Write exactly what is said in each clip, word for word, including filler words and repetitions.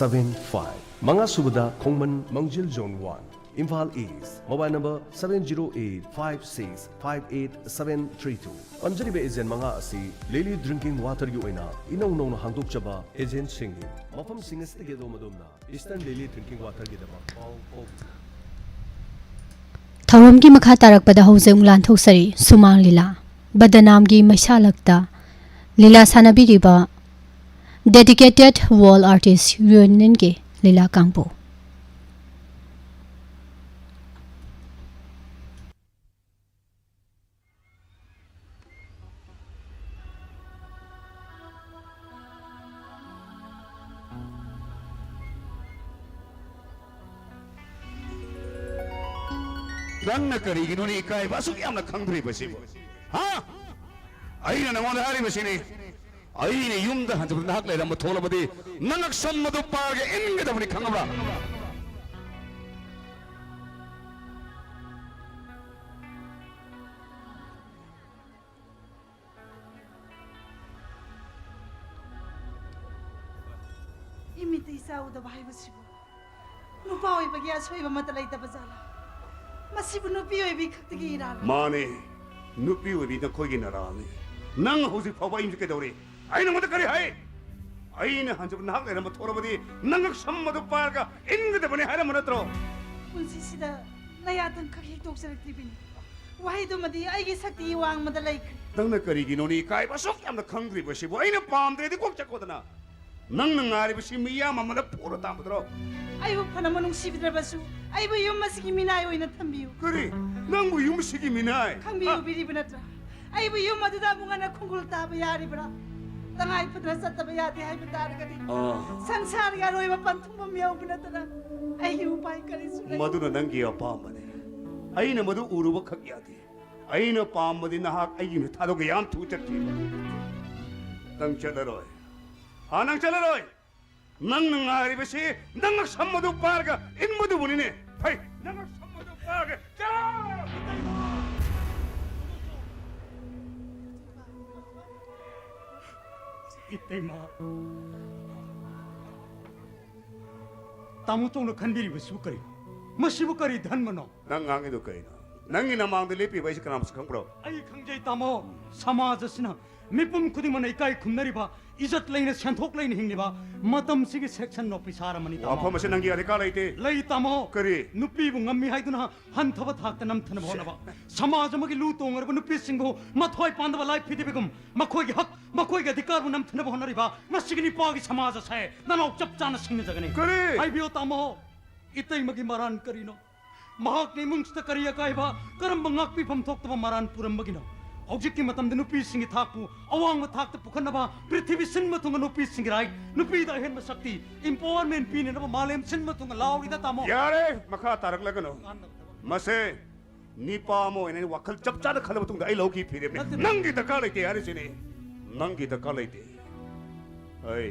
seven five, ꯃꯉꯥ ꯁꯨꯕꯗ ꯈꯣꯡꯃꯟ, ꯃꯥꯡꯖꯤꯜ Zone one, Imphal East, mobile number seven zero eight five six five eight seven three two꯫ ꯄꯟꯖꯔꯤꯕ agent ꯃꯉꯥ ꯑꯁꯤ Lily Drinking Waterꯒꯤ ꯑꯣꯏꯅ ꯏꯅꯧ ꯅꯧꯅ ꯍꯥꯡꯗꯣꯛꯆꯕ agentꯁꯤꯡꯅꯤ꯫ ꯃꯐꯝꯁꯤꯡ ꯑꯁꯤꯗꯒꯤ ꯑꯗꯣꯝ ꯑꯗꯣꯝꯅ Eastern Lily Drinking Waterꯒꯤꯗꯃꯛ ꯄꯥꯎ ꯐꯥꯎꯕꯤꯌꯨ꯫ ꯊꯧꯔꯝꯒꯤ ꯃꯈꯥ ꯇꯥꯔꯛꯄꯗ ꯍꯧꯖꯤꯛ ꯑꯃꯨꯛ ꯂꯥꯟꯊꯣꯛꯆꯔꯤ ꯁꯨꯃꯥꯡ ꯂꯤꯂꯥ꯫ ꯕꯗꯅꯥꯝꯒꯤ ꯃꯩꯁꯥꯂꯛꯇ ꯂꯤꯂꯥ ꯁꯥꯟꯅꯕꯤꯔꯤꯕ Dedicated Wall Artist Unionꯒꯤ ꯂꯤꯂꯥ ꯀꯥꯡꯕꯨ꯫ ꯅꯪꯅ ꯀꯔꯤꯒꯤꯅꯣꯅꯦ ꯏꯀꯥꯏꯕ ꯑꯁꯨꯛ ꯌꯥꯝꯅ ꯈꯪꯗ꯭ꯔꯤꯕꯁꯤꯕꯨ? ꯍꯥ? ꯑꯩꯅ ꯅꯉꯣꯟꯗ ꯍꯥꯏꯔꯤꯕꯁꯤꯅꯤ, ꯑꯩꯅ ꯌꯨꯝꯗ ꯍꯟꯖꯤꯟꯕꯗ ꯅꯍꯥꯛ ꯂꯩꯔꯝꯕ ꯊꯣꯛꯂꯕꯗꯤ ꯅꯉꯛ ꯁꯝ ꯑꯗꯨ ꯄꯥꯏꯔꯒ ꯏꯟꯒꯗꯕꯅꯤ, ꯈꯪꯉꯕ꯭ꯔꯥ? ꯏꯃꯤꯠꯇ ꯏꯆꯥ ꯎꯗꯕ ꯍꯥꯏꯕꯁꯤꯕꯨ ꯅꯨꯄꯥ ꯑꯣꯏꯕꯒꯤ ꯑꯁꯣꯏꯕ ꯑꯃꯠꯇ ꯂꯩꯇꯕ ꯖꯥꯠꯂꯥ? ꯃꯁꯤꯕꯨ ꯅꯨꯄꯤ ꯑꯣꯏꯕꯤ ꯈꯛꯇꯒꯤ ꯏꯔꯥꯜ? ꯃꯥꯅꯦ, ꯅꯨꯄꯤ ꯑꯣꯏꯕꯤ ꯅꯈꯣꯏꯒꯤ ꯅꯔꯥꯜꯅꯤ꯫ ꯅꯪ ꯍꯧꯖꯤꯛ ꯐꯥꯎꯕ ꯑꯩꯅꯁꯨ ꯀꯩꯗꯧꯔꯤ? ꯑꯩ ꯅꯉꯣꯟꯗ ꯀꯔꯤ ꯍꯥꯏ? ꯑꯩꯅ ꯍꯟꯖꯕ ꯅꯍꯥꯛ ꯂꯩꯔꯝꯕ ꯊꯣꯛꯂꯕꯗꯤ ꯅꯉꯛ ꯁꯝ ꯑꯗꯨ ꯄꯥꯏꯔꯒ ꯏꯟꯒꯗꯕꯅꯤ ꯍꯥꯏꯔꯝꯕ ꯅꯠꯇ꯭ꯔꯣ? ꯄꯨꯟꯁꯤꯁꯤꯗ ꯅꯌꯥꯇꯪꯈꯛ ꯍꯦꯛ ꯇꯣꯛꯆꯔꯛꯇ꯭ꯔꯤꯕꯅꯤ꯫ ꯋꯥꯍꯩꯗꯨꯃꯗꯤ ꯑꯩꯒꯤ ꯁꯛꯇꯤ ꯋꯥꯡꯃꯗ ꯂꯩꯈ꯭ꯔꯦ꯫ ꯅꯪꯅ ꯀꯔꯤꯒꯤꯅꯣꯅꯦ ꯏꯀꯥꯏꯕ ꯑꯁꯨꯛ ꯌꯥꯝꯅ ꯈꯪꯗ꯭ꯔꯤꯕꯁꯤꯕꯨ? ꯑꯩꯅ ꯄꯥꯝꯗ꯭ꯔꯗꯤ ꯀꯣꯛ ꯆꯠꯈꯣꯗꯅ꯫ ꯅꯪꯅ ꯉꯥꯏꯔꯤꯕꯁꯤ ꯃꯤꯌꯥꯝ ꯑꯃꯗ ꯐꯨꯔ ꯇꯥꯟꯕꯗꯨꯔꯣ? ꯑꯩꯕꯨ ꯐꯅꯕ ꯅꯨꯡꯁꯤꯕꯤꯗ꯭ꯔꯕꯁꯨ ꯑꯩꯕꯨ ꯌꯨꯝ ꯑꯁꯤꯒꯤ ꯃꯤꯅꯥꯏ ꯑꯣꯏꯅ ꯊꯝꯕꯤꯌꯨ꯫ ꯀꯔꯤ? ꯅꯪꯕꯨ ꯌꯨꯝ ꯑꯁꯤꯒꯤ ꯃꯤꯅꯥꯏ? ꯈꯪꯕꯤꯌꯨ, ꯍꯥ? ꯕꯤꯔꯤꯕ ꯅꯠꯇ꯭ꯔꯥ? ꯑꯩꯕꯨ ꯌꯨꯝ ꯑꯗꯨꯗ ꯑꯃꯨꯛ ꯍꯟꯅ ꯈꯣꯡꯒꯨꯜ ꯇꯥꯕ ꯌꯥꯔꯤꯕ꯭ꯔꯥ? ꯇꯉꯥꯏ ꯐꯗꯅ ꯆꯠꯇꯕ ꯌꯥꯗꯦ ꯍꯥꯏꯕ ꯇꯥꯔꯒꯗꯤ ꯑꯥ꯫ ꯁꯪꯁꯥꯔꯒꯤ ꯑꯔꯣꯏꯕ ꯄꯟꯊꯨꯡꯐꯝ ꯌꯧꯕ ꯅꯠꯇꯅ ꯑꯩꯒꯤ ꯎꯄꯥꯏ ꯀꯔꯤꯁꯨ ꯂꯩꯇꯦ꯫ ꯃꯗꯨꯅ ꯅꯪꯒꯤ ꯑꯄꯥꯝꯕꯅꯤ꯫ ꯑꯩꯅ ꯃꯗꯨ ꯎꯔꯨꯕ ꯈꯛ ꯌꯥꯗꯦ꯫ ꯑꯩꯅ ꯄꯥꯝꯕꯗꯤ ꯅꯍꯥꯛ ꯑꯩꯒꯤ ꯃꯤꯠ ꯊꯥꯗꯣꯛꯀ ꯌꯥꯝ ꯊꯨ ꯆꯠꯈꯤꯕ꯫ ꯅꯪ ꯆꯠꯂꯔꯣꯏ꯫ ꯍꯥ, ꯅꯪ ꯆꯠꯂꯔꯣꯏ꯫ ꯅꯪꯅ ꯉꯥꯏꯔꯤꯕꯁꯤ ꯅꯪꯅ ꯁꯝ ꯑꯗꯨ ꯄꯥꯏꯔꯒ ꯏꯟꯕꯗꯨꯕꯨꯅꯤꯅꯦ꯫ ꯍꯩ, ꯅꯪꯅ ꯁꯝ ꯑꯗꯨ ꯄꯥꯏꯔꯒ ꯆꯠꯂꯣ! ꯏꯇꯩꯃ꯫ ꯇꯥꯃꯣ ꯆꯧꯅ ꯈꯟꯕꯤꯔꯤꯕꯁꯤꯕꯨ ꯀꯔꯤꯅꯣ? ꯃꯁꯤꯕꯨ ꯀꯔꯤ ꯙꯔꯃꯅꯣ? ꯅꯪ ꯉꯥꯡꯉꯤꯗꯣ ꯀꯩꯅꯣ? ꯅꯪꯒꯤ ꯅꯃꯥꯡꯗ ꯂꯦꯞꯄꯤꯕ ꯑꯩꯁꯦ ꯀꯅꯥ ꯃꯁꯛ ꯈꯪꯕ꯭ꯔꯣ? ꯑꯩ ꯈꯪꯖꯩ ꯇꯥꯃꯣ, ꯁꯃꯥꯖ ꯑꯁꯤꯅ ꯃꯤꯄꯨꯝ ꯈꯨꯗꯤꯡꯃꯛꯅ ꯏꯀꯥꯏ ꯈꯨꯝꯅꯔꯤꯕ, ꯏꯖꯠ ꯂꯩꯅ ꯁꯦꯟꯊꯣꯛ ꯂꯩꯅ ꯍꯤꯡꯂꯤꯕ ꯃꯇꯝꯁꯤꯒꯤ ꯁꯦꯛꯁꯟ ꯑꯣꯐꯤꯁꯥꯔ ꯑꯃꯅꯤ ꯇꯥꯃꯣ꯫ ꯋꯥꯐꯝ ꯑꯁꯤ ꯅꯪꯒꯤ ꯑꯙꯤꯀꯥꯔ ꯂꯩꯇꯦ꯫ ꯂꯩ ꯇꯥꯃꯣ꯫ ꯀꯔꯤ? ꯅꯨꯄꯤꯕꯨ ꯉꯝꯃꯤ ꯍꯥꯏꯗꯨꯅ ꯍꯟꯊꯕ ꯊꯥꯛꯇ ꯅꯝꯊꯅꯕ ꯍꯣꯠꯅꯕ, ꯁꯃꯥꯖ ꯑꯃꯒꯤ ꯂꯨ ꯇꯣꯡꯉꯔꯕ ꯅꯨꯄꯤꯁꯤꯡꯕꯨ ꯃꯊ꯭ꯋꯥꯏ ꯄꯥꯟꯗꯕ ꯂꯥꯏ ꯐꯤꯗꯤꯕꯤꯒꯨꯝ ꯃꯈꯣꯏꯒꯤ ꯍꯛ, ꯃꯈꯣꯏꯒꯤ ꯑꯙꯤꯀꯥꯔꯕꯨ ꯅꯝꯊꯅꯕ ꯍꯣꯠꯅꯔꯤꯕ ꯃꯁꯤꯒꯤ ꯅꯤꯄꯥꯒꯤ ꯁꯃꯥꯖ ꯑꯁꯦ ꯅꯅꯥꯎ ꯆꯞ ꯆꯥꯅ ꯁꯤꯡꯅꯖꯒꯅꯤ꯫ ꯀꯔꯤ? ꯍꯥꯏꯕꯤꯌꯣ ꯇꯥꯃꯣ, ꯏꯇꯩꯃꯒꯤ ꯃꯔꯥꯟ ꯀꯔꯤꯅꯣ? ꯃꯍꯥꯛꯅ ꯏꯃꯨꯡꯁꯤꯗ ꯀꯔꯤ ꯑꯀꯥꯏꯕ, ꯀꯔꯝꯕ ꯉꯥꯛꯄꯤꯐꯝ ꯊꯣꯛꯇꯕ ꯃꯔꯥꯟ ꯄꯨꯔꯝꯕꯒꯤꯅꯣ? ꯍꯧꯖꯤꯛꯀꯤ ꯃꯇꯝꯗ ꯅꯨꯄꯤꯁꯤꯡꯒꯤ ꯊꯥꯛꯄꯨ ꯑꯋꯥꯡꯕ ꯊꯥꯛꯇ ꯄꯨꯈꯠꯅꯕ ꯄ꯭ꯔꯤꯊꯤꯕꯤ ꯁꯤꯟꯕ ꯊꯨꯡꯅ ꯅꯨꯄꯤꯁꯤꯡꯒꯤ ꯔꯥꯏꯠ, ꯅꯨꯄꯤꯗ ꯑꯍꯦꯟꯕ ꯁꯛꯇꯤ, ꯏꯝꯄꯥꯋꯔꯃꯦꯟ ꯄꯤꯅꯅꯕ ꯃꯥꯂꯦꯝ ꯁꯤꯟꯕ ꯊꯨꯡꯅ ꯂꯥꯎꯔꯤꯗ ꯇꯥꯃꯣ꯫ ꯌꯥꯔꯦ, ꯃꯈꯥ ꯇꯥꯔꯛꯂꯒꯅꯨ꯫ ꯃꯁꯦ ꯅꯤꯄꯥ ꯑꯃ ꯑꯣꯏꯅ ꯑꯩꯅ ꯋꯥꯈꯜ ꯆꯞ ꯆꯥꯅ ꯈꯜꯂ ꯃꯇꯨꯡꯗ ꯑꯩ ꯂꯧꯈꯤ ꯐꯤꯔꯦꯞꯅꯦ꯫ ꯅꯪꯒꯤ ꯗꯔꯀꯥꯔ ꯂꯩꯇꯦ ꯍꯥꯏꯔꯤꯁꯤꯅꯦ꯫ ꯅꯪꯒꯤ ꯗꯔꯀꯥꯔ ꯂꯩꯇꯦ꯫ ꯑꯩ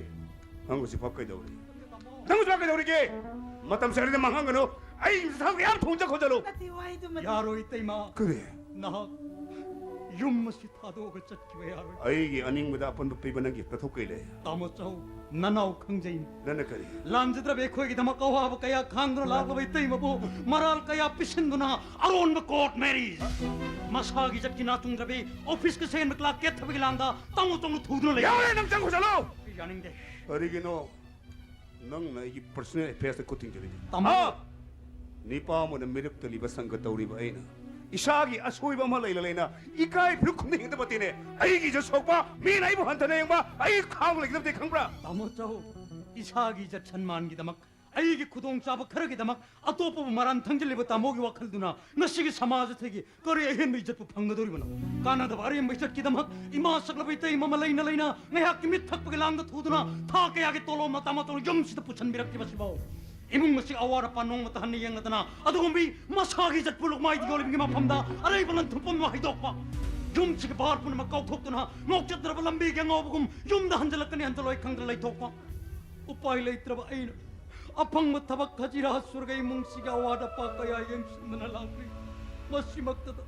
ꯅꯪ ꯍꯧꯖꯤꯛꯐꯥꯎ ꯀꯩꯗꯧꯔꯤ? ꯅꯪ ꯍꯧꯖꯤꯛꯐꯥꯎ ꯀꯩꯗꯧꯔꯤꯒꯦ? ꯃꯇꯝ ꯁꯔꯤꯗ ꯃꯥꯡꯍꯟꯒꯅꯨ꯫ ꯑꯩ ꯏꯟꯁꯥꯡ ꯌꯥꯝ ꯊꯣꯡꯖ ꯈꯣꯠꯆꯜꯂꯨ꯫ ꯅꯠꯇꯦ, ꯋꯥꯍꯩꯗꯨꯃꯗꯤ꯫ ꯌꯥꯔꯣꯏ ꯏꯇꯩꯃ, ꯀꯔꯤ? ꯅꯍꯥꯛ ꯌꯨꯝ ꯑꯁꯤ ꯊꯥꯗꯣꯛꯑꯒ ꯆꯠꯈꯤꯕ ꯌꯥꯔꯣꯏ꯫ ꯑꯩꯒꯤ ꯑꯅꯤꯡꯕꯗ ꯑꯄꯟꯕ ꯄꯤꯕ ꯅꯪꯒꯤ ꯅꯊꯧ ꯀꯩ ꯂꯩ? ꯇꯥꯃꯣ ꯆꯧ, ꯅꯅꯥꯎ ꯈꯪꯖꯩꯅꯤ꯫ ꯅꯪꯅ ꯀꯔꯤ? ꯂꯥꯟꯖꯗ꯭ꯔꯕ ꯑꯩꯈꯣꯏꯒꯤꯗꯃꯛ ꯑꯋꯥꯕ ꯀꯌꯥ ꯈꯥꯡꯗꯨꯅ ꯂꯥꯛꯂꯕ ꯏꯇꯩꯃꯕꯨ ꯃꯔꯥꯜ ꯀꯌꯥ ꯄꯤꯁꯤꯟꯗꯨꯅ ꯑꯔꯣꯟꯕ ꯀꯣꯔꯠ ꯃꯦꯔꯤꯖ, ꯃꯁꯥꯒꯤ ꯏꯖꯠꯀꯤ ꯅꯥꯆꯨꯡꯗ꯭ꯔꯕꯤ ꯑꯣꯐꯤꯁꯀ ꯁꯦꯟꯕ ꯀ꯭ꯂꯥꯛ ꯀꯦꯠꯊꯕꯒꯤ ꯂꯥꯡꯗ ꯇꯥꯃꯣ ꯆꯧꯅ ꯊꯨꯗꯨꯅ ꯂꯩ꯫ ꯌꯥꯔꯦ, ꯅꯪ ꯆꯪꯈ꯭ꯔꯁꯅꯨ꯫ ꯑꯩ ꯌꯥꯅꯤꯡꯗꯦ꯫ ꯀꯔꯤꯒꯤꯅꯣ ꯅꯪꯅ ꯑꯩꯒꯤ ꯄꯔꯁꯅꯦꯜ ꯑꯦꯐꯦꯌꯔꯁꯇ ꯈꯨꯠ ꯊꯤꯡꯖꯤꯜꯂꯤꯗꯣ? ꯇꯥꯃꯣ꯫ ꯍꯥ? ꯅꯤꯄꯥ ꯑꯃꯅ ꯃꯤꯔꯛ ꯇꯜꯂꯤꯕ ꯁꯪꯒ ꯇꯧꯔꯤꯕ ꯑꯩꯅ ꯏꯁꯥꯒꯤ ꯑꯁꯣꯏꯕ ꯑꯃ ꯂꯩꯅ ꯂꯩꯅ ꯏꯀꯥꯏ ꯐꯤꯔꯨꯛ ꯈꯨꯝꯅ ꯍꯤꯡꯗꯕ ꯇꯤꯅꯦ꯫ ꯑꯩꯒꯤ ꯏꯖꯠ ꯁꯣꯛꯄ, ꯃꯤꯅ ꯑꯩꯕꯨ ꯍꯟꯊꯅ ꯌꯦꯡꯕ, ꯑꯩ ꯈꯥꯡ ꯂꯩꯒꯗꯕꯗꯤ ꯈꯪꯕ꯭ꯔꯥ? ꯇꯥꯃꯣ ꯆꯧ, ꯏꯁꯥꯒꯤ ꯏꯖꯠ ꯁꯟꯃꯥꯟꯒꯤꯗꯃꯛ, ꯑꯩꯒꯤ ꯈꯨꯗꯣꯡꯆꯥꯕ ꯈꯔꯒꯤꯗꯃꯛ ꯑꯇꯣꯞꯄꯕꯨ ꯃꯔꯥꯟ ꯊꯪꯖꯤꯜꯂꯤꯕ ꯇꯥꯃꯣꯒꯤ ꯋꯥꯈꯜꯗꯨꯅ ꯉꯁꯤꯒꯤ ꯁꯃꯥꯖ ꯑꯁꯤꯒꯤ ꯀꯔꯤ ꯑꯍꯦꯟꯕ ꯏꯖꯠꯄꯨ ꯐꯪꯒꯗꯧꯔꯤꯕꯅꯣ? ꯀꯥꯟꯅꯗꯕ ꯑꯔꯦꯝꯕ ꯏꯖꯠꯀꯤꯗꯃꯛ ꯏꯃꯥ ꯁꯛꯂꯕ ꯏꯇꯩ ꯑꯃ ꯂꯩꯅ ꯂꯩꯅ ꯉꯥꯏꯍꯥꯛꯀꯤ ꯃꯤꯠ ꯊꯛꯄꯒꯤ ꯂꯥꯡꯗ ꯊꯨꯗꯨꯅ ꯊꯥ ꯀꯌꯥꯒꯤ ꯇꯣꯂꯣꯞꯅ ꯇꯥꯃꯣ ꯆꯧꯅ ꯌꯨꯝꯁꯤꯗ ꯄꯨꯁꯤꯟꯕꯤꯔꯛꯈꯤꯕꯁꯤꯐꯥꯎ ꯏꯃꯨꯡ ꯑꯁꯤ ꯑꯋꯥꯠ ꯑꯄꯥ ꯅꯣꯡꯃꯇ ꯍꯟꯅ ꯌꯦꯡꯂꯗꯅ ꯑꯗꯨꯒꯨꯝꯕꯤ ꯃꯁꯥꯒꯤ ꯏꯖꯠꯄꯨ ꯂꯨꯛꯃꯥꯏꯗ ꯌꯣꯜꯂꯤꯕꯒꯤ ꯃꯐꯝꯗ ꯑꯔꯩꯕ ꯂꯟ ꯊꯨꯝ ꯄꯨꯝꯅꯃꯛ ꯍꯩꯗꯣꯛꯄ, ꯌꯨꯝꯁꯤꯒꯤ ꯚꯥꯔ ꯄꯨꯝꯅꯃꯛ ꯀꯥꯎꯊꯣꯛꯇꯨꯅ ꯉꯥꯎꯆꯠꯅꯔꯕ ꯂꯝꯕꯤꯒꯤ ꯑꯉꯥꯎꯕꯒꯨꯝ ꯌꯨꯝꯗ ꯍꯟꯖꯤꯜꯂꯛꯀꯅꯤ ꯍꯟꯖꯤꯜꯂꯣꯏ ꯈꯪꯗꯅ ꯂꯩꯊꯣꯛꯄ꯫ ꯎꯄꯥꯏ ꯂꯩꯇ꯭ꯔꯕ ꯑꯩꯅ ꯑꯐꯪꯕ ꯊꯕꯛ ꯍꯖꯤꯔꯥ ꯁꯨꯔꯒ ꯏꯃꯨꯡꯁꯤꯒꯤ ꯑꯋꯥꯠ ꯑꯄꯥ ꯀꯌꯥ ꯌꯦꯡꯁꯤꯟꯗꯨꯅ ꯂꯥꯛꯂꯤ꯫ ꯃꯁꯤꯃꯛꯇꯗ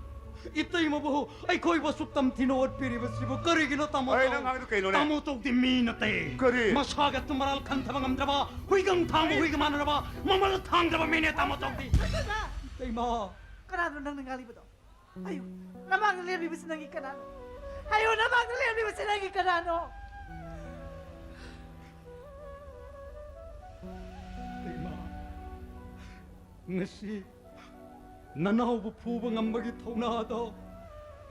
ꯏꯇꯩꯃꯕꯨ ꯑꯩꯈꯣꯏꯕꯨ ꯑꯁꯨꯛ ꯇꯝꯊꯤꯅ ꯑꯣꯠꯄꯤꯔꯤꯕꯁꯤꯕꯨ ꯀꯔꯤꯒꯤꯅꯣ, ꯇꯥꯃꯣ? ꯑꯩ ꯅꯪ ꯉꯥꯡꯉꯤꯗꯣ ꯀꯩꯅꯣꯅꯦ? ꯇꯥꯃꯣ ꯇꯧꯗꯤ ꯃꯤ ꯅꯠꯇꯦ꯫ ꯀꯔꯤ? ꯃꯁꯥꯒꯤ ꯑꯇꯨ ꯃꯔꯥꯜ ꯈꯟꯊꯕ ꯉꯝꯗ꯭ꯔꯕ, ꯍꯨꯏꯒꯪ ꯊꯥꯡꯕ ꯍꯨꯏꯒ ꯃꯥꯟꯅꯔꯕ, ꯃꯃꯜ ꯊꯥꯡꯗ꯭ꯔꯕ ꯃꯤꯅꯦ, ꯇꯥꯃꯣ ꯇꯧꯗꯤ꯫ ꯏꯇꯩꯃ! ꯀꯅꯥꯅꯣ ꯅꯪꯅ ꯉꯥꯡꯂꯤꯕꯗꯣ? ꯍꯥꯏꯌꯨ, ꯅꯃꯥꯡꯗ ꯂꯦꯞꯂꯤꯕꯁꯤ ꯅꯪꯒꯤ ꯀꯅꯥꯅꯣ? ꯍꯥꯏꯌꯨ, ꯅꯃꯥꯡꯗ ꯂꯦꯞꯂꯤꯕꯁꯤ ꯅꯪꯒꯤ ꯀꯅꯥꯅꯣ? ꯏꯇꯩꯃ, ꯉꯁꯤ ꯅꯅꯥꯎꯕꯨ ꯐꯨꯕ ꯉꯝꯕꯒꯤ ꯊꯧꯅꯥꯗꯣ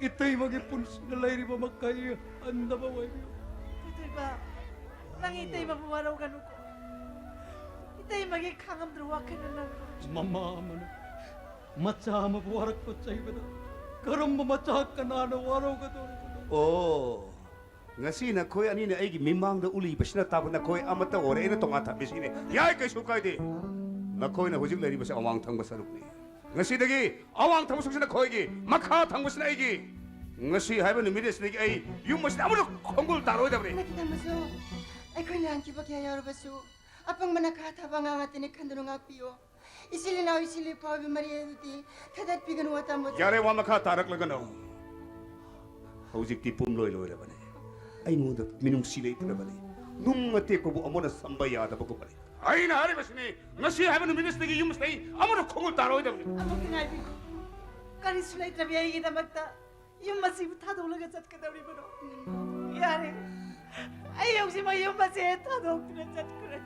ꯏꯇꯩꯃꯒꯤ ꯄꯨꯟꯁꯤꯗ ꯂꯩꯔꯤꯕ ꯃꯈꯩ ꯍꯟꯗꯕ ꯑꯣꯏꯕꯤꯌꯨ꯫ ꯄꯨꯊꯣꯏꯕ, ꯅꯪ ꯏꯇꯩꯃꯕꯨ ꯋꯥꯔꯧꯒꯅꯨꯀꯣ꯫ ꯏꯇꯩꯃꯒꯤ ꯈꯥꯡꯉꯝꯗ꯭ꯔꯕ ꯋꯥꯈꯜꯅ ꯅꯪ ꯃꯃꯥ ꯑꯃꯅ ꯃꯆꯥ ꯑꯃꯕꯨ ꯋꯥꯔꯛꯄ ꯆꯩꯕꯗ ꯀꯔꯝꯕ ꯃꯆꯥ ꯀꯅꯥꯅ ꯋꯥꯔꯧꯒꯗꯧꯔꯤꯕꯅꯣ? ꯑꯣ, ꯉꯁꯤ ꯅꯈꯣꯏ ꯑꯅꯤꯅ ꯑꯩꯒꯤ ꯃꯤꯃꯥꯡꯗ ꯎꯠꯂꯤꯕꯁꯤꯅ ꯇꯥꯕ ꯅꯈꯣꯏ ꯑꯃꯠꯇ ꯑꯣꯏꯔꯦ, ꯑꯩꯅ ꯇꯣꯉꯥꯟ ꯊꯝꯃꯤꯁꯤꯅꯤ꯫ ꯌꯥꯏ, ꯀꯩꯁꯨ ꯀꯥꯏꯗꯦ꯫ ꯅꯈꯣꯏꯅ ꯍꯧꯖꯤꯛ ꯂꯩꯔꯤꯕꯁꯤ ꯑꯋꯥꯡ ꯊꯪꯕ ꯁꯔꯨꯛꯅꯤ꯫ ꯉꯁꯤꯗꯒꯤ ꯑꯋꯥꯡ ꯊꯪꯕ ꯁꯔꯨꯛꯁꯤ ꯅꯈꯣꯏꯒꯤ, ꯃꯈꯥ ꯊꯪꯕꯁꯤꯅ ꯑꯩꯒꯤ꯫ ꯉꯁꯤ ꯍꯥꯏꯕ ꯅꯨꯃꯤꯠ ꯑꯁꯤꯗꯒꯤ ꯑꯩ ꯌꯨꯝ ꯑꯁꯤꯗ ꯑꯃꯠꯇ ꯈꯣꯡꯒꯨꯜ ꯇꯥꯔꯣꯏꯗꯕꯅꯤ꯫ ꯅꯠꯇꯦ, ꯇꯥꯃꯣꯁꯨ, ꯑꯩꯈꯣꯏ ꯂꯥꯟꯈꯤꯕ ꯀꯌꯥ ꯌꯥꯎꯔꯕꯁꯨ ꯑꯄꯪꯕꯅ ꯈꯥ ꯊꯥꯕ ꯑꯉꯥꯡ ꯉꯥꯛꯇꯅꯤ ꯈꯟꯗꯨꯅ ꯉꯥꯛꯄꯤꯌꯨ꯫ ꯏꯆꯤꯜ ꯏꯅꯥꯎ, ꯏꯆꯤꯜ ꯏꯄꯥ ꯑꯣꯏꯕ ꯃꯔꯤ ꯑꯗꯨꯗꯤ ꯊꯥꯗꯠꯄꯤꯒꯅꯨ, ꯇꯥꯃꯣ꯫ ꯌꯥꯔꯦ, ꯋꯥ ꯃꯈꯥ ꯇꯥꯔꯛꯂꯒꯅꯨ꯫ ꯍꯧꯖꯤꯛꯇꯤ ꯄꯨꯝꯂꯣꯏ ꯂꯣꯏꯔꯕꯅꯦ꯫ ꯑꯩꯉꯣꯟꯗ ꯃꯤꯅꯨꯡꯁꯤ ꯂꯩꯇ꯭ꯔꯕꯅꯦ꯫ ꯅꯨꯡ ꯑꯇꯦꯛꯄꯕꯨ ꯑꯃꯨꯛꯅ ꯁꯝꯕ ꯌꯥꯗꯕꯒꯨꯝꯕꯅꯦ꯫ ꯑꯩꯅ ꯍꯥꯏꯔꯤꯕꯁꯤꯅꯤ, ꯉꯁꯤ ꯍꯥꯏꯕ ꯅꯨꯃꯤꯠ ꯑꯁꯤꯗꯒꯤ ꯌꯨꯝ ꯑꯁꯤꯗ ꯑꯩ ꯑꯃꯨꯛꯅ ꯈꯣꯡꯎꯞ ꯇꯥꯔꯣꯏꯗꯕꯅꯤ꯫ ꯑꯃꯨꯛꯇ ꯉꯥꯏꯕꯤꯌꯨ꯫ ꯀꯔꯤꯁꯨ ꯂꯩꯇ꯭ꯔꯕꯤ ꯑꯩꯒꯤꯗꯃꯛꯇ ꯌꯨꯝ ꯑꯁꯤꯕꯨ ꯊꯥꯗꯣꯛꯂꯒ ꯆꯠꯀꯗꯧꯔꯤꯕꯅꯣ? ꯌꯥꯔꯦ, ꯑꯩ ꯍꯧꯖꯤꯛꯃꯛ ꯌꯨꯝ ꯑꯁꯤ ꯊꯥꯗꯣꯛꯇꯨꯅ ꯆꯠꯈ꯭ꯔꯒꯦ꯫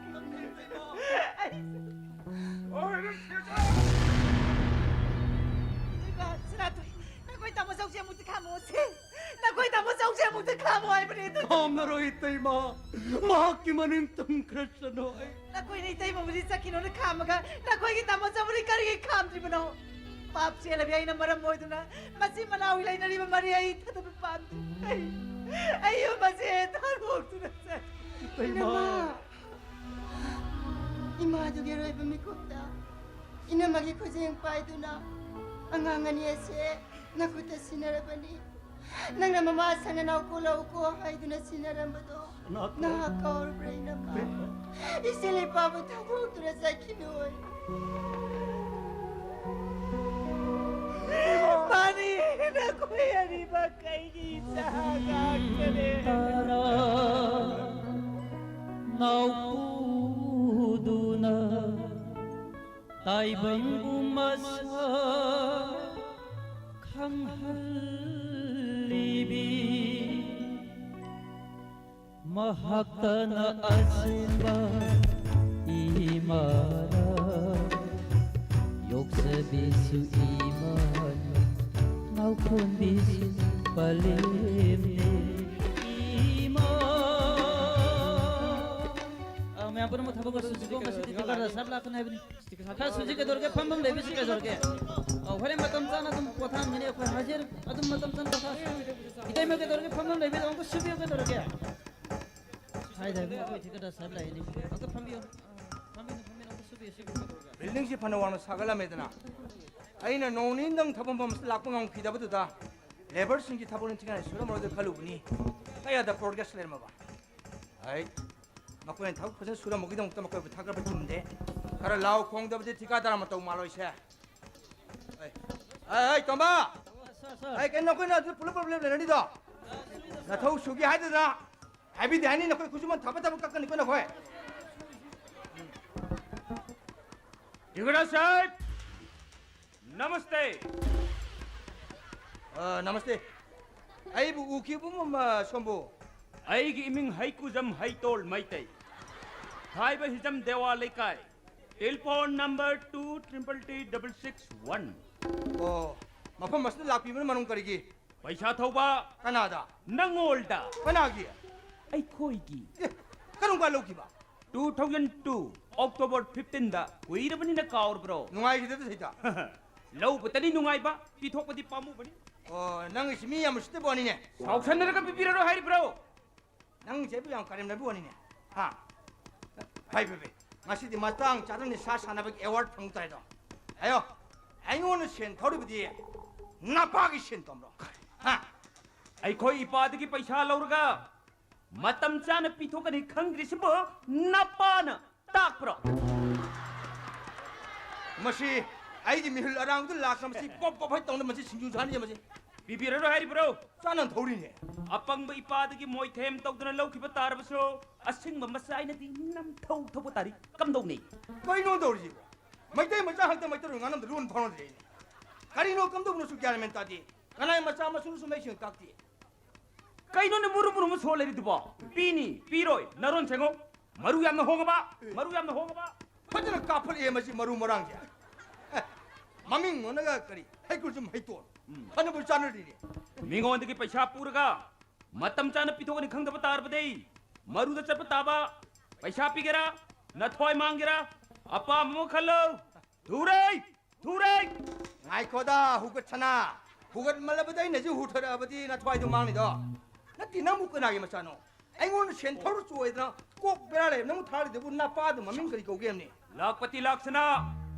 ꯑꯩ ꯏꯕꯦꯝꯃ, ꯁꯅꯥꯇꯣꯏ, ꯅꯈꯣꯏ ꯇꯥꯃꯣ ꯆꯧꯁꯦ ꯑꯃꯨꯛꯇ ꯈꯥꯝꯃꯣꯁꯦ꯫ ꯅꯈꯣꯏ ꯇꯥꯃꯣ ꯆꯧꯁꯦ ꯑꯃꯨꯛꯇ ꯈꯥꯝꯃꯣ ꯍꯥꯏꯕꯅꯦ꯫ ꯑꯗꯨ ꯈꯥꯝꯂꯔꯣꯏ, ꯏꯇꯩꯃ꯫ ꯃꯍꯥꯛꯀꯤ ꯃꯅꯤꯡ ꯇꯝꯈ꯭ꯔꯁꯅꯨ꯫ ꯑꯩ ꯅꯈꯣꯏꯅ ꯏꯇꯩꯃꯕꯨꯗꯤ ꯆꯠꯈꯤꯅꯣꯅ ꯈꯥꯝꯃꯒ ꯅꯈꯣꯏꯒꯤ ꯇꯥꯃꯣ ꯆꯧꯕꯨꯗꯤ ꯀꯔꯤꯒꯤ ꯈꯥꯝꯗ꯭ꯔꯤꯕꯅꯣ? ꯄꯥꯞ ꯆꯦꯜꯂꯕꯤ ꯑꯩꯅ ꯃꯔꯝ ꯑꯣꯏꯗꯨꯅ ꯃꯆꯤꯟ ꯃꯅꯥꯎ ꯂꯩꯅꯔꯤꯕ ꯃꯔꯤ ꯑꯩ ꯊꯥꯗꯣꯛꯄ ꯄꯥꯝꯗꯦ꯫ ꯑꯩ, ꯑꯩ ꯌꯨꯝ ꯑꯁꯤ ꯊꯥꯗꯣꯛꯇꯨꯅ ꯆꯠ- ꯏꯇꯩꯃ꯫ ꯏꯃꯥ, ꯏꯃꯥꯗꯨꯒꯤ ꯑꯔꯣꯏꯕ ꯃꯤꯀꯨꯞꯇ ꯏꯅꯝꯃꯒꯤ ꯈꯨꯖꯦꯡ ꯄꯥꯏꯗꯨꯅ ꯑꯉꯥꯡ ꯑꯅꯤ ꯑꯁꯦ ꯅꯈꯨꯠꯇ ꯁꯤꯟꯅꯔꯕꯅꯤ꯫ ꯅꯪꯅ ꯃꯃꯥ ꯁꯪ ꯅꯅꯥꯎ ꯀꯣꯜꯂꯛꯎꯀꯣ ꯍꯥꯏꯗꯨꯅ ꯁꯤꯟꯅꯔꯝꯕꯗꯣ ꯅꯍꯥꯛ ꯀꯥꯎꯔꯕ꯭ꯔꯥ, ꯏꯅꯝꯃ? ꯏꯆꯦ ꯏꯄꯥꯕꯨ ꯊꯥꯗꯣꯛꯇꯨꯅ ꯆꯠꯈꯤꯅꯣꯏ꯫ ꯃꯥ ꯅꯈꯣꯏ ꯑꯅꯤꯃꯛ ꯑꯩꯒꯤ ꯏꯆꯥ ꯉꯥꯛꯇꯅꯦ꯫ ꯇꯔꯥ ꯅꯥꯎꯄꯨꯗꯨꯅ ꯇꯥꯏꯕꯪꯕꯨ ꯃꯁꯛ ꯈꯪꯍꯜꯂꯤꯕꯤ꯫ ꯃꯍꯥꯛꯇꯅ ꯑꯁꯦꯡꯕ ꯏꯃꯥꯔꯥ, ꯌꯣꯛꯆꯕꯤꯁꯨ ꯏꯃꯥꯅꯤ, ꯅꯥꯎꯈꯣꯟꯕꯤꯁꯨ ꯄꯂꯦꯝꯅꯤ꯫ ꯏꯃꯥ꯫ ꯑ, ꯃꯌꯥꯝ ꯄꯨꯝꯅꯃꯛ ꯊꯕꯛ ꯈꯔ ꯁꯨꯁꯤꯀꯣ, ꯉꯁꯤꯗꯤ ꯗꯔꯀꯥꯔ ꯁꯥꯞ ꯂꯥꯛꯀꯅꯤ ꯍꯥꯏꯕꯅꯤ꯫ ꯈꯔ ꯁꯨꯁꯤ ꯀꯩꯗꯧꯔꯒꯦ? ꯐꯝꯐꯝ ꯂꯩꯕꯤꯁꯤ ꯀꯩꯗꯧꯔꯒꯦ? ꯑꯧ, ꯍꯣꯔꯦꯟ ꯃꯇꯝ ꯆꯥꯅ ꯑꯗꯨꯝ ꯄꯣꯊꯥꯍꯟꯒꯅꯤ ꯑꯩꯈꯣꯏ꯫ ꯍꯥꯖꯤꯔ ꯑꯗꯨꯝ ꯃꯇꯝ ꯆꯥꯅ ꯄꯣꯊꯥꯍꯟꯁꯤ꯫ ꯏꯇꯩꯃ ꯀꯩꯗꯧꯔꯒꯦ? ꯐꯝꯐꯝ ꯂꯩꯕꯤꯗ ꯑꯃꯨꯛꯇ ꯁꯨꯕꯤꯌꯨ ꯀꯩꯗꯧꯔꯒꯦ? ꯍꯥꯏꯗꯕꯤ ꯑꯩꯈꯣꯏ ꯊꯤꯀꯗ ꯁꯥꯍꯦꯕ ꯂꯥꯛꯏꯅꯤ꯫ ꯑꯃꯨꯛꯇ ꯐꯝꯕꯤꯌꯨ꯫ ꯐꯝꯕꯤꯌꯨ, ꯐꯝꯕꯤꯌꯨ, ꯑꯃꯨꯛꯇ ꯁꯨꯕꯤꯌꯨ, ꯁꯨꯕꯤꯌꯨ꯫ ꯕꯤꯜꯗꯤꯡꯁꯤ ꯐꯅ ꯋꯥꯡꯅ ꯁꯥꯒꯠꯂꯝꯃꯦꯗꯅ, ꯑꯩꯅ ꯅꯣꯡ ꯅꯤꯅꯤꯗꯪ ꯊꯕꯛ ꯃꯐꯝꯁꯤꯗ ꯂꯥꯛꯄ ꯉꯝꯈꯤꯗꯕꯗꯨꯗ ꯂꯦꯕꯔꯁꯤꯡꯒꯤ ꯊꯕꯛ ꯅꯤꯡꯊꯤꯅ ꯁꯨꯔꯝꯃꯔꯣꯏꯗ ꯈꯜꯂꯨꯕꯅꯤ꯫ ꯀꯌꯥꯗ ꯄ꯭ꯔꯣꯒ꯭ꯔꯦꯁ ꯂꯩꯔꯝꯃꯕ? ꯍꯩ, ꯃꯈꯣꯏꯅ ꯊꯕꯛ ꯐꯖꯅ ꯁꯨꯔꯝꯕꯒꯤꯗꯃꯛꯇ ꯃꯈꯣꯏꯕꯨ ꯊꯥꯒꯠꯄ ꯆꯨꯝꯗꯦ꯫ ꯈꯔ ꯂꯥꯎ ꯈꯣꯡꯗꯕꯗꯤ ꯊꯤꯀꯥꯗꯥꯔ ꯃꯇꯧ ꯃꯥꯜꯂꯣꯏꯁꯦ꯫ ꯑꯩ, ꯑꯩ, ꯑꯩ, ꯇꯣꯝꯕ! ꯁꯥꯔ, ꯁꯥꯔ꯫ ꯑꯩ, ꯀꯩꯅꯣ ꯅꯈꯣꯏꯅ ꯑꯗꯨ ꯄꯨꯂꯞ ꯄꯨꯂꯞ ꯂꯦꯞ ꯂꯩꯅꯔꯤꯗꯣ? ꯅꯊꯧ ꯁꯨꯒꯦ ꯍꯥꯏꯗꯅ ꯍꯥꯏꯕꯤꯗꯦ ꯍꯥꯏꯅꯤ, ꯅꯈꯣꯏ ꯈꯨꯠꯁꯨꯃꯟ ꯊꯥꯕ ꯊꯕꯛ ꯀꯛꯀꯅꯤꯀꯣ ꯅꯈꯣꯏ꯫ ꯌꯨꯒꯔꯥꯖ ꯁꯥꯍꯦꯕ! ꯅꯃꯁꯇꯦ꯫ ꯑ, ꯅꯃꯁꯇꯦ꯫ ꯑꯩꯕꯨ ꯎꯈꯤꯕ ꯃ-, ꯁꯣꯝꯕꯨ? ꯑꯩꯒꯤ ꯏꯃꯤꯡ ꯍꯩꯀꯨꯖꯝ ꯍꯩꯇꯣꯜ ꯃꯩꯇꯩ꯫ ꯊꯥꯏꯕ ꯍꯤꯖꯝ ꯗꯦꯋꯥ ꯂꯩꯀꯥꯏ꯫ Telephone number two triple three double six one꯫ ꯑꯣ, ꯃꯐꯝ ꯑꯁꯤꯗ ꯂꯥꯛꯄꯤꯕꯅ ꯃꯔꯝ ꯀꯔꯤꯒꯤ? ꯄꯩꯁꯥ ꯊꯧꯕ꯫ ꯀꯅꯥꯗ? ꯅꯪꯉꯣꯜꯗ꯫ ꯀꯅꯥꯒꯤ? ꯑꯩꯈꯣꯏꯒꯤ꯫ ꯑꯦ, ꯀꯔꯝ ꯀꯥꯟ ꯂꯧꯈꯤꯕ? Two thousand two, October fifteenꯗ꯫ ꯀꯨꯏꯔꯕꯅꯤꯅ ꯀꯥꯎꯔꯕ꯭ꯔꯣ? ꯅꯨꯡꯉꯥꯏꯈꯤꯗꯦꯗ ꯁꯤꯗ꯫ ꯂꯧꯕꯇꯅꯤ ꯅꯨꯡꯉꯥꯏꯕ, ꯄꯤꯊꯣꯛꯄꯗꯤ ꯄꯥꯝꯃꯨꯕꯅꯤ꯫ ꯑꯣ, ꯅꯪꯒꯤꯁꯤ ꯃꯤ ꯌꯥꯝ ꯎꯁꯤꯠꯇꯕ ꯋꯥꯅꯤꯅꯦ꯫ ꯁꯥꯎꯁꯟꯅꯔꯒ ꯄꯤꯕꯤꯔꯔꯣꯏ ꯍꯥꯏꯔꯤꯕ꯭ꯔꯣ? ꯅꯪꯁꯦ ꯑꯩꯕꯨ ꯌꯥꯝ ꯀꯔꯦꯝꯅꯕ ꯋꯥꯅꯤꯅꯦ꯫ ꯍꯥ? ꯐꯩ, ꯐꯩ, ꯐꯩ꯫ ꯉꯁꯤꯗꯤ ꯃꯇꯥꯡ ꯆꯥꯗꯅ ꯅꯤꯁꯥ ꯁꯥꯟꯅꯕꯒꯤ ꯑꯦꯋꯥꯔꯗ ꯐꯪ ꯇꯥꯔꯦꯗꯣ꯫ ꯑꯌꯣ, ꯑꯩꯉꯣꯟꯗ ꯁꯦꯟ ꯊꯧꯔꯤꯕꯗꯤ ꯅꯄꯥꯒꯤ ꯁꯦꯟ ꯇꯣꯝꯕ꯭ꯔꯣ? ꯍꯥ? ꯑꯩꯈꯣꯏ ꯏꯄꯥꯗꯒꯤ ꯄꯩꯁꯥ ꯂꯧꯔꯒ ꯃꯇꯝ ꯆꯥꯅ ꯄꯤꯊꯣꯛꯀꯅꯤ ꯈꯪꯗ꯭ꯔꯤꯁꯤꯕꯨ ꯅꯄꯥꯅ ꯇꯥꯛꯄ꯭ꯔꯣ? ꯃꯁꯤ ꯑꯩꯒꯤ ꯃꯤꯍꯨꯜ ꯑꯔꯥꯡꯕꯗꯨ ꯂꯥꯛꯈ꯭ꯔ ꯃꯁꯤ ꯄꯣꯞ ꯄꯣꯞ ꯍꯩ ꯇꯧꯅ ꯃꯁꯤ ꯁꯤꯡꯖꯨ ꯆꯥꯅꯤꯡꯉꯦ ꯃꯁꯤ꯫ ꯄꯤꯕꯤꯔꯔꯣꯏ ꯍꯥꯏꯔꯤꯕ꯭ꯔꯣ? ꯆꯥꯅ ꯊꯧꯔꯤꯅꯦ꯫ ꯑꯄꯪꯕ ꯏꯄꯥꯗꯒꯤ ꯃꯣꯏꯊꯦꯝ ꯇꯧꯗꯨꯅ ꯂꯧꯈꯤꯕ ꯇꯥꯔꯕꯁꯨ, ꯑꯁꯤꯡꯕ ꯃꯆꯥ ꯑꯩꯅꯗꯤ ꯅꯝꯊꯧ ꯊꯧꯕ ꯇꯥꯔꯤ꯫ ꯀꯝꯗꯧꯅꯤ? ꯀꯩꯅꯣ ꯇꯧꯔꯤꯁꯤꯕꯣ? ꯃꯩꯇꯩ ꯃꯆꯥ ꯈꯛꯇ ꯃꯩꯇꯩꯂꯣꯟ ꯉꯥꯡꯅꯕꯗ ꯂꯣꯟ ꯐꯥꯎꯅꯗ꯭ꯔꯦꯅꯦ꯫ ꯀꯔꯤꯅꯣ ꯀꯝꯗꯧꯕꯅꯣꯁꯨ ꯒ꯭ꯌꯥꯟ ꯃꯦꯟ ꯇꯥꯗꯦ꯫ ꯀꯅꯥꯏ ꯃꯆꯥ ꯃꯁꯨꯅꯁꯨ ꯃꯩꯁꯤꯡ ꯀꯥꯛꯇꯦ꯫ ꯀꯩꯅꯣꯅꯦ ꯃꯨꯔꯨ ꯃꯨꯔꯨ ꯑꯃ ꯁꯣ ꯂꯩꯔꯤꯗꯨꯕꯣ? ꯄꯤꯅꯤ, ꯄꯤꯔꯣꯏ, ꯅꯔꯣꯟ ꯁꯦꯡꯉꯣ꯫ ꯃꯔꯨ ꯌꯥꯝꯅ ꯍꯣꯡꯉꯕ, ꯃꯔꯨ ꯌꯥꯝꯅ ꯍꯣꯡꯉꯕ꯫ ꯐꯖꯅ ꯀꯥꯞꯈꯠꯂꯛꯑꯦ ꯃꯁꯤ ꯃꯔꯨ ꯃꯔꯥꯡꯁꯦ꯫ ꯃꯃꯤꯡ ꯑꯣꯟꯅꯒ ꯀꯔꯤ ꯍꯩꯀ꯭ꯔꯨꯁꯨꯝ ꯍꯩꯇꯣꯟ꯫ ꯎꯝ꯫ ꯐꯅꯕꯨ ꯆꯥꯅꯔꯤꯅꯦ꯫ ꯃꯤꯉꯣꯟꯗꯒꯤ ꯄꯩꯁꯥ ꯄꯨꯔꯒ ꯃꯇꯝ ꯆꯥꯅ ꯄꯤꯊꯣꯛꯀꯅꯤ ꯈꯪꯗꯕ ꯇꯥꯔꯕꯗꯤ ꯃꯔꯨꯗ ꯆꯠꯄ ꯇꯥꯕ꯫ ꯄꯩꯁꯥ ꯄꯤꯒꯦꯔꯥ, ꯅꯊ꯭ꯋꯥꯏ ꯃꯥꯡꯒꯦꯔꯥ, ꯑꯄꯥꯝꯕ ꯑꯃ ꯈꯜꯂꯣ꯫ ꯊꯨꯔꯦ! ꯊꯨꯔꯦ! ꯉꯥꯏꯈꯣꯗ, ꯍꯨꯒꯠꯁꯅꯥ꯫ ꯍꯨꯒꯠꯃꯜꯂꯕꯗ ꯑꯩꯅꯁꯨ ꯍꯨꯊꯔꯛꯑꯕꯗꯤ ꯅꯊ꯭ꯋꯥꯏꯗꯣ ꯃꯥꯡꯅꯤꯗꯣ꯫ ꯅꯠꯇꯦ, ꯅꯪꯕꯨ ꯀꯅꯥꯒꯤ ꯃꯆꯥꯅꯣ? ꯑꯩꯉꯣꯟꯗ ꯁꯦꯟ ꯊꯧꯔ ꯆꯣꯏꯗꯅ ꯀꯣꯛ ꯕꯦꯔꯥ ꯂꯩꯔꯦ꯫ ꯅꯪꯕꯨ ꯊꯥꯔꯤꯗꯨꯕꯨ ꯅꯄꯥꯗꯨ ꯃꯃꯤꯡ ꯀꯔꯤ ꯀꯧꯒꯦ ꯍꯥꯏꯕꯅꯤ? ꯂꯥꯛꯄꯇꯤ ꯂꯥꯛꯁꯅꯥ꯫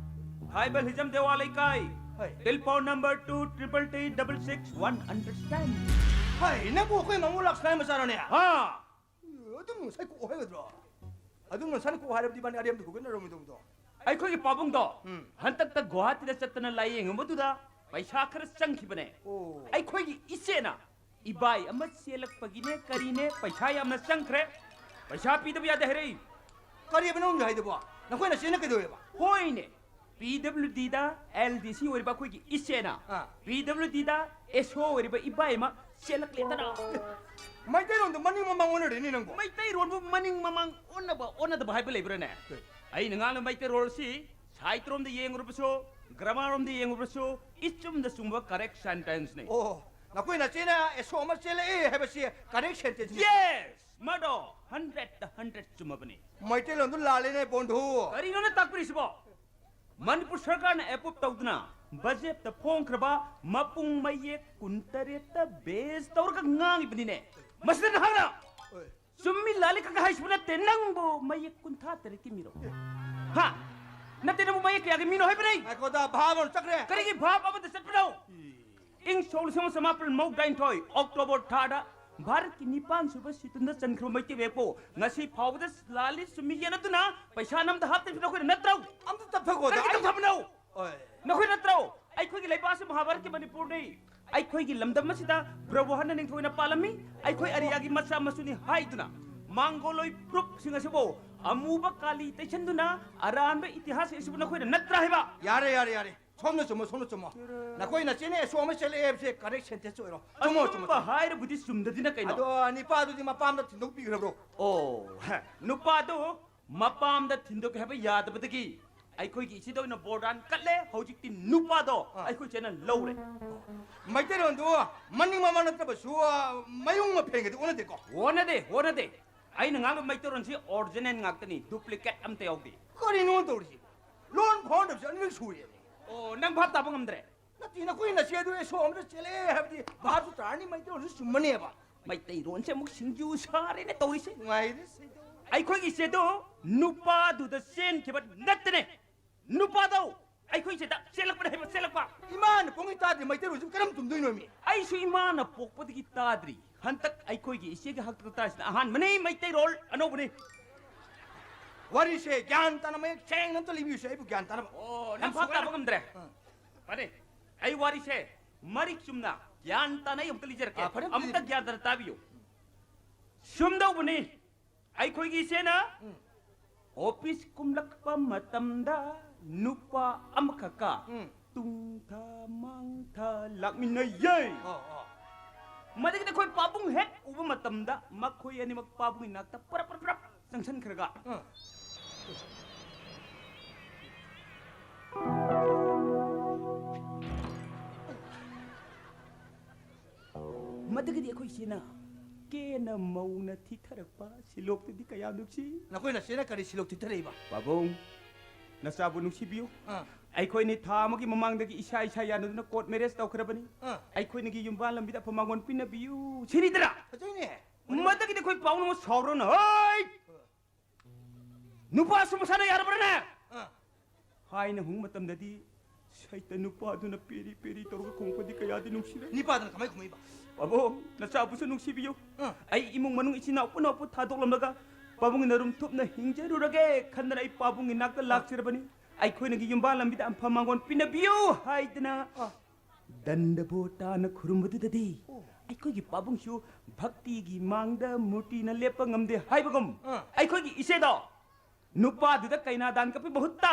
ꯍꯥꯏꯕ ꯍꯤꯖꯝ ꯗꯦꯋꯥ ꯂꯩꯀꯥꯏ꯫ ꯍꯣꯏ꯫ Telephone number two triple three double six one understand꯫ ꯍꯥꯏ, ꯅꯪꯕꯨ ꯑꯩꯈꯣꯏ ꯃꯃꯨ ꯂꯥꯛꯁꯅꯥꯒꯤ ꯃꯆꯥꯔꯣꯅꯦ? ꯍꯥ꯫ ꯑꯗꯨꯝ ꯉꯁꯥꯏ ꯀꯣꯛ ꯍꯥꯏꯒꯗ꯭ꯔꯣ? ꯑꯗꯨꯝ ꯉꯁꯥꯏ ꯀꯣꯛ ꯍꯥꯏꯔꯕꯗꯤ ꯏꯕꯥꯅꯤ ꯑꯔꯦꯝꯕꯗ ꯍꯨꯒꯠꯅꯔꯝꯃꯣꯏꯗꯧꯕꯗꯣ꯫ ꯑꯩꯈꯣꯏꯒꯤ ꯄꯥꯕꯨꯡꯗꯣ ꯎꯝ꯫ ꯍꯟꯗꯛꯇ ꯒꯨꯋꯥꯍꯥꯇꯤꯗ ꯆꯠꯇꯅ ꯂꯥꯏꯌꯦꯡꯉꯨꯕꯗꯨꯗ ꯄꯩꯁꯥ ꯈꯔ ꯆꯪꯈꯤꯕꯅꯦ꯫ ꯑꯣ꯫ ꯑꯩꯈꯣꯏꯒꯤ ꯏꯆꯦꯅ ꯏꯕꯥꯏ ꯑꯃ ꯆꯦꯜꯂꯛꯄꯒꯤꯅꯦ ꯀꯔꯤꯅꯦ ꯄꯩꯁꯥ ꯌꯥꯝꯅ ꯆꯪꯈ꯭ꯔꯦ꯫ ꯄꯩꯁꯥ ꯄꯤꯗꯕ ꯌꯥꯗꯦ ꯍꯥꯏꯔꯛꯏ꯫ ꯀꯔꯤꯕ ꯅꯪꯅ ꯍꯥꯏꯗꯨꯕꯣ? ꯅꯈꯣꯏ ꯅꯆꯦꯅ ꯀꯩꯗꯧꯋꯦꯕ? ꯍꯣꯏꯅꯦ꯫ PWDꯗ LDC ꯑꯣꯏꯔꯤꯕ ꯑꯩꯈꯣꯏꯒꯤ ꯏꯆꯦꯅ ꯑꯥ꯫ PWDꯗ SO ꯑꯣꯏꯔꯤꯕ ꯏꯕꯥꯏ ꯑꯃ ꯆꯦꯜꯂꯛꯂꯦꯗꯅ꯫ ꯃꯩꯇꯩꯂꯣꯟꯗ ꯃꯅꯤꯡ ꯃꯃꯥꯡ ꯑꯣꯟꯅꯔꯦꯅꯦ ꯅꯪꯕꯣ꯫ ꯃꯩꯇꯩꯔꯣꯟꯕꯨ ꯃꯅꯤꯡ ꯃꯃꯥꯡ ꯑꯣꯟꯅꯕ ꯑꯣꯟꯅꯗꯕ ꯍꯥꯏꯕ ꯂꯩꯕ꯭ꯔꯥꯅꯦ? ꯀꯩ? ꯑꯩꯅ ꯉꯥꯡꯂꯤꯕ ꯃꯩꯇꯩꯔꯣꯜ ꯑꯁꯤ ꯁꯥꯍꯤꯇ꯭ꯌꯔꯣꯝꯗ ꯌꯦꯡꯉꯨꯔꯕꯁꯨ, ꯒ꯭ꯔꯥꯃꯥꯔꯔꯣꯝꯗ ꯌꯦꯡꯉꯨꯔꯕꯁꯨ, ꯏꯆꯨꯝꯗ ꯆꯨꯝꯕ correct sentenceꯅꯤ꯫ ꯑꯣ, ꯅꯈꯣꯏ ꯅꯆꯦꯅ SO ꯑꯃ ꯆꯦꯜꯂꯛꯑꯦ ꯍꯥꯏꯕꯁꯤ correct sentenceꯅꯤ꯫ Yes! ꯃꯗꯣ hundredꯇ hundred ꯆꯨꯝꯃꯕꯅꯤ꯫ ꯃꯩꯇꯩꯂꯣꯟꯗꯨ ꯂꯥꯜꯂꯦꯅꯦ ꯕꯣꯟꯙꯨ꯫ ꯀꯔꯤꯅꯣꯅꯦ ꯇꯥꯛꯄꯤꯔꯤꯁꯤꯕꯣ? ꯃꯅꯤꯄꯨꯔ ꯁꯔꯀꯥꯔꯅ approve ꯇꯧꯗꯨꯅ ꯕꯖꯦꯠꯇ ꯐꯣꯡꯈ꯭ꯔꯕ ꯃꯄꯨꯡ ꯃꯌꯦꯛ ꯀꯨꯟꯇꯔꯦꯠꯇ base ꯇꯧꯔꯒ ꯉꯥꯡꯉꯤꯕꯅꯤꯅꯦ꯫ ꯃꯁꯤꯗ ꯅꯍꯥꯛꯅ ꯍꯣꯏ꯫ ꯆꯨꯝꯃꯤ ꯂꯥꯜꯂꯤ ꯈꯛ ꯍꯥꯏꯁꯤꯕꯨ ꯅꯠꯇꯦ, ꯅꯪꯕꯨ ꯃꯌꯦꯛ ꯀꯨꯟꯊ꯭ꯔꯥ ꯇꯔꯦꯠꯀꯤ ꯃꯤꯔꯣ? ꯍꯥ? ꯅꯠꯇꯦ, ꯅꯪꯕꯨ ꯃꯌꯦꯛ ꯀꯌꯥꯒꯤ ꯃꯤꯅꯣ ꯍꯥꯏꯕꯅꯦ? ꯉꯥꯏꯈꯣꯗ, ꯚꯥꯞ ꯑꯃ ꯆꯠꯈ꯭ꯔꯦ꯫ ꯀꯔꯤꯒꯤ ꯚꯥꯞ ꯑꯃꯗ ꯆꯠꯄꯅꯣ? ꯏ꯫ ꯏꯪ ꯁꯣꯛ ꯂꯤꯁꯤꯡ ꯑꯃ ꯆꯃꯥꯄꯜ ꯃꯧꯗ꯭ꯔꯥꯅꯤꯊꯣꯏ October ꯊꯥꯗ ꯚꯥꯔꯠꯀꯤ ꯅꯤꯄꯥꯟ ꯁꯨꯕ ꯁꯤꯇꯨꯟꯗ ꯆꯟꯈ꯭ꯔꯕ ꯃꯩꯇꯩ ꯃꯌꯦꯛꯄꯨ ꯉꯁꯤ ꯐꯥꯎꯕꯗ ꯂꯥꯜꯂꯤ ꯆꯨꯝꯃꯤ ꯌꯦꯟꯅꯗꯨꯅ ꯄꯩꯁꯥ ꯅꯝꯗ ꯍꯥꯞꯇ꯭ꯔꯤꯕ ꯅꯈꯣꯏꯅ ꯅꯠꯇ꯭ꯔꯣ? ꯑꯝꯇ ꯇꯞꯊꯈꯣꯗ, ꯀꯔꯤꯒꯤ ꯑꯩ ꯇꯞꯊꯕꯅꯣ? ꯅꯈꯣꯏ ꯅꯠꯇ꯭ꯔꯣ? ꯑꯩꯈꯣꯏꯒꯤ ꯂꯩꯕꯥꯛ ꯑꯁꯤ ꯃꯍꯥꯚꯥꯔꯠꯀꯤ ꯃꯅꯤꯄꯨꯔꯅꯤ꯫ ꯑꯩꯈꯣꯏꯒꯤ ꯂꯝꯗꯝ ꯑꯁꯤꯗ ꯕ꯭ꯔꯍꯃꯣꯍꯟꯅ ꯅꯤꯡꯊꯧꯅ ꯄꯥꯜꯂꯝꯃꯤ꯫ ꯑꯩꯈꯣꯏ ꯑꯔꯤꯌꯥꯒꯤ ꯃꯆꯥ ꯃꯁꯨꯅꯤ ꯍꯥꯏꯗꯨꯅ ꯃꯥꯡꯒꯣꯂꯣꯏ ꯐꯨꯔꯨꯞꯁꯤꯡ ꯑꯁꯤꯕꯨ ꯑꯃꯨꯕ ꯀꯥꯂꯤ ꯇꯩꯁꯟꯗꯨꯅ ꯑꯔꯥꯟꯕ ꯏꯇꯤꯍꯥꯁ ꯑꯁꯤꯕꯨ ꯅꯈꯣꯏꯅ ꯅꯠꯇ꯭ꯔꯥ ꯍꯥꯏꯕ? ꯌꯥꯔꯦ, ꯌꯥꯔꯦ, ꯌꯥꯔꯦ꯫ ꯁꯣꯝꯅ ꯆꯨꯝꯃꯣ, ꯁꯣꯝꯅ ꯆꯨꯝꯃꯣ꯫ ꯅꯈꯣꯏ ꯅꯆꯦꯅ ꯑꯁꯣꯝꯗ ꯆꯦꯜꯂꯛꯑꯦ ꯍꯥꯏꯕꯁꯦ correct sentence ꯑꯣꯏꯔꯣ꯫ ꯆꯨꯝꯃꯣ, ꯆꯨꯝꯃꯣ, ꯑꯆꯨꯝꯕ ꯆꯨꯝꯃꯣ꯫ ꯍꯥꯏꯔꯕꯨꯗꯤ ꯆꯨꯝꯗꯗꯤ ꯅ ꯀꯩꯅꯣ? ꯑꯗꯣ ꯅꯤꯄꯥꯗꯨꯗꯤ ꯃꯄꯥꯝꯗ ꯊꯤꯟꯗꯣꯛꯄꯤꯈ꯭ꯔꯕ꯭ꯔꯣ? ꯑꯣ, ꯍꯦ, ꯅꯨꯄꯥꯗꯣ ꯃꯄꯥꯝꯗ ꯊꯤꯟꯗꯣꯛꯀꯦ ꯍꯥꯏꯕ ꯌꯥꯗꯕꯗꯒꯤ ꯑꯩꯈꯣꯏꯒꯤ ꯏꯆꯦꯗ ꯑꯣꯏꯅ ꯕꯣꯔꯗꯥꯟ ꯀꯠꯂꯦ꯫ ꯍꯧꯖꯤꯛꯇꯤ ꯅꯨꯄꯥꯗꯣ ꯑꯥ꯫ ꯑꯩꯈꯣꯏ ꯏꯆꯦꯅ ꯂꯧꯔꯦ꯫ ꯃꯩꯇꯩꯂꯣꯟꯗꯨ ꯃꯅꯤꯡ ꯃꯃꯥꯡ ꯅꯠꯇ꯭ꯔꯕꯁꯨ, ꯃꯌꯨꯝ ꯃꯐꯦꯟꯒꯗꯤ ꯑꯣꯟꯅꯗꯦꯀꯣ? ꯑꯣꯟꯅꯗꯦ, ꯑꯣꯟꯅꯗꯦ꯫ ꯑꯩꯅ ꯉꯥꯡꯕ ꯃꯩꯇꯩꯂꯣꯟꯁꯤ original ꯉꯥꯛꯇꯅꯤ, duplicate ꯑꯝꯇ ꯌꯥꯎꯗꯦ꯫ ꯀꯔꯤꯅꯣ ꯇꯧꯔꯤꯁꯤ? ꯂꯣꯟ ꯐꯥꯎꯅꯗꯕꯁꯦ ꯑꯅꯤꯔꯛ ꯁꯨꯔꯦꯅꯦ꯫ ꯑꯣ, ꯅꯪ ꯚꯥꯞ ꯇꯥꯕ ꯉꯝꯗ꯭ꯔꯦ? ꯅꯠꯇꯦ, ꯅꯈꯣꯏ ꯅꯆꯦꯗꯨ ꯑꯁꯣꯝꯗ ꯆꯦꯜꯂꯛꯑꯦ ꯍꯥꯏꯕꯗꯤ ꯚꯥꯞꯁꯨ ꯇꯥꯔꯅꯤ, ꯃꯩꯇꯩꯂꯣꯟꯁꯨ ꯆꯨꯝꯃꯅꯦꯕ꯫ ꯃꯩꯇꯩꯂꯣꯟꯁꯦ ꯑꯃꯨꯛ ꯁꯤꯡꯖꯨ ꯁꯥꯔꯦꯅꯦ ꯇꯧꯔꯤꯁꯦ꯫ ꯅꯨꯡꯉꯥꯏꯔꯦ ꯁꯤꯗ꯫ ꯑꯩꯈꯣꯏꯒꯤ ꯏꯆꯦꯗꯣ ꯅꯨꯄꯥꯗꯨꯗ ꯆꯦꯟꯈꯤꯕ ꯅꯠꯇꯦꯅꯦ꯫ ꯅꯨꯄꯥꯗꯣ ꯑꯩꯈꯣꯏ ꯏꯆꯦꯗ ꯆꯦꯜꯂꯛꯄꯅꯦ ꯍꯥꯏꯕ, ꯆꯦꯜꯂꯛꯄ꯫ ꯏꯃꯥꯅ ꯄꯣꯛꯉꯩ ꯇꯥꯗ꯭ꯔꯤ ꯃꯩꯇꯩꯂꯣꯟꯁꯤ ꯀꯔꯝ ꯆꯨꯝꯗꯣꯏꯅꯣꯃꯤ? ꯑꯩꯁꯨ ꯏꯃꯥꯅ ꯄꯣꯛꯄꯗꯒꯤ ꯇꯥꯗ꯭ꯔꯤ꯫ ꯍꯟꯗꯛ ꯑꯩꯈꯣꯏꯒꯤ ꯏꯆꯦꯒꯤ ꯍꯥꯛꯇꯛꯇ ꯇꯥꯔꯤꯁꯤꯅ ꯑꯍꯥꯟꯕꯅꯤ, ꯃꯩꯇꯩꯔꯣꯜ ꯑꯅꯧꯕꯅꯤ꯫ ꯋꯥꯔꯤꯁꯦ ꯒ꯭ꯌꯥꯟ ꯇꯥꯅ ꯃꯌꯦꯛ ꯁꯦꯡꯅ ꯑꯝꯇ ꯂꯤꯕꯤꯌꯨꯁꯦ, ꯑꯩꯕꯨ ꯒ꯭ꯌꯥꯟ ꯇꯥꯅꯕ꯫ ꯑꯣ, ꯅꯪ ꯌꯥꯝ ꯚꯥꯞ ꯁꯣꯛꯑꯦꯗ꯫ ꯇꯥꯕ ꯉꯝꯗ꯭ꯔꯦ? ꯑꯥ꯫ ꯐꯔꯦ, ꯑꯩ ꯋꯥꯔꯤꯁꯦ ꯃꯔꯤꯛ ꯆꯨꯝꯅ ꯒ꯭ꯌꯥꯟ ꯇꯥꯅ ꯑꯩ ꯑꯝꯇ ꯂꯤꯖꯔꯛꯀꯦ꯫ ꯑꯥ, ꯐꯔꯦ, ꯑꯝꯇ ꯑꯝꯇ ꯂꯤꯕꯤꯌꯨ꯫ ꯒ꯭ꯌꯥꯟ ꯇꯥꯅ ꯇꯥꯕꯤꯌꯨ꯫ ꯁꯨꯝꯗꯧꯕꯅꯤ, ꯑꯩꯈꯣꯏꯒꯤ ꯏꯆꯦꯅ ꯎꯝ꯫ ꯑꯣꯐꯤꯁ ꯀꯨꯝꯂꯛꯄ ꯃꯇꯝꯗ ꯅꯨꯄꯥ ꯑꯃꯈꯛꯀ ꯎꯝ꯫ ꯇꯨꯡꯊ ꯃꯥꯡꯊ ꯂꯥꯛꯃꯤꯟꯅꯩꯌꯦ꯫ ꯑꯣ, ꯑꯣ꯫ ꯃꯗꯒꯤꯗꯤ ꯑꯩꯈꯣꯏ ꯄꯥꯕꯨꯡ ꯍꯦꯛ ꯎꯕ ꯃꯇꯝꯗ ꯃꯈꯣꯏ ꯑꯅꯤꯃꯛ ꯄꯥꯕꯨꯡꯒꯤ ꯅꯥꯛꯇ ꯄꯔꯞ ꯄꯔꯞ ꯄꯔꯞ ꯆꯪꯁꯤꯟꯈ꯭ꯔꯒ ꯎꯝ꯫ ꯃꯗꯨꯒꯤꯗꯤ ꯑꯩꯈꯣꯏ ꯏꯆꯦꯅ ꯀꯦꯅ ꯃꯧꯅ ꯊꯤꯊꯔꯛꯄ ꯁꯤꯂꯣꯛꯇꯨꯗꯤ ꯀꯌꯥ ꯅꯨꯡꯁꯤ꯫ ꯅꯈꯣꯏ ꯅꯆꯦꯅ ꯀꯔꯤ ꯁꯤꯂꯣꯛ ꯊꯤꯊꯔꯛꯏꯕ? ꯄꯥꯕꯨꯡ, ꯅꯆꯥꯕꯨ ꯅꯨꯡꯁꯤꯕꯤꯌꯨ꯫ ꯑꯥ꯫ ꯑꯩꯈꯣꯏꯅꯤ ꯊꯥ ꯑꯃꯒꯤ ꯃꯃꯥꯡꯗꯒꯤ ꯏꯁꯥ ꯏꯁꯥ ꯌꯥꯅꯗꯨꯅ court marriage ꯇꯧꯈ꯭ꯔꯕꯅꯤ꯫ ꯑꯥ꯫ ꯑꯩꯈꯣꯏꯅꯤꯒꯤ ꯌꯨꯝꯕꯥꯟ ꯂꯝꯕꯤꯗ ꯑꯐ ꯃꯉꯣꯟ ꯄꯤꯅꯕꯤꯌꯨ ꯁꯤꯅꯤꯗꯅ꯫ ꯐꯖꯩꯅꯦ꯫ ꯃꯗꯨꯒꯤꯗꯤ ꯑꯩꯈꯣꯏ ꯄꯥꯕꯨꯡꯅ ꯑꯃꯨꯛ ꯁꯥꯎꯔꯣꯅ, ꯍꯩ! ꯅꯨꯄꯥꯁꯨ ꯃꯁꯥꯅ ꯌꯥꯔꯕ꯭ꯔꯅꯦ? ꯑꯥ꯫ ꯍꯥꯏꯅ ꯍꯨꯡ ꯃꯇꯝꯗꯗꯤ ꯁꯩꯇ ꯅꯨꯄꯥꯗꯨꯅ ꯄꯦꯔꯤ ꯄꯦꯔꯤ ꯇꯧꯔꯒ ꯈꯨꯝꯃꯛꯄꯗꯤ ꯀꯌꯥꯗꯤ ꯅꯨꯡꯁꯤꯔꯦ꯫ ꯅꯤꯄꯥꯗꯨꯅ ꯀꯃꯥꯏ ꯈꯨꯝꯃꯛꯏꯕ? "ꯄꯥꯕꯨꯡ, ꯅꯆꯥꯕꯨꯁꯨ ꯅꯨꯡꯁꯤꯕꯤꯌꯨ꯫ ꯑꯥ꯫ ꯑꯩ ꯏꯃꯨꯡ ꯃꯅꯨꯡ ꯏꯆꯤꯟ ꯏꯅꯥꯎ ꯄꯨꯝꯅꯃꯛꯄꯨ ꯊꯥꯗꯣꯛꯂꯝꯂꯒ ꯄꯥꯕꯨꯡꯒꯤ ꯅꯔꯨꯝ ꯊꯨꯞꯅ ꯍꯤꯡꯖꯔꯨꯔꯒꯦ ꯈꯟꯗꯅ ꯑꯩ ꯄꯥꯕꯨꯡꯒꯤ ꯅꯥꯛꯇ ꯑꯥ꯫ ꯂꯥꯛꯆꯔꯕꯅꯤ꯫ ꯑꯩꯈꯣꯏꯅꯒꯤ ꯌꯨꯝꯕꯥꯜ ꯂꯝꯕꯤꯗ ꯑꯝꯐ ꯃꯥꯡꯒꯣꯟ ꯄꯤꯅꯕꯤꯌꯨ ꯍꯥꯏꯗꯅ ꯗꯟꯗꯕꯣ ꯇꯥꯅ ꯈꯨꯔꯨꯝꯕꯗꯨꯗꯗꯤ ꯑꯩꯈꯣꯏꯒꯤ ꯄꯥꯕꯨꯡꯁꯨ ꯚꯛꯇꯤꯒꯤ ꯃꯥꯡꯗ ꯃꯨꯔꯇꯤꯅ ꯂꯦꯞꯄ ꯉꯝꯗꯦ ꯍꯥꯏꯕꯒꯨꯝ, ꯑꯥ꯫ ꯑꯩꯈꯣꯏꯒꯤ ꯏꯆꯦꯗꯣ ꯅꯨꯄꯥꯗꯨꯗ ꯀꯩꯅꯥꯗꯥꯟ ꯀꯞꯄꯤ ꯃꯍꯨꯠꯇ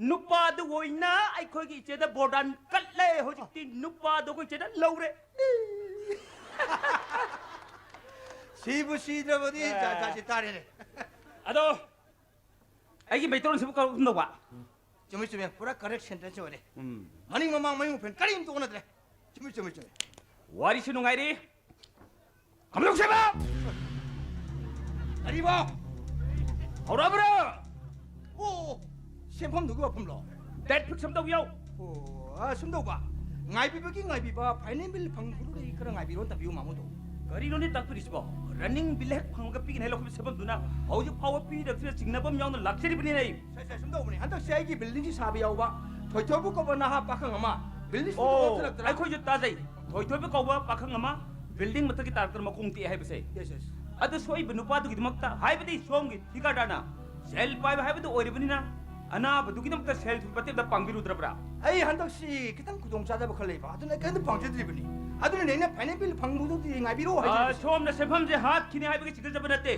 ꯅꯨꯄꯥꯗꯨ ꯑꯣꯏꯅ ꯑꯩꯈꯣꯏꯒꯤ ꯏꯆꯦꯗ ꯕꯣꯔꯗꯥꯟ ꯀꯠꯂꯦ꯫ ꯍꯧꯖꯤꯛꯇꯤ ꯅꯨꯄꯥꯗꯣ ꯑꯩꯈꯣꯏ ꯏꯆꯦꯗ ꯂꯧꯔꯦ꯫ ꯁꯤꯕꯨ ꯁꯤꯗ꯭ꯔꯕꯗꯤ ꯖꯥꯠ ꯖꯥꯠꯁꯤ ꯇꯥꯔꯦꯅꯦ꯫ ꯑꯗꯣ ꯑꯩꯒꯤ ꯃꯩꯇꯩꯂꯣꯟꯁꯤꯕꯨ ꯀꯔꯝ ꯇꯧꯕ? ꯆꯨꯝꯃꯤ ꯆꯨꯝꯃꯤ, ꯄꯨꯔꯥ ꯀꯔꯦꯛ ꯁꯦꯟꯇꯦꯟꯁ ꯑꯣꯏꯔꯦ꯫ ꯎꯝ꯫ ꯃꯅꯤꯡ ꯃꯃꯥꯡ ꯃꯌꯨꯝ ꯐꯦꯟ ꯀꯔꯤꯝꯇ ꯑꯣꯟꯅꯗ꯭ꯔꯦ꯫ ꯆꯨꯝꯃꯤ ꯆꯨꯝꯃꯤ ꯆꯨꯝꯃꯤ꯫ ꯋꯥꯔꯤꯁꯨ ꯅꯨꯡꯉꯥꯏꯔꯤ꯫ ꯀꯝꯗꯧꯁꯦꯕ? ꯀꯔꯤꯕꯣ? ꯍꯧꯔꯛꯑꯕ꯭ꯔꯥ? ꯑꯣ, ꯁꯦꯝꯐꯝꯗꯨꯒꯤ ꯋꯥꯐꯝꯂꯣ? ꯗꯦꯠ ꯐꯤꯛꯁ ꯑꯃ ꯇꯧꯕꯤꯌꯣ꯫ ꯑꯣ, ꯑ, ꯁꯨꯝ ꯇꯧꯕ꯫ ꯉꯥꯏꯕꯤꯕꯒꯤ ꯉꯥꯏꯕꯤꯕ, ꯐꯥꯏꯅꯦꯜ ꯕꯤꯜ ꯐꯪꯕꯗꯨꯗꯒꯤ ꯈꯔ ꯉꯥꯏꯕꯤꯔꯣ, ꯇꯥꯕꯤꯌꯨ ꯃꯥꯃꯣꯗꯣ꯫ ꯀꯔꯤꯅꯣꯅꯦ ꯇꯥꯛꯄꯤꯔꯤꯁꯤꯕꯣ? ꯔꯟꯅꯤꯡ ꯕꯤꯜ ꯍꯦꯛ ꯐꯪꯕꯒ ꯄꯤꯒꯅꯤ ꯍꯥꯏ ꯂꯧꯈꯠꯄ ꯁꯦꯝꯐꯝꯗꯨꯅ ꯍꯧꯖꯤꯛ ꯐꯥꯎꯕ ꯄꯤꯗꯕꯁꯤꯗ ꯆꯤꯡꯅꯕ ꯑꯃ ꯌꯥꯎꯅ ꯂꯥꯛꯆꯔꯤꯕꯅꯤꯅꯦ ꯑꯩ꯫ ꯁꯦ, ꯁꯦ, ꯁꯨꯝ ꯇꯧꯕꯅꯦ꯫ ꯍꯟꯗꯛꯁꯦ ꯑꯩꯒꯤ ꯕꯤꯜꯗꯤꯡꯁꯤ ꯁꯥꯕ ꯌꯥꯎꯕ ꯊꯣꯏꯊꯣꯏꯕꯨ ꯀꯧꯕ ꯅꯍꯥ ꯄꯥꯈꯪ ꯑꯃ ꯕꯤꯜꯗꯤꯡ ꯑꯣ, ꯁꯤꯡꯗꯣꯛꯂꯛꯇꯅ꯫ ꯑꯩꯈꯣꯏꯁꯨ ꯇꯥꯖꯩ꯫ ꯊꯣꯏꯊꯣꯏꯕ ꯀꯧꯕ ꯄꯥꯈꯪ ꯑꯃ ꯕꯤꯜꯗꯤꯡ ꯃꯊꯛꯀꯤ ꯇꯥꯔꯛꯇ ꯃꯈꯣꯡ ꯇꯦꯛꯑꯦ ꯍꯥꯏꯕꯁꯦ꯫ Yes, yes. ꯑꯗꯨ ꯁꯣꯛꯏꯕ ꯅꯨꯄꯥꯗꯨꯒꯤꯗꯃꯛꯇ, ꯍꯥꯏꯕꯗꯤ ꯁꯣꯝꯒꯤ ꯊꯤꯀꯥꯗꯥꯔꯅ ꯁꯦꯜ ꯄꯥꯏꯕ ꯍꯥꯏꯕꯗꯨ ꯑꯣꯏꯔꯤꯕꯅꯤꯅ, ꯑꯅꯥꯕꯗꯨꯒꯤꯗꯃꯛꯇ ꯁꯦꯜ ꯊꯨꯝ ꯃꯇꯦꯡ ꯑꯝꯇ ꯄꯥꯡꯕꯤꯔꯨꯗ꯭ꯔꯕ꯭ꯔꯥ? ꯑꯩ ꯍꯟꯗꯛꯁꯤ ꯈꯤꯇꯪ ꯈꯨꯗꯣꯡ ꯆꯥꯗꯕ ꯈꯔ ꯂꯩꯕ, ꯑꯗꯨꯅ ꯑꯩ ꯀꯔꯤꯝꯇ ꯄꯥꯡꯖꯗ꯭ꯔꯤꯕꯅꯤ꯫ ꯑꯗꯨꯅꯅꯦ ꯑꯩꯅ ꯐꯥꯏꯅꯦꯜ ꯕꯤꯜ ꯐꯪꯕꯗꯨꯗꯤ ꯉꯥꯏꯕꯤꯔꯣ ꯑ, ꯍꯥꯏꯖꯔꯤꯕꯁꯦ꯫ ꯁꯣꯝꯅ ꯁꯦꯟꯐꯝꯁꯦ ꯍꯥꯠꯈꯤꯅꯤ ꯍꯥꯏꯕꯒꯤ ꯆꯤꯡꯅꯖꯕ ꯅꯠꯇꯦ,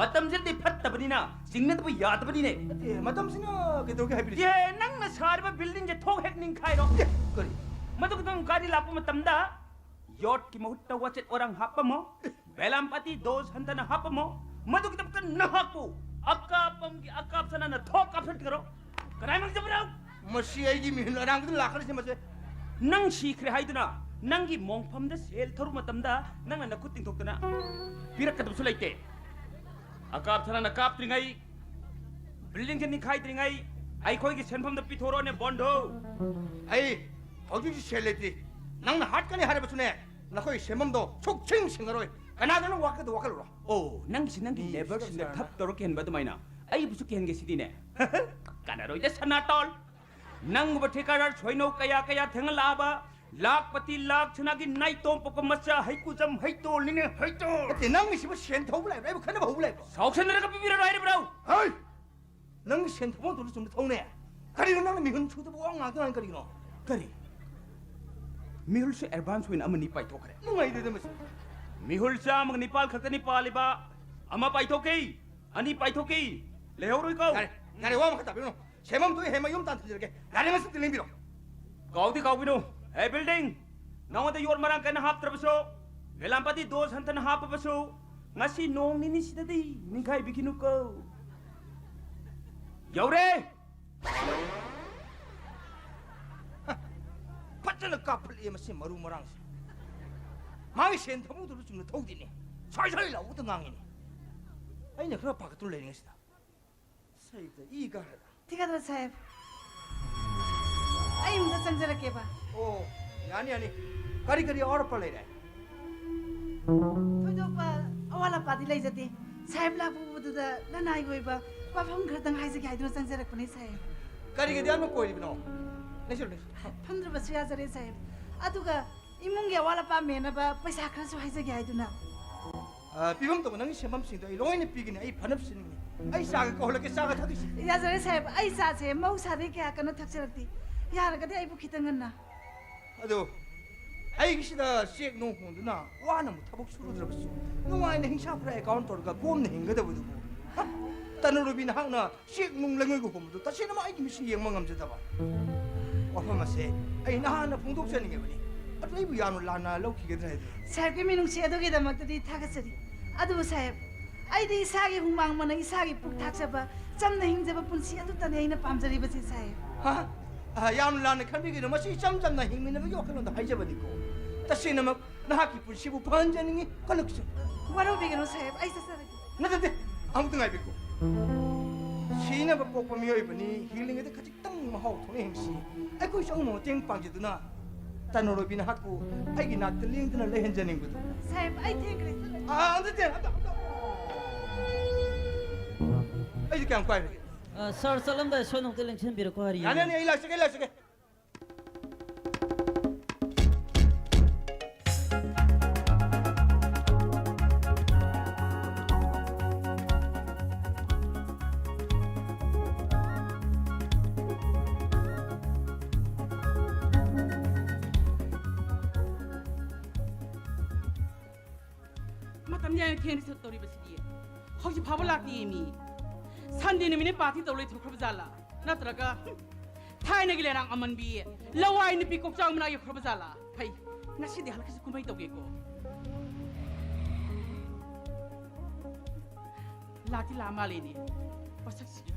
ꯃꯇꯝꯁꯤꯗꯤ ꯐꯠꯇꯕꯅꯤꯅ ꯆꯤꯡꯅꯗꯕ ꯌꯥꯗꯕꯅꯤꯅꯦ꯫ ꯅꯠꯇꯦ, ꯃꯇꯝꯁꯤꯅ ꯀꯩꯗꯧꯒꯦ ꯍꯥꯏꯕꯤꯔꯤꯁꯦ? ꯑꯦ, ꯅꯪꯅ ꯁꯥꯔꯤꯕ ꯕꯤꯜꯗꯤꯡꯁꯦ ꯊꯣꯡ ꯍꯦꯛ ꯅꯤꯡꯈꯥꯏꯔꯣ꯫ ꯑꯦ, ꯀꯔꯤ? ꯃꯗꯨꯒꯤꯗꯪ ꯒꯥꯔꯤ ꯂꯥꯛꯄ ꯃꯇꯝꯗ ꯌꯣꯠꯀꯤ ꯃꯍꯨꯠꯇ ꯋꯥꯆꯦꯠ ꯋꯥꯔꯥꯡ ꯍꯥꯞꯄꯝꯃꯣ, ꯕꯦꯂꯥꯝꯄꯥꯇꯤ ꯗꯣꯁ ꯍꯟꯊꯅ ꯍꯥꯞꯄꯝꯃꯣ꯫ ꯃꯗꯨꯒꯤꯗꯃꯛꯇ ꯅꯍꯥꯛꯄꯨ ꯑꯀꯥꯞꯄꯝꯒꯤ ꯑꯀꯥꯞ ꯁꯅꯥꯅ ꯊꯣꯛ ꯀꯥꯞꯁꯤꯟꯈ꯭ꯔꯣ꯫ ꯀꯅꯥꯏ ꯃꯥꯡꯖꯕꯅꯣ? ꯃꯁꯤ ꯑꯩꯒꯤ ꯃꯤꯍꯨꯟ ꯑꯔꯥꯡꯕꯗ ꯂꯥꯛꯀꯅꯤꯁꯦ ꯃꯁꯦ꯫ ꯅꯪ ꯁꯤꯈ꯭ꯔꯦ ꯍꯥꯏꯗꯨꯅ ꯅꯪꯒꯤ ꯃꯣꯡꯐꯝꯗ ꯁꯦꯜ ꯊꯧꯔꯨ ꯃꯇꯝꯗ ꯅꯪꯅ ꯅꯈꯨꯠ ꯇꯤꯡꯊꯣꯛꯇꯅ ꯄꯤꯔꯛꯀꯗꯕꯁꯨ ꯂꯩꯇꯦ꯫ ꯑꯀꯥꯞ ꯁꯅꯥꯅ ꯀꯥꯞꯇ꯭ꯔꯤꯉꯩ, ꯕꯤꯜꯗꯤꯡꯁꯦ ꯅꯤꯡꯈꯥꯏꯗ꯭ꯔꯤꯉꯩ, ꯑꯩꯈꯣꯏꯒꯤ ꯁꯦꯟꯐꯝꯗ ꯄꯤꯊꯣꯔꯛꯑꯣꯅꯦ ꯕꯣꯟꯙꯨ꯫ ꯑꯩ ꯍꯧꯖꯤꯛꯁꯨ ꯁꯦꯜ ꯂꯩꯇ꯭ꯔꯤ꯫ ꯅꯪꯅ ꯍꯥꯠꯀꯅꯤ ꯍꯥꯏꯔꯕꯁꯨꯅꯦ, ꯅꯈꯣꯏ ꯁꯦꯝꯐꯝꯗꯣ ꯁꯨꯛꯁꯤꯡ ꯁꯤꯡꯉꯔꯣꯏ꯫ ꯀꯅꯥꯗꯅꯣ ꯋꯥꯀꯗ ꯋꯥꯀꯠꯂꯨꯔꯣ꯫ ꯑꯣ, ꯅꯪꯒꯤꯁꯤ ꯅꯪꯒꯤ ꯏꯁ, ꯂꯦꯕꯔꯁꯤꯡꯗ ꯁꯥꯔ꯫ ꯊꯕꯛ ꯇꯧꯔ ꯀꯤꯍꯟꯕ ꯑꯗꯨꯃꯥꯏꯅ ꯑꯩꯕꯨꯁꯨ ꯀꯤꯍꯟꯒꯦ ꯁꯤꯗꯤꯅꯦ꯫ ꯀꯥꯟꯅꯔꯣꯏꯗ ꯁꯅꯥꯇꯣꯜ꯫ ꯅꯪꯒꯨꯝꯕ ꯊꯤꯀꯥꯗꯥꯔ ꯁꯣꯏꯅꯧ ꯀꯌꯥ ꯀꯌꯥ ꯊꯦꯡꯅꯂꯛꯑꯕ, ꯂꯥꯛꯄꯇꯤ ꯂꯥꯛ ꯁꯅꯥꯒꯤ ꯅꯥꯏꯇꯣꯝ ꯄꯣꯛꯄ ꯃꯆꯥ ꯍꯩꯀꯨꯖꯝ ꯍꯩꯇꯣꯜꯅꯤꯅꯦ, ꯍꯩꯇꯣꯜ꯫ ꯅꯠꯇꯦ, ꯅꯪꯒꯤꯁꯤꯕꯨ ꯁꯦꯟ ꯊꯧꯕ ꯂꯩꯕ꯭ꯔꯥ? ꯑꯩꯕꯨ ꯈꯟꯅꯕ ꯍꯧꯕ ꯂꯩꯕ꯭ꯔꯣ? ꯁꯥꯎꯁꯟꯅꯔꯒ ꯄꯤꯕꯤꯔꯔꯣꯏ ꯍꯥꯏꯔꯤꯕ꯭ꯔꯣ? ꯍꯩ! ꯅꯪꯒꯤ ꯁꯦꯟ ꯊꯧꯐꯝ ꯊꯣꯛꯄ ꯆꯨꯝꯅ ꯊꯧꯅꯦ꯫ ꯀꯔꯤꯅꯣ ꯅꯪꯅ ꯃꯤꯍꯨꯟ ꯁꯨꯗꯕ ꯋꯥ ꯉꯥꯡꯗ ꯉꯥꯡ ꯀꯔꯤꯅꯣ? ꯀꯔꯤ? ꯃꯤꯍꯨꯜꯁꯦ ꯑꯦꯗꯚꯥꯟꯁ ꯑꯣꯏꯅ ꯑꯃꯅꯤ ꯄꯥꯏꯊꯣꯛꯈ꯭ꯔꯦ꯫ ꯅꯨꯡꯉꯥꯏꯇꯦꯗ ꯃꯁꯤ꯫ ꯃꯤꯍꯨꯜ ꯆꯥꯝꯃꯒ ꯅꯤꯄꯥꯜ ꯈꯛꯇꯅꯤ ꯄꯥꯜꯂꯤꯕ꯫ ꯑꯃ ꯄꯥꯏꯊꯣꯛꯀꯦ, ꯑꯅꯤ ꯄꯥꯏꯊꯣꯛꯀꯦ꯫ ꯂꯩꯍꯧꯔꯣꯏꯀꯣ꯫ ꯌꯥꯔꯦ, ꯌꯥꯔꯦ, ꯋꯥ ꯃꯈꯥ ꯇꯥꯕꯤꯔꯨꯅꯨ꯫ ꯁꯦꯝꯐꯝ ꯊꯣꯛꯏ ꯍꯦ, ꯃꯌꯨꯝ ꯇꯥꯟꯊꯣꯛꯆꯔꯒꯦ꯫ ꯌꯥꯔꯦ, ꯉꯁꯤꯗꯤ ꯂꯦꯡꯕꯤꯔꯣ꯫ ꯀꯥꯎꯗꯤ ꯀꯥꯎꯕꯤꯅꯨ꯫ ꯑꯦ, ꯕꯤꯜꯗꯤꯡ! ꯅꯉꯣꯟꯗ ꯌꯣꯠ ꯃꯔꯥꯡ ꯀꯥꯏꯅ ꯍꯥꯞꯇ꯭ꯔꯕꯁꯨ, ꯕꯦꯂꯥꯝꯄꯥꯇꯤ ꯗꯣꯁ ꯍꯟꯊꯅ ꯍꯥꯞꯄꯕꯁꯨ, ꯉꯁꯤ ꯅꯣꯡ ꯅꯤꯅꯤꯁꯤꯗꯗꯤ ꯅꯤꯡꯈꯥꯏꯕꯤꯈꯤꯅꯨꯀꯣ꯫ ꯌꯧꯔꯦ! ꯐꯖꯅ ꯀꯥꯞꯈꯠꯂꯛꯑꯦ ꯃꯁꯤ ꯃꯔꯨ ꯃꯔꯥꯡꯁꯦ꯫ ꯃꯥꯒꯤ ꯁꯦꯟ ꯊꯃꯨꯗꯨꯗ ꯆꯨꯝꯅ ꯊꯧꯗꯦꯅꯦ꯫ ꯁ꯭ꯋꯥꯏ ꯁ꯭ꯋꯥꯏ ꯂꯥꯎꯕꯇ ꯉꯥꯡꯉꯤꯅꯦ꯫ ꯑꯩꯅ ꯈꯔ ꯄꯥꯈꯠꯇꯨꯅ ꯂꯩꯔꯤꯉꯩꯁꯤꯗ꯫ ꯁꯩꯇ ꯏ ꯀꯥꯔꯦꯗ꯫ ꯊꯤꯀꯥꯗꯔ ꯁꯥꯍꯦꯕ, ꯑꯩ ꯑꯃꯨꯛꯇ ꯆꯪꯖꯔꯛꯀꯦꯕ꯫ ꯑꯣ, ꯌꯥꯅꯤ, ꯌꯥꯅꯤ꯫ ꯀꯔꯤ ꯀꯔꯤ ꯑꯋꯥꯠ ꯑꯄꯥ ꯂꯩꯔꯦ? ꯊꯣꯏꯗꯣꯛꯄ ꯑꯋꯥꯠ ꯑꯄꯥꯗꯤ ꯂꯩꯖꯗꯦ꯫ ꯁꯥꯍꯦꯕ ꯂꯥꯛꯄ ꯎꯕꯗꯨꯗ ꯂꯅꯥꯏꯒꯤ ꯑꯣꯏꯕ ꯋꯥꯐꯝ ꯈꯔꯇꯪ ꯍꯥꯏꯖꯒꯦ ꯍꯥꯏꯗꯨꯅ ꯆꯪꯖꯔꯛꯄꯅꯦ, ꯁꯥꯍꯦꯕ꯫ ꯀꯔꯤꯒꯤ ꯑꯗꯨꯛ ꯌꯥꯝꯅ ꯀꯣꯏꯔꯤꯕꯅꯣ? ꯂꯩꯁꯤꯜꯂꯨ, ꯂꯩꯁꯤꯜꯂꯨ꯫ ꯐꯝꯗ꯭ꯔꯕꯁꯨ ꯌꯥꯖꯔꯦ, ꯁꯥꯍꯦꯕ꯫ ꯑꯗꯨꯒ ꯏꯃꯨꯡꯒꯤ ꯑꯋꯥꯠ ꯑꯄꯥ ꯃꯦꯟꯅꯕ ꯄꯩꯁꯥ ꯈꯔꯁꯨ ꯍꯥꯏꯖꯒꯦ ꯍꯥꯏꯗꯨꯅ꯫ ꯑ, ꯄꯤꯐꯝ ꯊꯣꯛꯄ ꯅꯪꯒꯤ ꯁꯦꯝꯐꯝꯁꯤꯡꯗꯣ ꯑꯩ ꯂꯣꯏꯅ ꯄꯤꯒꯅꯤ꯫ ꯑꯩ ꯐꯅꯕ ꯁꯤꯟꯒꯅꯤ꯫ ꯑꯩ ꯆꯥꯒ ꯀꯧꯍꯜꯂꯛꯀꯦ, ꯆꯥꯒ ꯊꯛꯈꯤꯁꯤ꯫ ꯌꯥꯖꯔꯦ, ꯁꯥꯍꯦꯕ꯫ ꯑꯩ ꯆꯥꯁꯦ ꯃꯍꯧꯁꯥꯗꯒꯤ ꯀꯌꯥ ꯀꯟꯅ ꯊꯛꯆꯔꯛꯇꯦ꯫ ꯌꯥꯔꯒꯗꯤ ꯑꯩꯕꯨ ꯈꯤꯇꯪ ꯉꯟꯅ꯫ ꯑꯗꯣ ꯑꯩꯒꯤꯁꯤꯗ ꯆꯦꯛ ꯅꯨꯡ ꯍꯣꯟꯗꯨꯅ ꯋꯥꯅ ꯑꯃꯨꯛ ꯊꯕꯛ ꯁꯨꯔꯨꯗ꯭ꯔꯕꯁꯨ ꯅꯨꯡꯉꯥꯏꯅ ꯍꯤꯡꯁꯥ ꯈꯨꯔꯥꯏ ꯑꯦꯀꯥꯎꯟ ꯇꯧꯔꯒ ꯀꯣꯝꯅ ꯍꯤꯡꯒꯗꯕꯗꯨꯕꯨ꯫ ꯍ? ꯇꯅꯨ ꯔꯨꯕꯤ, ꯅꯍꯥꯛꯅ ꯆꯦꯛ ꯅꯨꯡ ꯂꯩꯉꯣꯏꯒ ꯍꯣꯟꯕꯗꯣ ꯇꯁꯦꯡꯅꯃꯛ ꯑꯩꯒꯤ ꯃꯤꯠꯁꯤꯅ ꯌꯦꯡꯕ ꯉꯝꯖꯗꯕ꯫ ꯋꯥꯐꯝ ꯑꯁꯦ ꯑꯩ ꯅꯍꯥꯟꯅ ꯐꯣꯡꯗꯣꯛꯆꯅꯤꯡꯉꯕꯅꯤ꯫ ꯑꯗꯨ ꯑꯩꯕꯨ ꯌꯥꯝꯅ ꯂꯥꯟꯅ ꯂꯧꯈꯤꯒꯗ꯭ꯔꯥ ꯍꯥꯏꯗꯨꯅ꯫ ꯁꯥꯍꯦꯕꯀꯤ ꯃꯤꯅꯨꯡꯁꯤ ꯑꯗꯨꯒꯤꯗꯃꯛꯇꯗꯤ ꯊꯥꯒꯠꯆꯔꯤ꯫ ꯑꯗꯨꯕꯨ ꯁꯥꯍꯦꯕ, ꯑꯩꯗꯤ ꯏꯁꯥꯒꯤ ꯍꯨꯃꯥꯡ ꯃꯅꯝ ꯏꯁꯥꯒꯤ ꯄꯨꯛ ꯊꯥꯛꯆꯕ, ꯆꯝꯅ ꯍꯤꯡꯖꯕ ꯄꯨꯟꯁꯤ ꯑꯗꯨꯇꯅꯤ ꯑꯩꯅ ꯄꯥꯝꯖꯔꯤꯕꯁꯤ, ꯁꯥꯍꯦꯕ꯫ ꯍꯥ? ꯑ, ꯌꯥꯝꯅ ꯂꯥꯟꯅ ꯈꯟꯕꯤꯒꯅꯨ꯫ ꯃꯁꯤ ꯏꯆꯝ ꯆꯝꯅ ꯍꯤꯡꯃꯤꯟꯅꯕꯒꯤ ꯋꯥꯈꯜꯂꯣꯟꯗ ꯍꯥꯏꯖꯕꯅꯤꯀꯣ꯫ ꯇꯁꯦꯡꯅꯃꯛ ꯅꯍꯥꯛꯀꯤ ꯄꯨꯟꯁꯤꯕꯨ ꯐꯍꯟꯖꯅꯤꯡꯉꯤ꯫ ꯀꯜꯂꯛꯆꯩ꯫ ꯋꯥꯔꯧꯕꯤꯒꯅꯨ, ꯁꯥꯍꯦꯕ꯫ ꯑꯩ ꯆꯠꯆꯔꯒꯦ꯫ ꯅꯠꯇꯦ, ꯅꯠꯇꯦ꯫ ꯑꯃꯨꯛꯇ ꯉꯥꯏꯕꯤꯈꯣ꯫ ꯁꯤꯅꯕ ꯄꯣꯛꯄ ꯃꯤꯑꯣꯏꯕꯅꯤ꯫ ꯍꯤꯡꯂꯤꯉꯩꯗ ꯈꯖꯤꯛꯇꯪ ꯃꯍꯥꯎ ꯊꯣꯛꯅ ꯍꯤꯡꯁꯤ꯫ ꯑꯩꯈꯣꯏꯁꯨ ꯑꯃ ꯃꯇꯦꯡ ꯄꯥꯡꯖꯗꯨꯅ ꯇꯅꯨ ꯔꯣꯕꯤ ꯅꯍꯥꯛꯄꯨ ꯑꯩꯒꯤ ꯅꯥꯛꯇ ꯂꯦꯡꯗꯅ ꯂꯩꯍꯟꯖꯅꯤꯡꯕꯗꯨ꯫ ꯁꯥꯍꯦꯕ, ꯑꯩ ꯊꯦꯡꯈ꯭ꯔꯦ꯫ ꯑꯥ, ꯅꯠꯇꯦ, ꯑꯝꯇ, ꯑꯝꯇ꯫ ꯑꯩꯗꯤ ꯀꯌꯥꯝ ꯀꯥꯏꯔꯒꯦ? ꯑ, ꯁꯥꯔ, ꯆꯠꯂꯝꯗꯥꯏ ꯁꯣꯏꯗꯅ ꯑꯝꯇ ꯂꯦꯡꯁꯤꯟꯕꯤꯔꯛꯎ ꯍꯥꯏꯔꯤꯌꯦ꯫ ꯌꯥꯅꯤ, ꯌꯥꯅꯤ, ꯑꯩ ꯂꯥꯛꯆꯒꯦ, ꯑꯩ ꯂꯥꯛꯆꯒꯦ꯫ ꯌꯥꯝ ꯊꯦꯡꯅ ꯆꯠꯇꯧꯔꯤꯕꯁꯤꯗꯤ꯫ ꯍꯧꯖꯤꯛ ꯐꯥꯎꯕ ꯂꯥꯛꯇꯦ ꯃꯤ꯫ ꯁꯟꯗꯦ ꯅꯨꯃꯤꯠꯅ ꯄꯥꯔꯇꯤ ꯇꯧ ꯂꯩꯊꯣꯛꯈ꯭ꯔꯕ ꯖꯥꯠꯂꯥ? ꯅꯠꯇ꯭ꯔꯒ, ꯍꯨꯝ, ꯊꯥꯏꯅꯒꯤ ꯂꯩꯔꯥꯡ ꯑꯃꯟꯕꯤ ꯂꯋꯥꯏ ꯅꯨꯄꯤ ꯀꯣꯛꯆꯥꯎ ꯃꯅꯥ ꯌꯧꯈ꯭ꯔꯕ ꯖꯥꯠꯂꯥ? ꯐꯩ, ꯉꯁꯤꯗꯤ ꯍꯜꯂꯛꯈꯤꯁꯤ, ꯀꯨꯝꯍꯩ ꯇꯧꯒꯦꯀꯣ꯫ ꯂꯥꯛꯇꯤ ꯂꯥꯛ ꯃꯥꯜꯂꯦꯅꯦ, ꯃꯁꯛꯁꯤꯒ꯫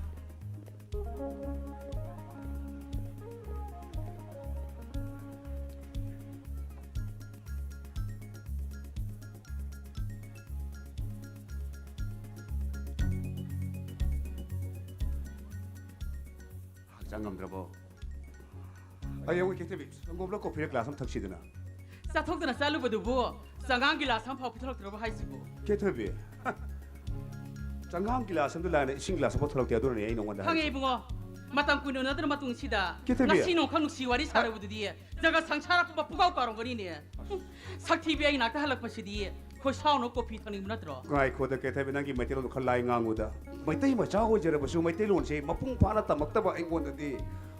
ꯍꯛꯆꯥꯡ ꯉꯝꯗ꯭ꯔꯕꯣ? ꯑꯩ ꯑꯃꯨꯛ ꯀꯦꯊꯕꯤ, ꯁꯪꯒꯣꯝꯂ ꯀꯣꯐꯤꯔ ꯒ꯭ꯂꯥꯁ ꯑꯃ ꯊꯛꯁꯤꯗꯅ꯫ ꯆꯥꯊꯣꯛꯇꯅ ꯆꯠꯂꯨꯕꯗꯨꯕꯨ ꯆꯉꯥꯡ ꯒꯤꯂꯥꯁ ꯑꯃ ꯐꯥꯎ ꯄꯤꯊꯣꯔꯛꯇ꯭ꯔꯕ ꯍꯥꯏꯁꯤꯕꯨ? ꯀꯦꯊꯕꯤ, ꯆꯉꯥꯡ ꯒꯤꯂꯥꯁ ꯑꯃꯗ ꯂꯥꯏꯅ ꯏꯁꯤꯡ ꯒꯤꯂꯥꯁ ꯑꯃ ꯄꯨꯊꯣꯔꯛꯇꯦ, ꯑꯗꯨꯅꯅꯦ ꯑꯩ ꯅꯉꯣꯟꯗ ꯈꯪꯉꯦ ꯍꯥꯏꯔꯤꯁꯦ꯫ ꯏꯕꯨꯡꯉꯣ, ꯃꯇꯝ ꯀꯨꯏꯅ ꯎꯅꯗ꯭ꯔ ꯃꯇꯨꯡꯁꯤꯗ ꯀꯦꯊꯕꯤ꯫ ꯉꯁꯤ ꯅꯣꯡꯈꯛ ꯅꯨꯡꯁꯤ ꯋꯥꯔꯤ ꯁꯥꯔꯨꯕꯗꯨꯗꯤ ꯖꯒꯠ ꯁꯪꯁꯥꯔ ꯄꯨꯝꯕ ꯄꯨꯡꯀꯥꯎ ꯀꯥꯎꯔꯝꯒꯅꯤꯅꯦ꯫ ꯁꯛꯊꯤꯕꯤ ꯑꯩ ꯅꯥꯛꯇ ꯍꯜꯂꯛꯄꯁꯤꯗꯤ ꯈꯣꯏ ꯁꯥꯎꯅ ꯀꯣꯐꯤ ꯊꯛꯅꯤꯡꯕ ꯅꯠꯇ꯭ꯔꯣ? ꯉꯥꯏꯈꯣꯗ ꯀꯦꯊꯕꯤ, ꯅꯪꯒꯤ ꯃꯩꯇꯩꯂꯣꯟꯗꯣ ꯈꯔ ꯂꯥꯏ ꯉꯥꯡꯉꯨꯗ꯫ ꯃꯩꯇꯩ ꯃꯆꯥ ꯑꯣꯏꯖꯔꯕꯁꯨ ꯃꯩꯇꯩꯂꯣꯟꯁꯦ ꯃꯄꯨꯡ ꯐꯥꯅ ꯇꯝꯃꯛꯇꯕ ꯑꯩꯉꯣꯟꯗꯗꯤ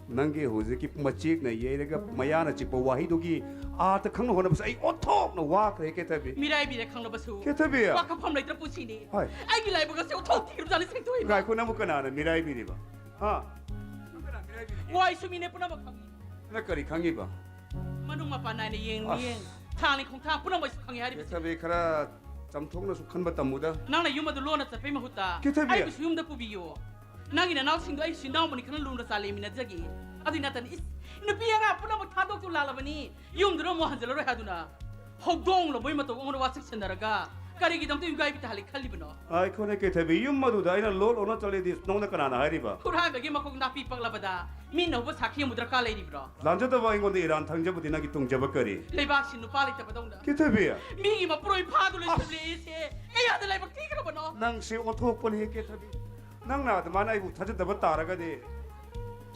ꯅꯪꯒꯤ ꯍꯧꯖꯤꯛꯀꯤ ꯃꯆꯦꯛꯅ ꯌꯩꯔꯒ ꯃꯌꯥꯅ ꯆꯤꯛꯄ ꯋꯥꯍꯩꯗꯨꯒꯤ ꯑꯥꯔꯊ ꯈꯪꯅ ꯍꯣꯠꯅꯕꯁꯦ ꯑꯩ ꯑꯣꯟꯊꯣꯛꯅ ꯋꯥꯈ꯭ꯔꯦ ꯀꯦꯊꯕꯤ꯫ ꯃꯤꯔꯥꯏꯕꯤꯔꯦ ꯈꯪꯂꯕꯁꯨ ꯀꯦꯊꯕꯤ꯫ ꯋꯥꯈꯐꯝ ꯂꯩꯇ꯭ꯔ ꯄꯨꯟꯁꯤꯅꯤ꯫ ꯍꯣꯏ꯫ ꯑꯩꯒꯤ ꯂꯥꯏꯕꯛ ꯑꯁꯤ ꯑꯣꯟꯊꯣꯛ ꯊꯤꯈ꯭ꯔꯕꯖꯥꯠꯅꯤ ꯁꯦꯡꯇꯣꯛꯏꯕ꯫ ꯉꯥꯏꯈꯣ, ꯅꯪꯕꯨ ꯀꯅꯥꯅ ꯃꯤꯔꯥꯏꯕꯤꯔꯤꯕ? ꯍꯥ? ꯅꯪ ꯀꯅꯥ ꯃꯤꯔꯥꯏꯕꯤꯔꯤꯒꯦ? ꯋꯥꯏꯁꯨ ꯃꯤꯅꯦ ꯄꯨꯝꯅꯃꯛ ꯈꯪꯉꯤ꯫ ꯅꯪ ꯀꯔꯤ ꯈꯪꯉꯤꯕ? ꯃꯅꯨꯡ ꯃꯄꯥꯟ ꯅꯥꯏꯅ ꯌꯦꯡ ꯑꯁ꯫ ꯌꯦꯡ ꯊꯥꯡꯅꯤ ꯈꯣꯡꯊꯥꯡ ꯄꯨꯝꯅꯃꯛꯁꯨ ꯈꯪꯉꯤ ꯍꯥꯏꯔꯤꯕꯁꯤ꯫ ꯀꯦꯊꯕꯤ, ꯈꯔ ꯆꯝꯊꯣꯛꯅꯁꯨ ꯈꯟꯕ ꯇꯝꯃꯨꯗ꯫ ꯅꯪꯅ ꯌꯨꯝ ꯑꯗꯨ ꯂꯣꯟꯅ ꯆꯠꯄꯩ ꯃꯍꯨꯠꯇ ꯀꯦꯊꯕꯤ꯫ ꯑꯩꯕꯨꯁꯨ ꯌꯨꯝꯗ ꯄꯨꯕꯤꯌꯨ꯫ ꯅꯪꯒꯤ ꯅꯅꯥꯎꯁꯤꯡꯗꯣ ꯑꯩꯁꯨ ꯏꯅꯥꯎꯃꯅꯤ ꯈꯅ ꯂꯨꯅ ꯆꯥ ꯂꯩꯃꯤꯟꯅꯖꯒꯦ꯫ ꯑꯗꯨꯏ ꯅꯠꯇꯅ ꯏꯁ, ꯅꯨꯄꯤ ꯑꯉꯥꯡ ꯄꯨꯝꯅꯃꯛ ꯊꯥꯗꯣꯛꯇꯨ ꯂꯥꯛꯂꯕꯅꯤ, ꯌꯨꯝꯗꯨꯗ ꯑꯃꯨꯛ ꯍꯟꯖꯤꯜꯂꯔꯣꯏ ꯍꯥꯏꯗꯨꯅ ꯍꯧꯗꯣꯡ ꯂꯣꯕꯩ ꯃꯇꯧ ꯑꯃꯨꯛ ꯋꯥꯁꯛ ꯁꯟꯅꯔꯒ ꯀꯔꯤꯒꯤꯗꯃꯛꯇ ꯏꯒꯥꯏꯕꯤ ꯇꯥꯍꯜꯂꯤ ꯈꯜꯂꯤꯕꯅꯣ? ꯑꯩꯈꯣꯏꯅ ꯀꯦꯊꯕꯤ, ꯌꯨꯝ ꯑꯗꯨꯗ ꯑꯩꯅ ꯂꯣꯟ ꯑꯣꯟꯅ ꯆꯠꯂꯤꯗꯤ ꯅꯉꯣꯟꯗ ꯀꯅꯥꯅ ꯍꯥꯏꯔꯤꯕ? ꯍꯨꯔꯥꯟꯕꯒꯤ ꯃꯈꯣꯡ ꯅꯥꯄꯤ ꯄꯛꯂꯕꯗ ꯃꯤꯅ ꯍꯧꯕ ꯁꯥꯈꯤ ꯑꯃꯨꯛ ꯗꯔꯀꯥꯔ ꯂꯩꯔꯤꯕ꯭ꯔꯣ? ꯂꯥꯟꯖꯗꯕ ꯑꯩꯉꯣꯟꯗ ꯏꯔꯥꯟ ꯊꯪꯖꯕꯗꯤ ꯅꯪꯒꯤ ꯇꯣꯡꯖꯕ ꯀꯔꯤ? ꯂꯩꯕꯥꯛꯁꯤ ꯅꯨꯄꯥ ꯂꯩꯇꯕꯗꯧꯅ ꯀꯦꯊꯕꯤ꯫ ꯃꯤꯒꯤ ꯃꯄꯨꯔꯣꯏ ꯐꯥꯗꯨ ꯂꯩꯁꯤꯜꯂꯛꯏꯁꯦ ꯀꯌꯥꯗ ꯂꯥꯏꯕꯛ ꯊꯤꯈ꯭ꯔꯕꯅꯣ? ꯅꯪꯁꯦ ꯑꯣꯟꯊꯣꯛꯄꯅꯤ ꯀꯦꯊꯕꯤ꯫ ꯅꯪꯅ ꯑꯗꯨꯃꯥꯏꯅ ꯑꯩꯕꯨ ꯊꯥꯖꯗꯕ ꯇꯥꯔꯒꯗꯤ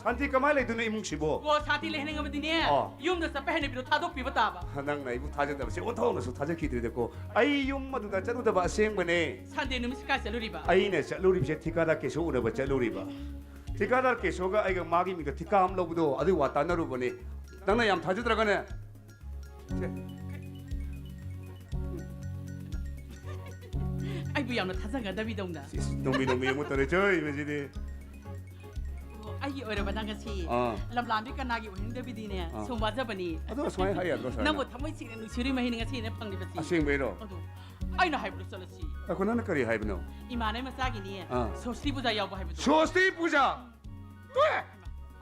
ꯁꯥꯟꯇꯤ ꯀꯃꯥꯏꯅ ꯂꯩꯗꯣꯏꯅꯣ ꯏꯃꯨꯡꯁꯤꯕꯣ? ꯑꯣ, ꯁꯥꯟꯇꯤ ꯂꯩꯍꯟꯅꯤꯡꯉꯕꯗꯤꯅꯦ, ꯑꯣ꯫ ꯌꯨꯝꯗ ꯆꯠꯄ ꯍꯩꯅꯕꯤꯗꯣ ꯊꯥꯗꯣꯛꯄꯤꯕ ꯇꯥꯕ꯫ ꯅꯪꯅ ꯑꯩꯕꯨ ꯊꯥꯖꯗꯕꯁꯦ ꯑꯣꯟꯊꯣꯛꯅꯁꯨ ꯊꯥꯖꯈꯤꯗ꯭ꯔꯦꯗꯀꯣ꯫ ꯑꯩ ꯌꯨꯝ ꯑꯗꯨꯗ ꯆꯠꯂꯨꯗꯕ ꯑꯁꯦꯡꯕꯅꯦ꯫ ꯁꯟꯗꯦ ꯅꯨꯃꯤꯠꯁꯤ ꯀꯥꯏ ꯆꯠꯂꯨꯔꯤꯕ? ꯑꯩꯅ ꯆꯠꯂꯨꯔꯤꯕꯁꯦ ꯊꯤꯀꯥꯗꯥꯔ ꯀꯦꯁꯣ ꯎꯅꯕ ꯆꯠꯂꯨꯔꯤꯕ꯫ ꯊꯤꯀꯥꯗꯥꯔ ꯀꯦꯁꯣꯒ ꯑꯩꯒ ꯃꯥꯒꯤ ꯃꯤꯡꯗ ꯊꯤꯀꯥ ꯑꯃ ꯂꯧꯕꯗꯣ, ꯑꯗꯨꯒꯤ ꯋꯥ ꯇꯥꯟꯅꯔꯨꯕꯅꯦ꯫ ꯅꯪꯅ ꯌꯥꯝ ꯊꯥꯖꯗ꯭ꯔꯒꯅꯦ, ꯁꯦ꯫ ꯌꯥꯝꯅ ꯊꯥꯖꯒꯗꯕꯤꯗꯧꯅ꯫ ꯏꯁ, ꯅꯣꯡꯃꯤ ꯅꯣꯡꯃꯤ ꯑꯃꯨꯛ ꯇꯧꯔꯦ ꯆꯣꯏ ꯃꯁꯤꯗꯤ꯫ ꯑꯣ, ꯑꯩꯒꯤ ꯑꯣꯏꯔꯕ ꯅꯪ ꯉꯁꯤ ꯑꯥ꯫ ꯂꯝꯂꯥꯟꯕꯤ ꯀꯅꯥꯒꯤ ꯑꯣꯏꯅꯤꯡꯗꯕꯤꯗꯤꯅꯦ ꯑꯥ꯫ ꯁꯨꯝ ꯋꯥꯖꯕꯅꯤ꯫ ꯑꯗꯣ ꯁꯨꯃꯥꯏꯅ ꯍꯥꯏ ꯌꯥꯗ꯭ꯔꯣ, ꯁꯨꯃꯥꯏꯅ? ꯅꯪꯕꯨ ꯊꯃꯣꯏ ꯁꯦꯡꯅ ꯅꯨꯡꯁꯤꯔꯤ ꯃꯍꯩꯅ ꯉꯁꯤꯅꯦ ꯐꯪꯂꯤꯕꯁꯤ꯫ ꯑꯁꯦꯡꯕꯩꯔꯣ? ꯑꯗꯣ ꯑꯩꯅ ꯍꯥꯏꯕꯗꯣ ꯆꯠꯂꯁꯤ꯫ ꯑꯩꯈꯣꯏ ꯅꯪꯅ ꯀꯔꯤ ꯍꯥꯏꯕꯅꯣ? ꯏꯃꯥꯅ ꯃꯆꯥꯒꯤꯅꯤ ꯑꯥ꯫ ꯁꯣꯁꯇꯤ ꯄꯨꯖꯥ ꯌꯥꯎꯕ ꯍꯥꯏꯕꯗꯣ꯫ ꯁꯣꯁꯇꯤ ꯄꯨꯖꯥ? ꯇꯣꯛꯑꯦ!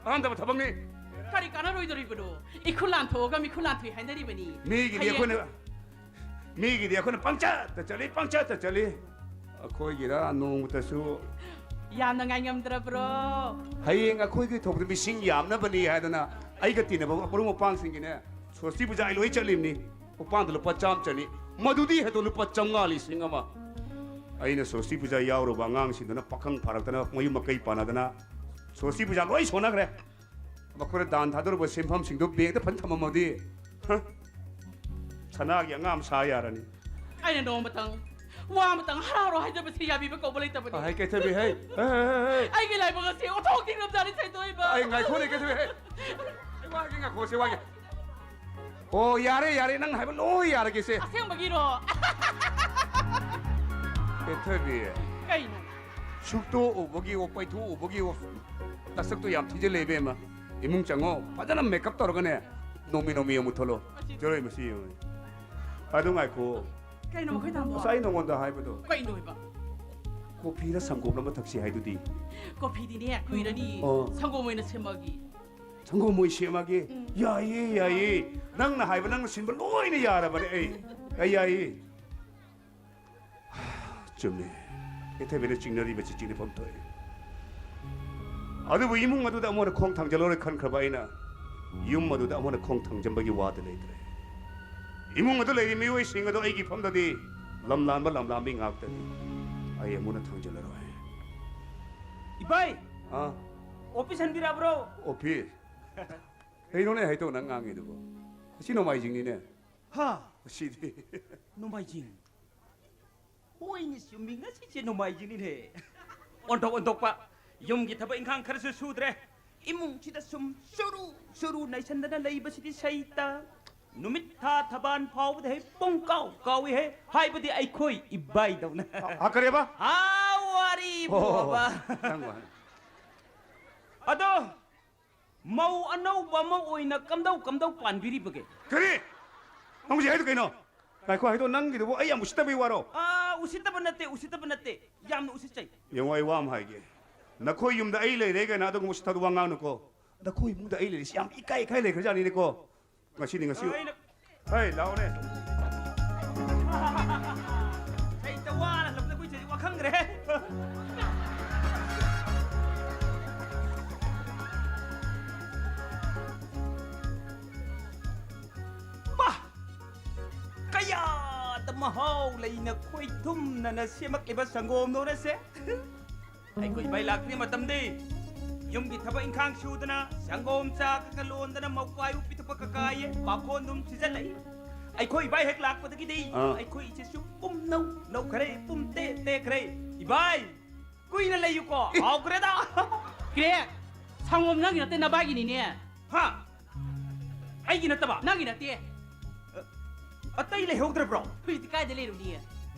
ꯀꯥꯟꯗꯕ ꯊꯕꯛꯅꯤ꯫ ꯀꯔꯤ ꯀꯥꯟꯅꯔꯣꯏꯗꯧꯔꯤꯕꯅꯣ? ꯏꯈꯨꯠ ꯂꯥꯟꯊꯣꯛꯑꯒ ꯃꯤꯈꯨꯠ ꯂꯥꯟꯊꯣꯛꯏ ꯍꯥꯏꯅꯔꯤꯕꯅꯤ꯫ ꯃꯤꯒꯤꯗꯤ ꯍꯌꯦꯡ ꯑꯩꯈꯣꯏꯅ ꯃꯤꯒꯤꯗꯤ ꯑꯩꯈꯣꯏꯅ ꯄꯪꯆꯠꯇ ꯆꯠꯂꯤ, ꯄꯪꯆꯠꯇ ꯆꯠꯂꯤ꯫ ꯑꯩꯈꯣꯏꯒꯤꯔ ꯅꯣꯡꯃꯇꯁꯨ ꯌꯥꯝꯅ ꯉꯥꯏꯉꯝꯗ꯭ꯔꯕ꯭ꯔꯣ? ꯍꯌꯦꯡ ꯑꯩꯈꯣꯏꯒꯤ ꯊꯣꯛꯄꯗ ꯃꯤꯁꯤꯡ ꯌꯥꯝꯅꯕꯅꯤ ꯍꯥꯏꯗꯅ ꯑꯩꯒ ꯇꯤꯟꯅꯕ ꯃꯔꯨꯞ ꯃꯄꯥꯡꯁꯤꯡꯒꯤꯅꯦ ꯁꯣꯁꯇꯤ ꯄꯨꯖꯥ ꯑꯩ ꯂꯣꯏ ꯆꯠꯂꯤꯕꯅꯤ꯫ ꯃꯄꯥꯟꯗ ꯂꯨꯄꯥ ꯆꯥꯝꯃ ꯆꯅꯤ, ꯃꯗꯨꯗꯤ ꯍꯦꯛꯇ ꯂꯨꯄꯥ ꯆꯥꯝꯃꯉꯥ, ꯂꯤꯁꯤꯡ ꯑꯃ꯫ ꯑꯩꯅ ꯁꯣꯁꯇꯤ ꯄꯨꯖꯥ ꯌꯥꯎꯔꯨꯕ ꯑꯉꯥꯡꯁꯤꯡꯗꯨꯅ ꯄꯥꯈꯪ ꯐꯥꯔꯛꯇꯅ ꯃꯌꯨꯝ ꯃꯀꯩ ꯄꯥꯟꯅꯗꯅ ꯁꯣꯁꯇꯤ ꯄꯨꯖꯥ ꯂꯣꯏ ꯁꯣꯟꯅꯈ꯭ꯔꯦ꯫ ꯃꯈꯣꯏꯅ ꯗꯥꯟ ꯊꯥꯗꯔꯨꯕ ꯁꯦꯟꯐꯝꯁꯤꯡꯗꯨ ꯕꯦꯡꯗ ꯐꯖꯅ ꯊꯝꯃꯝꯃꯗꯤ, ꯍ? ꯁꯅꯥꯒꯤ ꯑꯉꯥꯡ ꯁꯥ ꯌꯥꯔꯅꯤ꯫ ꯑꯩꯅ ꯅꯣꯡꯃꯇꯪ ꯋꯥ ꯑꯃꯇꯪ ꯍꯔꯥꯎ ꯍꯔꯥꯎ ꯍꯥꯏꯖꯕꯁꯤ ꯌꯥꯕꯤꯕ ꯀꯧꯕ ꯂꯩꯇꯕꯅꯤ꯫ ꯑ, ꯍꯩ, ꯀꯩꯊꯕꯤ, ꯍꯩ꯫ ꯍꯩ, ꯍꯩ, ꯍꯩ, ꯍꯩ꯫ ꯑꯩꯒꯤ ꯂꯥꯏꯕꯛ ꯑꯁꯤ ꯑꯣꯟꯊꯣꯛꯇꯤ ꯉꯝꯖꯔꯤ ꯁꯩꯇꯣꯛꯏꯕ꯫ ꯑꯩ ꯉꯥꯏꯈꯣꯅꯦ, ꯀꯩꯊꯕꯤ, ꯍꯩ꯫ ꯑꯩ ꯋꯥꯒꯦ, ꯉꯥꯏꯈꯣ, ꯁꯤ ꯋꯥꯒꯦ꯫ ꯑꯣ, ꯌꯥꯔꯦ, ꯌꯥꯔꯦ, ꯅꯪ ꯍꯥꯏꯕ ꯂꯣꯏ ꯌꯥꯔꯒꯦꯁꯦ꯫ ꯑꯁꯦꯡꯕꯒꯤꯔꯣ? ꯀꯩꯊꯕꯤ, ꯀꯩꯅꯣ? ꯁꯨꯛꯇꯣꯛꯎꯕꯒꯤ, ꯑꯣ, ꯄꯩꯊꯣꯛꯎꯕꯒꯤ, ꯑꯣ, ꯅꯁꯛꯇꯣ ꯌꯥꯝ ꯊꯤꯖꯤꯜꯂꯦ, ꯏꯕꯦꯝꯃ꯫ ꯏꯃꯨꯡ ꯆꯪꯉꯣ, ꯐꯖꯅ ꯃꯦꯀꯞ ꯇꯧꯔꯒꯅꯦ, ꯅꯣꯡꯃꯤ ꯅꯣꯡꯃꯤ ꯑꯃꯨꯛ ꯊꯣꯛꯂꯣ꯫ ꯖꯔꯣꯏ ꯃꯁꯤ ꯌꯦꯡꯉꯨꯅꯦ꯫ ꯑꯗꯨ ꯉꯥꯏꯈꯣ꯫ ꯀꯩꯅꯣ ꯃꯈꯣꯏ ꯇꯥꯃꯣ? ꯉꯁꯥꯏ ꯅꯉꯣꯟꯗ ꯍꯥꯏꯕꯗꯣ꯫ ꯀꯩꯅꯣ ꯍꯥꯏꯕ? ꯀꯣꯐꯤꯔ ꯁꯪꯒꯣꯝ ꯑꯃ ꯊꯛꯁꯤ ꯍꯥꯏꯗꯨꯗꯤ꯫ ꯀꯣꯐꯤꯗꯤꯅꯦ ꯀꯨꯏꯔꯅꯤ꯫ ꯑꯣ꯫ ꯁꯪꯒꯣꯝ ꯑꯣꯏꯅ ꯁꯦꯝꯃꯒꯤ꯫ ꯁꯪꯒꯣꯝ ꯑꯣꯏ ꯁꯦꯝꯃꯒꯦ꯫ ꯎꯝ꯫ ꯌꯥꯏꯌꯦ, ꯌꯥꯏꯌꯦ꯫ ꯅꯪꯅ ꯍꯥꯏꯕ, ꯅꯪꯅ ꯁꯤꯟꯕ ꯂꯣꯏꯅ ꯌꯥꯔꯕꯅꯦ ꯑꯩ꯫ ꯑꯩ ꯌꯥꯏꯌꯦ꯫ ꯆꯨꯝꯃꯦ꯫ ꯀꯩꯊꯕꯤꯅ ꯆꯤꯡꯅꯔꯤꯕꯁꯤ ꯆꯤꯡꯅꯐꯝ ꯊꯣꯛꯑꯦ꯫ ꯑꯗꯨꯕꯨ ꯏꯃꯨꯡ ꯑꯗꯨꯗ ꯑꯃꯨꯛ ꯍꯟꯅ ꯈꯣꯡ ꯊꯥꯡꯖꯜꯂꯔꯣꯏ ꯈꯟꯈ꯭ꯔꯕ ꯑꯩꯅ ꯌꯨꯝ ꯑꯗꯨꯗ ꯑꯃꯨꯛ ꯍꯟꯅ ꯈꯣꯡ ꯊꯥꯡꯖꯟꯕꯒꯤ ꯋꯥꯗꯤ ꯂꯩꯇ꯭ꯔꯦ꯫ ꯏꯃꯨꯡ ꯑꯗꯨ ꯂꯩꯔꯤ ꯃꯤꯑꯣꯏꯁꯤꯡ ꯑꯗꯨ ꯑꯩꯒꯤ ꯏꯐꯝꯗꯗꯤ ꯂꯝꯂꯥꯟꯕ ꯂꯝꯂꯥꯟꯕꯤ ꯉꯥꯛꯇꯅꯤ꯫ ꯑꯩ ꯑꯃꯨꯛ ꯍꯟꯅ ꯊꯥꯡꯖꯜꯂꯔꯣꯏ꯫ ꯏꯚꯥꯏ, ꯑꯥ? ꯑꯣꯐꯤꯁ ꯍꯟꯕꯤꯔꯛꯑꯕ꯭ꯔꯣ? ꯑꯣꯐꯤꯁ? ꯀꯩꯅꯣꯅꯦ ꯍꯩꯇꯧ ꯅꯪ ꯉꯥꯡꯉꯤꯗꯨꯕꯣ? ꯉꯁꯤ ꯅꯣꯡꯃꯥꯏꯖꯤꯡꯅꯤꯅꯦ꯫ ꯍꯥ, ꯉꯁꯤꯗꯤ꯫ ꯅꯣꯡꯃꯥꯏꯖꯤꯡ? ꯍꯣꯏꯅꯦ, ꯆꯨꯝꯃꯤ, ꯉꯁꯤꯁꯦ ꯅꯣꯡꯃꯥꯏꯖꯤꯡꯅꯤꯅꯦ꯫ ꯑꯣꯟꯊꯣꯛ ꯑꯣꯟꯊꯣꯛꯄ, ꯌꯨꯝꯒꯤ ꯊꯕꯛ ꯏꯪꯈꯥꯡ ꯈꯔꯁꯨ ꯁꯨꯗ꯭ꯔꯦ꯫ ꯏꯃꯨꯡꯁꯤꯗ ꯁꯨꯝ ꯆꯨꯔꯨ ꯆꯨꯔꯨ ꯅꯩꯁꯟꯗꯅ ꯂꯩꯕꯁꯤꯗꯤ ꯁꯩꯇ꯫ ꯅꯨꯃꯤꯠ ꯊꯥ ꯊꯕꯥꯟ ꯐꯥꯎꯕꯗ ꯍꯦꯛ ꯄꯨꯡ ꯀꯥꯎ ꯀꯥꯎꯏ ꯍꯦ꯫ ꯍꯥꯏꯕꯗꯤ ꯑꯩꯈꯣꯏ ꯏꯕꯥꯏꯗꯧꯅ꯫ ꯑ, ꯑ, ꯀꯔꯤꯕ? ꯍꯥ, ꯋꯥꯔꯤꯕꯨ ꯑꯣ, ꯍꯥꯏꯕ꯫ ꯅꯪ ꯋꯥ-, ꯑꯗꯣ, ꯃꯧ ꯑꯅꯧꯕ ꯑꯃ ꯑꯣꯏꯅ ꯀꯝꯗꯧ ꯀꯝꯗꯧ ꯄꯥꯟꯕꯤꯔꯤꯕꯒꯦ? ꯀꯔꯤ? ꯅꯪ ꯍꯧꯖꯤꯛ ꯍꯥꯏꯗꯣ ꯀꯩꯅꯣ? ꯉꯥꯏꯈꯣ, ꯍꯥꯏꯗꯣ ꯅꯪꯒꯤꯗꯨꯕꯨ ꯑꯩ ꯌꯥꯝ ꯎꯁꯤꯠꯇꯕꯒꯤ ꯋꯥꯔꯣ? ꯑꯥ, ꯎꯁꯤꯠꯇꯕ ꯅꯠꯇꯦ, ꯎꯁꯤꯠꯇꯕ ꯅꯠꯇꯦ꯫ ꯌꯥꯝꯅ ꯎꯁꯤꯠꯆꯩ꯫ ꯌꯦꯡꯉꯣ, ꯑꯩ ꯋꯥ ꯑꯃ ꯍꯥꯏꯒꯦ꯫ ꯅꯈꯣꯏ ꯌꯨꯝꯗ ꯑꯩ ꯂꯩꯔꯦ ꯀꯥꯏꯅ ꯑꯗꯨꯒꯨꯝꯕ ꯎꯁꯤꯠꯇꯕ ꯋꯥ ꯉꯥꯡꯅꯨꯀꯣ꯫ ꯅꯈꯣꯏ ꯏꯃꯨꯡꯗ ꯑꯩ ꯂꯩꯔꯤꯁꯤ ꯌꯥꯝ ꯏꯀꯥꯏ ꯏꯀꯥꯏ ꯂꯩꯈ꯭ꯔꯖꯥꯠꯅꯤꯅꯦꯀꯣ꯫ ꯉꯁꯤꯗꯤ ꯉꯁꯤ꯫ ꯑꯩꯅ ꯍꯩ, ꯂꯥꯛꯑꯣꯅꯦ꯫ ꯀꯩꯗ ꯋꯥꯅ ꯍꯜꯂꯛꯄꯗ ꯑꯩꯈꯣꯏ ꯆꯦꯁꯤ ꯋꯥꯈꯪꯈ꯭ꯔꯦ꯫ ꯄꯥ! ꯀꯌꯥꯗ ꯃꯍꯥꯎ ꯂꯩꯅ ꯈꯣꯏꯊꯨꯝꯅꯅ ꯁꯦꯝꯃꯛꯂꯤꯕ ꯁꯪꯒꯣꯝꯗꯧꯅꯁꯦ꯫ ꯑꯩꯈꯣꯏ ꯏꯕꯥꯏ ꯂꯥꯛꯇ꯭ꯔꯤ ꯃꯇꯝꯗꯤ ꯌꯨꯝꯒꯤ ꯊꯕꯛ ꯏꯪꯈꯥꯡ ꯁꯨꯗꯅ, ꯁꯪꯒꯣꯝ ꯆꯥ ꯈꯔ ꯈꯔ ꯂꯣꯟꯗꯅ, ꯃꯧꯄꯥꯏꯕꯨ ꯄꯤꯊꯛꯄ ꯀꯀꯥꯌꯦ, ꯄꯥꯈꯣꯟꯗꯨꯝ ꯁꯤꯖꯜꯂꯛꯏ꯫ ꯑꯩꯈꯣꯏ ꯏꯕꯥꯏ ꯍꯦꯛ ꯂꯥꯛꯄꯗꯒꯤꯗꯤ ꯑꯥ꯫ ꯑꯩꯈꯣꯏ ꯏꯆꯦꯁꯨ ꯄꯨꯝꯅꯧ ꯅꯧꯈ꯭ꯔꯦ, ꯄꯨꯝꯇꯦ ꯇꯦꯈ꯭ꯔꯦ꯫ ꯏꯕꯥꯏ, ꯀꯨꯏꯅ ꯂꯩꯌꯨꯀꯣ, ꯍꯥꯎꯈ꯭ꯔꯦꯗ꯫ ꯀ꯭ꯔꯦꯛ, ꯁꯪꯒꯣꯝ ꯅꯪꯒꯤ ꯅꯠꯇꯦ, ꯅꯕꯥꯏꯒꯤꯅꯤꯅꯦ꯫ ꯍꯥ? ꯑꯩꯒꯤ ꯅꯠꯇꯕ? ꯅꯪꯒꯤ ꯅꯠꯇꯦ꯫ ꯑꯇꯩ ꯂꯩꯍꯧꯗ꯭ꯔꯕ꯭ꯔꯣ? ꯍꯧꯖꯤꯛꯇꯤ ꯀꯥꯏꯗ ꯂꯩꯔꯨꯅꯤ?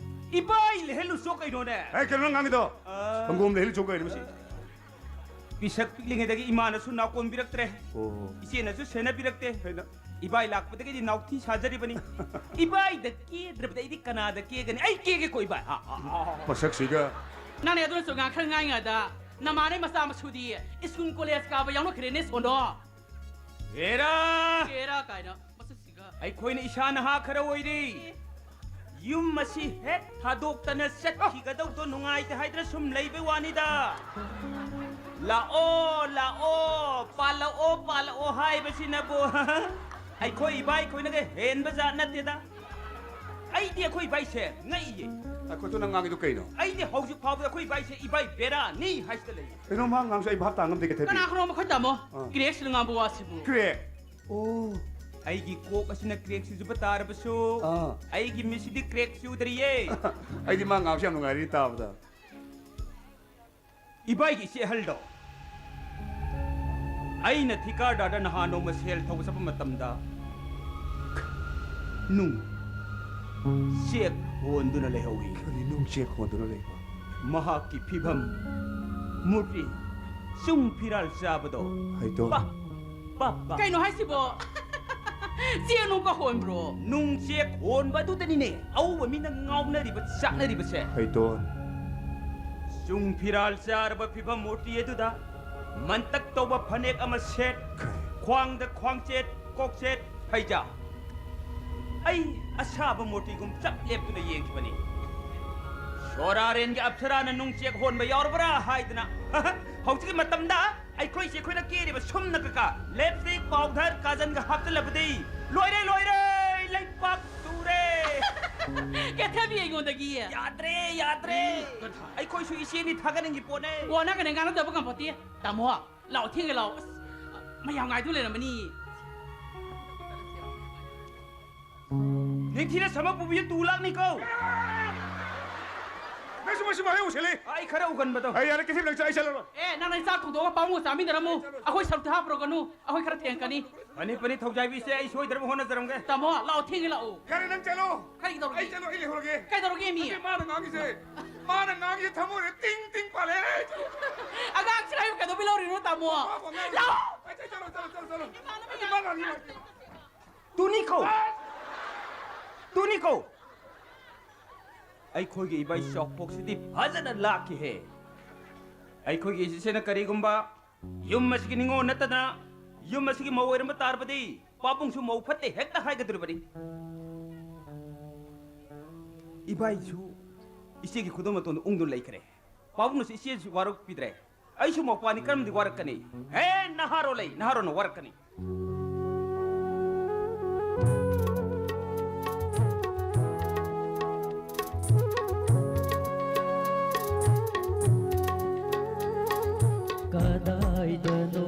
ꯏꯕꯥꯏ ꯂꯩꯍꯜꯂꯨꯆꯣ ꯀꯩꯅꯣꯅꯦ꯫ ꯑꯦ, ꯀꯩꯅꯣ ꯅꯪ ꯉꯥꯡꯉꯤꯗꯣ? ꯑ, ꯁꯪꯒꯣꯝ ꯂꯩꯍꯜꯂꯨꯆꯣ ꯀꯩꯅꯣ ꯃꯁꯤ? ꯄꯤꯁꯛ ꯄꯤꯛꯂꯤꯉꯩꯗꯒꯤ ꯏꯃꯥꯅꯁꯨ ꯅꯥꯀꯣꯟꯕꯤꯔꯛꯇ꯭ꯔꯦ꯫ ꯑꯣ꯫ ꯏꯆꯦꯅꯁꯨ ꯁꯦꯟꯅꯕꯤꯔꯛꯇꯦ꯫ ꯀꯩꯅꯣ? ꯏꯕꯥꯏ ꯂꯥꯛꯄꯗꯒꯤꯗꯤ ꯅꯥꯎꯊꯤ ꯁꯥꯖꯔꯤꯕꯅꯤ꯫ ꯏꯕꯥꯏꯗ ꯀꯦꯗ꯭ꯔꯕꯗꯤ ꯑꯩꯗꯤ ꯀꯅꯥꯗ ꯀꯦꯒꯅꯤ? ꯑꯩ ꯀꯦꯒꯦꯀꯣ ꯏꯕꯥꯏ꯫ ꯑ, ꯑ, ꯑ, ꯑ꯫ ꯃꯁꯛꯁꯤꯒ꯫ ꯅꯪꯅꯦ ꯑꯗꯨꯅꯁꯨ ꯉꯥꯡ ꯈꯔ ꯉꯥꯡꯉꯤꯉꯩꯗ ꯅꯃꯥꯟꯅꯕꯤ ꯃꯆꯥ ꯃꯁꯨꯗꯤ ꯁ꯭ꯀꯨꯜ ꯀꯣꯂꯦꯖ ꯀꯥꯕ ꯌꯥꯎꯅꯈ꯭ꯔꯦꯅꯦ ꯁꯣꯟꯗꯣ꯫ ꯍꯦꯔꯥ! ꯍꯦꯔꯥ ꯀꯥꯏꯅ ꯃꯁꯛꯁꯤꯒ꯫ ꯑꯩꯈꯣꯏꯅ ꯏꯁꯥ ꯅꯍꯥ ꯈꯔ ꯑꯣꯏꯔꯤ꯫ ꯌꯨꯝ ꯑꯁꯤ ꯍꯦꯛ ꯊꯥꯗꯣꯛꯇꯅ ꯆꯠꯈꯤꯒꯗꯧꯗꯣ ꯅꯨꯡꯉꯥꯏꯇꯦ ꯍꯥꯏꯗꯅ ꯁꯨꯝ ꯂꯩꯕꯩ ꯋꯥꯅꯤꯗ꯫ ꯂꯥꯛꯑꯣ, ꯂꯥꯛꯑꯣ, ꯄꯥꯜꯂꯛꯑꯣ, ꯄꯥꯜꯂꯛꯑꯣ ꯍꯥꯏꯕꯁꯤꯅꯕꯨ ꯑꯩꯈꯣꯏ ꯏꯕꯥꯏ ꯈꯣꯏꯅꯒ ꯍꯦꯟꯕ ꯖꯥꯠ ꯅꯠꯇꯦꯗ꯫ ꯑꯩꯗꯤ ꯑꯩꯈꯣꯏ ꯏꯕꯥꯏꯁꯦ ꯉꯛꯏꯌꯦ꯫ ꯑꯩꯈꯣꯏ ꯅꯪ ꯉꯥꯡꯉꯤꯗꯣ ꯀꯩꯅꯣ? ꯑꯩꯗꯤ ꯍꯧꯖꯤꯛ ꯐꯥꯎꯕꯗ ꯑꯩꯈꯣꯏ ꯏꯕꯥꯏꯁꯦ ꯏꯕꯥꯏ ꯕꯦꯔꯥꯅꯤ ꯍꯥꯏꯁꯤꯗ ꯂꯩꯌꯦ꯫ ꯀꯩꯅꯣ ꯃꯥ ꯉꯥꯡꯁꯨ ꯑꯩ ꯚꯥꯞ ꯇꯥ ꯉꯝꯗꯦ, ꯀꯩꯊꯕꯤ꯫ ꯀꯅꯥ ꯈꯪꯕ ꯑꯩꯈꯣꯏ ꯇꯥꯃꯣ? ꯑꯥ꯫ ꯀ꯭ꯔꯦꯛꯁꯤꯅ ꯉꯥꯡꯕ ꯋꯥꯁꯤꯕꯨ꯫ ꯀ꯭ꯔꯦꯛ? ꯑꯣ꯫ ꯑꯩꯒꯤ ꯀꯣꯛ ꯑꯁꯤꯅ ꯀ꯭ꯔꯦꯛ ꯆꯨꯖꯕ ꯇꯥꯔꯕꯁꯨ, ꯑꯥ꯫ ꯑꯩꯒꯤ ꯃꯤꯠꯁꯤꯗꯤ ꯀ꯭ꯔꯦꯛ ꯆꯨꯗ꯭ꯔꯤꯌꯦ꯫ ꯑꯩꯗꯤ ꯃꯥ ꯉꯥꯡꯕꯁꯦ ꯌꯥꯝ ꯅꯨꯡꯉꯥꯏꯔꯤ ꯇꯥꯕꯗ꯫ ꯏꯕꯥꯏꯒꯤ ꯏꯆꯦ ꯑꯍꯜꯗꯣ, ꯑꯩꯅ ꯊꯤꯀꯥꯗꯥꯔꯗ ꯅꯍꯥꯟ ꯅꯣꯡꯃ ꯁꯦꯜ ꯊꯧꯕ ꯆꯠꯄ ꯃꯇꯝꯗ, ꯅꯨꯡ ꯆꯦꯛ ꯍꯣꯟꯗꯨꯅ ꯂꯩꯍꯧꯏ꯫ ꯀꯔꯤ ꯅꯨꯡ ꯆꯦꯛ ꯍꯣꯟꯗꯨꯅ ꯂꯩꯕ? ꯃꯍꯥꯛꯀꯤ ꯐꯤꯕꯝ, ꯃꯨꯔꯇꯤ, ꯆꯨꯡ ꯐꯤꯔꯥꯜ ꯆꯥꯕꯗꯣ꯫ ꯍꯩꯇꯣꯟ꯫ ꯄꯥ, ꯄꯥ, ꯄꯥ꯫ ꯀꯩꯅꯣ ꯍꯥꯏꯁꯤꯕꯣ? ꯆꯦꯛ ꯅꯨꯡꯒ ꯍꯣꯟꯕ꯭ꯔꯣ? ꯅꯨꯡ ꯆꯦꯛ ꯍꯣꯟꯕ ꯑꯗꯨꯗꯅꯤꯅꯦ ꯑꯎꯕ ꯃꯤꯅ ꯉꯥꯎꯅꯔꯤꯕ ꯆꯥꯛꯅꯔꯤꯕꯁꯦ꯫ ꯍꯩꯇꯣꯟ꯫ ꯆꯨꯡ ꯐꯤꯔꯥꯜ ꯆꯥꯔꯕ ꯐꯤꯕꯝ ꯃꯨꯔꯇꯤ ꯑꯗꯨꯗ ꯃꯟꯇꯛ ꯇꯧꯕ ꯐꯅꯦꯛ ꯑꯃ ꯁꯦꯠ, ꯀꯔꯤ? ꯈ꯭ꯋꯥꯡꯗ ꯈ꯭ꯋꯥꯡꯆꯦꯠ, ꯀꯣꯛꯆꯦꯠ, ꯐꯩꯖꯥ꯫ ꯑꯩ ꯑꯁꯥꯕ ꯃꯨꯔꯇꯤꯒꯨꯝ ꯆꯞ ꯂꯦꯞꯇꯨꯅ ꯌꯦꯡꯈꯤꯕꯅꯤ꯫ ꯁꯣꯔꯥꯔꯦꯟꯒꯤ ꯑꯞꯁꯔꯥꯅ ꯅꯨꯡꯆꯦꯛ ꯍꯣꯟꯕ ꯌꯥꯎꯔꯕ꯭ꯔꯥ ꯍꯥꯏꯗꯅ꯫ ꯍꯧꯖꯤꯛꯀꯤ ꯃꯇꯝꯗ ꯑꯩꯈꯣꯏꯁꯦ ꯑꯩꯈꯣꯏꯅ ꯀꯦꯔꯤꯕ ꯁꯨꯝꯅ ꯀꯀꯥ ꯂꯤꯞꯁꯇꯤꯛ, ꯄꯥꯎꯗꯔ, ꯀꯥꯖꯟꯒ ꯍꯥꯞꯆꯜꯂꯕꯗꯤ ꯂꯣꯏꯔꯦ, ꯂꯣꯏꯔꯦ, ꯂꯩꯄꯥꯛ ꯇꯨꯔꯦ꯫ ꯀꯦꯊꯕꯤ ꯑꯩꯉꯣꯟꯗꯒꯤ꯫ ꯌꯥꯗ꯭ꯔꯦ, ꯌꯥꯗ꯭ꯔꯦ꯫ ꯑꯩꯈꯣꯏꯁꯨ ꯏꯆꯦꯅꯤ ꯊꯥꯒꯠꯅꯤꯡꯉꯤ ꯄꯣꯠꯅꯦ꯫ ꯀꯣꯟꯅꯒꯅꯦ ꯉꯥꯡꯅꯗꯕ ꯉꯝꯄꯣꯠꯇꯦ꯫ ꯇꯥꯃꯣ, ꯂꯥꯛꯑꯣ, ꯊꯦꯡꯒꯦ ꯂꯥꯛꯑꯣ꯫ ꯑꯁ, ꯃꯌꯥꯝ ꯉꯥꯏꯗꯨ ꯂꯩꯔꯝꯃꯅꯤ꯫ ꯅꯤꯡꯊꯤꯅ ꯁꯃ ꯄꯨꯕꯤꯌꯨ, ꯇꯨ ꯂꯥꯛꯅꯤꯀꯣ꯫ ꯅꯪꯁꯨ ꯃꯁꯤ ꯃꯍꯩ ꯎꯁꯤꯜꯂꯤ꯫ ꯑꯩ ꯈꯔ ꯎꯒꯟꯕꯗꯣ꯫ ꯑꯩ ꯌꯥꯔꯦ, ꯀꯩꯁꯨ ꯂꯩꯇꯦ, ꯑꯩ ꯆꯠꯂꯔꯣꯏ꯫ ꯑꯦ, ꯅꯪ ꯅ ꯆꯥꯛ ꯊꯣꯡꯗꯣꯛꯑꯒ ꯄꯥꯕꯨꯡꯒ ꯆꯥꯃꯤꯟꯅꯔꯝꯃꯨ꯫ ꯑꯩꯈꯣꯏ ꯁꯔꯨꯛꯇꯤ ꯍꯥꯞꯄꯨꯔꯒꯅꯨ, ꯑꯩꯈꯣꯏ ꯈꯔ ꯊꯦꯡꯉꯛꯀꯅꯤ꯫ ꯐꯅꯤ, ꯐꯅꯤ, ꯊꯧꯖꯥꯏꯕꯤꯁꯦ, ꯑꯩ ꯁꯣꯏꯗꯅꯕ ꯍꯣꯠꯅꯖꯔꯝꯒꯦ꯫ ꯇꯥꯃꯣ, ꯂꯥꯛꯑꯣ, ꯊꯦꯡꯉꯦ ꯂꯥꯛꯑꯣ꯫ ꯌꯥꯔꯦ, ꯅꯪ ꯆꯠꯂꯣ꯫ ꯀꯔꯤ ꯇꯧꯔꯒꯦ? ꯑꯩ ꯆꯠꯂꯣ, ꯑꯩ ꯂꯩꯍꯧꯔꯒꯦ꯫ ꯀꯩꯗꯧꯔꯒꯦ ꯃꯤ? ꯅꯠꯇꯦ, ꯃꯥꯅ ꯉꯥꯡꯉꯤꯁꯦ, ꯃꯥꯅ ꯉꯥꯡꯉꯤꯁꯦ ꯊꯃꯣꯏꯗ ꯇꯤꯡ ꯇꯤꯡ ꯄꯥꯜꯂꯦ꯫ ꯑꯉꯥꯡꯁꯤꯅ ꯑꯩꯕꯨ ꯀꯩꯗꯧꯕꯩ ꯂꯧꯔꯤꯅꯣ, ꯇꯥꯃꯣ? ꯂꯥꯛꯑꯣ꯫ ꯑꯩ ꯆꯠꯂꯣ, ꯆꯠꯂꯣ, ꯆꯠꯂꯣ, ꯆꯠꯂꯣ꯫ ꯅꯠꯇꯦ, ꯃꯥ ꯉꯥꯡꯉꯤ, ꯃꯥ ꯉꯥꯡꯉꯤ꯫ ꯇꯨꯅꯤꯀꯣ! ꯇꯨꯅꯤꯀꯣ! ꯑꯩꯈꯣꯏꯒꯤ ꯏꯕꯥꯏ ꯆꯥꯎꯐꯣꯛꯁꯤꯗꯤ ꯐꯖꯅ ꯂꯥꯛꯈꯤꯍꯦ꯫ ꯑꯩꯈꯣꯏꯒꯤ ꯏꯆꯦꯅ ꯀꯔꯤꯒꯨꯝꯕ ꯌꯨꯝ ꯑꯁꯤꯒꯤ ꯅꯤꯉꯣꯜ ꯅꯠꯇꯗꯅ ꯌꯨꯝ ꯑꯁꯤꯒꯤ ꯃꯧ ꯑꯣꯏꯔꯝꯕ ꯇꯥꯔꯕꯗꯤ ꯄꯥꯕꯨꯡꯁꯨ ꯃꯧ ꯐꯠꯇꯦ ꯍꯦꯛꯇ ꯍꯥꯏꯒꯗꯧꯔꯤꯕꯅꯤ꯫ ꯏꯕꯥꯏꯁꯨ ꯏꯆꯦꯒꯤ ꯈꯨꯗꯣꯜ ꯃꯇꯣꯟꯗ ꯎꯪꯗꯨꯅ ꯂꯩꯈ꯭ꯔꯦ꯫ ꯄꯥꯕꯨꯡꯅꯁꯨ ꯏꯆꯦꯁꯨ ꯋꯥꯔꯧꯕꯤꯗ꯭ꯔꯦ꯫ ꯑꯩꯁꯨ ꯃꯧꯄꯥꯅꯤ, ꯀꯔꯝꯗꯤ ꯋꯥꯔꯛꯀꯅꯤ? ꯍꯦ, ꯅꯍꯥꯔꯣꯜ ꯂꯩ, ꯅꯍꯥꯔꯣꯜꯅ ꯋꯥꯔꯛꯀꯅꯤ꯫ ꯀꯗꯥꯏꯗꯅꯣ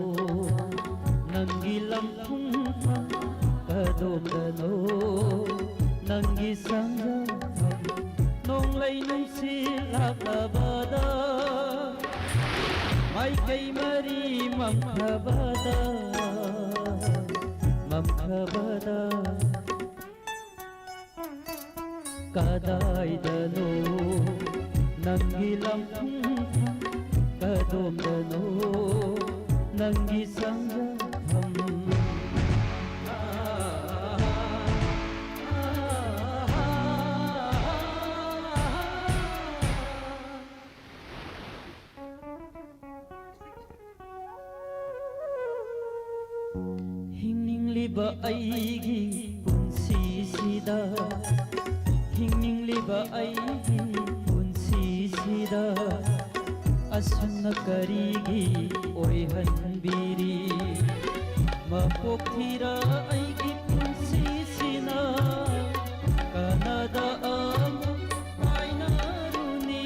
ꯅꯪꯒꯤ ꯂꯝꯐꯝ, ꯀꯗꯣꯝꯗꯅꯣ ꯅꯪꯒꯤ ꯁꯪꯒꯝ? ꯅꯣꯡꯂꯩ ꯅꯨꯡꯁꯤꯠ ꯂꯥꯛꯂꯕꯗ, ꯃꯥꯏꯀꯩ ꯃꯔꯤ ꯃꯝꯈ꯭ꯔꯕꯗ, ꯃꯝꯈ꯭ꯔꯕꯗ꯫ ꯀꯗꯥꯏꯗꯅꯣ ꯅꯪꯒꯤ ꯂꯝꯐꯝ, ꯀꯗꯣꯝꯗꯅꯣ ꯅꯪꯒꯤ ꯆꯪꯖꯐꯝ? ꯍꯤꯡꯅꯤꯡꯂꯤꯕ ꯑꯩꯒꯤ ꯄꯨꯟꯁꯤꯁꯤꯗ, ꯍꯤꯡꯅꯤꯡꯂꯤꯕ ꯑꯩꯒꯤ ꯄꯨꯟꯁꯤꯁꯤꯗ ꯑꯁꯨꯝꯅ ꯀꯔꯤꯒꯤ ꯑꯣꯏꯍꯟꯕꯤꯔꯤ? ꯃꯄꯣꯛ ꯊꯤꯔ ꯑꯩꯒꯤ ꯄꯨꯟꯁꯤꯁꯤꯅ ꯀꯅꯥꯗ ꯑꯃꯨꯛ ꯍꯥꯏꯅꯔꯨꯅꯤ?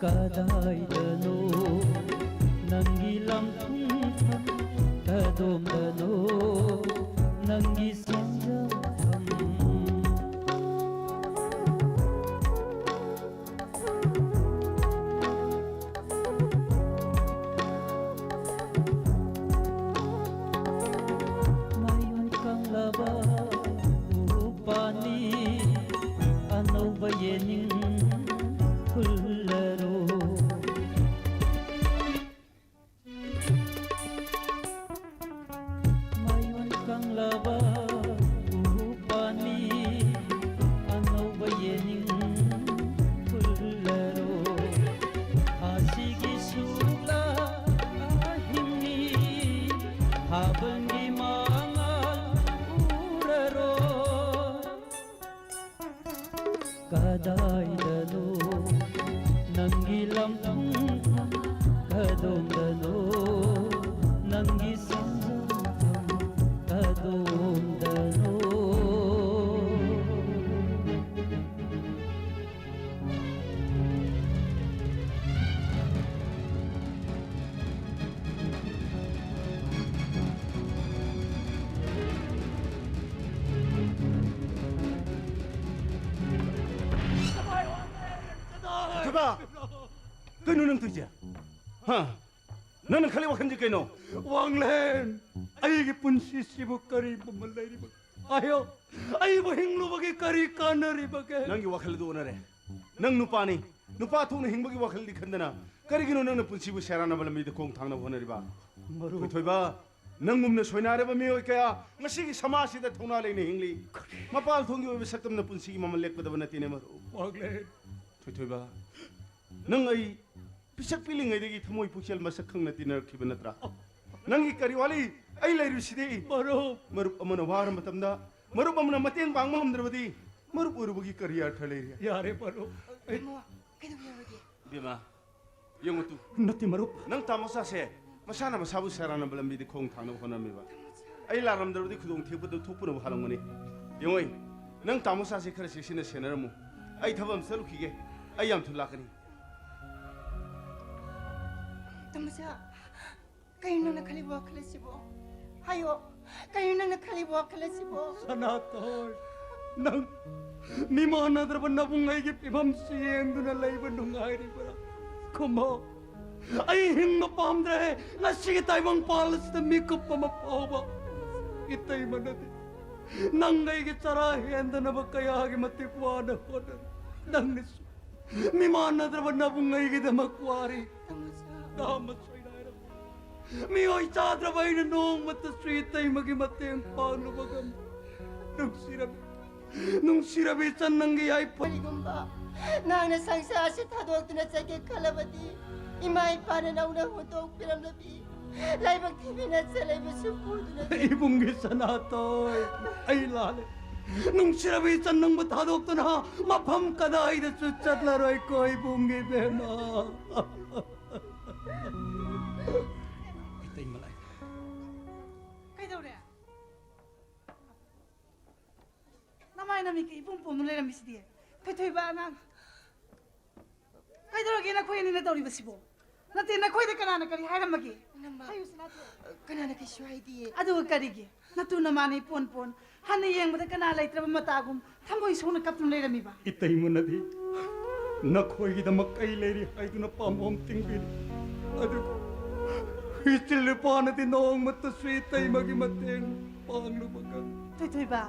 ꯀꯗꯥꯏꯗꯅꯣ ꯅꯪꯒꯤ ꯂꯝꯐꯝ, ꯀꯗꯣꯝꯗꯅꯣ ꯅꯪꯒꯤ ꯆꯪꯖꯐꯝ? ꯃꯌꯣꯟ ꯀꯪꯂꯕ ꯎꯄꯥꯟꯅꯤ, ꯑꯅꯧꯕ ꯌꯦꯅꯤꯡ ꯍꯨꯜꯂꯔꯣ꯫ ꯃꯌꯣꯟ ꯀꯪꯂꯕ ꯎꯄꯥꯟꯅꯤ, ꯑꯅꯧꯕ ꯌꯦꯅꯤꯡ ꯍꯨꯜꯂꯔꯣ꯫ ꯊꯥꯁꯤꯒꯤ ꯁꯨꯛꯂꯥ ꯑꯍꯤꯡꯅꯤ, ꯊꯥꯕꯜꯒꯤ ꯃꯉꯥꯜ ꯎꯔꯔꯣ꯫ ꯀꯗꯥꯏꯗꯅꯣ ꯅꯪꯒꯤ ꯂꯝꯐꯝ, ꯀꯗꯣꯝꯗꯅꯣ ꯅꯪꯒꯤ ꯆꯪꯖꯐꯝ, ꯀꯗꯣꯝꯗꯅꯣ? ꯊꯣꯏꯕ! ꯀꯩꯅꯣ ꯅꯪ ꯇꯧꯔꯤꯁꯦ? ꯍꯥ? ꯅꯪꯅ ꯈꯜꯂꯤ ꯋꯥꯈꯜꯁꯦ ꯀꯩꯅꯣ? ꯋꯥꯡꯂꯦꯟ, ꯑꯩꯒꯤ ꯄꯨꯟꯁꯤꯁꯤꯕꯨ ꯀꯔꯤ ꯃꯃꯜ ꯂꯩꯔꯤꯕ? ꯍꯥꯏꯌꯣ, ꯑꯩꯕꯨ ꯍꯤꯡꯂꯨꯕꯒꯤ ꯀꯔꯤ ꯀꯥꯟꯅꯔꯤꯕꯒꯦ? ꯅꯪꯒꯤ ꯋꯥꯈꯜ ꯑꯗꯨ ꯑꯣꯟꯅꯔꯦ꯫ ꯅꯪ ꯅꯨꯄꯥꯅꯤ, ꯅꯨꯄꯥ ꯊꯣꯛꯅ ꯍꯤꯡꯕꯒꯤ ꯋꯥꯈꯜꯗꯤ ꯈꯟꯗꯅ ꯀꯔꯤꯒꯤꯅꯣ ꯅꯪꯅ ꯄꯨꯟꯁꯤꯕꯨ ꯁꯦꯔꯥꯟꯅꯕ ꯂꯝꯕꯤꯗ ꯈꯣꯡ ꯊꯥꯡꯅꯕ ꯍꯣꯠꯅꯔꯤꯕ? ꯃꯔꯨꯞ꯫ ꯊꯣꯏꯊꯣꯏꯕ, ꯅꯪꯒꯨꯝꯅ ꯁꯣꯏꯅꯥꯏꯔꯕ ꯃꯤꯑꯣꯏ ꯀꯌꯥ ꯉꯁꯤꯒꯤ ꯁꯃꯥꯖꯁꯤꯗ ꯊꯧꯅꯥ ꯂꯩꯅ ꯍꯤꯡꯂꯤ꯫ ꯃꯄꯥꯜ ꯊꯣꯡꯒꯤ ꯑꯣꯏꯕ ꯁꯛꯇꯝꯅ ꯄꯨꯟꯁꯤꯒꯤ ꯃꯃꯜ ꯂꯦꯞꯀꯗꯕ ꯅꯠꯇꯦꯅꯦ, ꯃꯔꯨꯞ꯫ ꯋꯥꯡꯂꯦꯟ꯫ ꯊꯣꯏꯊꯣꯏꯕ, ꯅꯪ ꯑꯩ ꯄꯤꯁꯛ ꯄꯤꯛꯂꯤꯉꯩꯗꯒꯤ ꯊꯃꯣꯏ ꯄꯨꯛꯆꯦꯜ ꯃꯁꯛ ꯈꯪꯅ ꯇꯤꯟꯅꯔꯛꯈꯤꯕ ꯅꯠꯇ꯭ꯔꯥ? ꯅꯪꯒꯤ ꯀꯔꯤ ꯋꯥꯠꯂꯤ? ꯑꯩ ꯂꯩꯔꯤꯁꯤꯗꯤ꯫ ꯃꯔꯨꯞ꯫ ꯃꯔꯨꯞ ꯑꯃꯅ ꯋꯥꯔ ꯃꯇꯝꯗ ꯃꯔꯨꯞ ꯑꯃꯅ ꯃꯇꯦꯡ ꯄꯥꯡꯕ ꯉꯝꯗ꯭ꯔꯕꯗꯤ ꯃꯔꯨꯞ ꯑꯣꯏꯔꯨꯕꯒꯤ ꯀꯔꯤ ꯑꯔꯊ ꯂꯩꯔꯤ? ꯌꯥꯔꯦ ꯃꯔꯨꯞ꯫ ꯑꯩ ꯏꯕꯨꯡꯉꯣ, ꯀꯩꯗꯧꯔꯒꯦ? ꯏꯕꯦꯝꯃ, ꯌꯦꯡꯉꯨ ꯇꯨ꯫ ꯅꯠꯇꯦ ꯃꯔꯨꯞ꯫ ꯅꯪ ꯇꯥꯃꯣꯆꯥꯁꯦ ꯃꯁꯥꯅ ꯃꯁꯥꯕꯨ ꯁꯦꯔꯥꯟꯅꯕ ꯂꯝꯕꯤꯗ ꯈꯣꯡ ꯊꯥꯡꯅꯕ ꯍꯣꯠꯅꯔꯝꯃꯤꯕ꯫ ꯑꯩ ꯂꯥꯜꯂꯝꯗ꯭ꯔꯕꯗꯤ ꯈꯨꯗꯣꯡ ꯊꯦꯛꯄꯗꯨ ꯊꯣꯛꯄꯅꯕꯨ ꯍꯥꯜꯂꯝꯒꯅꯤ꯫ ꯌꯦꯡꯉꯣꯏ, ꯅꯪ ꯇꯥꯃꯣꯆꯥꯁꯦ ꯈꯔ ꯆꯦꯛꯁꯤꯟꯅ ꯁꯦꯟꯅꯔꯝꯃꯨ꯫ ꯑꯩ ꯊꯕꯛ ꯑꯃ ꯆꯠꯂꯨꯈꯤꯒꯦ꯫ ꯑꯩ ꯌꯥꯝ ꯊꯨꯅ ꯂꯥꯛꯀꯅꯤ꯫ ꯇꯥꯃꯣꯆꯥ, ꯀꯩꯅꯣ ꯅꯪꯅ ꯈꯜꯂꯤꯕ ꯋꯥꯈꯜ ꯑꯁꯤꯕꯣ? ꯍꯥꯏꯌꯣ, ꯀꯩꯅꯣ ꯅꯪꯅ ꯈꯜꯂꯤꯕ ꯋꯥꯈꯜ ꯑꯁꯤꯕꯣ? ꯁꯅꯥꯊꯣꯏ, ꯅꯪ ꯃꯤꯃꯥꯟꯅꯗ꯭ꯔꯕ ꯅꯕꯨꯡ ꯑꯩꯒꯤ ꯐꯤꯕꯝꯁꯤ ꯌꯦꯡꯗꯨꯅ ꯂꯩꯕ ꯅꯨꯡꯉꯥꯏꯔꯤꯕ꯭ꯔꯥ? ꯈꯨꯝꯃꯣ꯫ ꯑꯩ ꯍꯤꯡꯕ ꯄꯥꯝꯗ꯭ꯔꯦ꯫ ꯉꯁꯤꯒꯤ ꯇꯥꯏꯕꯪ ꯄꯥꯜ ꯑꯁꯤꯗ ꯃꯤꯀꯨꯞ ꯑꯃ ꯐꯥꯎꯕ꯫ ꯏꯇꯩꯃꯅꯗꯤ ꯅꯪ ꯑꯩꯒꯤ ꯆꯔꯥ ꯍꯦꯟꯗꯅꯕ ꯀꯌꯥꯒꯤ ꯃꯇꯤꯛ ꯋꯥꯅ ꯍꯣꯠꯅꯔꯤ꯫ ꯅꯪꯅꯁꯨ ꯃꯤꯃꯥꯟꯅꯗ꯭ꯔꯕ ꯅꯕꯨꯡ ꯑꯩꯒꯤꯗꯃꯛ ꯋꯥꯔꯤ꯫ ꯅꯥꯃ ꯁꯣꯏꯅꯥꯏꯔꯕ ꯃꯤꯑꯣꯏ ꯆꯥꯗ꯭ꯔꯕ ꯑꯩꯅ ꯅꯣꯡꯃꯇꯁꯨ ꯏꯇꯩꯃꯒꯤ ꯃꯇꯦꯡ ꯄꯥꯡꯂꯨꯕ ꯉꯝꯗꯦ꯫ ꯅꯨꯡꯁꯤꯔꯕꯤ, ꯅꯨꯡꯁꯤꯔꯕꯤ ꯏꯆꯟ, ꯅꯪꯒꯤ ꯌꯥꯏꯐ- ꯀꯔꯤꯒꯨꯝꯕ ꯅꯪꯅ ꯁꯪꯁꯥꯔꯁꯤ ꯊꯥꯗꯣꯛꯇꯨꯅ ꯆꯠꯀꯦ ꯈꯜꯂꯕꯗꯤ, ꯏꯃꯥ ꯏꯄꯥꯅ ꯅꯧꯅ ꯍꯨꯟꯗꯣꯛꯄꯤꯔꯝꯂꯕꯤ ꯂꯥꯏꯕꯛ ꯊꯤꯕꯤꯅ ꯆꯠꯂꯕꯁꯨ ꯄꯨꯗꯨꯅ ꯏꯕꯨꯡꯒꯤ ꯁꯅꯥꯊꯣꯏ, ꯑꯩ ꯂꯥꯜꯂꯦ꯫ ꯅꯨꯡꯁꯤꯔꯕꯤ ꯏꯆꯟ, ꯅꯪꯕꯨ ꯊꯥꯗꯣꯛꯇꯨꯅ ꯃꯐꯝ ꯀꯗꯥꯏꯗꯁꯨ ꯆꯠꯂꯔꯣꯏꯀꯣ ꯏꯕꯨꯡꯒꯤ ꯕꯦꯝꯃ꯫ ꯃꯩꯇꯩ ꯃꯂꯥꯏ꯫ ꯀꯩꯗꯧꯔꯦ? ꯅꯃꯥꯏ ꯅꯃꯤꯠꯀ ꯏꯄꯣꯝ ꯄꯣꯝꯅ ꯂꯩꯔꯝꯃꯤꯁꯤꯗꯤ꯫ ꯊꯣꯏꯊꯣꯏꯕ ꯑꯉꯥꯡ꯫ ꯀꯩꯗꯧꯔꯒꯦ ꯅꯈꯣꯏ ꯑꯅꯤꯅ ꯇꯧꯔꯤꯕꯁꯤꯕꯣ? ꯅꯠꯇꯦ, ꯅꯈꯣꯏꯗ ꯀꯅꯥꯅ ꯀꯔꯤ ꯍꯥꯏꯔꯝꯃꯒꯦ? ꯅꯃꯥ, ꯍꯥꯏꯌꯨ, ꯁꯅꯥꯊꯣꯏ꯫ ꯀꯅꯥꯅ ꯀꯩꯁꯨ ꯍꯥꯏꯗꯤꯌꯦ꯫ ꯑꯗꯨꯒ ꯀꯔꯤꯒꯤ? ꯅꯇꯨ ꯅꯃꯥꯅ ꯏꯄꯣꯟ ꯄꯣꯟ, ꯍꯟꯅ ꯌꯦꯡꯕꯗ ꯀꯅꯥ ꯂꯩꯇ꯭ꯔꯕ ꯃꯇꯥꯒꯨꯝ ꯊꯃꯣꯏ ꯁꯣꯛꯅ ꯀꯞꯇꯨꯅ ꯂꯩꯔꯝꯃꯤꯕ? ꯏꯇꯩꯃꯅꯗꯤ ꯅꯈꯣꯏꯒꯤꯗꯃꯛ ꯑꯩ ꯂꯩꯔꯤ ꯍꯥꯏꯗꯨꯅ ꯄꯥꯝꯕꯣꯝ ꯇꯤꯡꯕꯤꯔꯤ꯫ ꯑꯗꯨꯕꯨ ꯏꯆꯤꯜ ꯏꯄꯥꯅꯗꯤ ꯅꯣꯡꯃꯇꯁꯨ ꯏꯇꯩꯃꯒꯤ ꯃꯇꯦꯡ ꯃꯥꯡꯂꯨꯕꯒ꯫ ꯊꯣꯏꯊꯣꯏꯕ,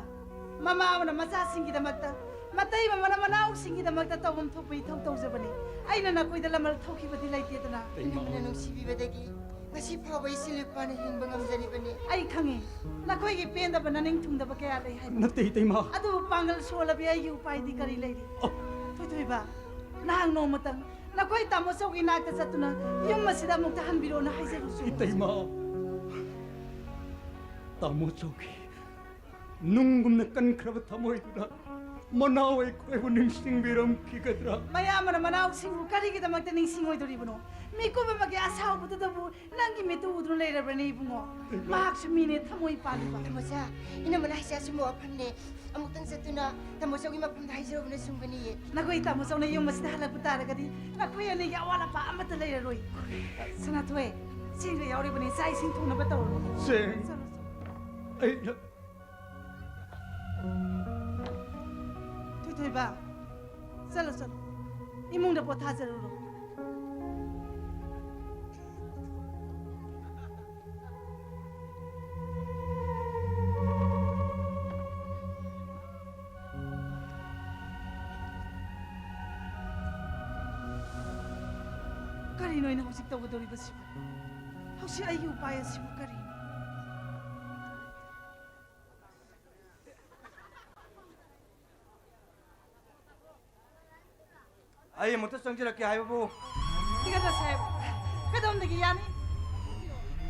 ꯃꯃꯥ ꯑꯃꯅ ꯃꯆꯥꯁꯤꯡꯒꯤꯗꯃꯛꯇ, ꯃꯇꯩ ꯑꯃꯅ ꯃꯅꯥꯎꯁꯤꯡꯒꯤꯗꯃꯛꯇ ꯇꯧꯐꯝ ꯊꯣꯛꯄ ꯏꯊꯧ ꯇꯧꯖꯕꯅꯤ꯫ ꯑꯩꯅ ꯅꯈꯣꯏꯗ ꯂꯃꯜ ꯊꯣꯛꯈꯤꯕꯗꯤ ꯂꯩꯇꯦꯗꯅ꯫ ꯏꯇꯩꯃ꯫ ꯏꯅꯝꯃꯅ ꯅꯨꯡꯁꯤꯕꯤꯕꯗꯒꯤ ꯉꯁꯤ ꯐꯥꯎꯕ ꯏꯆꯤꯜ ꯏꯄꯥꯅ ꯍꯤꯡꯕ ꯉꯝꯖꯔꯤꯕꯅꯤ꯫ ꯑꯩ ꯈꯪꯏ, ꯅꯈꯣꯏꯒꯤ ꯄꯦꯟꯗꯕ ꯅꯅꯤꯡ ꯊꯨꯡꯗꯕ ꯀꯌꯥ ꯂꯩ ꯍꯥꯏꯕ꯫ ꯅꯠꯇꯦ, ꯏꯇꯩꯃ꯫ ꯑꯗꯨꯕꯨ ꯄꯥꯡꯒꯜ ꯁꯣꯜꯂꯕꯤ ꯑꯩꯒꯤ ꯎꯄꯥꯏꯗꯤ ꯀꯔꯤ ꯂꯩꯔꯤ? ꯑꯣ꯫ ꯊꯣꯏꯊꯣꯏꯕ, ꯅꯍꯥꯛ ꯅꯣꯡꯃꯇꯪ ꯅꯈꯣꯏ ꯇꯥꯃꯣ ꯆꯧꯒꯤ ꯅꯥꯛꯇ ꯆꯠꯇꯨꯅ ꯌꯨꯝ ꯑꯁꯤꯗ ꯑꯃꯨꯛꯇ ꯍꯟꯕꯤꯔꯣꯅ ꯍꯥꯏꯖꯔꯨꯁꯨ꯫ ꯏꯇꯩꯃ, ꯇꯥꯃꯣ ꯆꯧꯒꯤ ꯅꯨꯡꯒꯨꯝꯅ ꯀꯟꯈ꯭ꯔꯕ ꯊꯃꯣꯏꯗꯨꯅ ꯃꯅꯥꯎ ꯑꯩꯈꯣꯏꯕꯨ ꯅꯤꯡꯁꯤꯡꯕꯤꯔꯝꯈꯤꯒꯗ꯭ꯔꯥ? ꯃꯌꯥꯝꯕꯅ ꯃꯅꯥꯎꯁꯤꯡꯕꯨ ꯀꯔꯤꯒꯤꯗꯃꯛꯇ ꯅꯤꯡꯁꯤꯡꯉꯣꯏꯗꯣꯔꯤꯕꯅꯣ? ꯃꯤꯀꯨꯞ ꯑꯃꯒꯤ ꯑꯁꯥꯎꯕꯗꯨꯗꯕꯨ ꯅꯪꯒꯤ ꯃꯤꯠꯇ ꯎꯗꯨꯅ ꯂꯩꯔꯕ꯭ꯔꯅꯦ, ꯏꯕꯨꯡꯉꯣ? ꯏꯕꯨꯡꯉꯣ꯫ ꯃꯍꯥꯛꯁꯨ ꯃꯤꯅꯦ, ꯊꯃꯣꯏ ꯄꯥꯜꯂꯤꯕ꯫ ꯇꯥꯃꯣꯆꯥ, ꯏꯅꯝꯃꯅ ꯍꯥꯏꯁꯦ ꯑꯆꯨꯝꯕ ꯋꯥꯐꯝꯅꯦ꯫ ꯑꯃꯨꯛꯇꯪ ꯆꯠꯇꯨꯅ ꯇꯥꯃꯣ ꯆꯧꯒꯤ ꯃꯐꯝꯗ ꯍꯥꯏꯖꯔꯨꯕꯅ ꯆꯨꯝꯒꯅꯤꯌꯦ꯫ ꯅꯈꯣꯏ ꯇꯥꯃꯣ ꯆꯧꯅ ꯌꯨꯝ ꯑꯁꯤꯗ ꯍꯜꯂꯛꯄ ꯇꯥꯔꯒꯗꯤ ꯅꯈꯣꯏ ꯑꯅꯤꯒꯤ ꯑꯋꯥꯠ ꯑꯄꯥ ꯑꯃꯠꯇ ꯂꯩꯔꯔꯣꯏ꯫ ꯁꯅꯥꯊꯣꯏ, ꯆꯦꯡꯒ ꯌꯥꯎꯔꯤꯕꯅꯤ, ꯆꯥꯛ ꯏꯁꯤꯡ ꯊꯣꯡꯅꯕ ꯇꯧꯔꯣ꯫ ꯆꯦꯡ? ꯆꯠꯂꯣ, ꯆꯠꯂꯣ꯫ ꯑꯩꯅ ꯊꯣꯏꯊꯣꯏꯕ, ꯆꯠꯂꯣ, ꯆꯠꯂꯣ꯫ ꯏꯃꯨꯡꯗ ꯄꯣꯊꯥꯖꯔꯨꯔꯣ꯫ ꯀꯔꯤꯅꯣ ꯑꯩꯅ ꯍꯧꯖꯤꯛ ꯇꯧꯒꯗꯧꯔꯤꯕꯁꯤꯕꯨ? ꯍꯧꯖꯤꯛ ꯑꯩꯒꯤ ꯎꯄꯥꯏ ꯑꯁꯤꯕꯨ ꯀꯔꯤꯅꯣ? ꯑꯩ ꯑꯃꯨꯛꯇ ꯆꯪꯖꯔꯛꯀꯦ ꯍꯥꯏꯕꯕꯨ꯫ ꯊꯤꯒꯠꯂꯣ ꯁꯥꯍꯦꯕ, ꯀꯗꯣꯝꯗꯒꯤ ꯌꯥꯅꯤ?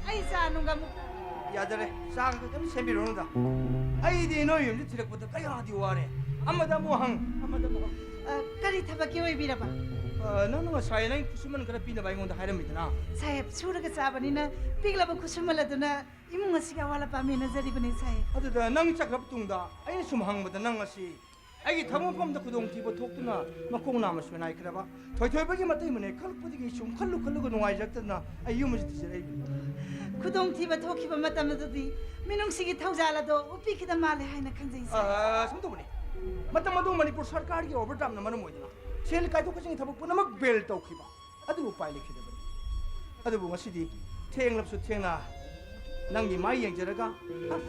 ꯑꯩ ꯆꯥ ꯅꯨꯡꯒ ꯑꯃꯨꯛ ꯌꯥꯖꯔꯦ, ꯆꯥꯒ ꯀꯩꯝ ꯁꯦꯝꯕꯤꯔꯨꯅꯨꯗ꯫ ꯑꯩꯗꯤ ꯅꯣꯏ ꯌꯨꯝꯁꯤ ꯊꯤꯔꯛꯄꯗ ꯀꯌꯥꯗꯤ ꯋꯥꯔꯦ꯫ ꯑꯃꯗ ꯑꯃꯨꯛ ꯍꯪ, ꯑꯃꯗ ꯑꯃꯨꯛ ꯍꯪ꯫ ꯑ, ꯀꯔꯤ ꯊꯕꯛꯀꯤ ꯑꯣꯏꯕꯤꯔꯕ? ꯑ, ꯅꯪꯅ ꯉꯁꯥꯏ ꯅꯪ ꯈꯨꯠꯁꯨꯃꯟ ꯈꯔ ꯄꯤꯅꯕ ꯑꯩꯉꯣꯟꯗ ꯍꯥꯏꯔꯝꯃꯤꯗꯅ꯫ ꯁꯥꯍꯦꯕ, ꯁꯨꯔꯒ ꯆꯥꯕꯅꯤꯅ ꯄꯤꯛꯂꯕ ꯈꯨꯠꯁꯨꯃꯜ ꯑꯗꯨꯅ ꯏꯃꯨꯡ ꯑꯁꯤꯒꯤ ꯑꯋꯥꯠ ꯑꯄꯥ ꯃꯦꯟꯅꯖꯔꯤꯕꯅꯤ ꯁꯥꯍꯦꯕ꯫ ꯑꯗꯨꯗ ꯅꯪ ꯆꯠꯈ꯭ꯔꯕ ꯇꯨꯡꯗ ꯑꯩꯅ ꯁꯨꯝ ꯍꯪꯕꯗ ꯅꯪ ꯉꯁꯤ ꯑꯩꯒꯤ ꯊꯕꯛ ꯃꯐꯝꯗ ꯈꯨꯗꯣꯡꯊꯤꯕ ꯊꯣꯛꯇꯨꯅ ꯃꯈꯣꯡ ꯅꯥꯝꯃ ꯁꯣꯏꯅꯥꯏꯈ꯭ꯔꯕ ꯊꯣꯏꯊꯣꯏꯕꯒꯤ ꯃꯇꯩ ꯃꯅꯦ ꯈꯜꯂꯛꯄꯗꯒꯤ ꯁꯨꯝ ꯈꯜꯂꯨ ꯈꯜꯂꯨꯒ ꯅꯨꯡꯉꯥꯏꯖꯔꯛꯇꯗꯅ ꯑꯩ ꯌꯨꯝ ꯑꯁꯤ ꯊꯤꯖꯔꯛꯏꯕꯅꯤ꯫ ꯈꯨꯗꯣꯡꯊꯤꯕ ꯊꯣꯛꯈꯤꯕ ꯃꯇꯝ ꯑꯗꯨꯗꯤ ꯃꯤꯅꯨꯡꯁꯤꯒꯤ ꯊꯧꯖꯥꯜ ꯑꯗꯣ ꯎꯞꯄꯤꯈꯤꯗ ꯃꯥꯜꯂꯦ ꯍꯥꯏꯅ ꯈꯟꯖꯩ ꯁꯥꯍꯦꯕ꯫ ꯑ, ꯁꯨꯝ ꯇꯧꯕꯅꯤ꯫ ꯃꯇꯝ ꯑꯗꯨ ꯃꯅꯤꯄꯨꯔ ꯁꯔꯀꯥꯔꯒꯤ overdraftꯅ ꯃꯔꯝ ꯑꯣꯏꯗꯨꯅ ꯁꯦꯜ ꯀꯥꯏꯊꯣꯛ ꯀꯥꯏꯁꯤꯟꯒꯤ ꯊꯕꯛ ꯄꯨꯝꯅꯃꯛ ꯕꯦꯜ ꯇꯧꯈꯤꯕ꯫ ꯑꯗꯨꯕꯨ ꯎꯄꯥꯏ ꯂꯩꯈꯤꯗꯕꯅꯤ꯫ ꯑꯗꯨꯕꯨ ꯉꯁꯤꯗꯤ ꯊꯦꯡꯂꯕꯁꯨ ꯊꯦꯡꯅ ꯅꯪꯒꯤ ꯃꯥꯏ ꯌꯦꯡꯖꯔꯒ,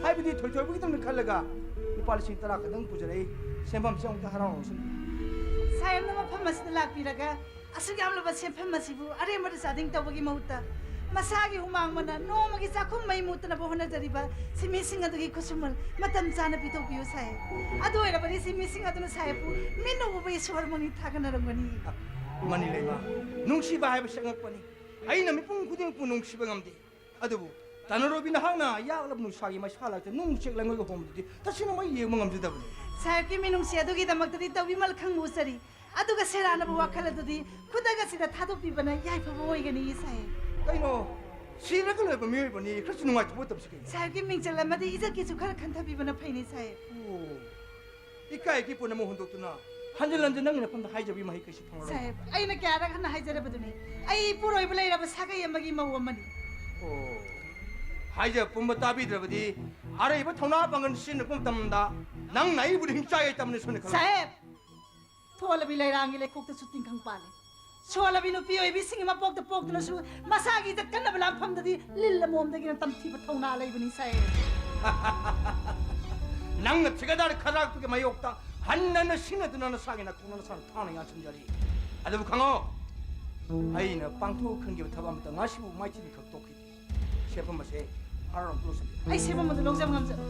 ꯍꯥꯏꯕꯗꯤ ꯊꯣꯏꯊꯣꯏꯕꯒꯤꯗꯃꯛ ꯈꯜꯂꯒ ꯂꯨꯄꯥ ꯂꯤꯁꯤꯡ ꯇꯔꯥ ꯈꯛꯇꯪ ꯄꯨꯖꯔꯛꯏ꯫ ꯁꯦꯟꯐꯝꯁꯦ ꯑꯃꯨꯛꯇ ꯍꯔꯥꯎ ꯍꯔꯥꯎ ꯁꯤꯟꯕꯤꯌꯨ꯫ ꯁꯥꯍꯦꯕꯅ ꯃꯐꯝ ꯑꯁꯤꯗ ꯂꯥꯛꯄꯤꯔꯒ ꯑꯁꯨꯛ ꯌꯥꯝꯂꯕ ꯁꯦꯟꯐꯝ ꯑꯁꯤꯕꯨ ꯑꯔꯦꯝꯕꯗ ꯆꯥꯗꯤꯡ ꯇꯧꯕꯒꯤ ꯃꯍꯨꯠꯇ ꯃꯁꯥꯒꯤ ꯍꯨꯃꯥꯡ ꯃꯅꯥ ꯅꯣꯡꯃꯒꯤ ꯆꯥꯛꯈꯨꯝ ꯃꯩ ꯃꯨꯠꯇꯅꯕ ꯍꯣꯠꯅꯖꯔꯤꯕ ꯁꯤꯟꯃꯤꯁꯤꯡ ꯑꯗꯨꯒꯤ ꯈꯨꯠꯁꯨꯃꯟ ꯃꯇꯝ ꯆꯥꯅ ꯄꯤꯊꯣꯛꯄꯤꯌꯨ ꯁꯥꯍꯦꯕ꯫ ꯑꯗꯨ ꯑꯣꯏꯔꯕꯗꯤ ꯁꯤꯟꯃꯤꯁꯤꯡ ꯑꯗꯨꯅ ꯁꯥꯍꯦꯕꯄꯨ ꯃꯤꯠꯅ ꯎꯕ ꯏꯁꯣꯔꯃꯛꯅꯤ ꯊꯥꯒꯠꯅꯔꯝꯒꯅꯤ꯫ ꯃꯅꯤ ꯂꯩꯃ, ꯅꯨꯡꯁꯤꯕ ꯍꯥꯏꯕꯁꯤ ꯑꯉꯛꯄꯅꯤ꯫ ꯑꯩꯅ ꯃꯤꯄꯨꯝ ꯈꯨꯗꯤꯡꯃꯛꯄꯨ ꯅꯨꯡꯁꯤꯕ ꯉꯝꯗꯦ꯫ ꯑꯗꯨꯕꯨ ꯇꯥꯅꯔꯣꯏꯕꯤ ꯅꯍꯥꯛꯅ ꯌꯥꯛꯂꯕ ꯅꯨꯡꯁꯥꯒꯤ ꯃꯩꯁꯥ ꯂꯥꯛꯇ ꯅꯨꯡ ꯎꯆꯦꯛ ꯂꯪꯉꯣꯏꯒ ꯍꯣꯡꯕꯗꯨꯗꯤ ꯇꯁꯦꯡꯅ ꯃꯩ ꯌꯦꯡꯕ ꯉꯝꯖꯗꯕꯅꯤ꯫ ꯁꯥꯍꯦꯕꯀꯤ ꯃꯤꯅꯨꯡꯁꯤ ꯑꯗꯨꯒꯤꯗꯃꯛꯇꯗꯤ ꯇꯧꯕꯤꯃꯜ ꯈꯪꯕ ꯎꯆꯔꯤ꯫ ꯑꯗꯨꯒ ꯁꯦꯔꯥꯟꯅꯕ ꯋꯥꯈꯜ ꯑꯗꯨꯗꯤ ꯈꯨꯗꯛ ꯑꯁꯤꯗ ꯊꯥꯗꯣꯛꯄꯤꯕꯅ ꯌꯥꯏꯐꯕ ꯑꯣꯏꯒꯅꯤ ꯁꯥꯍꯦꯕ꯫ ꯀꯩꯅꯣ? ꯁꯤꯔꯒ ꯂꯣꯏꯕ ꯃꯤꯑꯣꯏꯕꯅꯤ, ꯈꯔꯁꯨ ꯅꯨꯡꯉꯥꯏꯊꯣꯛꯄ ꯇꯝꯁꯤ ꯀꯩꯅꯣ꯫ ꯁꯥꯍꯦꯕꯀꯤ ꯃꯤꯡꯆꯜ ꯑꯃꯗꯤ ꯏꯖꯠꯀꯤꯁꯨ ꯈꯔ ꯈꯟꯊꯕꯤꯕꯅ ꯐꯩꯅꯤ ꯁꯥꯍꯦꯕ꯫ ꯑꯣ, ꯏꯀꯥꯏ ꯏꯀꯤ ꯄꯨꯝꯅꯃꯛ ꯍꯨꯟꯗꯣꯛꯇꯨꯅ ꯍꯟꯖꯤꯟ ꯍꯟꯖꯤꯟ ꯅꯪꯒꯤ ꯅꯐꯝꯗ ꯍꯥꯏꯖꯕꯒꯤ ꯃꯍꯩ ꯀꯩꯁꯨ ꯐꯪꯂꯔꯣꯏ꯫ ꯁꯥꯍꯦꯕ, ꯑꯩꯅ ꯀꯌꯥꯔꯛ ꯍꯟꯅ ꯍꯥꯏꯖꯔꯕꯗꯨꯅꯤ, ꯑꯩ ꯏꯄꯨꯔꯣꯏꯕ ꯂꯩꯔꯕ ꯁꯥꯒꯩ ꯑꯃꯒꯤ ꯃꯧ ꯑꯃꯅꯤ꯫ ꯑꯣ, ꯍꯥꯏꯖꯕ ꯄꯨꯝꯕ ꯇꯥꯕꯤꯗ꯭ꯔꯕꯗꯤ ꯑꯔꯩꯕ ꯊꯧꯅꯥ ꯄꯥꯡꯒꯜ ꯁꯤꯖꯤꯟꯅꯔꯛꯄ ꯃꯇꯝꯗ ꯅꯪꯅ ꯑꯩꯕꯨ ꯍꯤꯡꯆꯥꯏ ꯇꯝꯅ ꯁꯣꯏꯅ ꯈꯜꯂꯨ꯫ ꯁꯥꯍꯦꯕ, ꯊꯣꯜꯂꯕꯤ ꯂꯩꯔꯥꯡꯒꯤ ꯂꯩꯈꯣꯛꯇꯁꯨ ꯇꯤꯡꯈꯪ ꯄꯥꯜꯂꯤ꯫ ꯁꯣꯜꯂꯕꯤ ꯅꯨꯄꯤ ꯑꯣꯏꯕꯤꯁꯤꯡꯒꯤ ꯃꯄꯣꯛꯇ ꯄꯣꯛꯇꯨꯅꯁꯨ ꯃꯁꯥꯒꯤ ꯏꯖꯠ ꯀꯟꯅꯕ ꯂꯥꯟꯐꯝꯗꯗꯤ ꯂꯤꯜ ꯑꯃꯣꯝꯗꯒꯤꯅ ꯇꯝꯊꯤꯕ ꯊꯧꯅꯥ ꯂꯩꯕꯅꯤ ꯁꯥꯍꯦꯕ꯫ ꯅꯪꯅ ꯊꯤꯀꯥꯗꯥꯔ ꯈꯗ꯭ꯔꯥꯛꯇꯨꯒꯤ ꯃꯥꯌꯣꯛꯇ ꯍꯟꯅ ꯍꯟꯅ ꯁꯤꯟꯅꯗꯨꯅ ꯅꯁꯥꯒꯤ ꯅꯈꯣꯡꯅ ꯅꯁꯥꯅ ꯊꯥꯡꯅ ꯌꯥꯟꯁꯤꯟꯖꯔꯤ꯫ ꯑꯗꯨꯕꯨ ꯈꯪꯉꯣ, ꯑꯩꯅ ꯄꯥꯡꯊꯣꯛ ꯈꯟꯈꯤꯕ ꯊꯕꯛ ꯑꯃꯇ ꯉꯁꯤꯕꯨ ꯃꯥꯏꯊꯤꯕ ꯈꯛ ꯇꯣꯛꯈꯤꯗꯦ꯫ ꯁꯦꯟꯐꯝ ꯑꯁꯦ ꯍꯔꯥꯎ ꯍꯔꯥꯎ ꯂꯧꯁꯤꯟꯕꯤꯌꯨ꯫ ꯑꯩ ꯁꯦꯟꯐꯝ ꯑꯗꯨ ꯂꯧꯖꯕ ꯉꯝꯖꯔꯣꯏ꯫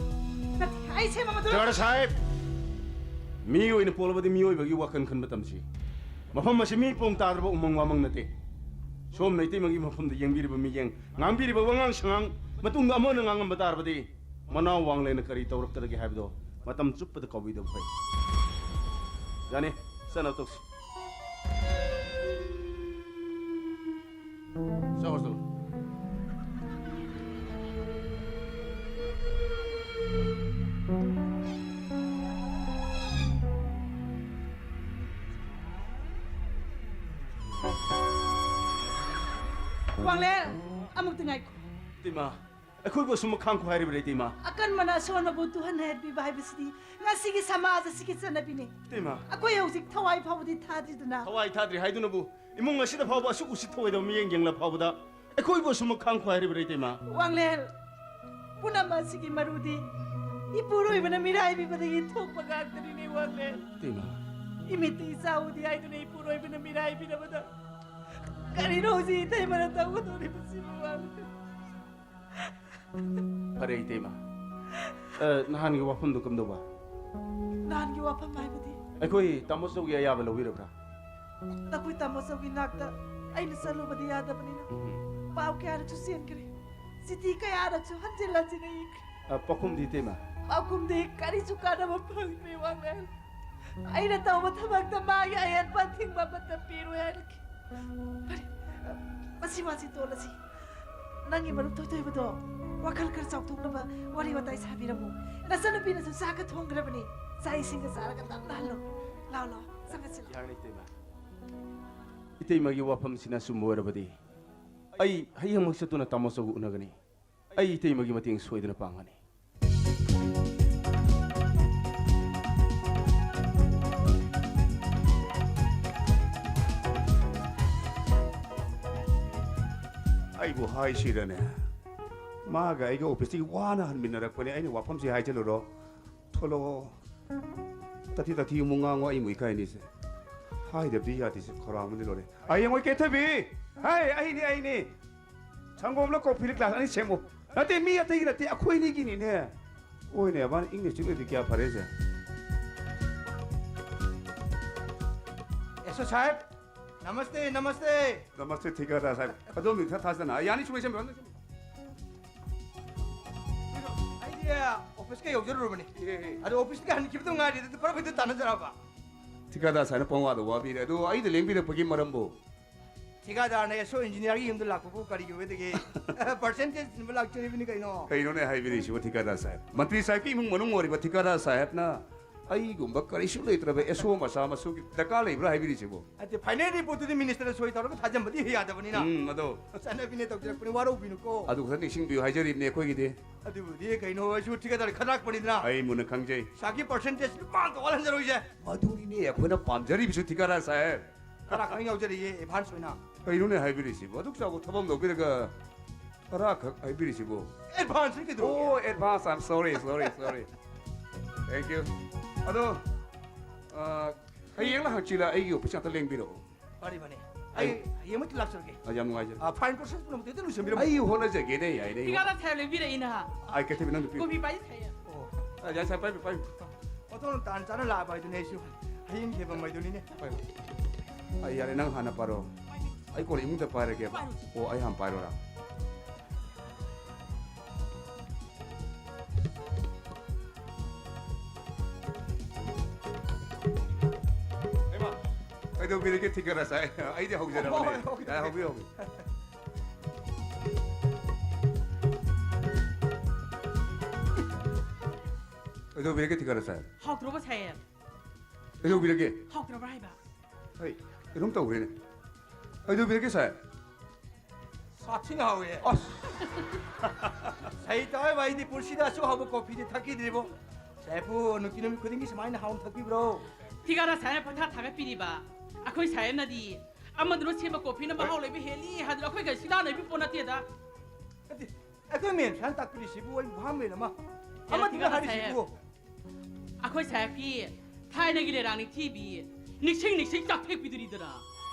ꯅꯠꯇꯦ, ꯑꯩ ꯁꯦꯟꯐꯝ ꯑꯗꯨ ꯂꯧ- ꯗꯔ ꯁꯥꯍꯦꯕ, ꯃꯤ ꯑꯣꯏꯅ ꯄꯣꯛꯂꯕꯗꯤ ꯃꯤꯑꯣꯏꯕꯒꯤ ꯋꯥꯈꯜ ꯈꯟꯕ ꯇꯝꯁꯤ꯫ ꯃꯐꯝ ꯑꯁꯤ ꯃꯤ ꯄꯣꯡ ꯇꯥꯗ꯭ꯔꯕ ꯎꯃꯪ ꯋꯥꯃꯪ ꯅꯠꯇꯦ꯫ ꯁꯣꯝꯅ ꯏꯇꯩꯃꯒꯤ ꯃꯐꯝꯗ ꯌꯦꯡꯕꯤꯔꯤꯕ ꯃꯤꯠꯌꯦꯡ, ꯉꯥꯡꯕꯤꯔꯤꯕ ꯋꯥꯉꯥꯡ ꯁꯉꯥꯡ, ꯃꯇꯨꯡꯗ ꯑꯃꯅ ꯉꯥꯡꯉꯝꯕ ꯇꯥꯔꯕꯗꯤ ꯃꯅꯥꯎ ꯋꯥꯡꯂꯦꯟꯅ ꯀꯔꯤ ꯇꯧꯔꯛꯀꯗꯒꯦ ꯍꯥꯏꯕꯗꯣ ꯃꯇꯝ ꯆꯨꯞꯄꯗ ꯀꯥꯎꯕꯤꯗꯕ ꯐꯩ꯫ ꯌꯥꯅꯤ, ꯆꯠꯅꯕ ꯇꯧꯁꯤ꯫ ꯆꯠꯂꯣ, ꯆꯠꯂꯣ꯫ ꯋꯥꯡꯂꯦꯟ, ꯑꯃꯨꯛꯇ ꯉꯥꯏꯈꯣ꯫ ꯏꯇꯩꯃ, ꯑꯩꯈꯣꯏꯕꯨ ꯑꯁꯨꯝ ꯃꯈꯥꯡ ꯈꯨꯍꯥꯏꯔꯤꯕꯔꯥ, ꯏꯇꯩꯃ? ꯑꯀꯟꯕꯅ ꯑꯁꯣꯟꯕꯕꯨ ꯇꯨꯍꯟ ꯍꯥꯏꯍꯟꯕꯤꯕ ꯍꯥꯏꯕꯁꯤꯗꯤ ꯉꯁꯤꯒꯤ ꯁꯃꯥꯖ ꯑꯁꯤꯒꯤ ꯆꯠꯅꯕꯤꯅꯤ꯫ ꯏꯇꯩꯃ꯫ ꯑꯩꯈꯣꯏ ꯍꯧꯖꯤꯛ ꯊꯋꯥꯏ ꯐꯥꯎꯕꯗꯤ ꯊꯥꯗ꯭ꯔꯤꯗꯅ꯫ ꯊꯋꯥꯏ ꯊꯥꯗ꯭ꯔꯤ ꯍꯥꯏꯗꯨꯅꯕꯨ ꯏꯃꯨꯡ ꯑꯁꯤꯗ ꯐꯥꯎꯕ ꯑꯁꯨꯛ ꯎꯁꯤꯠ ꯊꯧꯑꯣꯏꯗꯕ ꯃꯤꯠꯌꯦꯡ ꯌꯦꯡꯂ ꯐꯥꯎꯕꯗ ꯑꯩꯈꯣꯏꯕꯨ ꯑꯁꯨꯝ ꯃꯈꯥꯡ ꯈꯨꯍꯥꯏꯔꯤꯕꯔꯥ, ꯏꯇꯩꯃ? ꯋꯥꯡꯂꯦꯟ, ꯄꯨꯝꯅꯃꯛ ꯑꯁꯤꯒꯤ ꯃꯔꯨꯗꯤ ꯏꯄꯨꯔꯣꯏꯕꯅ ꯃꯤꯔꯥꯏꯕꯤꯕꯗꯒꯤ ꯊꯣꯛꯄ ꯉꯥꯛꯇꯅꯤꯅꯦ, ꯋꯥꯡꯂꯦꯟ꯫ ꯏꯇꯩꯃ꯫ ꯏꯃꯤꯠꯇ ꯏꯆꯥ ꯎꯗꯦ ꯍꯥꯏꯗꯨꯅ ꯏꯄꯨꯔꯣꯏꯕꯅ ꯃꯤꯔꯥꯏꯕꯤꯔꯕꯗ ꯀꯔꯤꯅꯣ ꯍꯧꯖꯤꯛ ꯏꯇꯩꯃꯅ ꯇꯧꯒꯗꯧꯔꯤꯕꯁꯤꯕꯨ, ꯋꯥꯡꯂꯦꯟ? ꯐꯔꯦ, ꯏꯇꯩꯃ꯫ ꯑ, ꯅꯍꯥꯟꯒꯤ ꯋꯥꯐꯝꯗꯨ ꯀꯝꯗꯧꯕ? ꯅꯍꯥꯟꯒꯤ ꯋꯥꯐꯝ ꯍꯥꯏꯕꯗꯤ? ꯑꯩꯈꯣꯏ ꯇꯥꯃꯣ ꯆꯧꯒꯤ ꯑꯌꯥꯕ ꯂꯧꯕꯤꯔꯕ꯭ꯔꯥ? ꯅꯈꯣꯏ ꯇꯥꯃꯣ ꯆꯧꯒꯤ ꯅꯥꯛꯇ ꯑꯩꯅ ꯆꯠꯂꯨꯕꯗꯤ ꯌꯥꯗꯕꯅꯤꯅ, ꯎꯝ꯫ ꯄꯥꯎ ꯀꯌꯥꯔꯛꯁꯨ ꯆꯦꯟꯈ꯭ꯔꯦ꯫ ꯆꯤꯊꯤ ꯀꯌꯥꯔꯛꯁꯨ ꯍꯟꯖꯤꯜ ꯍꯟꯖꯤꯜ ꯏꯈ꯭ꯔꯦ꯫ ꯑ, ꯄꯥꯎꯈꯨꯝꯗꯤ, ꯏꯇꯩꯃ? ꯄꯥꯎꯈꯨꯝꯗꯤ ꯀꯔꯤꯁꯨ ꯀꯥꯟꯅꯕ ꯐꯪꯗ꯭ꯔꯦ, ꯋꯥꯡꯂꯦꯟ꯫ ꯑꯩꯅ ꯇꯧꯕ ꯊꯕꯛꯇ ꯃꯥꯒꯤ ꯑꯍꯦꯟꯕ ꯑꯊꯤꯡꯕ ꯑꯃꯠꯇ ꯄꯤꯔꯣꯏ ꯍꯥꯏꯔꯛꯈꯤ꯫ ꯐꯔꯦ, ꯃꯁꯤ ꯋꯥꯁꯤ ꯇꯣꯜꯂꯁꯤ꯫ ꯅꯪꯒꯤ ꯃꯔꯨꯞ ꯊꯣꯏꯊꯣꯏꯕꯗꯣ ꯋꯥꯈꯜ ꯈꯔ ꯆꯥꯎꯊꯣꯛꯅꯕ ꯋꯥꯔꯤ ꯋꯥꯇꯥꯏ ꯁꯥꯕꯤꯔꯝꯃꯨ꯫ ꯅꯆꯟꯅꯨꯄꯤꯅꯁꯨ ꯆꯥꯛꯀ ꯊꯣꯡꯈ꯭ꯔꯕꯅꯤ꯫ ꯆꯥꯛ ꯏꯁꯤꯡꯒ ꯆꯥꯔꯒ ꯇꯞꯅ ꯍꯜꯂꯣ꯫ ꯂꯥꯛꯑꯣ, ꯂꯥꯛꯑꯣ, ꯆꯪꯉꯁꯤ, ꯂꯥꯛꯑꯣ꯫ ꯌꯥꯔꯅꯤ, ꯏꯇꯩꯃ꯫ ꯏꯇꯩꯃꯒꯤ ꯋꯥꯐꯝꯁꯤꯅ ꯑꯆꯨꯝꯕ ꯑꯣꯏꯔꯕꯗꯤ ꯑꯩ ꯍꯌꯦꯡꯃꯛ ꯆꯠꯇꯨꯅ ꯇꯥꯃꯣ ꯆꯧꯒ ꯎꯅꯒꯅꯤ꯫ ꯑꯩ ꯏꯇꯩꯃꯒꯤ ꯃꯇꯦꯡ ꯁꯣꯏꯗꯅ ꯄꯥꯡꯒꯅꯤ꯫ ꯑꯩꯕꯨ ꯍꯥꯏꯁꯤꯔꯅꯦ? ꯃꯥꯒ ꯑꯩꯒ ꯑꯣꯐꯤꯁꯇꯒꯤ ꯋꯥꯅ ꯍꯟꯃꯤꯟꯅꯔꯛꯄꯅꯦ꯫ ꯑꯩꯅ ꯋꯥꯐꯝꯁꯤ ꯍꯥꯏꯖꯜꯂꯨꯔꯣ? ꯊꯣꯛꯂꯛꯑꯣ꯫ ꯇꯥꯊꯤ ꯇꯥꯊꯤ ꯑꯃꯨꯛ ꯉꯥꯡꯉꯣ, ꯑꯩ ꯑꯃꯨꯛ ꯏꯀꯥꯏꯅꯤꯁꯦ꯫ ꯍꯥꯏꯗꯕꯗꯤ ꯌꯥꯗꯦꯁꯦ, ꯈꯧꯔꯥꯡꯕꯅ ꯂꯣꯏꯔꯦ꯫ ꯑꯩ ꯑꯃꯨꯛ ꯀꯦꯊꯕꯤ! ꯍꯥꯏ, ꯑꯩꯅꯤ, ꯑꯩꯅꯤ꯫ ꯁꯪꯒꯣꯝꯂ ꯀꯣꯐꯤꯂ ꯒ꯭ꯂꯥꯁ ꯑꯅꯤ ꯁꯦꯝꯃꯨ꯫ ꯅꯠꯇꯦ, ꯃꯤ ꯑꯇꯩꯒꯤ ꯅꯠꯇꯦ, ꯑꯩꯈꯣꯏꯅꯤꯒꯤꯅꯤꯅꯦ꯫ ꯍꯣꯏꯅꯦ, ꯃꯥꯅ ꯏꯪꯅ ꯆꯤꯛꯅꯗꯤ ꯀꯌꯥ ꯐꯔꯦꯁꯦ꯫ ꯑꯦꯁ ꯑꯣ ꯁꯥꯍꯦꯕ, ꯅꯃꯁꯇꯦ, ꯅꯃꯁꯇꯦ꯫ ꯅꯃꯁꯇꯦ, ꯊꯤꯀꯥꯗꯥꯔ ꯁꯥꯍꯦꯕ꯫ ꯑꯗꯣꯝꯒꯤ ꯈꯔ ꯊꯥꯖꯅ ꯌꯥꯅꯤ, ꯁꯨꯃꯥꯏ ꯁꯦꯝꯕꯤꯔꯣ꯫ ꯑꯩꯗꯤ ꯑꯣꯐꯤꯁꯀ ꯌꯧꯖꯔꯨꯔꯕꯅꯤ꯫ ꯑꯦ, ꯑꯦ꯫ ꯑꯗꯣ ꯑꯣꯐꯤꯁꯀ ꯍꯟꯈꯤꯕꯗ ꯉꯥꯏꯔꯤ, ꯑꯗꯨ ꯐꯔ ꯐꯩꯗ ꯇꯥꯟꯅꯖꯔꯕ꯫ ꯊꯤꯀꯥꯗꯥꯔ ꯁꯥꯍꯦꯕꯅ ꯄꯪꯋꯥꯗ ꯋꯥꯕꯤꯔꯦ꯫ ꯑꯗꯣ ꯑꯩꯗ ꯂꯦꯡꯕꯤꯔꯛꯄꯒꯤ ꯃꯔꯝꯕꯨ? ꯊꯤꯀꯥꯗꯥꯔꯅ ꯑꯦꯁ ꯑꯣ ꯏꯟꯖꯤꯅꯤꯌꯥꯔꯒꯤ ꯌꯨꯝꯗ ꯂꯥꯛꯄꯕꯨ ꯀꯔꯤꯒꯤ ꯑꯣꯏꯗꯒꯦ? ꯄꯥꯔꯁꯦꯟꯇꯦꯖ ꯁꯤꯟꯕ ꯂꯥꯛꯆꯔꯤꯕꯅꯤ ꯀꯩꯅꯣ꯫ ꯀꯩꯅꯣꯅꯦ ꯍꯥꯏꯕꯤꯔꯤꯁꯤꯕꯣ ꯊꯤꯀꯥꯗꯥꯔ ꯁꯥꯍꯦꯕ? ꯃꯟꯇ꯭ꯔꯤ ꯁꯥꯍꯦꯕꯀꯤ ꯏꯃꯨꯡ ꯃꯅꯨꯡ ꯑꯣꯏꯔꯤꯕ ꯊꯤꯀꯥꯗꯥꯔ ꯁꯥꯍꯦꯕꯅ ꯑꯩꯒꯨꯝꯕ ꯀꯔꯤꯁꯨ ꯂꯩꯇ꯭ꯔꯕ ꯑꯦꯁ ꯑꯣ ꯃꯆꯥ ꯃꯁꯨꯒꯤ ꯗꯔꯀꯥꯔ ꯂꯩꯕ꯭ꯔꯥ ꯍꯥꯏꯕꯤꯔꯤꯁꯤꯕꯣ? ꯅꯠꯇꯦ, ꯐꯥꯏꯅꯦꯜ ꯔꯤꯄꯣꯔꯠꯇꯨꯗꯤ ꯃꯤꯅꯤꯁꯇꯔꯗ ꯁꯣꯏ ꯇꯧꯔꯒ ꯊꯥꯖꯟꯕꯗꯤ ꯍꯦꯛ ꯌꯥꯗꯕꯅꯤꯅ꯫ ꯎꯝ, ꯑꯗꯣ꯫ ꯆꯠꯅꯕꯤꯅꯦ ꯇꯧꯖꯔꯛꯄꯅꯤ, ꯋꯥꯔꯧꯕꯤꯅꯨꯀꯣ꯫ ꯑꯗꯨ ꯈꯛꯇ ꯅꯤꯡꯁꯤꯡꯕꯤꯌꯨ ꯍꯥꯏꯖꯔꯤꯕꯅꯦ ꯑꯩꯈꯣꯏꯒꯤꯗꯤ꯫ ꯑꯗꯨꯕꯨꯗꯤ ꯀꯩꯅꯣ, ꯑꯩꯁꯨ ꯊꯤꯀꯥꯗꯥꯔ ꯈꯗ꯭ꯔꯥꯛꯄꯅꯤꯗꯅ꯫ ꯑꯩ ꯃꯨꯟꯅ ꯈꯪꯖꯩ꯫ ꯏꯁꯥꯒꯤ ꯄꯥꯔꯁꯦꯟꯇꯦꯖ ꯂꯨꯄꯥ ꯑꯝꯇ ꯋꯥꯠꯍꯟꯖꯔꯣꯏꯁꯦ꯫ ꯃꯗꯨꯅꯤꯅꯦ ꯑꯩꯈꯣꯏꯅ ꯄꯥꯝꯖꯔꯤꯕꯁꯨ ꯊꯤꯀꯥꯗꯥꯔ ꯁꯥꯍꯦꯕ꯫ ꯈꯔ ꯈꯪ ꯌꯥꯎꯖꯔꯤꯌꯦ, ꯑꯦꯗꯚꯥꯟꯁ ꯑꯣꯏꯅ꯫ ꯀꯩꯅꯣꯅꯦ ꯍꯥꯏꯕꯤꯔꯤꯁꯤꯕꯣ? ꯑꯗꯨꯛ ꯆꯥꯎꯕ ꯊꯕꯛ ꯑꯃ ꯂꯧꯕꯤꯔꯒ ꯇꯔꯥꯈꯛ ꯍꯥꯏꯕꯤꯔꯤꯁꯤꯕꯨ? ꯑꯦꯗꯚꯥꯟꯁꯅꯤ ꯀꯩꯗꯧꯔꯒꯦ? ꯑꯣ, advance, I'm sorry, sorry, sorry. Thank you. ꯑꯗꯣ, ꯑ, ꯍꯌꯦꯡꯂ ꯍꯪꯆꯤꯠꯂ ꯑꯩꯒꯤ ꯑꯣꯐꯤꯁ ꯉꯥꯛꯇ ꯂꯦꯡꯕꯤꯔꯛꯑꯣ꯫ ꯐꯔꯦ, ꯐꯔꯦ꯫ ꯑꯩ ꯑꯩ ꯍꯌꯦꯡꯃꯛꯇꯤ ꯂꯥꯛꯆꯔꯒꯦ꯫ ꯑ, ꯌꯥꯝ ꯅꯨꯡꯉꯥꯏꯖꯔꯦ꯫ ꯑ, ꯐꯥꯏꯟ ꯄ꯭ꯔꯣꯁꯦꯁ ꯄꯨꯝꯅꯃꯛꯇꯤ ꯍꯦꯛꯇ ꯂꯣꯏꯁꯤꯟꯕꯤꯔꯝꯃꯨ꯫ ꯑꯩ ꯍꯣꯠꯅꯖꯒꯦꯅꯦ, ꯌꯥꯏꯅꯦ, ꯑꯩ ꯊꯤꯀꯥꯗꯥꯔ ꯁꯥꯍꯦꯕ, ꯂꯩꯕꯤꯔꯛꯏ ꯅꯍꯥꯛ꯫ ꯑꯩ ꯀꯩꯊꯕꯤ ꯅꯪ ꯅꯨꯄꯤ꯫ ꯀꯣꯐꯤ ꯄꯥꯏꯁꯦ ꯁꯥꯍꯦꯕ꯫ ꯑꯣ꯫ ꯑ, ꯌꯥꯏ, ꯁꯥꯍꯦꯕ, ꯄꯥꯏꯕꯤꯌꯨ, ꯄꯥꯏꯕꯤꯌꯨ꯫ ꯑꯣꯟꯊꯣꯛꯅ ꯇꯥꯟ ꯆꯥꯅ ꯂꯥꯛꯑꯕ ꯍꯥꯏꯗꯨꯅꯦ ꯑꯩꯁꯨ꯫ ꯍꯌꯦꯡ ꯊꯦꯕ ꯃꯩꯗꯨꯅꯤꯅꯦ꯫ ꯄꯥꯏꯕꯤꯌꯨ꯫ ꯑ, ꯌꯥꯔꯦ, ꯅꯪ ꯍꯥꯟꯅ ꯄꯥꯔꯣ꯫ ꯑꯩ ꯀꯣꯟꯅ ꯏꯃꯨꯡꯗ ꯄꯥꯏꯔꯒꯦꯕ꯫ ꯄꯥꯏꯔꯣ꯫ ꯑꯣ, ꯑꯩ ꯍꯥꯟꯅ ꯄꯥꯏꯔꯣꯔꯥ? ꯍꯩꯃꯥ, ꯀꯩꯗꯧꯕꯤꯔꯒꯦ ꯊꯤꯀꯥꯗꯥꯔ ꯁꯥꯍꯦꯕ? ꯑꯩꯗꯤ ꯍꯧꯖꯔꯕꯅꯦ꯫ ꯍꯣꯏ, ꯍꯣꯏ, ꯍꯣꯏ꯫ ꯌꯥꯔꯦ, ꯍꯧꯕꯤꯌꯨ, ꯍꯧꯕꯤꯌꯨ꯫ ꯀꯩꯗꯧꯕꯤꯔꯒꯦ ꯊꯤꯀꯥꯗꯥꯔ ꯁꯥꯍꯦꯕ? ꯍꯥꯎꯇ꯭ꯔꯣꯕ ꯁꯥꯍꯦꯕ? ꯀꯩꯗꯧꯕꯤꯔꯒꯦ? ꯍꯥꯎꯇ꯭ꯔꯕ꯭ꯔꯥ ꯍꯥꯏꯕ? ꯍꯩ, ꯀꯩꯅꯣꯝ ꯇꯧꯔꯦꯅꯦ꯫ ꯀꯩꯗꯧꯕꯤꯔꯒꯦ ꯁꯥꯍꯦꯕ? ꯁꯥꯊꯤꯅ ꯍꯥꯎꯋꯦ꯫ ꯑꯁ! ꯁꯍꯤ ꯇꯧ ꯍꯥꯏꯕ, ꯑꯩꯗꯤ ꯄꯨꯟꯁꯤꯗ ꯑꯁꯨꯛ ꯍꯥꯎꯕ ꯀꯣꯐꯤꯗꯤ ꯊꯛꯈꯤꯗ꯭ꯔꯤꯕꯣ꯫ ꯁꯥꯍꯦꯕꯄꯨ ꯅꯨꯡꯇꯤ ꯅꯨꯃꯤꯠ ꯈꯨꯗꯤꯡꯒꯤ ꯁꯨꯃꯥꯏꯅ ꯍꯥꯎꯅ ꯊꯛꯄꯤꯕ꯭ꯔꯣ? ꯊꯤꯀꯥꯗꯥꯔ ꯁꯥꯍꯦꯕꯅ ꯄꯪꯊꯥ ꯊꯥꯒꯠꯄꯤꯔꯤꯕ꯫ ꯑꯩꯈꯣꯏ ꯁꯥꯍꯦꯕꯅꯗꯤ ꯑꯃꯗꯨꯅ ꯁꯦꯝꯕ ꯀꯣꯐꯤꯅ ꯃꯍꯥꯎ ꯂꯩꯕ ꯍꯦꯜꯂꯤ ꯍꯥꯏꯗꯨꯅ ꯑꯩꯈꯣꯏꯒ ꯁꯤꯗꯥꯟꯅꯕꯤꯕ ꯄꯣꯠ ꯅꯠꯇꯦꯗ꯫ ꯅꯠꯇꯦ, ꯑꯩꯈꯣꯏ ꯃꯦꯝ ꯁꯥꯍꯦꯕꯅ ꯇꯥꯛꯄꯤꯔꯤꯁꯤꯕꯨ ꯑꯩ ꯚꯥꯞ ꯃꯦꯟ ꯑꯃ꯫ ꯍꯦꯔꯥ ꯑꯃꯗꯨꯅ ꯊꯤꯀꯥꯗꯥꯔ ꯍꯥꯏꯔꯤꯁꯤꯕꯨ꯫ ꯁꯥꯍꯦꯕ, ꯑꯩꯈꯣꯏ ꯁꯥꯍꯦꯕꯀꯤ ꯊꯥꯏꯅꯒꯤ ꯂꯩꯔꯥꯡ ꯅꯤꯡꯊꯤꯕꯤ, ꯅꯤꯡꯁꯤꯡ ꯅꯤꯡꯁꯤꯡ ꯆꯥꯛꯊꯦꯛꯄꯤꯗꯨꯅꯤꯗꯅ꯫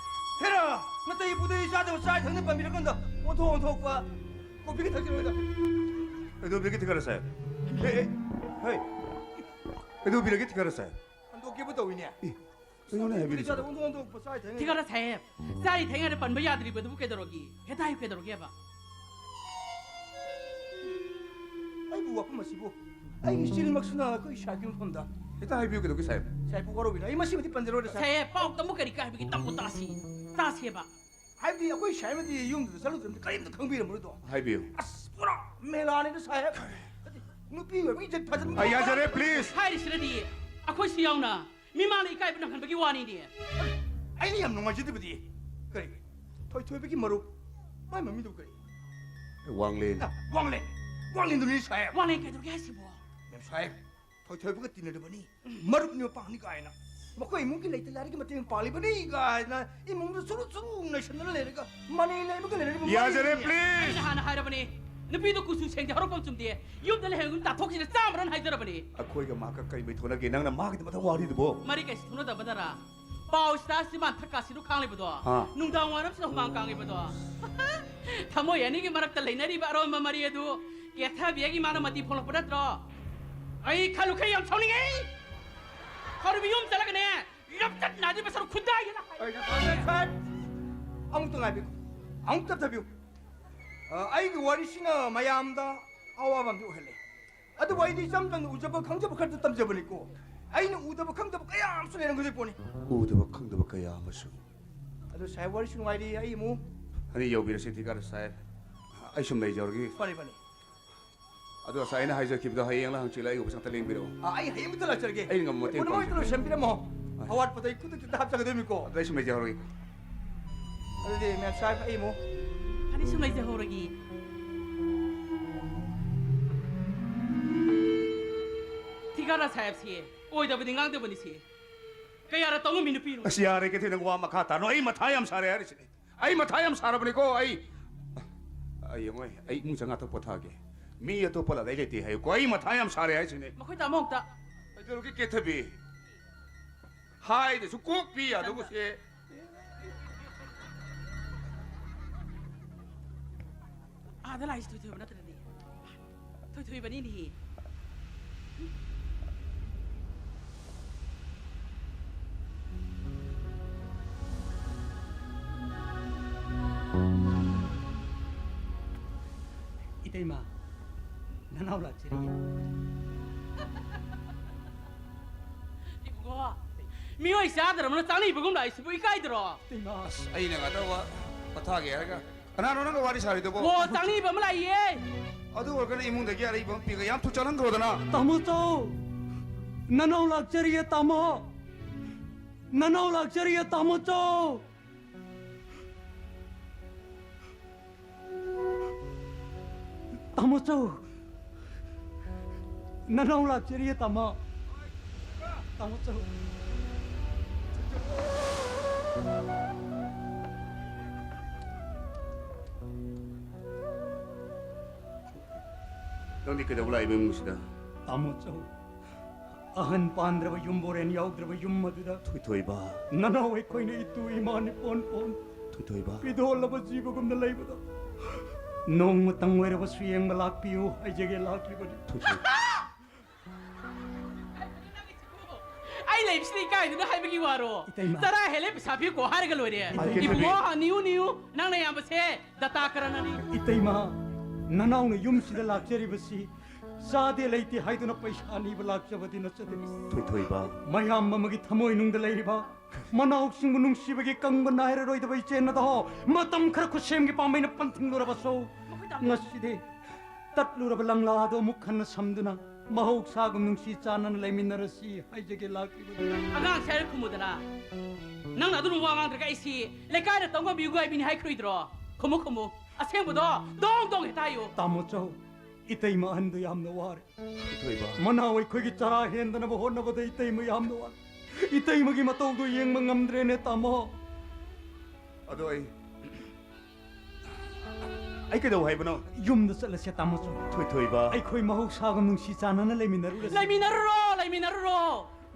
ꯍꯦꯔꯥ, ꯅꯇꯩ ꯄꯨꯗꯩ ꯆꯥꯗꯕ ꯆꯥꯏ ꯊꯛꯅ ꯄꯟꯕꯤꯔꯀꯥꯟꯗ ꯑꯣꯟꯊꯣꯛ ꯑꯣꯟꯊꯣꯛꯄ ꯀꯣꯐꯤꯒ ꯊꯛꯆꯤꯜꯂꯣꯏꯗ꯫ ꯀꯩꯗꯧꯕꯤꯔꯒꯦ ꯊꯤꯀꯥꯗꯥꯔ ꯁꯥꯍꯦꯕ? ꯍꯦ, ꯍꯦ, ꯍꯦ꯫ ꯀꯩꯗꯧꯕꯤꯔꯒꯦ ꯊꯤꯀꯥꯗꯥꯔ ꯁꯥꯍꯦꯕ? ꯍꯟꯗꯣꯛꯀꯦꯕꯨ ꯇꯧꯏꯅꯦ꯫ ꯑꯦ, ꯀꯩꯅꯣꯅꯦ ꯍꯥꯏꯕꯤꯔꯤꯁꯤꯕꯣ? ꯆꯥꯗꯕ ꯑꯣꯟꯊꯣꯛ ꯑꯣꯟꯊꯣꯛꯄ ꯆꯥꯏ ꯊꯛꯅ꯫ ꯊꯤꯀꯥꯗꯥꯔ ꯁꯥꯍꯦꯕ, ꯆꯥꯔꯤ ꯊꯛꯏꯉꯩꯗ ꯄꯟꯕ ꯌꯥꯗ꯭ꯔꯤꯕꯗꯨꯕꯨ ꯀꯩꯗꯧꯔꯒꯦ? ꯍꯦꯛꯇ ꯍꯥꯏꯌꯨ, ꯀꯩꯗꯧꯔꯒꯦꯕ? ꯑꯩꯕꯨ ꯋꯥꯐꯝ ꯑꯁꯤꯕꯨ ꯑꯩꯒꯤ ꯏꯆꯤꯜꯃꯛꯁꯨꯅ ꯑꯩꯈꯣꯏ ꯁꯥꯍꯦꯕꯀꯤ ꯃꯐꯝꯗ꯫ ꯍꯦꯛꯇ ꯍꯥꯏꯕꯤꯌꯨ, ꯀꯩꯗꯧꯒꯦ ꯁꯥꯍꯦꯕ? ꯁꯥꯍꯦꯕꯄꯨ ꯋꯥꯔꯧꯕꯤꯅꯨ, ꯑꯩ ꯃꯁꯤꯃꯗꯤ ꯄꯟꯖꯔꯣꯏꯗ ꯁꯥꯍꯦꯕ꯫ ꯁꯥꯍꯦꯕ, ꯄꯥꯎ ꯇꯝꯕ ꯀꯔꯤ ꯀꯥꯏꯕꯒꯦ? ꯇꯝꯃꯨ ꯇꯥꯁꯤ, ꯇꯥꯁꯦꯕ꯫ ꯍꯥꯏꯕꯗꯤ ꯑꯩꯈꯣꯏ ꯁꯥꯍꯦꯕꯅꯗꯤ ꯌꯨꯝꯗꯨꯗ ꯆꯠꯂꯨꯗ꯭ꯔꯕꯅꯤꯅ ꯀꯔꯤꯝꯇ ꯈꯪꯕꯤꯔꯝꯃꯔꯣꯏꯗꯣ꯫ ꯍꯥꯏꯕꯤꯌꯨ꯫ ꯑꯁ, ꯄꯨꯔꯥ ꯃꯦꯂꯥꯅꯤꯗ ꯁꯥꯍꯦꯕ꯫ ꯅꯨꯄꯤ ꯑꯣꯏꯕꯒꯤ ꯏꯖꯠ ꯐꯖꯅ ꯑꯩ ꯌꯥꯖꯔꯦ, please꯫ ꯍꯥꯏꯔꯤꯁꯤꯅꯗꯤ ꯑꯩꯈꯣꯏꯁꯨ ꯌꯥꯎꯅ ꯃꯤꯃꯥꯡꯗ ꯏꯀꯥꯏꯕ ꯅꯪꯍꯟꯕꯒꯤ ꯋꯥꯅꯤꯅꯦ꯫ ꯑꯩꯅ ꯌꯥꯝ ꯅꯨꯡꯉꯥꯏꯖꯗꯕꯗꯤ ꯀꯔꯤ? ꯊꯣꯏꯊꯣꯏꯕꯒꯤ ꯃꯔꯨꯞ, ꯃꯥꯏ ꯃꯃꯤꯡꯗꯨ ꯀꯔꯤ? ꯋꯥꯡꯂꯦꯟ꯫ ꯑ, ꯋꯥꯡꯂꯦꯟ꯫ ꯋꯥꯡꯂꯦꯟꯗꯨꯅꯤ ꯁꯥꯍꯦꯕ꯫ ꯋꯥꯡꯂꯦꯟ ꯀꯩꯗꯧꯔꯒꯦ ꯍꯥꯏꯁꯤꯕꯣ? ꯃꯦꯝ ꯁꯥꯍꯦꯕ, ꯊꯣꯏꯊꯣꯏꯕꯒ ꯇꯤꯟꯅꯔꯕꯅꯤ, ꯃꯔꯨꯞꯅꯤ ꯃꯄꯥꯡꯅꯤ ꯀꯥꯏꯅ꯫ ꯃꯈꯣꯏ ꯏꯃꯨꯡꯒꯤ ꯂꯩꯇ ꯂꯥꯏꯔꯒꯤ ꯃꯇꯦꯡ ꯄꯥꯡꯂꯤꯕꯅꯤ ꯀꯥꯏꯅ ꯏꯃꯨꯡꯗ ꯆꯨꯔꯨ ꯆꯨꯔꯨ ꯅꯩꯁꯟꯗꯅ ꯂꯩꯔꯒ ꯃꯅꯩ ꯂꯩꯕꯒ ꯂꯩꯔꯛꯂꯤꯕ ꯌꯥꯖꯔꯦ, ꯃꯔꯨꯞꯅꯤ꯫ Please꯫ ꯑꯩꯅ ꯍꯥꯟꯅ ꯍꯥꯏꯔꯕꯅꯤ꯫ ꯅꯨꯄꯤꯗꯣ ꯀꯨꯆꯨ ꯁꯦꯡꯗꯦ, ꯍꯧꯔꯛꯐꯝ ꯆꯨꯝꯗꯦ꯫ ꯌꯨꯝꯗ ꯂꯩꯍꯟꯒꯨꯝ ꯇꯥꯊꯣꯛꯈꯤꯁꯤꯅ ꯆꯥꯝꯃꯔꯣꯟ ꯍꯥꯏꯖꯔꯕꯅꯤ꯫ ꯑꯩꯈꯣꯏꯒ ꯃꯥꯒ ꯀꯔꯤ ꯃꯩ ꯊꯣꯛꯅꯒꯦ? ꯅꯪꯅ ꯃꯥꯒꯤꯗꯃꯛꯇ ꯋꯥꯔꯤꯗꯨꯕꯣ? ꯃꯔꯤ ꯀꯩꯁꯨ ꯊꯣꯛꯅꯗꯕꯗꯔ? ꯄꯥꯎꯁꯤꯗ ꯁꯤꯃꯥꯟ ꯊꯛꯀꯥꯁꯤꯗꯨ ꯈꯥꯡꯂꯤꯕꯗꯣ꯫ ꯑꯥ꯫ ꯅꯨꯡꯗꯥꯡ ꯋꯥꯏꯔꯝꯁꯤꯗ ꯍꯨꯃꯥꯡ ꯀꯥꯡꯂꯤꯕꯗꯣ꯫ ꯊꯃꯣꯏ ꯑꯅꯤꯒꯤ ꯃꯔꯛꯇ ꯂꯩꯅꯔꯤꯕ ꯑꯔꯣꯟꯕ ꯃꯔꯤ ꯑꯗꯨ ꯀꯦꯊꯕꯤꯒꯤ ꯃꯥꯅ ꯃꯇꯤ ꯐꯣꯡꯂꯛꯄ ꯅꯠꯇ꯭ꯔꯣ? ꯑꯩ ꯈꯜꯂꯨꯈꯩ ꯌꯥꯝ ꯁꯥꯎꯅꯤꯡꯉꯦ꯫ ꯍꯧꯔꯤꯕ ꯌꯨꯝ ꯆꯠꯂꯒꯅꯦ, ꯂꯝꯆꯠ ꯅꯥꯏꯗꯕ ꯁꯔꯨꯛ ꯈꯨꯟꯗꯥꯏꯒꯅ ꯍꯥꯏ꯫ ꯑꯩ, ꯁꯥꯍꯦꯕ, ꯁꯥꯍꯦꯕ, ꯑꯃꯨꯛꯇ ꯉꯥꯏꯕꯤꯌꯨ, ꯑꯃꯨꯛꯇ ꯊꯥꯕꯤꯌꯨ꯫ ꯑ, ꯑꯩꯒꯤ ꯋꯥꯔꯤꯁꯤꯅ ꯃꯌꯥꯝꯗ ꯑꯋꯥꯕ ꯑꯃꯗꯤ ꯑꯣꯏꯍꯜꯂꯦ꯫ ꯑꯗꯨꯕꯨ ꯑꯩꯗꯤ ꯏꯆꯝ ꯆꯝꯅ ꯎꯖꯕ ꯈꯪꯖꯕ ꯈꯔꯗꯨ ꯇꯝꯖꯕꯅꯤꯀꯣ꯫ ꯑꯩꯅ ꯎꯗꯕ ꯈꯪꯗꯕ ꯀꯌꯥ ꯑꯃꯁꯨ ꯂꯩꯔꯝꯒꯗꯣꯏ ꯄꯣꯠꯅꯤ꯫ ꯎꯗꯕ ꯈꯪꯗꯕ ꯀꯌꯥ ꯑꯃꯁꯨ꯫ ꯑꯗꯨ ꯁꯥꯍꯦꯕ, ꯋꯥꯔꯤꯁꯨ ꯅꯨꯡꯉꯥꯏꯔꯤ, ꯑꯩ ꯑꯃꯨꯛ ꯑꯅꯤ ꯌꯧꯕꯤꯔꯁꯤ, ꯊꯤꯀꯥꯗꯥꯔ ꯁꯥꯍꯦꯕ꯫ ꯑꯩ ꯁꯨꯝ ꯂꯩꯖꯍꯧꯔꯒꯦ꯫ ꯐꯅꯤ, ꯐꯅꯤ꯫ ꯑꯗꯣ ꯉꯁꯥꯏ ꯑꯩꯅ ꯍꯥꯏꯖꯈꯤꯕꯗꯣ ꯍꯌꯦꯡꯂ ꯍꯪꯆꯤꯠꯂ ꯑꯩ ꯑꯣꯐꯤꯁ ꯑꯝꯇ ꯂꯦꯡꯕꯤꯔꯛꯑꯣ꯫ ꯑꯥ, ꯑꯩ ꯍꯌꯦꯡꯃꯛꯇ ꯂꯥꯛꯆꯔꯒꯦ꯫ ꯑꯩꯅ ꯉꯝꯕ ꯃꯇꯦꯡ ꯄꯨꯝꯅꯃꯛ ꯄꯥꯡꯖꯒꯦ꯫ ꯂꯣꯏꯁꯤꯟꯕꯤꯔꯝꯃꯣ꯫ ꯑꯥ꯫ ꯑꯋꯥꯠꯄꯗꯣ ꯑꯩ ꯈꯨꯗꯛꯇ ꯍꯥꯞꯆꯒꯗꯣꯏꯅꯤꯀꯣ꯫ ꯑꯗꯣ ꯑꯩ ꯁꯨꯝ ꯂꯩꯖꯍꯧꯔꯒꯦ꯫ ꯑꯗꯨꯗꯤ ꯃꯦꯝ ꯁꯥꯍꯦꯕ, ꯑꯩ ꯑꯃꯨꯛ꯫ ꯑꯅꯤ ꯁꯨꯝ ꯂꯩꯖꯍꯧꯔꯒꯦ꯫ ꯊꯤꯀꯥꯗꯥꯔ ꯁꯥꯍꯦꯕꯁꯤ ꯑꯣꯏꯗꯕꯗꯤ ꯉꯥꯡꯗꯕꯅꯤ ꯁꯤ꯫ ꯀꯌꯥꯔ ꯇꯧꯉꯝꯃꯤ ꯅꯨꯄꯤꯅꯣ? ꯑꯁ, ꯌꯥꯔꯦ ꯀꯩꯊꯦꯜ, ꯅꯪ ꯋꯥ ꯃꯈꯥ ꯇꯥꯅꯣ꯫ ꯑꯩ ꯃꯊꯥ ꯌꯥꯝ ꯁꯥꯔꯦ ꯍꯥꯏꯔꯤꯁꯤꯅꯦ꯫ ꯑꯩ ꯃꯊꯥ ꯌꯥꯝ ꯁꯥꯔꯕꯅꯤꯀꯣ꯫ ꯑꯩ, ꯑꯩ ꯌꯦꯡꯉꯣ, ꯑꯩ ꯏꯃꯨꯡ ꯆꯪꯉ ꯄꯣꯊꯥꯒꯦ꯫ ꯃꯤ ꯑꯇꯣꯞꯄ ꯂꯥꯛꯂꯩ ꯂꯩꯇꯦ ꯍꯥꯏꯌꯨꯀꯣ꯫ ꯑꯩ ꯃꯊꯥ ꯌꯥꯝ ꯁꯥꯔꯦ ꯍꯥꯏꯁꯤꯅꯦ꯫ ꯃꯈꯣꯏ ꯇꯥꯃꯣ ꯑꯝꯇ꯫ ꯀꯩꯗꯧꯔꯒꯦ ꯀꯦꯊꯕꯤ? ꯍꯥꯏꯗꯁꯨ ꯀꯣꯛ ꯄꯤ ꯌꯥꯗꯧꯕꯁꯦ꯫ ꯑꯥꯗ ꯂꯥꯛꯏꯁꯤ ꯊꯣꯏꯊꯣꯏꯕ ꯅꯠꯇ꯭ꯔꯗꯤ? ꯊꯣꯏꯊꯣꯏꯕꯅꯤꯅꯦꯍꯦ꯫ ꯏꯇꯩꯃ, ꯅꯅꯥꯎ ꯂꯥꯛꯆꯔꯤꯌꯦ꯫ ꯏꯕꯨꯡꯉꯣ, ꯃꯤꯑꯣꯏ ꯆꯥꯗ꯭ꯔꯕꯅ ꯆꯥꯅꯤꯡꯕꯒꯨꯝ ꯂꯥꯛꯏꯁꯤꯕꯨ ꯏꯀꯥꯏꯗ꯭ꯔꯣ? ꯏꯇꯩꯃ꯫ ꯑꯁ, ꯑꯩꯅ ꯉꯥꯛꯇ ꯋꯥ ꯄꯣꯊꯥꯒꯦ ꯍꯥꯏꯔꯒ ꯀꯅꯥꯅꯣ ꯅꯪꯒ ꯋꯥꯔꯤ ꯁꯥꯔꯤꯗꯨꯕꯣ? ꯑꯣ, ꯆꯥꯅꯤꯡꯕ ꯑꯃ ꯂꯥꯛꯏꯌꯦ꯫ ꯑꯗꯨ ꯑꯣꯏꯔꯒꯅ ꯏꯃꯨꯡꯗꯒꯤ ꯑꯔꯩꯕ ꯑꯃ ꯄꯤꯒ ꯌꯥꯝ ꯊꯨ ꯆꯠꯍꯟꯈ꯭ꯔꯣꯗꯅ꯫ ꯇꯥꯃꯣ ꯆꯧ! ꯅꯅꯥꯎ ꯂꯥꯛꯆꯔꯤꯌꯦ, ꯇꯥꯃꯣ! ꯅꯅꯥꯎ ꯂꯥꯛꯆꯔꯤꯌꯦ, ꯇꯥꯃꯣ ꯆꯧ! ꯇꯥꯃꯣ ꯆꯧ! ꯅꯅꯥꯎ ꯂꯥꯛꯆꯔꯤꯌꯦ, ꯇꯥꯃꯣ! ꯇꯥꯃꯣ ꯆꯧ! ꯅꯪꯗꯤ ꯀꯩꯗꯧꯕ ꯂꯥꯛꯏꯕ ꯏꯃꯨꯡꯁꯤꯗ? ꯇꯥꯃꯣ ꯆꯧ, ꯑꯍꯟ ꯄꯥꯟꯗ꯭ꯔꯕ ꯌꯨꯝꯕꯣꯔꯦꯟ ꯌꯥꯎꯗ꯭ꯔꯕ ꯌꯨꯝ ꯑꯗꯨꯗ ꯊꯣꯏꯊꯣꯏꯕ, ꯅꯅꯥꯎ ꯑꯩꯈꯣꯏꯅ ꯏꯇꯨ ꯏꯃꯥ ꯅꯤꯄꯣꯟ ꯄꯣꯟ ꯊꯣꯏꯊꯣꯏꯕ꯫ ꯄꯤꯗꯣꯜꯂꯕ ꯖꯤꯕꯒꯨꯝꯅ ꯂꯩꯕꯗꯣ ꯅꯣꯡꯃꯇꯪ ꯑꯣꯏꯔꯕꯁꯨ ꯌꯦꯡꯕ ꯂꯥꯛꯄꯤꯌꯨ ꯍꯥꯏꯖꯒꯦ ꯂꯥꯛꯂꯤꯕꯅꯤ꯫ ꯊꯣꯏꯊꯣꯏ꯫ ꯑꯩ ꯂꯩꯕꯁꯤꯗ ꯏꯀꯥꯏꯗꯨꯅ ꯍꯥꯏꯕꯒꯤ ꯋꯥꯔꯣ? ꯏꯇꯩꯃ꯫ ꯆꯔꯥ ꯍꯦꯜꯂꯦ, ꯄꯩꯁꯥ ꯄꯤꯌꯨꯀꯣ ꯍꯥꯏꯔꯒ ꯂꯣꯏꯔꯦ꯫ ꯑꯥꯏ, ꯀꯦ ꯊꯣꯏꯕꯤ꯫ ꯏꯕꯨꯡꯉꯣ, ꯅꯤꯌꯨ, ꯅꯤꯌꯨ, ꯅꯪꯅ ꯌꯥꯝꯕꯁꯦ ꯗꯇꯥ ꯀꯔꯅꯅꯤ꯫ ꯏꯇꯩꯃ, ꯅꯅꯥꯎꯅ ꯌꯨꯝꯁꯤꯗ ꯂꯥꯛꯆꯔꯤꯕꯁꯤ ꯆꯥꯗꯦ ꯂꯩꯇꯦ ꯍꯥꯏꯗꯨꯅ ꯄꯩꯁꯥ ꯅꯤꯕ ꯂꯥꯛꯆꯕꯗꯤ ꯅꯠꯆꯗꯦ꯫ ꯊꯣꯏꯊꯣꯏꯕ꯫ ꯃꯌꯥꯝ ꯑꯃꯒꯤ ꯊꯃꯣꯏꯅꯨꯡꯗ ꯂꯩꯔꯤꯕ ꯃꯅꯥꯎꯁꯤꯡꯕꯨ ꯅꯨꯡꯁꯤꯕꯒꯤ ꯀꯪꯕ ꯅꯥꯏꯔꯔꯣꯏꯗꯕ ꯏꯆꯦꯟ ꯑꯗꯣ ꯃꯇꯝ ꯈꯔ ꯈꯨꯠꯁꯦꯝꯒꯤ ꯄꯥꯝꯕꯩꯅ ꯄꯟꯊꯤꯡꯂꯨꯔꯕꯁꯨ ꯉꯁꯤꯗꯤ ꯇꯠꯂꯨꯔꯕ ꯂꯪꯂꯥ ꯑꯗꯨ ꯑꯃꯨꯛ ꯍꯟꯅ ꯁꯝꯗꯨꯅ ꯃꯍꯧꯁꯥꯒꯨꯝ ꯅꯨꯡꯁꯤ ꯆꯥꯟꯅꯅ ꯂꯩꯃꯤꯟꯅꯔꯁꯤ ꯍꯥꯏꯖꯒꯦ ꯂꯥꯛꯂꯤꯕꯅꯤ꯫ ꯑꯉꯥꯡꯁꯦ ꯍꯥꯏꯔ ꯈꯨꯝꯃꯨꯗꯅ꯫ ꯅꯪꯅ ꯑꯗꯨꯝ ꯋꯥ ꯉꯥꯡꯗ꯭ꯔꯒ ꯑꯩꯁꯤ ꯂꯩꯀꯥꯏꯅ ꯇꯧ ꯉꯝꯕꯤꯌꯨ ꯍꯥꯏꯕꯤꯅꯤ ꯍꯥꯏꯈ꯭ꯔꯣꯏꯗ꯭ꯔꯣ? ꯈꯨꯝꯃꯨ, ꯈꯨꯝꯃꯨ꯫ ꯑꯁꯦꯡꯕꯗꯣ ꯗꯣꯡ ꯗꯣꯡ ꯍꯦꯛꯇ ꯍꯥꯏꯌꯨ꯫ ꯇꯥꯃꯣ ꯆꯧ, ꯏꯇꯩꯃ ꯑꯍꯟꯗꯣ ꯌꯥꯝꯅ ꯋꯥꯔꯦ꯫ ꯊꯣꯏꯕ꯫ ꯃꯅꯥꯎ ꯑꯩꯈꯣꯏꯒꯤ ꯆꯔꯥ ꯍꯦꯟꯗꯅꯕ ꯍꯣꯠꯅꯕꯗ ꯏꯇꯩꯃ ꯌꯥꯝꯅ ꯋꯥꯔꯦ꯫ ꯏꯇꯩꯃꯒꯤ ꯃꯇꯧꯗꯣ ꯌꯦꯡꯕ ꯉꯝꯗ꯭ꯔꯦꯅꯦ, ꯇꯥꯃꯣ꯫ ꯑꯗꯣ ꯑꯩ, ꯑꯩ ꯀꯩꯗꯧ ꯍꯥꯏꯕꯅꯣ? ꯌꯨꯝꯗ ꯆꯠꯂꯁꯦ, ꯇꯥꯃꯣ ꯆꯧ꯫ ꯊꯣꯏꯊꯣꯏꯕ꯫ ꯑꯩꯈꯣꯏ ꯃꯍꯧꯁꯥꯒ ꯅꯨꯡꯁꯤ ꯆꯥꯟꯅꯅ ꯂꯩꯃꯤꯟꯅꯔꯨꯔꯁꯤ꯫ ꯂꯩꯃꯤꯟꯅꯔꯨꯔꯣ, ꯂꯩꯃꯤꯟꯅꯔꯨꯔꯣ꯫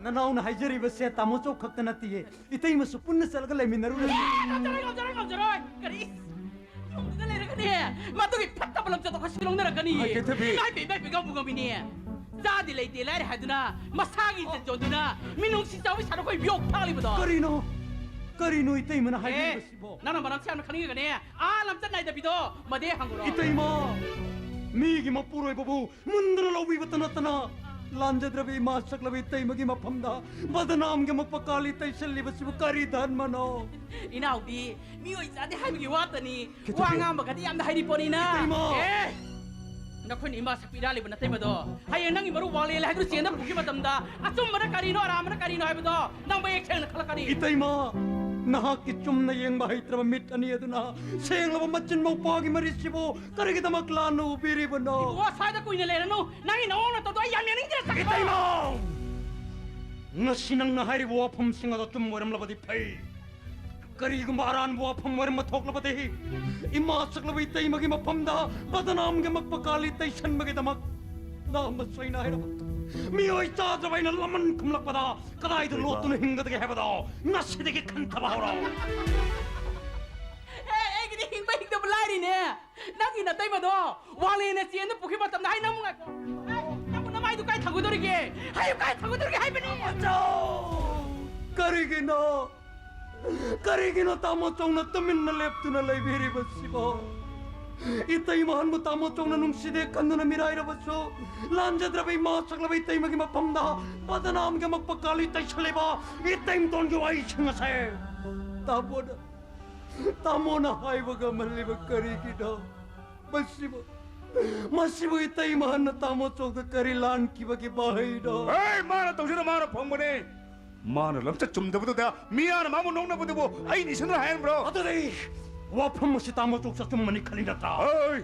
ꯅꯅꯥꯎꯅ ꯍꯥꯏꯖꯔꯤꯕꯁꯦ ꯇꯥꯃꯣ ꯆꯧ ꯈꯛꯇ ꯅꯠꯇꯤꯌꯦ, ꯏꯇꯩꯃꯁꯨ ꯄꯨꯟꯅ ꯆꯠꯂꯒ ꯂꯩꯃꯤꯟꯅꯔꯨꯔꯁꯤ꯫ ꯑꯦ, ꯉꯝꯖꯔꯣꯏ, ꯉꯝꯖꯔꯣꯏ, ꯉꯝꯖꯔꯣꯏ꯫ ꯀꯔꯤ? ꯌꯨꯝꯗꯨꯗ ꯂꯩꯔꯒꯅꯦ, ꯃꯗꯨꯒꯤ ꯐꯠꯇꯕ ꯂꯝꯆꯠꯇꯣ ꯈꯔ ꯁꯤꯜꯍꯧꯅꯔꯛꯀꯅꯤ꯫ ꯍꯥꯏ, ꯀꯦꯊꯕꯤ꯫ ꯏꯃꯥꯏ ꯄꯦꯝꯃ, ꯏꯃꯥꯏ ꯄꯦꯝꯃ, ꯉꯝꯕꯨ ꯉꯝꯃꯤꯅꯦ꯫ ꯆꯥꯗꯤ ꯂꯩꯇꯦ ꯂꯥꯏꯔꯦ ꯍꯥꯏꯗꯨꯅ ꯃꯁꯥꯒꯤ ꯏꯖꯠ ꯌꯣꯟꯗꯨꯅ ꯃꯤꯅꯨꯡꯁꯤ ꯆꯥꯎꯕꯤ ꯁꯥꯔ ꯑꯩꯈꯣꯏ ꯌꯣꯛ ꯊꯥꯛꯂꯤꯕꯗꯣ꯫ ꯀꯔꯤꯅꯣ? ꯀꯔꯤꯅꯣ ꯏꯇꯩꯃꯅ ꯑꯦ, ꯍꯥꯏꯕꯤꯔꯤꯕꯁꯤꯕꯣ? ꯅꯪꯅ ꯃꯔꯝꯁꯦ ꯌꯥꯝꯅ ꯈꯪꯅꯤꯡꯉꯒꯅꯦ, ꯑꯥ ꯂꯝꯆꯠ ꯅꯥꯏꯗꯕꯤꯗꯣ ꯃꯗꯦ ꯍꯪꯉꯨꯔꯣ꯫ ꯏꯇꯩꯃ, ꯃꯤꯒꯤ ꯃꯄꯨꯔꯣꯏꯕꯕꯨ ꯃꯨꯟꯗꯨꯅ ꯂꯧꯕꯤꯕꯇ ꯅꯠꯇꯅ, ꯂꯥꯟꯖꯗ꯭ꯔꯕ ꯏꯃꯥ ꯁꯛꯂꯕ ꯏꯇꯩꯃꯒꯤ ꯃꯐꯝꯗ ꯕꯗꯅꯥꯝꯒꯤ ꯑꯃꯨꯛꯄ ꯀꯥꯂꯤ ꯇꯩꯁꯜꯂꯤꯕꯁꯤꯕꯨ ꯀꯔꯤ ꯙꯔꯃꯅꯣ? ꯏꯅꯥꯎꯗꯤ ꯃꯤꯑꯣꯏ ꯆꯥꯗꯦ ꯍꯥꯏꯕꯒꯤ ꯋꯥꯇꯅꯤ꯫ ꯀꯦꯊꯕꯤ꯫ ꯋꯥ ꯉꯥꯡꯕꯒꯗꯤ ꯌꯥꯝꯅ ꯍꯩꯔꯤ ꯄꯣꯠꯅꯤꯅ꯫ ꯏꯇꯩꯃ! ꯑꯦ! ꯅꯈꯣꯏꯅ ꯏꯃꯥ ꯁꯛꯄꯤ ꯏꯔꯥꯜꯂꯤꯕ ꯅꯇꯩꯃꯗꯣ ꯍꯌꯦꯡ ꯅꯪꯒꯤ ꯃꯔꯨ ꯋꯥꯡꯂꯦꯜ ꯍꯥꯏꯗꯨꯅ ꯆꯦꯟꯗ ꯄꯨꯈꯤ ꯃꯇꯝꯗ ꯑꯆꯨꯝꯕꯅ ꯀꯔꯤꯅꯣ, ꯑꯔꯥꯟꯕꯅ ꯀꯔꯤꯅꯣ ꯍꯥꯏꯕꯗꯣ ꯅꯪ ꯃꯌꯦꯛ ꯁꯦꯡꯅ ꯈꯜꯂꯛꯀꯅꯤ꯫ ꯏꯇꯩꯃ! ꯅꯍꯥꯛꯀꯤ ꯆꯨꯝꯅ ꯌꯦꯡꯕ ꯍꯩꯇ꯭ꯔꯕ ꯃꯤꯠ ꯑꯅꯤ ꯑꯗꯨꯅ ꯁꯦꯡꯂꯕ ꯃꯆꯤꯟ ꯃꯧꯄ꯭ꯋꯥꯒꯤ ꯃꯔꯤꯁꯤꯕꯨ ꯀꯔꯤꯒꯤꯗꯃꯛ ꯂꯥꯟꯅ ꯎꯕꯤꯔꯤꯕꯅꯣ? ꯏꯕꯨꯡꯉꯣ, ꯁ꯭ꯋꯥꯏꯗ ꯀꯨꯏꯅ ꯂꯩꯔꯅꯨ꯫ ꯅꯪꯒꯤ ꯅꯑꯣꯡ ꯅꯇꯧꯗꯣ ꯑꯩ ꯌꯥꯝ ꯌꯦꯡꯅꯤꯡꯗ꯭ꯔꯦ, ꯆꯠꯈ꯭ꯔꯣ꯫ ꯏꯇꯩꯃ! ꯉꯁꯤ ꯅꯪꯅ ꯍꯥꯏꯔꯤꯕ ꯋꯥꯐꯝꯁꯤꯡ ꯑꯗꯣ ꯑꯆꯨꯝꯕ ꯑꯣꯏꯔꯝꯂꯕꯗꯤ ꯐꯩ꯫ ꯀꯔꯤꯒꯨꯝꯕ ꯑꯔꯥꯟꯕ ꯋꯥꯐꯝ ꯑꯣꯏꯔꯝꯕ ꯊꯣꯛꯂꯕꯗꯤ, ꯏꯃꯥ ꯁꯛꯂꯕ ꯏꯇꯩꯃꯒꯤ ꯃꯐꯝꯗ ꯕꯗꯅꯥꯝꯒꯤ ꯑꯃꯛꯄ ꯀꯥꯂꯤ ꯇꯩꯁꯟꯕꯒꯤꯗꯃꯛ ꯅꯥꯝꯃ ꯁꯣꯏꯅ ꯍꯥꯏꯔꯕ ꯃꯤꯑꯣꯏ ꯆꯥꯗ꯭ꯔꯕ ꯑꯩꯅ ꯂꯃꯟ ꯈꯨꯝꯂꯛꯄꯗ ꯀꯗꯥꯏꯗ ꯂꯣꯠꯇꯨꯅ ꯍꯤꯡꯒꯗꯒꯦ ꯍꯥꯏꯕꯗꯣ ꯉꯁꯤꯗꯒꯤ ꯈꯟꯊꯕ ꯍꯧꯔꯣ꯫ ꯑꯦ, ꯑꯩꯒꯤꯗꯤ ꯍꯤꯡꯕ ꯍꯤꯡꯗꯕ ꯂꯥꯏꯔꯤꯅꯦ꯫ ꯅꯪꯒꯤ ꯅꯇꯩꯃꯗꯣ ꯋꯥꯡꯂꯦꯟꯅ ꯆꯦꯟꯗꯨ ꯄꯨꯈ꯭ꯔꯤ ꯃꯇꯝꯗ ꯍꯥꯏ ꯅꯪꯕꯨ ꯉꯥꯏꯈꯣ꯫ ꯍꯥꯏ, ꯅꯪꯕꯨ ꯅꯃꯥꯏꯗꯨ ꯀꯥꯏ ꯊꯥꯡꯒꯗꯧꯔꯤꯒꯦ? ꯍꯥꯏꯌꯨ, ꯀꯥꯏ ꯊꯥꯡꯒꯗꯧꯔꯤꯒꯦ ꯍꯥꯏꯕꯅꯤ꯫ ꯃꯆꯧ! ꯀꯔꯤꯒꯤꯅꯣ? ꯀꯔꯤꯒꯤꯅꯣ ꯇꯥꯃꯣ ꯆꯧꯅ ꯇꯨꯃꯤꯟꯅ ꯂꯦꯞꯇꯨꯅ ꯂꯩꯕꯤꯔꯤꯕꯁꯤꯕꯣ? ꯏꯇꯩꯃꯍꯟꯕꯨ ꯇꯥꯃꯣ ꯆꯧꯅ ꯅꯨꯡꯁꯤꯗꯦ ꯈꯟꯗꯨꯅ ꯃꯤꯔꯥꯏꯔꯕꯁꯨ, ꯂꯥꯟꯖꯗ꯭ꯔꯕ ꯏꯃꯥ ꯁꯛꯂꯕ ꯏꯇꯩꯃꯒꯤ ꯃꯐꯝꯗ ꯕꯗꯅꯥꯝꯒꯤ ꯑꯃꯛꯄ ꯀꯥꯂꯤ ꯇꯩꯁꯜꯂꯤꯕ ꯏꯇꯩꯃꯇꯣꯟꯒꯤ ꯋꯥꯍꯩꯁꯤꯡ ꯑꯁꯦ ꯇꯥꯃꯣꯅ, ꯇꯥꯃꯣꯅ ꯍꯥꯏꯕ ꯉꯝꯍꯜꯂꯤꯕ ꯀꯔꯤꯒꯤꯅꯣ? ꯃꯁꯤꯕꯨ, ꯃꯁꯤꯕꯨ ꯏꯇꯩꯃꯍꯟꯅ ꯇꯥꯃꯣ ꯆꯧꯗ ꯀꯔꯤ ꯂꯥꯟꯈꯤꯕꯒꯤ ꯃꯍꯩꯅꯣ? ꯑꯦ, ꯃꯥꯅ ꯇꯧꯖꯅ ꯃꯥꯅ ꯐꯪꯕꯅꯦ꯫ ꯃꯥꯅ ꯂꯝꯆꯠ ꯆꯨꯝꯗꯕꯗꯨꯗ ꯃꯤꯌꯥꯝꯅ ꯃꯥꯕꯨ ꯅꯣꯛꯅꯕꯗꯨꯕꯨ ꯑꯩ ꯅꯤꯡꯁꯤꯡꯗꯨꯅ ꯍꯥꯏꯔꯝꯕ꯭ꯔꯣ? ꯑꯗꯨꯗꯤ ꯋꯥꯐꯝ ꯑꯁꯤ ꯇꯥꯃꯣ ꯆꯧꯁꯨ ꯑꯆꯨꯝꯕꯅꯤ ꯈꯜꯂꯤ ꯅꯠꯇ꯭ꯔꯥ? ꯑꯦ,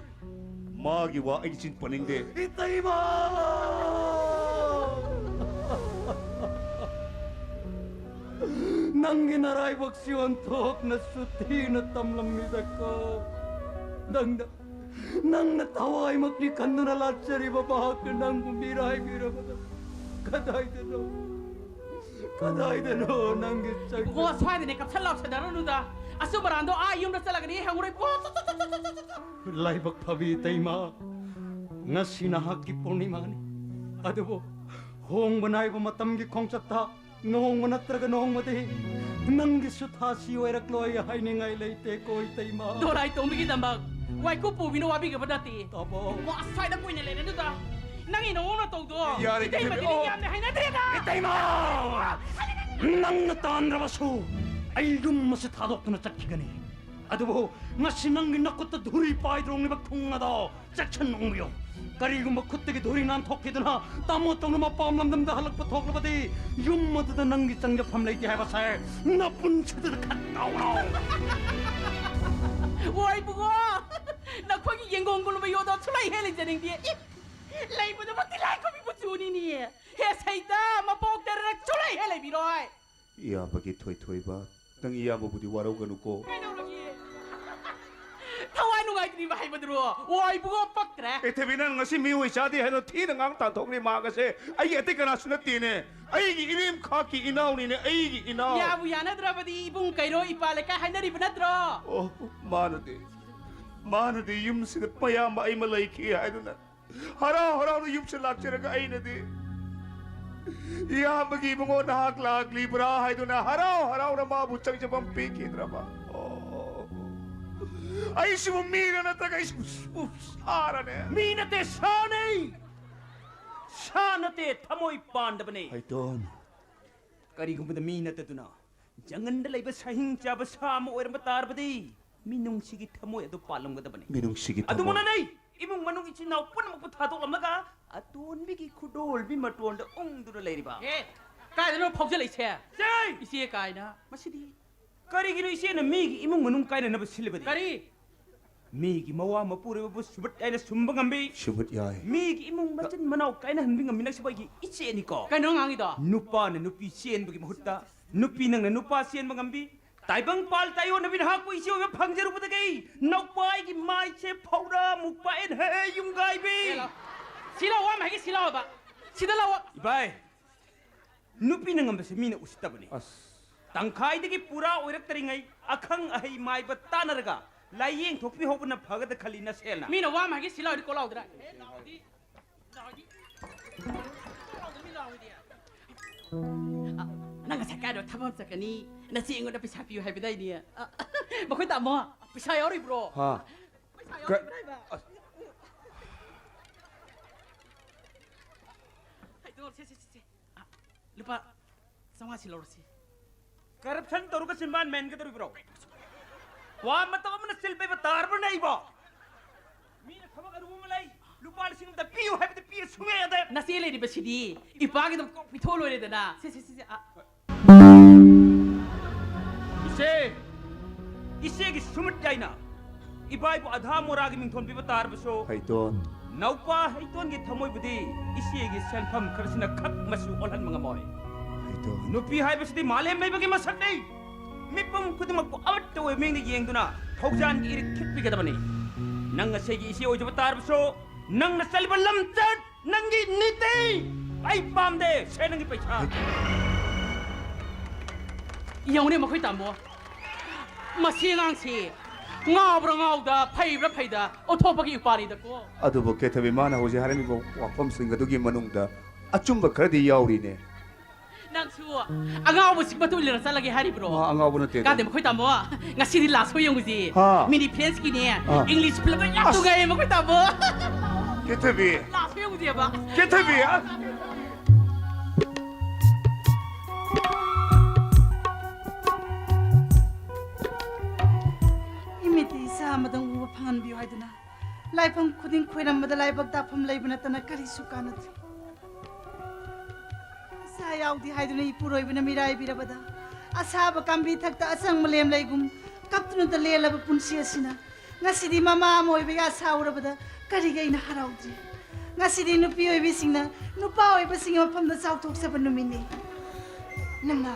ꯃꯥꯒꯤ ꯋꯥ ꯑꯩꯒꯤ ꯆꯤꯟ ꯄꯟꯅꯤꯡꯗꯦ꯫ ꯏꯇꯩꯃ! ꯅꯪꯒꯤ ꯅꯔꯥꯏꯕꯛꯁꯤ ꯑꯣꯟꯊꯣꯛꯅꯁꯨ ꯊꯤꯅ ꯇꯝꯂꯝꯃꯤꯗꯀꯣ꯫ ꯅꯪꯅ, ꯅꯪꯅ ꯊꯋꯥꯏꯃꯛꯅꯤ ꯈꯟꯗꯨꯅ ꯂꯥꯠꯆꯔꯤꯕ ꯃꯍꯥꯛꯅ ꯅꯪꯕꯨ ꯃꯤꯔꯥꯏꯕꯤꯔꯕꯗ ꯀꯗꯥꯏꯗꯅꯣ? ꯀꯗꯥꯏꯗꯅꯣ ꯅꯪꯒꯤ ꯆꯪ- ꯏꯕꯨꯡꯉꯣ, ꯁ꯭ꯋꯥꯏꯗꯅꯦ ꯀꯞꯁꯟ ꯂꯥꯎꯁꯟꯅꯔꯨꯅꯨꯗ꯫ ꯑꯆꯨꯝ ꯑꯔꯥꯟꯗꯣ ꯑꯥ ꯌꯨꯝꯗ ꯆꯠꯂꯒꯅꯤ ꯍꯪꯉꯨꯔꯣ, ꯏꯕꯨꯡꯉꯣ꯫ ꯂꯥꯏꯕꯛ ꯐꯕꯤ ꯏꯇꯩꯃ, ꯉꯁꯤ ꯅꯍꯥꯛꯀꯤ ꯄꯨꯔꯅꯤꯃꯥꯅꯤ꯫ ꯑꯗꯨꯕꯨ ꯍꯣꯡꯕ ꯅꯥꯏꯕ ꯃꯇꯝꯒꯤ ꯈꯣꯡꯆꯠꯇ ꯅꯣꯡꯃ ꯅꯠꯇ꯭ꯔꯒ ꯅꯣꯡꯃꯗꯤ ꯅꯪꯒꯤꯁꯨ ꯊꯥꯁꯤ ꯑꯣꯏꯔꯛꯂꯣꯏ ꯍꯥꯏꯅꯤꯡꯉꯥꯏ ꯂꯩꯇꯦꯀꯣ ꯏꯇꯩꯃ꯫ ꯗꯣꯔꯥꯏ ꯇꯣꯡꯕꯤꯒꯤꯗꯃꯛ ꯋꯥꯏꯀꯨꯞ ꯄꯨꯕꯤꯅ ꯋꯥꯕꯤꯒꯕ ꯅꯠꯇꯦ꯫ ꯇꯥꯃꯣ꯫ ꯃꯣ ꯑꯁ꯭ꯋꯥꯏꯗ ꯀꯨꯏꯅ ꯂꯩꯔꯦ ꯑꯗꯨꯗ ꯅꯪꯒꯤ ꯅꯑꯣꯡ ꯅꯇꯧꯗꯣ ꯌꯥꯔꯦ, ꯏꯇꯩꯃꯗꯤ ꯏꯇꯩꯃ꯫ ꯃꯤ ꯌꯥꯝꯅ ꯍꯩꯅꯗ꯭ꯔꯦꯗ꯫ ꯏꯇꯩꯃ! ꯅꯪꯅ ꯇꯥꯟꯗ꯭ꯔꯕꯁꯨ ꯑꯩ ꯌꯨꯝ ꯑꯁꯤ ꯊꯥꯗꯣꯛꯇꯨꯅ ꯆꯠꯈꯤꯒꯅꯤ꯫ ꯑꯗꯨꯕꯨ ꯉꯁꯤ ꯅꯪꯒꯤ ꯅꯈꯨꯠꯇ ꯙꯨꯔꯤ ꯄꯥꯏꯗ꯭ꯔꯣꯡꯂꯤꯕ ꯈꯨꯡ ꯑꯗꯣ ꯆꯦꯛꯁꯤꯟꯅ ꯎꯪꯕꯤꯌꯨ꯫ ꯀꯔꯤꯒꯨꯝꯕ ꯈꯨꯠꯇꯒꯤ ꯙꯨꯔꯤ ꯅꯥꯟꯊꯣꯛꯈꯤꯗꯨꯅ ꯇꯥꯃꯣ ꯇꯧꯅ ꯃꯄꯥꯝ ꯂꯝꯗꯝꯗ ꯍꯜꯂꯛꯄ ꯊꯣꯛꯂꯕꯗꯤ ꯌꯨꯝ ꯑꯗꯨꯗ ꯅꯪꯒꯤ ꯆꯪꯖꯐꯝ ꯂꯩꯇꯦ ꯍꯥꯏꯕꯁꯦ ꯅꯄꯨꯟꯁꯤꯗꯨꯗ ꯈꯪꯍꯧꯔꯣ꯫ ꯋꯥꯏ ꯏꯕꯨꯡꯉꯣ, ꯅꯈꯣꯏꯒꯤ ꯌꯦꯡꯒꯣꯡꯒꯨꯝꯕ ꯌꯣꯗꯣ ꯁꯨꯂꯩ ꯍꯦꯛ ꯂꯩꯖꯅꯤꯡꯗꯦ꯫ ꯏ, ꯂꯩꯕꯗꯨꯕꯨ ꯇꯤꯜꯍꯥꯏ ꯈꯨꯝꯕꯤ ꯃꯆꯨꯅꯤꯅꯦ꯫ ꯍꯦ ꯁꯩꯇ, ꯃꯄꯣꯛ ꯇꯔꯦꯠ ꯁꯨꯂꯩ ꯍꯦꯛ ꯂꯩꯕꯤꯔꯣꯏ꯫ ꯏꯌꯥꯝꯕꯒꯤ ꯊꯣꯏꯊꯣꯏꯕ ꯅꯪ ꯏꯌꯥꯝꯕꯕꯨꯗꯤ ꯋꯥꯔꯧꯒꯅꯨꯀꯣ꯫ ꯀꯩꯗꯧꯔꯒꯦ? ꯊꯋꯥꯏ ꯅꯨꯡꯉꯥꯏꯇ꯭ꯔꯤꯕ ꯍꯥꯏꯕꯗꯨꯔꯣ? ꯑꯣ, ꯏꯕꯨꯡꯉꯣ, ꯄꯛꯇ꯭ꯔꯦ꯫ ꯑꯦ, ꯊꯣꯏꯕꯤ, ꯅꯪ ꯉꯁꯤ ꯃꯤꯑꯣꯏ ꯆꯥꯗꯦ ꯍꯥꯏꯅ ꯊꯤꯅ ꯉꯥꯡ ꯇꯥꯟꯊꯣꯛꯂꯤ꯫ ꯃꯥꯒꯁꯦ ꯑꯩꯒꯤ ꯑꯇꯩ ꯀꯅꯥꯁꯨ ꯅꯠꯇꯦꯅꯦ꯫ ꯑꯩꯒꯤ ꯏꯔꯦꯝꯈꯥꯛꯀꯤ ꯏꯅꯥꯎꯅꯤꯅꯦ, ꯑꯩꯒꯤ ꯏꯅꯥꯎ꯫ ꯌꯥꯕꯨ ꯌꯥꯅꯗ꯭ꯔꯕꯗꯤ ꯏꯕꯨꯡ ꯀꯩꯔꯣ ꯏꯄꯥ ꯂꯩꯀꯥꯏ ꯍꯥꯏꯅꯔꯤꯕ ꯅꯠꯇ꯭ꯔꯣ? ꯑꯣ, ꯃꯥꯅꯗꯤ, ꯃꯥꯅꯗꯤ ꯌꯨꯝꯁꯤꯗ ꯃꯌꯥꯝꯕ ꯑꯩ ꯑꯃ ꯂꯩꯈꯤ ꯍꯥꯏꯗꯨꯅ ꯍꯔꯥꯎ ꯍꯔꯥꯎꯅ ꯌꯨꯝꯁꯤꯗ ꯂꯥꯛꯆꯔꯒ ꯑꯩꯅꯗꯤ ꯏꯌꯥꯝꯕꯒꯤ ꯏꯕꯨꯡꯉꯣ ꯅꯍꯥꯛ ꯂꯥꯛꯂꯤꯕ꯭ꯔꯥ ꯍꯥꯏꯗꯨꯅ ꯍꯔꯥꯎ ꯍꯔꯥꯎꯅ ꯃꯥꯕꯨ ꯆꯪꯖꯐꯝ ꯄꯤꯈꯤꯗ꯭ꯔꯕ꯫ ꯑꯣ, ꯑꯩꯁꯤꯕꯨ ꯃꯤꯔ ꯅꯠꯇ꯭ꯔꯒ ꯑꯩꯁꯤꯕꯨ ꯁꯥꯔꯅꯦ? ꯃꯤ ꯅꯠꯇꯦ, ꯁꯥꯅꯦ꯫ ꯁꯥ ꯅꯠꯇꯦ, ꯊꯃꯣꯏ ꯄꯥꯟꯗꯕꯅꯦ꯫ ꯍꯩꯇꯣꯟ꯫ ꯀꯔꯤꯒꯨꯝꯕꯗ ꯃꯤ ꯅꯠꯇꯗꯨꯅ ꯖꯪꯒꯜꯗ ꯂꯩꯕ ꯁꯍꯤꯡ ꯆꯥꯕ ꯁꯥ ꯑꯃ ꯑꯣꯏꯔꯝꯕ ꯇꯥꯔꯕꯗꯤ ꯃꯤꯅꯨꯡꯁꯤꯒꯤ ꯊꯃꯣꯏ ꯑꯗꯨ ꯄꯥꯜꯂꯝꯒꯗꯕꯅꯤ꯫ ꯃꯤꯅꯨꯡꯁꯤꯒꯤ ꯊꯃꯣꯏ꯫ ꯑꯗꯨꯕꯨꯅꯅꯦ, ꯏꯃꯨꯡ ꯃꯅꯨꯡ ꯏꯆꯤꯟ ꯏꯅꯥꯎ ꯄꯨꯝꯅꯃꯛꯄꯨ ꯊꯥꯗꯣꯛꯂꯝꯂꯒ ꯑꯇꯣꯟꯕꯤꯒꯤ ꯈꯨꯗꯣꯜꯕꯤ ꯃꯇꯣꯟꯗ ꯎꯪꯗꯨꯅ ꯂꯩꯔꯤꯕ꯫ ꯑꯦ, ꯀꯥꯏꯗꯅꯣ ꯐꯥꯎꯖꯜꯂꯛꯏꯁꯦ? ꯆꯦ! ꯏꯆꯦ ꯀꯥꯏꯅ꯫ ꯃꯁꯤꯗꯤ꯫ ꯀꯔꯤꯒꯤꯅꯣ ꯏꯆꯦꯅ ꯃꯤꯒꯤ ꯏꯃꯨꯡ ꯃꯅꯨꯡ ꯀꯥꯏꯅꯅꯕ ꯁꯤꯜꯂꯤꯕꯗꯤ? ꯀꯔꯤ? ꯃꯤꯒꯤ ꯃꯋꯥ ꯃꯄꯨꯔꯣꯏꯕꯕꯨ ꯁꯨꯕꯠ ꯍꯥꯏꯅ ꯁꯨꯝꯕ ꯉꯝꯕꯤ, ꯁꯨꯕꯠ ꯌꯥꯏ꯫ ꯃꯤꯒꯤ ꯏꯃꯨꯡ ꯃꯆꯤꯟ ꯃꯅꯥꯎ ꯀꯥꯏꯅꯍꯟꯕꯤ ꯉꯝꯕꯤ ꯅꯪꯁꯤꯕꯨ ꯑꯩꯒꯤ ꯏꯆꯦꯅꯤꯀꯣ꯫ ꯀꯩꯅꯣ ꯉꯥꯡꯉꯤꯗꯣ? ꯅꯨꯄꯥꯅ ꯅꯨꯄꯤ ꯆꯦꯟꯕꯒꯤ ꯃꯍꯨꯠꯇ ꯅꯨꯄꯤ ꯅꯪꯅ ꯅꯨꯄꯥ ꯆꯦꯟꯕ ꯉꯝꯕꯤ꯫ ꯇꯥꯏꯕꯪ ꯄꯥꯜ ꯇꯥꯏꯌꯣꯟꯅꯕꯤ ꯅꯍꯥꯛꯄꯨ ꯏꯆꯦ ꯑꯣꯏꯕ ꯐꯪꯖꯔꯨꯕꯗꯒꯤ ꯅꯧꯄꯥ ꯑꯩꯒꯤ ꯃꯥꯏꯁꯦ ꯐꯧꯔꯥ ꯃꯨꯛꯄꯥꯛ ꯑꯦꯟ ꯍꯦ ꯌꯨꯝꯒꯥꯏꯕꯤ꯫ ꯑꯦ, ꯂꯥꯎ꯫ ꯁꯤ ꯂꯥꯎ, ꯋꯥ ꯑꯃ ꯍꯥꯏꯒꯦ, ꯁꯤ ꯂꯥꯎꯕ꯫ ꯁꯤꯗ ꯂꯥꯎꯕ꯫ ꯏꯕꯥꯏ, ꯅꯨꯄꯤꯅ ꯉꯝꯕꯁꯦ ꯃꯤꯅ ꯎꯁꯤꯠꯇꯕꯅꯤ꯫ ꯑꯁ꯫ ꯇꯪꯈꯥꯏꯗꯒꯤ ꯄꯨꯔꯥ ꯑꯣꯏꯔꯛꯇ꯭ꯔꯤꯉꯩ ꯑꯈꯪ ꯑꯍꯩ ꯃꯥꯏꯕ ꯇꯥꯟꯅꯔꯒ ꯂꯥꯏꯌꯦꯡ ꯊꯣꯛꯄꯤꯍꯧꯕꯅ ꯐꯒꯗ ꯈꯜꯂꯤ ꯅꯁꯦꯜꯅ꯫ ꯃꯤꯅ ꯋꯥ ꯑꯃ ꯍꯥꯏꯒꯦ, ꯁꯤ ꯂꯥꯎꯗꯤ ꯀꯣ ꯂꯥꯎꯗ꯭ꯔꯥ? ꯑ, ꯅꯪ ꯉꯁꯥꯏ ꯀꯥꯏꯗ ꯊꯕꯛ ꯑꯃ ꯆꯠꯀꯅꯤ? ꯅꯆꯦ ꯑꯩꯉꯣꯟꯗ ꯄꯩꯁꯥ ꯄꯤꯌꯨ ꯍꯥꯏꯕꯗꯥꯏꯅꯦ? ꯑ, ꯃꯈꯣꯏ ꯇꯥꯃꯣ, ꯄꯩꯁꯥ ꯌꯥꯎꯔꯤꯕ꯭ꯔꯣ? ꯍꯥ? ꯄꯩꯁꯥ ꯀ- ꯌꯥꯎꯔꯤꯕ꯭ꯔꯥ ꯍꯥꯏꯕ? ꯍꯥꯏꯗꯣꯛꯑꯣ, ꯁꯦ, ꯁꯦ, ꯁꯦ, ꯁꯦ꯫ ꯑ, ꯂꯨꯄꯥ ꯆꯥꯝꯃꯉꯥ ꯁꯤ ꯂꯧꯔꯁꯤ꯫ ꯀꯔꯞꯁꯟ ꯇꯧꯔꯒ ꯆꯤꯟꯕꯥꯟ ꯃꯦꯟꯒꯗꯧꯔꯤꯕ꯭ꯔꯣ? ꯋꯥ ꯃꯇꯧ ꯑꯃꯅ ꯆꯤꯜ ꯄꯩꯕ ꯇꯥꯔꯕ꯭ꯔꯅꯦ ꯑꯩꯕꯣ? ꯃꯤꯅ ꯊꯕꯛ ꯑꯔꯨꯕ ꯑꯃ ꯂꯩ, ꯂꯨꯄꯥ ꯂꯤꯁꯤꯡ ꯑꯃꯇ ꯄꯤꯌꯨ ꯍꯥꯏꯕꯗ ꯄꯤꯌꯨ ꯁꯨꯡꯌꯥ ꯌꯥꯗꯦ꯫ ꯅꯆꯦ ꯂꯩꯔꯤꯕꯁꯤꯗꯤ ꯏꯄꯥꯒꯤꯗꯃꯛ ꯀꯣꯛ ꯄꯤꯊꯣꯛꯑ ꯂꯣꯏꯔꯦꯗꯅ꯫ ꯁꯦ, ꯁꯦ, ꯁꯦ, ꯁꯦ, ꯑ꯫ ꯏꯆꯦ, ꯏꯆꯦꯒꯤ ꯁꯨꯃꯤꯠ ꯌꯥꯏꯅ ꯏꯕꯥꯏꯕꯨ ꯑꯙꯥ ꯃꯣꯔꯥꯒꯤ ꯃꯤꯡꯊꯣꯟ ꯄꯤꯕ ꯇꯥꯔꯕꯁꯨ, ꯍꯩꯇꯣꯟ꯫ ꯅꯧꯄꯥ ꯍꯩꯇꯣꯟꯒꯤ ꯊꯃꯣꯏꯕꯨꯗꯤ ꯏꯆꯦꯒꯤ ꯁꯦꯟꯐꯝ ꯈꯔꯁꯤꯅ ꯈꯛ ꯃꯆꯨ ꯑꯣꯜꯍꯟꯕ ꯉꯝꯃꯣꯏ꯫ ꯍꯩꯇꯣꯟ꯫ ꯅꯨꯄꯤ ꯍꯥꯏꯕꯁꯤꯗꯤ ꯃꯥꯂꯦꯝ ꯂꯩꯕꯒꯤ ꯃꯁꯛꯅꯤ꯫ ꯃꯤꯄꯨꯝ ꯈꯨꯗꯤꯡꯃꯛꯄꯨ ꯑꯃꯠꯇ ꯑꯣꯏꯕ ꯃꯤꯠꯌꯦꯡꯗ ꯌꯦꯡꯗꯨꯅ ꯊꯧꯖꯥꯟꯒꯤ ꯏꯔꯤꯛ ꯈꯤꯛꯄꯤꯒꯗꯕꯅꯤ꯫ ꯅꯪ ꯉꯁꯤꯒꯤ ꯏꯆꯦ ꯑꯣꯏꯖꯕ ꯇꯥꯔꯕꯁꯨ, ꯅꯪꯅ ꯆꯠꯂꯤꯕ ꯂꯝꯆꯠ, ꯅꯪꯒꯤ ꯅꯤꯇꯤ ꯑꯩ ꯄꯥꯝꯗꯦ꯫ ꯁꯦ, ꯅꯪꯒꯤ ꯄꯩꯁꯥ꯫ ꯌꯦꯡꯉꯨꯅꯦ ꯃꯈꯣꯏ ꯇꯥꯃꯣ, ꯃꯁꯤ ꯑꯉꯥꯡꯁꯤ ꯉꯥꯎꯕ꯭ꯔꯥ ꯉꯥꯎꯗ, ꯐꯩꯕ꯭ꯔꯥ ꯐꯩꯗ, ꯑꯣꯟꯊꯣꯛꯄꯒꯤ ꯎꯄꯥꯔꯤꯗꯀꯣ꯫ ꯑꯗꯨꯕꯨ ꯀꯦꯊꯕꯤ, ꯃꯥꯅ ꯍꯧꯖꯤꯛ ꯍꯥꯏꯔꯝꯃꯤꯕ ꯋꯥꯐꯝꯁꯤꯡ ꯑꯗꯨꯒꯤ ꯃꯅꯨꯡꯗ ꯑꯆꯨꯝꯕ ꯈꯔꯗꯤ ꯌꯥꯎꯔꯤꯅꯦ꯫ ꯅꯪꯁꯨ ꯑꯉꯥꯎꯕꯁꯤꯡ ꯃꯇꯨꯡ ꯏꯟꯅ ꯆꯠꯂꯒꯦ ꯍꯥꯏꯔꯤꯕ꯭ꯔꯣ? ꯃꯥ ꯑꯉꯥꯎꯕ ꯅꯠꯇꯦꯗ꯫ ꯀꯥꯟꯗꯦ ꯃꯈꯣꯏ ꯇꯥꯃꯣ, ꯉꯁꯤꯗꯤ ꯂꯥꯁ ꯁꯣ ꯌꯦꯡꯉꯨꯁꯤ꯫ ꯍꯥ꯫ ꯃꯤꯅꯤ ꯐ꯭ꯔꯦꯟꯁꯀꯤꯅꯦ, ꯑꯥ꯫ ꯏꯪꯂꯤꯁ ꯐꯤꯂꯝ ꯌꯥꯝ ꯑꯁ꯫ ꯅꯨꯡꯉꯥꯏꯌꯦ ꯃꯈꯣꯏ ꯇꯥꯃꯣ꯫ ꯀꯦꯊꯕꯤ꯫ ꯂꯥꯁ ꯁꯣ ꯌꯦꯡꯉꯨꯁꯦꯕ꯫ ꯀꯦꯊꯕꯤ, ꯑꯁ꯫ ꯏꯃꯤꯠꯇ ꯏꯆꯥ ꯑꯃꯗꯪ ꯎꯕ ꯐꯪꯍꯟꯕꯤꯌꯨ ꯍꯥꯏꯗꯨꯅ ꯂꯥꯏꯐꯝ ꯈꯨꯗꯤꯡ ꯈꯣꯏꯔꯝꯕꯗ ꯂꯥꯏꯕꯛ ꯇꯥꯐꯝ ꯂꯩꯕ ꯅꯠꯇꯅ ꯀꯔꯤꯁꯨ ꯀꯥꯟꯅꯗ꯭ꯔꯦ꯫ ꯏꯆꯥ ꯌꯥꯎꯗꯦ ꯍꯥꯏꯗꯨꯅ ꯏꯄꯨꯔꯣꯏꯕꯅ ꯃꯤꯔꯥꯏꯕꯤꯔꯕꯗ, ꯑꯁꯥꯕ ꯄꯥꯝꯕꯤ ꯊꯛꯇ ꯑꯁꯪꯕ ꯂꯦꯝ ꯂꯩꯒꯨꯝ ꯀꯞꯇꯨꯅꯇ ꯂꯦꯜꯂꯕ ꯄꯨꯟꯁꯤ ꯑꯁꯤꯅ ꯉꯁꯤꯗꯤ ꯃꯃꯥ ꯑꯃ ꯑꯣꯏꯕꯒꯤ ꯑꯁꯥ ꯎꯔꯕꯗ ꯀꯔꯤꯒꯤ ꯑꯩꯅ ꯍꯔꯥꯎꯗ꯭ꯔꯤ? ꯉꯁꯤꯗꯤ ꯅꯨꯄꯤ ꯑꯣꯏꯕꯤꯁꯤꯡꯅ ꯅꯨꯄꯥ ꯑꯣꯏꯕꯁꯤꯡꯒꯤ ꯃꯐꯝꯗ ꯆꯥꯎꯊꯣꯛꯆꯕ ꯅꯨꯃꯤꯠꯅꯤ꯫ ꯏꯅꯝꯃ,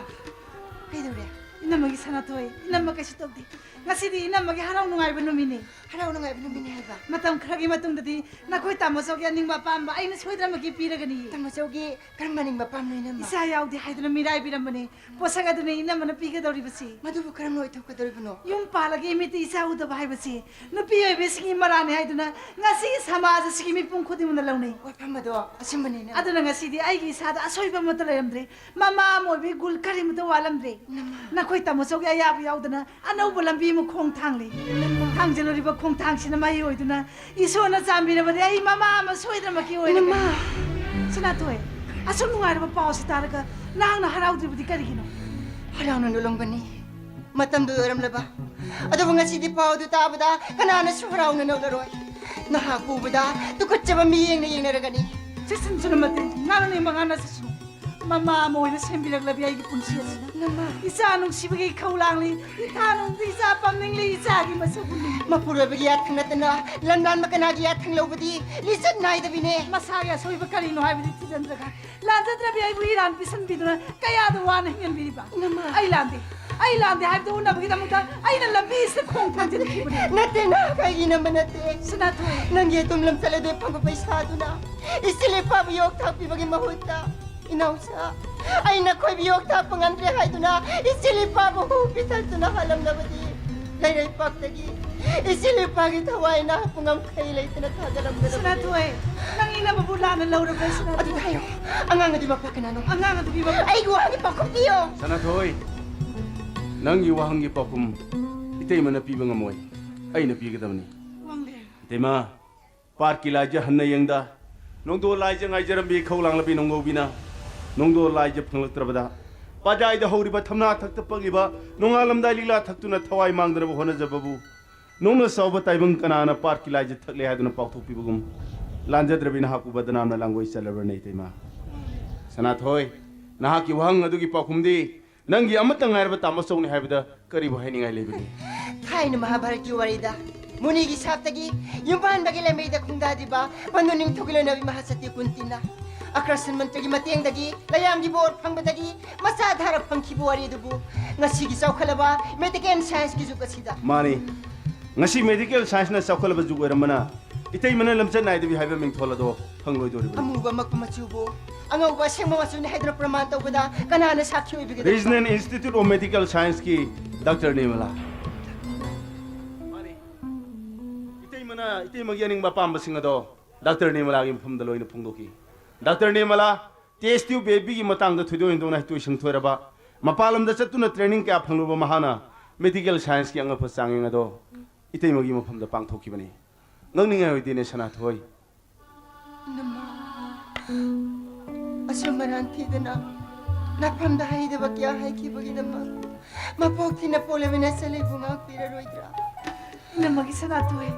ꯀꯩꯗꯧꯔꯦ? ꯏꯅꯝꯃꯒꯤ ꯁꯅꯥꯊꯣꯏ, ꯏꯅꯝꯃ ꯀꯩꯁꯨ ꯇꯧꯗꯦ꯫ ꯉꯁꯤꯗꯤ ꯏꯅꯝꯃꯒꯤ ꯍꯔꯥꯎ ꯅꯨꯡꯉꯥꯏꯕ ꯅꯨꯃꯤꯠꯅꯤ꯫ ꯍꯔꯥꯎ ꯅꯨꯡꯉꯥꯏꯕ ꯅꯨꯃꯤꯠꯅꯤ ꯍꯥꯏꯕ? ꯃꯇꯝ ꯈꯔꯒꯤ ꯃꯇꯨꯡꯗꯗꯤ ꯅꯈꯣꯏ ꯇꯥꯃꯣꯆꯧꯒꯤ ꯑꯅꯤꯡꯕ ꯑꯄꯥꯝꯕ ꯑꯩꯅ ꯁꯣꯏꯗꯅꯃꯛꯀꯤ ꯄꯤꯔꯒꯅꯤ꯫ ꯇꯥꯃꯣꯆꯧꯒꯤ ꯀꯔꯝꯕ ꯑꯅꯤꯡꯕ ꯑꯄꯥꯝꯕꯅꯣ, ꯏꯅꯝꯃ? ꯏꯆꯥ ꯌꯥꯎꯗꯦ ꯍꯥꯏꯗꯨꯅ ꯃꯤꯔꯥꯏꯕꯤꯔꯝꯕꯅꯤ꯫ ꯄꯣꯠꯁꯛ ꯑꯗꯨꯅꯤ ꯏꯅꯝꯃꯅ ꯄꯤꯒꯗꯧꯔꯤꯕꯁꯤ꯫ ꯃꯗꯨꯕꯨ ꯀꯔꯝꯅ ꯑꯣꯏꯊꯣꯛꯀꯗꯧꯔꯤꯕꯅꯣ? ꯌꯨꯝ ꯄꯥꯜꯂꯒ ꯏꯃꯤꯠꯇ ꯏꯆꯥ ꯎꯗꯕ ꯍꯥꯏꯕꯁꯤ ꯅꯨꯄꯤ ꯑꯣꯏꯕꯤꯁꯤꯡꯒꯤ ꯃꯔꯥꯜꯅꯤ ꯍꯥꯏꯗꯨꯅ ꯉꯁꯤꯒꯤ ꯁꯃꯥꯖ ꯑꯁꯤꯒꯤ ꯃꯤꯄꯨꯝ ꯈꯨꯗꯤꯡꯃꯛꯅ ꯂꯧꯅꯩ꯫ ꯋꯥꯐꯝ ꯑꯗꯣ ꯑꯆꯨꯝꯕꯅꯤ, ꯏꯅꯝꯃ꯫ ꯑꯗꯨꯅ ꯉꯁꯤꯗꯤ ꯑꯩꯒꯤ ꯏꯁꯥꯗ ꯑꯁꯣꯏꯕ ꯑꯃꯠꯇ ꯂꯩꯔꯝꯗ꯭ꯔꯦ꯫ ꯃꯃꯥ ꯑꯃ ꯑꯣꯏꯕꯒꯤ ꯒꯨꯜ ꯀꯔꯤꯃꯇ ꯋꯥꯠꯂꯝꯗ꯭ꯔꯦ꯫ ꯏꯅꯝꯃ꯫ ꯅꯈꯣꯏ ꯇꯥꯃꯣꯆꯧꯒꯤ ꯑꯌꯥꯕ ꯌꯥꯎꯗꯅ ꯑꯅꯧꯕ ꯂꯝꯕꯤ ꯑꯃ ꯈꯣꯡ ꯊꯥꯡꯂꯤ꯫ ꯏꯅꯝꯃ꯫ ꯊꯥꯡꯖꯤꯜꯂꯨꯔꯤꯕ ꯈꯣꯡꯊꯥꯡꯁꯤꯅ ꯃꯍꯩ ꯑꯣꯏꯗꯨꯅ ꯏꯁꯣꯔꯅ ꯆꯥꯟꯕꯤꯔꯕꯗꯤ ꯑꯩ ꯃꯃꯥ ꯑꯃ ꯁꯣꯏꯗꯅꯃꯛꯀꯤ ꯑꯣꯏꯔꯒꯅꯤ꯫ ꯏꯅꯝꯃ꯫ ꯁꯅꯥꯊꯣꯏ, ꯑꯁꯨꯝ ꯅꯨꯡꯉꯥꯏꯔꯕ ꯄꯥꯎꯁꯤ ꯇꯥꯔꯒ ꯅꯍꯥꯛꯅ ꯍꯔꯥꯎꯗ꯭ꯔꯤꯕꯗꯤ ꯀꯔꯤꯒꯤꯅꯣ? ꯍꯔꯥꯎꯅ ꯅꯣꯛꯂꯝꯒꯅꯤ꯫ ꯃꯇꯝꯗꯨ ꯑꯣꯏꯔꯝꯂꯕ꯫ ꯑꯗꯨꯕꯨ ꯉꯁꯤꯗꯤ ꯄꯥꯎꯗꯨ ꯇꯥꯕꯗ ꯀꯅꯥꯅꯁꯨ ꯍꯔꯥꯎꯅ ꯅꯣꯛꯂꯔꯣꯏ꯫ ꯅꯍꯥꯛ ꯎꯕꯗ ꯇꯨꯀꯠꯆꯕ ꯃꯤꯠꯌꯦꯡꯅ ꯌꯦꯡꯅꯔꯒꯅꯤ꯫ ꯆꯦꯛꯁꯤꯟꯁꯅꯨ ꯃꯇꯦ, ꯉꯥꯡꯅꯅꯤꯡꯕ ꯉꯥꯡꯅꯁꯤꯁꯅꯨ꯫ ꯃꯃꯥ ꯑꯃ ꯑꯣꯏꯅ ꯁꯦꯝꯕꯤꯔꯛꯂꯕꯤ ꯑꯩꯒꯤ ꯄꯨꯟꯁꯤ ꯑꯁꯤꯗ꯫ ꯅꯃꯥ꯫ ꯏꯆꯥ ꯅꯨꯡꯁꯤꯕꯒꯤ ꯏꯈꯧ ꯂꯥꯡꯂꯤ, ꯏꯊꯥ ꯅꯨꯡꯗ ꯏꯆꯥ ꯄꯝꯅꯤꯡꯂꯤ, ꯏꯆꯥꯒꯤ ꯃꯁꯛ ꯎꯅꯤꯡꯂꯤ꯫ ꯃꯄꯨꯔꯣꯏꯕꯒꯤ ꯌꯥꯊꯪ ꯅꯠꯇꯅ ꯂꯝꯂꯥꯟꯕ ꯀꯅꯥꯒꯤ ꯌꯥꯊꯪ ꯂꯧꯕꯗꯤ ꯂꯤꯆꯠ ꯅꯥꯏꯗꯕꯤꯅꯦ꯫ ꯃꯁꯥꯒꯤ ꯑꯁꯣꯏꯕ ꯀꯔꯤꯅꯣ ꯍꯥꯏꯕꯗꯤ ꯊꯤꯖꯤꯟꯗ꯭ꯔꯒ, ꯂꯥꯟꯖꯗ꯭ꯔꯕꯤ ꯑꯩꯕꯨ ꯏꯔꯥꯟ ꯄꯤꯁꯟꯕꯤꯗꯨꯅ ꯀꯌꯥꯗ ꯋꯥꯅ ꯍꯤꯡꯍꯟꯕꯤꯔꯤꯕ? ꯅꯃꯥ꯫ ꯑꯩ ꯂꯥꯟꯗꯦ꯫ ꯑꯩ ꯂꯥꯟꯗꯦ ꯍꯥꯏꯕꯗꯨ ꯎꯅꯕꯒꯤꯗꯃꯛꯇ ꯑꯩꯅ ꯂꯝꯕꯤꯁꯤꯗ ꯈꯣꯡ ꯊꯥꯡꯖꯤꯟꯈꯤꯕꯅꯤ꯫ ꯅꯠꯇꯦ, ꯅꯍꯥꯛ ꯑꯩꯒꯤ ꯏꯅꯝꯃ ꯅꯠꯇꯦ꯫ ꯁꯅꯥꯊꯣꯏ꯫ ꯅꯪꯒꯤ ꯑꯗꯨꯝ ꯂꯝ ꯆꯠꯂꯗꯤ ꯐꯪꯕ ꯄꯩꯁꯥꯗꯨꯅ ꯏꯆꯦ ꯏꯄꯥꯕꯨ ꯌꯣꯛ ꯊꯥꯛꯄꯤꯕꯒꯤ ꯃꯍꯨꯠꯇ, ꯏꯅꯥꯎꯆꯥ, ꯑꯩ ꯅꯈꯣꯏꯕꯨ ꯌꯣꯛ ꯊꯥꯛꯄ ꯉꯝꯗ꯭ꯔꯦ ꯍꯥꯏꯗꯨꯅ ꯏꯆꯦ ꯏꯄꯥꯕꯨ ꯍꯨ ꯄꯤꯊꯛꯇꯨꯅ ꯍꯥꯠꯂꯝꯂꯕꯗꯤ ꯂꯩꯔꯩꯄꯥꯛꯇꯒꯤ ꯏꯆꯦ ꯏꯄꯥꯒꯤ ꯊꯋꯥꯏ ꯅꯍꯥꯛꯄꯨ ꯉꯝꯈꯩ ꯂꯩꯇꯅ ꯊꯥꯗꯔꯝꯒꯗꯕꯅꯤ꯫ ꯁꯅꯥꯊꯣꯏ, ꯅꯪ ꯏꯅꯝꯃꯕꯨ ꯂꯥꯟꯅ ꯂꯧꯔꯕ꯭ꯔꯥ, ꯁꯅꯥꯊꯣꯏ? ꯑꯗꯨ ꯍꯥꯏꯌꯣ, ꯑꯉꯥꯡ ꯑꯗꯨꯒꯤ ꯃꯄꯥ ꯀꯅꯥꯅꯣ? ꯑꯉꯥꯡ ꯑꯗꯨꯒꯤ ꯃꯄꯥ ꯑꯩꯒꯤ ꯋꯥꯍꯪꯒꯤ ꯄꯥꯎꯈꯨꯝ ꯄꯤꯌꯣ꯫ ꯁꯅꯥꯊꯣꯏ, ꯅꯪꯒꯤ ꯋꯥꯍꯪꯒꯤ ꯄꯥꯎꯈꯨꯝ ꯏꯇꯩꯃꯅ ꯄꯤꯕ ꯉꯝꯃꯣꯏ, ꯑꯩꯅ ꯄꯤꯒꯗꯕꯅꯤ꯫ ꯋꯥꯡꯂꯦꯟ꯫ ꯏꯇꯩꯃ, ꯄꯥꯠꯀꯤ ꯂꯥꯏꯖ ꯍꯟꯅ ꯌꯦꯡꯗ, ꯅꯣꯡꯗꯣꯜ ꯂꯥꯏꯖ ꯉꯥꯏꯖꯔꯝꯕꯤ ꯈꯧꯂꯥꯡꯂꯕꯤ ꯅꯣꯡꯒꯧꯕꯤꯅ ꯅꯣꯡꯗꯣꯜ ꯂꯥꯏꯖ ꯐꯪꯂꯛꯇ꯭ꯔꯕꯗ, ꯄꯥꯖꯥꯏꯗ ꯍꯧꯔꯤꯕ ꯊꯝꯅꯥ ꯊꯛꯇ ꯄꯛꯂꯤꯕ ꯅꯣꯡꯉꯥꯜꯂꯝꯗꯥꯏ ꯂꯤꯛꯂꯥ ꯊꯛꯇꯨꯅ ꯊꯋꯥꯏ ꯃꯥꯡꯗꯅꯕ ꯍꯣꯠꯅꯖꯕꯕꯨ ꯅꯧꯅ ꯆꯥꯎꯕ ꯇꯥꯏꯕꯪ ꯀꯅꯥꯅ ꯄꯥꯠꯀꯤ ꯂꯥꯏꯖ ꯊꯛꯂꯦ ꯍꯥꯏꯗꯨꯅ ꯄꯥꯎꯊꯣꯛꯄꯤꯕꯒꯨꯝ, ꯂꯥꯟꯖꯗ꯭ꯔꯕꯤ ꯅꯍꯥꯛꯄꯨ ꯕꯗꯅꯥꯝꯅ ꯂꯥꯡꯒꯣꯏ ꯆꯠꯂꯕ꯭ꯔꯅꯦ ꯏꯇꯩꯃ? ꯁꯅꯥꯊꯣꯏ, ꯅꯍꯥꯛꯀꯤ ꯋꯥꯍꯪ ꯑꯗꯨꯒꯤ ꯄꯥꯎꯈꯨꯝꯗꯤ ꯅꯪꯒꯤ ꯑꯃꯠꯇ ꯉꯥꯏꯔꯕ ꯇꯥꯃꯣꯆꯧꯅꯤ ꯍꯥꯏꯕꯗ ꯀꯔꯤꯕꯨ ꯍꯥꯏꯅꯤꯡꯉꯥꯏ ꯂꯩꯕꯒꯦ? ꯊꯥꯏꯅ ꯃꯍꯥꯚꯥꯔꯠꯀꯤ ꯋꯥꯔꯤꯗ ꯃꯨꯅꯤꯒꯤ ꯁꯥꯞꯇꯒꯤ ꯌꯨꯝꯕꯥꯟꯕꯒꯤ ꯂꯥꯏꯃꯩꯗ ꯈꯣꯡꯗꯥꯗ꯭ꯔꯤꯕ ꯄꯟꯗꯨ ꯅꯤꯡꯊꯧꯒꯤ ꯂꯣꯏꯅꯕꯤ ꯃꯍꯥꯁꯇꯤ ꯀꯨꯟꯇꯤꯅ ꯑꯀ꯭ꯔꯁꯟ ꯃꯟꯇ꯭ꯔꯒꯤ ꯃꯇꯦꯡꯗꯒꯤ ꯂꯩꯌꯥꯝꯒꯤ ꯕꯣꯔ ꯐꯪꯕꯗꯒꯤ ꯃꯆꯥ ꯙꯥꯔꯥ ꯐꯪꯈꯤꯕ ꯋꯥꯔꯤ ꯑꯗꯨꯕꯨ ꯉꯁꯤꯒꯤ ꯆꯥꯎꯈꯠꯂꯕ ꯃꯦꯗꯤꯀꯦꯜ ꯁꯥꯏꯟꯁꯀꯤ ꯖꯨꯒ ꯑꯁꯤꯗ ꯃꯥꯅꯤ꯫ ꯉꯁꯤ ꯃꯦꯗꯤꯀꯦꯜ ꯁꯥꯏꯟꯁꯅ ꯆꯥꯎꯈꯠꯂꯕ ꯖꯨꯒ ꯑꯣꯏꯔꯝꯕꯅ ꯏꯇꯩꯃꯅ ꯂꯝꯆꯠ ꯅꯥꯏꯗꯕꯤ ꯍꯥꯏꯕ ꯃꯤꯡꯊꯣꯜ ꯑꯗꯣ ꯐꯪꯂꯣꯏꯗꯧꯔꯤꯕꯅꯤ꯫ ꯑꯃꯨꯕ ꯑꯃꯛꯄ ꯃꯆꯨꯕꯨ ꯑꯉꯧꯕ ꯑꯁꯦꯡꯕ ꯃꯆꯨꯅꯤ ꯍꯥꯏꯗꯨꯅ ꯄ꯭ꯔꯃꯥꯟ ꯇꯧꯕꯗ ꯀꯅꯥꯅ ꯁꯥꯈꯤ ꯑꯣꯏꯕꯤꯒꯗꯕ? Regional Institute of Medical Scienceꯀꯤ ꯗꯥꯛꯇꯔ ꯅꯤꯔꯃꯂꯥ꯫ ꯃꯥꯅꯤ꯫ ꯏꯇꯩꯃꯅ ꯏꯇꯩꯃꯒꯤ ꯑꯅꯤꯡꯕ ꯑꯄꯥꯝꯕꯁꯤꯡ ꯑꯗꯣ ꯗꯥꯛꯇꯔ ꯅꯤꯔꯃꯂꯥꯒꯤ ꯃꯐꯝꯗ ꯂꯣꯏꯅ ꯐꯣꯡꯗꯣꯛꯈꯤ꯫ ꯗꯥꯛꯇꯔ ꯅꯤꯔꯃꯂꯥ, ꯇꯦꯁ ꯇ꯭ꯌꯨꯕ ꯕꯦꯕꯤꯒꯤ ꯃꯇꯥꯡꯗ ꯊꯣꯏꯗꯣꯛ ꯍꯦꯟꯗꯣꯛꯅ ꯍꯩꯊꯣꯏ ꯁꯤꯡꯊꯣꯏꯔꯕ, ꯃꯄꯥꯟ ꯂꯝꯗ ꯆꯠꯇꯨꯅ ꯇ꯭ꯔꯦꯅꯤꯡ ꯀꯌꯥ ꯐꯪꯂꯨꯕ ꯃꯍꯥꯛꯅ ꯃꯦꯗꯤꯀꯦꯜ ꯁꯥꯏꯟꯁꯀꯤ ꯑꯉꯛꯄ ꯆꯥꯡꯌꯦꯡ ꯑꯗꯣ ꯏꯇꯩꯃꯒꯤ ꯃꯐꯝꯗ ꯄꯥꯡꯊꯣꯛꯈꯤꯕꯅꯤ꯫ ꯉꯛꯅꯤꯡꯉꯥꯏ ꯑꯣꯏꯗꯦꯅꯦ ꯁꯅꯥꯊꯣꯏ꯫ ꯏꯅꯝꯃ, ꯑꯁꯨꯝ ꯃꯔꯥꯟ ꯊꯤꯗꯅ ꯅꯐꯝꯗ ꯍꯩꯗꯕ ꯀꯌꯥ ꯍꯩꯈꯤꯕꯒꯤꯗꯃꯛ ꯃꯄꯣꯛ ꯊꯤꯅ ꯄꯣꯛꯂꯕ ꯅꯆꯜ ꯑꯩꯕꯨ ꯉꯥꯛꯄꯤꯔꯔꯣꯏꯗ꯭ꯔꯥ? ꯏꯅꯝꯃꯒꯤ ꯁꯅꯥꯊꯣꯏ,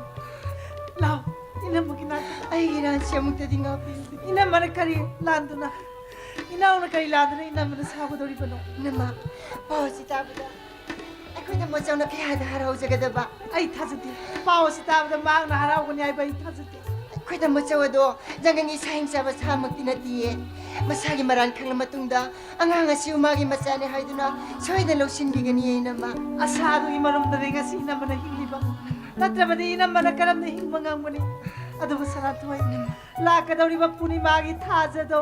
ꯂꯥꯎ, ꯏꯅꯝꯃꯒꯤ ꯅꯥꯛꯇ꯫ ꯑꯩꯒꯤ ꯏꯔꯥꯟꯁꯤ ꯑꯃꯨꯛꯇꯗꯤ ꯉꯥꯛꯄꯤꯌꯨ꯫ ꯏꯅꯝꯃꯅ ꯀꯔꯤ ꯂꯥꯟꯗꯨꯅ, ꯏꯅꯥꯎꯅ ꯀꯔꯤ ꯂꯥꯟꯗꯨꯅ ꯏꯅꯝꯃꯅ ꯁꯥꯎꯒꯗꯧꯔꯤꯕꯅꯣ? ꯏꯅꯝꯃ, ꯄꯥꯎ ꯑꯁꯤ ꯇꯥꯕꯗ ꯑꯩꯈꯣꯏ ꯇꯥꯃꯣꯆꯧꯅ ꯀꯌꯥꯗ ꯍꯔꯥꯎꯖꯒꯗꯕ꯫ ꯑꯩ ꯊꯥꯖꯗꯦ꯫ ꯄꯥꯎ ꯑꯁꯤ ꯇꯥꯕꯗ ꯃꯍꯥꯛꯅ ꯍꯔꯥꯎꯒꯅꯤ ꯍꯥꯏꯕ ꯑꯩ ꯊꯥꯖꯗꯦ꯫ ꯑꯩꯈꯣꯏ ꯇꯥꯃꯣ ꯆꯧ ꯑꯗꯣ ꯖꯪꯒꯜꯒꯤ ꯁꯥ ꯍꯤꯡ ꯆꯥꯕ ꯁꯥꯃꯛꯇꯤ ꯅꯠꯇꯤꯌꯦ꯫ ꯃꯁꯥꯒꯤ ꯃꯔꯥꯟ ꯈꯪꯂ ꯃꯇꯨꯡꯗ ꯑꯉꯥꯡ ꯑꯁꯤꯕꯨ ꯃꯥꯒꯤ ꯃꯆꯥꯅꯤ ꯍꯥꯏꯗꯨꯅ ꯁꯣꯏꯗꯅ ꯂꯧꯁꯤꯟꯕꯤꯒꯅꯤꯌꯦ, ꯏꯅꯝꯃ꯫ ꯑꯁꯥꯗꯨꯒꯤ ꯃꯔꯨꯝꯗꯅꯦ ꯉꯁꯤ ꯏꯅꯝꯃꯅ ꯍꯤꯡꯂꯤꯕ꯫ ꯅꯠꯇ꯭ꯔꯕꯗꯤ ꯏꯅꯝꯃꯅ ꯀꯔꯝꯅ ꯍꯤꯡꯕ ꯉꯝꯒꯅꯤ? ꯑꯗꯨꯕꯨ ꯁꯅꯥꯊꯣꯏ, ꯂꯥꯛꯀꯗꯧꯔꯤꯕ ꯄꯨꯔꯅꯤꯃꯥꯒꯤ ꯊꯥꯖꯗꯣ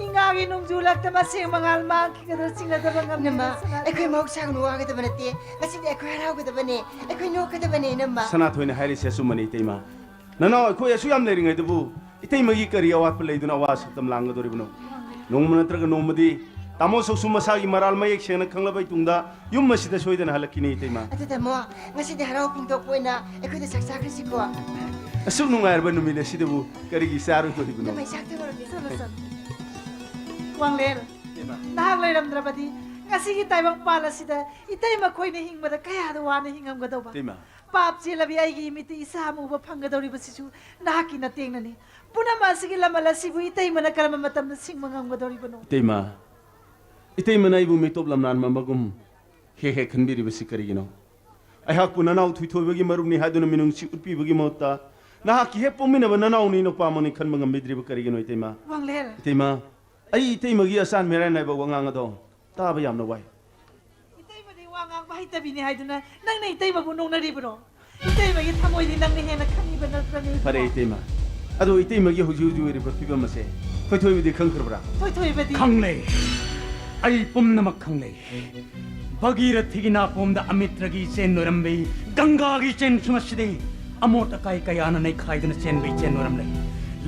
ꯏꯉꯥꯒꯤ ꯅꯣꯡꯖꯨ ꯂꯛꯇ ꯃꯁꯦꯡ ꯃꯉꯥꯜ ꯃꯥꯡꯈꯤꯒꯗ꯭ꯔꯥ ꯆꯤꯡꯅꯗꯕ ꯉꯝꯗꯦ, ꯏꯅꯝꯃ, ꯁꯅꯥꯊꯣꯏ꯫ ꯑꯩꯈꯣꯏ ꯃꯍꯧꯁꯥꯒꯨꯝꯅ ꯋꯥꯒꯗꯕ ꯅꯠꯇꯦ꯫ ꯉꯁꯤꯗꯤ ꯑꯩꯈꯣꯏ ꯍꯔꯥꯎꯒꯗꯕꯅꯦ, ꯑꯩꯈꯣꯏ ꯅꯣꯛꯀꯗꯕꯅꯦ, ꯏꯅꯝꯃ꯫ ꯁꯅꯥꯊꯣꯏꯅ ꯍꯥꯏꯔꯤꯁꯦ ꯑꯆꯨꯝꯕꯅꯤ, ꯏꯇꯩꯃ꯫ ꯅꯅꯥꯎ ꯑꯩꯈꯣꯏ ꯑꯁꯨꯛ ꯌꯥꯝ ꯂꯩꯔꯤꯉꯩꯗꯕꯨ ꯏꯇꯩꯃꯒꯤ ꯀꯔꯤ ꯑꯋꯥꯠꯄ ꯂꯩꯗꯨꯅ ꯑꯋꯥ ꯁꯛꯇꯝ ꯂꯥꯡꯒꯗꯧꯔꯤꯕꯅꯣ? ꯅꯣꯡꯃ ꯅꯠꯇ꯭ꯔꯒ ꯅꯣꯡꯃꯗꯤ ꯇꯥꯃꯣ ꯆꯧꯁꯨ ꯃꯁꯥꯒꯤ ꯃꯔꯥꯜ ꯃꯌꯦꯛ ꯁꯦꯡꯅ ꯈꯪꯂꯕ ꯇꯨꯡꯗ ꯌꯨꯝ ꯑꯁꯤꯗ ꯁꯣꯏꯗꯅ ꯍꯜꯂꯛꯈꯤꯅꯤ, ꯏꯇꯩꯃ꯫ ꯑꯗꯨ ꯇꯥꯃꯣ, ꯉꯁꯤꯗꯤ ꯍꯔꯥꯎ ꯐꯣꯡꯗꯣꯛꯄ ꯑꯣꯏꯅ ꯑꯩꯈꯣꯏꯗ ꯆꯥꯛ ꯆꯥꯈ꯭ꯔꯁꯤꯀꯣ꯫ ꯑꯁꯨꯛ ꯅꯨꯡꯉꯥꯏꯔꯕ ꯅꯨꯃꯤꯠ ꯑꯁꯤꯗꯕꯨ ꯀꯔꯤꯒꯤ ꯆꯥꯔꯣꯏꯗꯧꯔꯤꯕꯅꯣ? ꯏꯅꯝꯃ, ꯆꯥꯛ ꯊꯣꯡꯉꯨꯔꯒꯦ꯫ ꯆꯠꯂꯣ, ꯆꯠꯂꯣ꯫ ꯋꯥꯡꯂꯦꯟ, ꯏꯇꯩꯃ꯫ ꯅꯍꯥꯛ ꯂꯩꯔꯝꯗ꯭ꯔꯕꯗꯤ ꯉꯁꯤꯒꯤ ꯇꯥꯏꯕꯪ ꯄꯥꯟ ꯑꯁꯤꯗ ꯏꯇꯩꯃ ꯑꯩꯈꯣꯏꯅ ꯍꯤꯡꯕꯗ ꯀꯌꯥꯗ ꯋꯥꯅ ꯍꯤꯡꯉꯝꯒꯗꯧꯕ꯫ ꯏꯇꯩꯃ꯫ ꯄꯥꯞ ꯆꯦꯜꯂꯕꯤ ꯑꯩꯒꯤ ꯏꯃꯤꯠꯇ ꯏꯆꯥ ꯑꯃ ꯎꯕ ꯐꯪꯒꯗꯧꯔꯤꯕꯁꯤꯁꯨ ꯅꯍꯥꯛꯀꯤ ꯅꯇꯦꯡꯅꯅꯤ꯫ ꯄꯨꯝꯅꯃꯛ ꯑꯁꯤꯒꯤ ꯂꯃꯜ ꯑꯁꯤꯕꯨ ꯏꯇꯩꯃꯅ ꯀꯔꯝꯕ ꯃꯇꯝꯗ ꯁꯤꯡꯕ ꯉꯝꯒꯗꯧꯔꯤꯕꯅꯣ? ꯏꯇꯩꯃ, ꯏꯇꯩꯃꯅ ꯑꯩꯕꯨ ꯃꯤꯇꯣꯞ ꯂꯝꯅꯥꯟꯕ ꯑꯃꯒꯨꯝ ꯍꯦꯛ ꯍꯦꯛ ꯈꯟꯕꯤꯔꯤꯕꯁꯤ ꯀꯔꯤꯒꯤꯅꯣ? ꯑꯩꯍꯥꯛꯄꯨ ꯅꯅꯥꯎ ꯊꯣꯏꯊꯣꯏꯕꯒꯤ ꯃꯔꯨꯞꯅꯤ ꯍꯥꯏꯗꯨꯅ ꯃꯤꯅꯨꯡꯁꯤ ꯎꯠꯄꯤꯕꯒꯤ ꯃꯍꯨꯠꯇ ꯅꯍꯥꯛꯀꯤ ꯍꯦꯛ ꯄꯣꯛꯃꯤꯟꯅꯕ ꯅꯅꯥꯎꯅꯤ ꯅꯨꯄꯥꯃꯛꯅꯤ ꯈꯟꯕ ꯉꯝꯕꯤꯗ꯭ꯔꯤꯕ ꯀꯔꯤꯒꯤꯅꯣ, ꯏꯇꯩꯃ? ꯋꯥꯡꯂꯦꯟ꯫ ꯏꯇꯩꯃ, ꯑꯩ ꯏꯇꯩꯃꯒꯤ ꯑꯆꯥꯟ ꯃꯤꯔꯥꯏ ꯅꯥꯏꯕ ꯋꯥꯉꯥꯡ ꯑꯗꯣ ꯇꯥꯕ ꯌꯥꯝꯅ ꯋꯥꯏ꯫ ꯏꯇꯩꯃꯗꯤ ꯋꯥ ꯉꯥꯡꯕ ꯍꯩꯇꯕꯤꯅꯤ ꯍꯥꯏꯗꯨꯅ ꯅꯪꯅ ꯏꯇꯩꯃꯕꯨ ꯅꯣꯛꯅꯔꯤꯕ꯭ꯔꯣ? ꯏꯇꯩꯃꯒꯤ ꯊꯃꯣꯏꯗꯤ ꯅꯪꯅ ꯍꯦꯟꯅ ꯈꯪꯉꯤꯕ ꯅꯠꯇ꯭ꯔꯅꯦ, ꯏꯕꯨꯡꯉꯣ? ꯐꯔꯦ, ꯏꯇꯩꯃ꯫ ꯑꯗꯣ ꯏꯇꯩꯃꯒꯤ ꯍꯧꯖꯤꯛ ꯍꯧꯖꯤꯛ ꯑꯣꯏꯔꯤꯕ ꯐꯤꯕꯝ ꯑꯁꯦ ꯊꯣꯏꯊꯣꯏꯕꯗꯤ ꯈꯪꯈ꯭ꯔꯕ꯭ꯔꯥ? ꯊꯣꯏꯊꯣꯏꯕꯗꯤ? ꯈꯪꯂꯦ꯫ ꯑꯩ ꯄꯨꯝꯅꯃꯛ ꯈꯪꯂꯦ꯫ ꯚꯒꯤꯔꯊꯤꯒꯤ ꯅꯥꯄꯣꯝꯗ ꯑꯃꯤꯇ꯭ꯔꯒꯤ ꯏꯆꯦꯟ ꯅꯣꯏꯔꯝꯕꯤ, ꯒꯪꯒꯥꯒꯤ ꯏꯆꯦꯟꯁꯨ ꯉꯁꯤꯗꯤ ꯑꯃꯣꯠ ꯑꯀꯥꯏ ꯀꯌꯥꯅ ꯅꯩꯈꯥꯏꯗꯨꯅ ꯆꯦꯟꯕ ꯏꯆꯦꯟ ꯅꯣꯏꯔꯝꯂꯦ꯫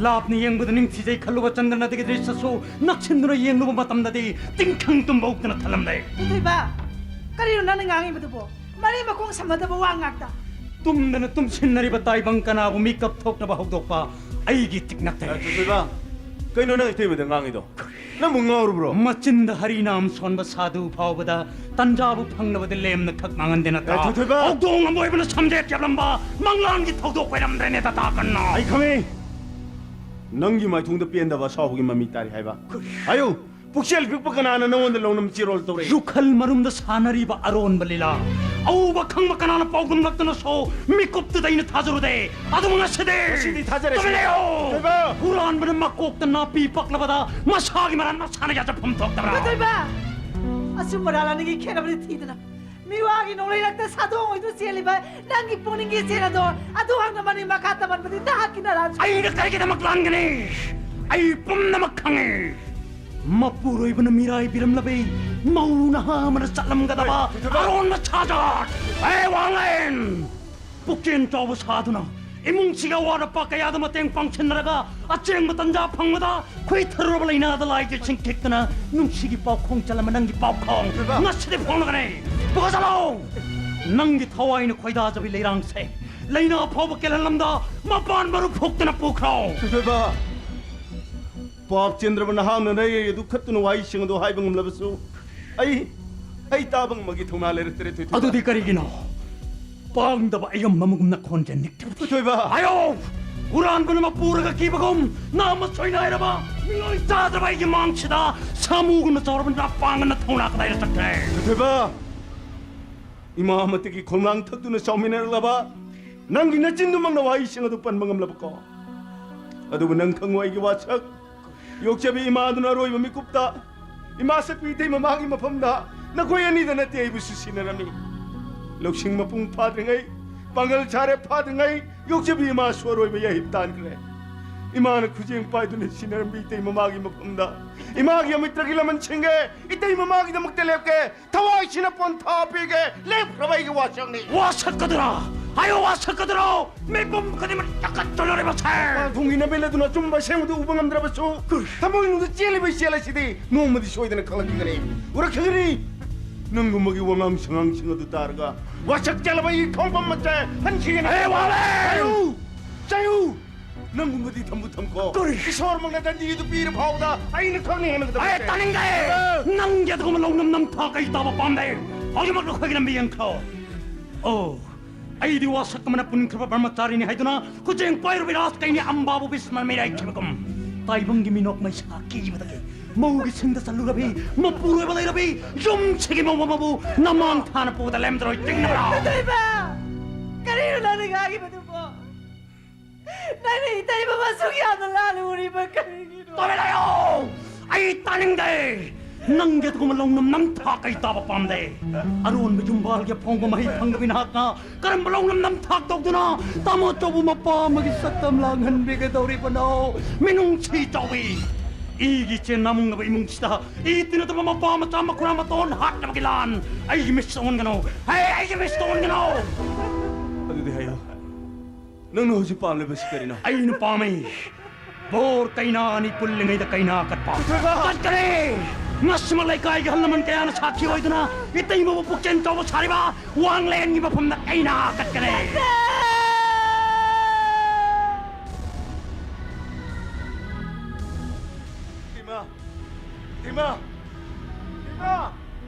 ꯂꯥꯞꯅ ꯌꯦꯡꯕꯗ ꯅꯤꯡꯊꯤꯖꯩ ꯈꯜꯂꯨꯕ ꯆꯟꯗ꯭ꯔꯅꯥꯊꯒꯤ ꯗ꯭ꯔꯤꯁ꯭ꯌꯁꯨ ꯅꯛꯁꯤꯟꯗꯨꯅ ꯌꯦꯡꯂꯨꯕ ꯃꯇꯝꯗꯗꯤ ꯇꯤꯡꯈꯪ ꯇꯨꯝꯕ ꯎꯞꯇꯅ ꯊꯜꯂꯝꯂꯦ꯫ ꯊꯣꯏꯊꯣꯏꯕ, ꯀꯔꯤꯅꯣ ꯅꯪꯅ ꯉꯥꯡꯉꯤꯕꯗꯨꯕꯣ? ꯃꯔꯤ ꯃꯈꯣꯡ ꯁꯝꯅꯗꯕ ꯋꯥ ꯉꯥꯛꯇ꯫ ꯇꯨꯝꯗꯅ ꯇꯨꯝꯁꯤꯟꯅꯔꯤꯕ ꯇꯥꯏꯕꯪ ꯀꯅꯥꯕꯨ ꯃꯤꯀꯞ ꯊꯣꯛꯅꯕ ꯍꯧꯗꯣꯛꯄ ꯑꯩꯒꯤ ꯇꯤꯛ ꯅꯠꯇꯦ꯫ ꯑꯦ, ꯊꯣꯏꯊꯣꯏꯕ, ꯀꯩꯅꯣ ꯅꯪ ꯏꯇꯩꯃꯗ ꯉꯥꯡꯉꯤꯗꯣ? ꯅꯪꯕꯨ ꯉꯥꯎꯔꯕ꯭ꯔꯣ? ꯃꯆꯤꯟꯗ ꯍꯔꯤꯅꯥꯝ ꯁꯣꯟꯕ ꯁꯥꯗꯨ ꯐꯥꯎꯕꯗ ꯇꯟꯖꯥꯕꯨ ꯐꯪꯂꯕꯗꯤ ꯂꯦꯝꯅ ꯈꯛ ꯃꯥꯡꯍꯟꯗꯦ ꯅꯠꯇ꯭ꯔꯥ? ꯑꯦ, ꯊꯣꯏꯊꯣꯏꯕ! ꯍꯧꯗꯣꯡ ꯑꯃ ꯑꯣꯏꯕꯅ ꯁꯝꯖꯦꯠ ꯌꯥꯞꯂꯝꯕ ꯃꯪꯂꯥꯟꯒꯤ ꯊꯧꯗꯣꯛ ꯑꯣꯏꯔꯝꯗ꯭ꯔꯦꯅꯦ, ꯇꯇꯥ ꯀꯟꯅ꯫ ꯑꯩ ꯈꯪꯉꯤ꯫ ꯅꯪꯒꯤ ꯃꯥꯏꯊꯣꯡꯗ ꯄꯦꯟꯗꯕ ꯑꯁꯥꯎꯕꯒꯤ ꯃꯃꯤ ꯇꯥꯔꯤ ꯍꯥꯏꯕ꯫ ꯍꯥꯏꯌꯨ, ꯄꯨꯛꯆꯦꯜ ꯄꯤꯛꯄ ꯀꯅꯥꯅ ꯅꯉꯣꯟꯗ ꯂꯧꯅꯝ ꯆꯤꯔꯣꯜ ꯇꯧꯔꯛꯏ? ꯖꯨꯈꯜ ꯃꯔꯨꯝꯗ ꯁꯥꯟꯅꯔꯤꯕ ꯑꯔꯣꯟꯕ ꯂꯤꯂꯥ꯫ ꯑꯎꯕ ꯈꯪꯕ ꯀꯅꯥꯅ ꯄꯥꯎꯗꯝꯂꯛꯇꯅꯁꯨ ꯃꯤꯀꯨꯞꯇꯨꯗ ꯑꯩꯅ ꯊꯥꯖꯔꯨꯗꯦ꯫ ꯑꯗꯨꯕꯨ ꯉꯁꯤꯗꯤ ꯉꯁꯤꯗꯤ ꯊꯥꯖꯔꯁꯤ꯫ ꯇꯨꯃꯤꯟ ꯂꯩꯌꯨ! ꯊꯣꯏꯕ! ꯍꯨꯔꯥꯟꯕꯅ ꯃꯀꯣꯛꯇ ꯅꯥꯄꯤ ꯄꯛꯂꯕꯗ ꯃꯁꯥꯒꯤ ꯃꯔꯥꯜ ꯃꯁꯥꯅ ꯌꯥꯖꯐꯝ ꯊꯣꯛꯇꯕ꯭ꯔꯥ? ꯊꯣꯏꯕ! ꯑꯆꯨꯝ ꯑꯔꯥꯟ ꯑꯅꯤꯒꯤ ꯈꯦꯠꯅꯕꯗꯤ ꯊꯤꯗꯅ ꯃꯤꯋꯥꯒꯤ ꯅꯣꯡꯂꯩꯔꯛꯇ ꯁꯥꯗꯣꯡ ꯑꯣꯏꯗꯨꯅ ꯆꯦꯜꯂꯤꯕ ꯅꯪꯒꯤ ꯄꯨꯛꯅꯤꯡꯒꯤ ꯏꯆꯦꯜ ꯑꯗꯣ ꯑꯗꯨ ꯍꯪꯅ ꯃꯅꯤꯡ ꯃꯈꯥ ꯇꯝꯍꯟꯕꯗꯤ ꯅꯍꯥꯛꯀꯤ ꯅꯔꯥꯟ ꯑꯩꯅ ꯀꯔꯤꯒꯤꯗꯃꯛ ꯂꯥꯟꯒꯅꯤ? ꯑꯩ ꯄꯨꯝꯅꯃꯛ ꯈꯪꯉꯤ꯫ ꯃꯄꯨꯔꯣꯏꯕꯅ ꯃꯤꯔꯥꯏꯕꯤꯔꯝꯂꯕꯤ ꯃꯧ ꯅꯍꯥ ꯑꯃꯅ ꯆꯠꯂꯝꯒꯗꯕ ꯍꯣꯏ, ꯊꯣꯏꯕ꯫ ꯑꯔꯣꯟꯕ ꯁꯥꯖꯠ! ꯑꯦ ꯋꯥꯡꯂꯦꯟ! ꯄꯨꯛꯆꯦꯜ ꯆꯥꯎꯕ ꯁꯥꯗꯨꯅ ꯏꯃꯨꯡꯁꯤꯒꯤ ꯑꯋꯥꯠ ꯑꯄꯥ ꯀꯌꯥꯗ ꯃꯇꯦꯡ ꯄꯥꯡꯁꯤꯟꯅꯔꯒ ꯑꯆꯦꯡꯕ ꯇꯟꯖꯥ ꯐꯪꯕꯗ ꯈꯨꯏꯊꯔꯨꯔꯕ ꯂꯥꯏꯅꯥꯗ ꯂꯥꯏꯒꯤ ꯁꯤꯡ ꯊꯦꯛꯇꯅ ꯅꯨꯡꯁꯤꯒꯤ ꯄꯥꯎꯈꯣꯡ ꯆꯜꯂꯝꯕ ꯅꯪꯒꯤ ꯄꯥꯎꯈꯣꯡ ꯊꯣꯏꯕ꯫ ꯉꯁꯤꯗꯤ ꯐꯣꯡꯂꯒꯅꯤ꯫ ꯄꯨꯀꯠꯆꯠꯂꯣ! ꯅꯪꯒꯤ ꯊꯋꯥꯏꯅ ꯈꯣꯏꯗꯥꯖꯕꯤ ꯂꯩꯔꯥꯡꯁꯦ ꯂꯥꯏꯅꯥ ꯐꯥꯎꯕ ꯀꯦꯜꯍꯜꯂꯝꯗ ꯃꯄꯥꯟ ꯃꯔꯨ ꯐꯨꯛꯇꯅ ꯄꯨꯈ꯭ꯔꯣ꯫ ꯊꯣꯏꯕ! ꯄꯥꯞ ꯆꯦꯟꯗ꯭ꯔꯕ ꯅꯍꯥꯛꯅ ꯅꯌꯩ ꯑꯗꯨ ꯈꯠꯇꯨꯅ ꯋꯥꯍꯩꯁꯤꯡ ꯑꯗꯨ ꯍꯥꯏꯕ ꯉꯝꯂꯕꯁꯨ ꯑꯩ, ꯑꯩ ꯇꯥꯕ ꯉꯝꯕꯒꯤ ꯊꯧꯅꯥ ꯂꯩꯔꯛꯇ꯭ꯔꯦ, ꯊꯣꯏꯊꯣꯏꯕ꯫ ꯑꯗꯨꯗꯤ ꯀꯔꯤꯒꯤꯅꯣ ꯄꯥꯡꯗꯕ ꯑꯌꯝꯕ ꯑꯃꯒꯨꯝꯅ ꯈꯣꯟꯖꯦꯜ ꯅꯤꯛꯇ꯭ꯔꯤꯕꯗꯤ? ꯊꯣꯏꯊꯣꯏꯕ! ꯍꯥꯏꯌꯣ! ꯍꯨꯔꯥꯟꯕꯅ ꯃꯄꯨꯔꯒ ꯀꯤꯕꯒꯨꯝ ꯅꯥꯃ ꯁꯣꯏꯅꯥꯏꯔꯕ ꯃꯤꯑꯣꯏ ꯆꯥꯗ꯭ꯔꯕ ꯑꯩꯒꯤ ꯃꯥꯡꯁꯤꯗ ꯁꯥꯃꯨꯒꯨꯝꯅ ꯆꯥꯎꯔꯕ ꯅꯥꯄꯥꯡꯒꯅ ꯊꯧꯅꯥ ꯀꯗꯥꯏꯗ ꯆꯠꯈ꯭ꯔꯦ? ꯊꯣꯏꯊꯣꯏꯕ! ꯏꯃꯥ ꯑꯃꯠꯇꯒꯤ ꯈꯣꯡꯅꯥꯡ ꯊꯛꯇꯨꯅ ꯆꯥꯎꯃꯤꯟꯅꯔꯛꯂꯕ ꯅꯪꯒꯤ ꯅꯆꯤꯟꯗꯨꯃꯛꯅ ꯋꯥꯍꯩꯁꯤꯡ ꯑꯗꯨ ꯄꯟꯕ ꯉꯝꯂꯕꯀꯣ? ꯑꯗꯨꯕꯨ ꯅꯪ ꯈꯪꯉꯨ, ꯑꯩꯒꯤ ꯋꯥꯁꯛ, ꯌꯣꯛꯆꯕꯤ ꯏꯃꯥ ꯑꯗꯨꯅ ꯑꯔꯣꯏꯕ ꯃꯤꯀꯨꯞꯇ ꯏꯃꯥ ꯁꯛꯄꯤ ꯏꯇꯩ ꯃꯃꯥꯒꯤ ꯃꯐꯝꯗ ꯅꯈꯣꯏ ꯑꯅꯤꯗ ꯅꯠꯇꯦ ꯑꯩꯕꯨꯁꯨ ꯁꯤꯟꯅꯔꯝꯃꯤ꯫ ꯂꯧꯁꯤꯡ ꯃꯄꯨꯡ ꯐꯥꯗ꯭ꯔꯤꯉꯩ, ꯄꯥꯡꯒꯜ ꯁꯥꯔꯦ ꯐꯥꯗ꯭ꯔꯤꯉꯩ ꯌꯣꯛꯆꯕꯤ ꯏꯃꯥꯁꯨ ꯑꯔꯣꯏꯕ ꯌꯥꯍꯤꯞ ꯇꯥꯟꯈ꯭ꯔꯦ꯫ ꯏꯃꯥꯅ ꯈꯨꯖꯦꯡ ꯄꯥꯏꯗꯨꯅ ꯁꯤꯟꯅꯔꯝꯕꯤ ꯏꯇꯩ ꯃꯃꯥꯒꯤ ꯃꯐꯝꯗ ꯏꯃꯥꯒꯤ ꯑꯃꯤꯇ꯭ꯔꯒꯤ ꯂꯃꯟ ꯁꯤꯡꯒꯦ, ꯏꯇꯩ ꯃꯃꯥꯒꯤꯗꯃꯛꯇ ꯂꯦꯞꯀꯦ, ꯊꯋꯥꯏꯁꯤꯅ ꯄꯣꯟꯊꯥ ꯄꯤꯒꯦ, ꯂꯦꯞꯈ꯭ꯔꯕ ꯑꯩꯒꯤ ꯋꯥꯁꯛꯅꯤ꯫ ꯋꯥꯁꯛꯀꯗ꯭ꯔꯥ? ꯍꯥꯏꯌꯣ, ꯋꯥꯁꯛꯀꯗ꯭ꯔꯣ? ꯃꯤꯄꯨꯝ ꯈꯨꯗꯤꯡꯃꯛ ꯆꯥꯎꯈꯠꯆꯗꯣꯔꯤꯕꯁꯦ꯫ ꯄꯥꯟꯊꯣꯡꯒꯤ ꯅꯕꯦꯜ ꯑꯗꯨꯅ ꯑꯆꯨꯝꯕ ꯑꯁꯦꯡꯕꯗꯨ ꯎꯕ ꯉꯝꯗ꯭ꯔꯕꯁꯨ, ꯊꯃꯣꯏꯅꯨꯡꯗ ꯆꯦꯜꯂꯤꯕ ꯏꯆꯦꯜ ꯑꯁꯤꯗꯤ ꯅꯣꯡꯃꯗꯤ ꯁꯣꯏꯗꯅ ꯈꯪꯂꯛꯈꯤꯒꯅꯤ, ꯎꯔꯛꯈꯤꯒꯅꯤ꯫ ꯅꯪꯒꯨꯝꯕꯒꯤ ꯋꯥꯉꯥꯡ ꯁꯉꯥꯡꯁꯤꯡ ꯑꯗꯨ ꯇꯥꯔꯒ ꯋꯥꯁꯛ ꯆꯦꯜꯂꯕ ꯑꯩꯒꯤ ꯈꯣꯡꯐꯝ ꯑꯁꯦ ꯍꯟꯈꯤꯒꯅꯤ꯫ ꯑꯦ, ꯋꯥꯂꯦ! ꯆꯩꯌꯨ! ꯆꯩꯌꯨ! ꯅꯪꯒꯨꯝꯕꯗꯤ ꯊꯝꯕꯨ ꯊꯝꯈꯣ꯫ ꯀꯔꯤ? ꯏꯁꯣꯔꯃꯛꯅ ꯗꯟꯗꯤ ꯑꯗꯨ ꯄꯤꯔ ꯐꯥꯎꯕꯗ ꯑꯩꯅ ꯈꯪꯅ ꯍꯦꯟꯒꯗꯕ ꯑꯩ ꯅꯠꯇꯦ꯫ ꯇꯥꯅꯤꯡꯗꯦ꯫ ꯑꯦ! ꯅꯪꯒꯤ ꯑꯗꯨꯒꯨꯝꯕ ꯂꯧꯅꯝ ꯅꯝꯊꯥꯛ ꯑꯩ ꯇꯥꯕ ꯄꯥꯝꯗꯦ꯫ ꯍꯧꯖꯤꯛꯃꯛ ꯅꯈꯣꯏꯒꯤ ꯂꯝꯕꯤ ꯌꯦꯡꯈ꯭ꯔꯣ꯫ ꯑꯣ, ꯑꯩꯗꯤ ꯋꯥꯁꯛ ꯑꯃꯅ ꯄꯨꯟꯈ꯭ꯔꯕ ꯕ꯭ꯔꯍ꯭ꯃꯆꯥꯔꯤꯅꯤ ꯍꯥꯏꯗꯨꯅ ꯈꯨꯖꯦꯡ ꯄꯥꯏꯔꯨꯕꯤ ꯔꯥꯖ ꯀꯩꯅꯤ ꯑꯝꯕꯥꯕꯨ ꯕꯤꯁꯃꯥ ꯃꯤꯔꯥꯏꯈꯤꯕꯒꯨꯝ ꯇꯥꯏꯕꯪꯒꯤ ꯃꯤꯅꯣꯛ ꯃꯩꯁꯥ ꯀꯤꯕꯗꯒꯤ ꯃꯧꯒꯤ ꯁꯤꯟꯗ ꯆꯠꯂꯨꯔꯕꯤ, ꯃꯄꯨꯔꯣꯏꯕ ꯂꯩꯔꯕꯤ, ꯌꯨꯝꯁꯤꯒꯤ ꯃꯧ ꯑꯃꯕꯨ ꯅꯃꯥꯡ ꯊꯥꯅ ꯄꯨꯕꯗ ꯂꯦꯝꯗꯔꯣꯏ ꯇꯤꯡꯅꯕ꯭ꯔꯣ? ꯏꯇꯩꯃ! ꯀꯔꯤꯅꯣ ꯅꯪꯅ ꯉꯥꯡꯉꯤꯕꯗꯨꯕꯣ? ꯅꯪꯅ ꯏꯇꯩꯃ ꯃꯁꯨꯛ ꯌꯥꯝꯅ ꯂꯥꯟꯅ ꯎꯔꯤꯕ ꯀꯔꯤꯒꯤꯅꯣ? ꯇꯨꯃꯤꯟ ꯂꯩꯌꯨ! ꯑꯩ ꯇꯥꯅꯤꯡꯗꯦ! ꯅꯪꯒꯤ ꯑꯗꯨꯒꯨꯝꯕ ꯂꯧꯅꯝ ꯅꯝꯊꯥꯛ ꯑꯩ ꯇꯥꯕ ꯄꯥꯝꯗꯦ꯫ ꯑꯔꯣꯟꯕ ꯌꯨꯝꯕꯥꯜꯒꯤ ꯑꯐꯣꯡꯕ ꯃꯍꯩ ꯐꯪꯗꯕꯤ ꯅꯍꯥꯛꯅ ꯀꯔꯝꯕ ꯂꯧꯅꯝ ꯅꯝꯊꯥꯛ ꯇꯧꯗꯨꯅ ꯇꯥꯃꯣ ꯆꯧꯕ ꯃꯄꯥ ꯑꯃꯒꯤ ꯁꯛꯇꯝ ꯂꯥꯡꯍꯟꯕꯤꯒꯗꯧꯔꯤꯕꯅꯣ? ꯃꯤꯅꯨꯡꯁꯤ ꯆꯥꯎꯏ! ꯏꯒꯤ ꯆꯦ ꯅꯥꯃꯨꯡꯅꯕ ꯏꯃꯨꯡꯁꯤꯗ ꯏ ꯇꯤꯟꯅꯗꯕ ꯃꯄꯥ ꯃꯆꯥ ꯃꯈꯨꯔꯥ ꯃꯇꯣꯟ ꯍꯥꯠꯅꯕꯒꯤ ꯂꯥꯟ ꯑꯩꯒꯤ ꯃꯤꯠꯁꯤꯗ ꯑꯣꯟꯒꯅꯨ! ꯍꯦ, ꯑꯩꯒꯤ ꯃꯤꯠꯁꯤꯗ ꯑꯣꯟꯒꯅꯨ! ꯑꯗꯨꯗꯤ ꯍꯥꯏꯌꯨ, ꯅꯪꯅ ꯍꯧꯖꯤꯛ ꯄꯥꯝꯂꯤꯕꯁꯤ ꯀꯔꯤꯅꯣ? ꯑꯩꯅ ꯄꯥꯝꯃꯤ ꯕꯣꯔ ꯀꯩꯅꯥ ꯑꯅꯤ ꯄꯨꯜꯂꯤꯉꯩꯗ ꯀꯩꯅꯥ ꯀꯠꯄ꯫ ꯏꯊꯣꯏꯕ! ꯀꯠꯀꯅꯤ! ꯉꯁꯤꯃꯛ ꯂꯩꯀꯥꯏꯒꯤ ꯑꯍꯜ ꯂꯃꯟ ꯀꯌꯥꯅ ꯁꯥꯈꯤ ꯑꯣꯏꯗꯨꯅ ꯏꯇꯩꯃꯕꯨ ꯄꯨꯛꯆꯦꯜ ꯆꯥꯎꯕ ꯁꯥꯔꯤꯕ ꯋꯥꯡꯂꯦꯟꯒꯤ ꯃꯐꯝꯗ ꯀꯩꯅꯥ ꯀꯠꯀꯅꯤ! ꯏꯃꯥ! ꯏꯃꯥ! ꯏꯃꯥ!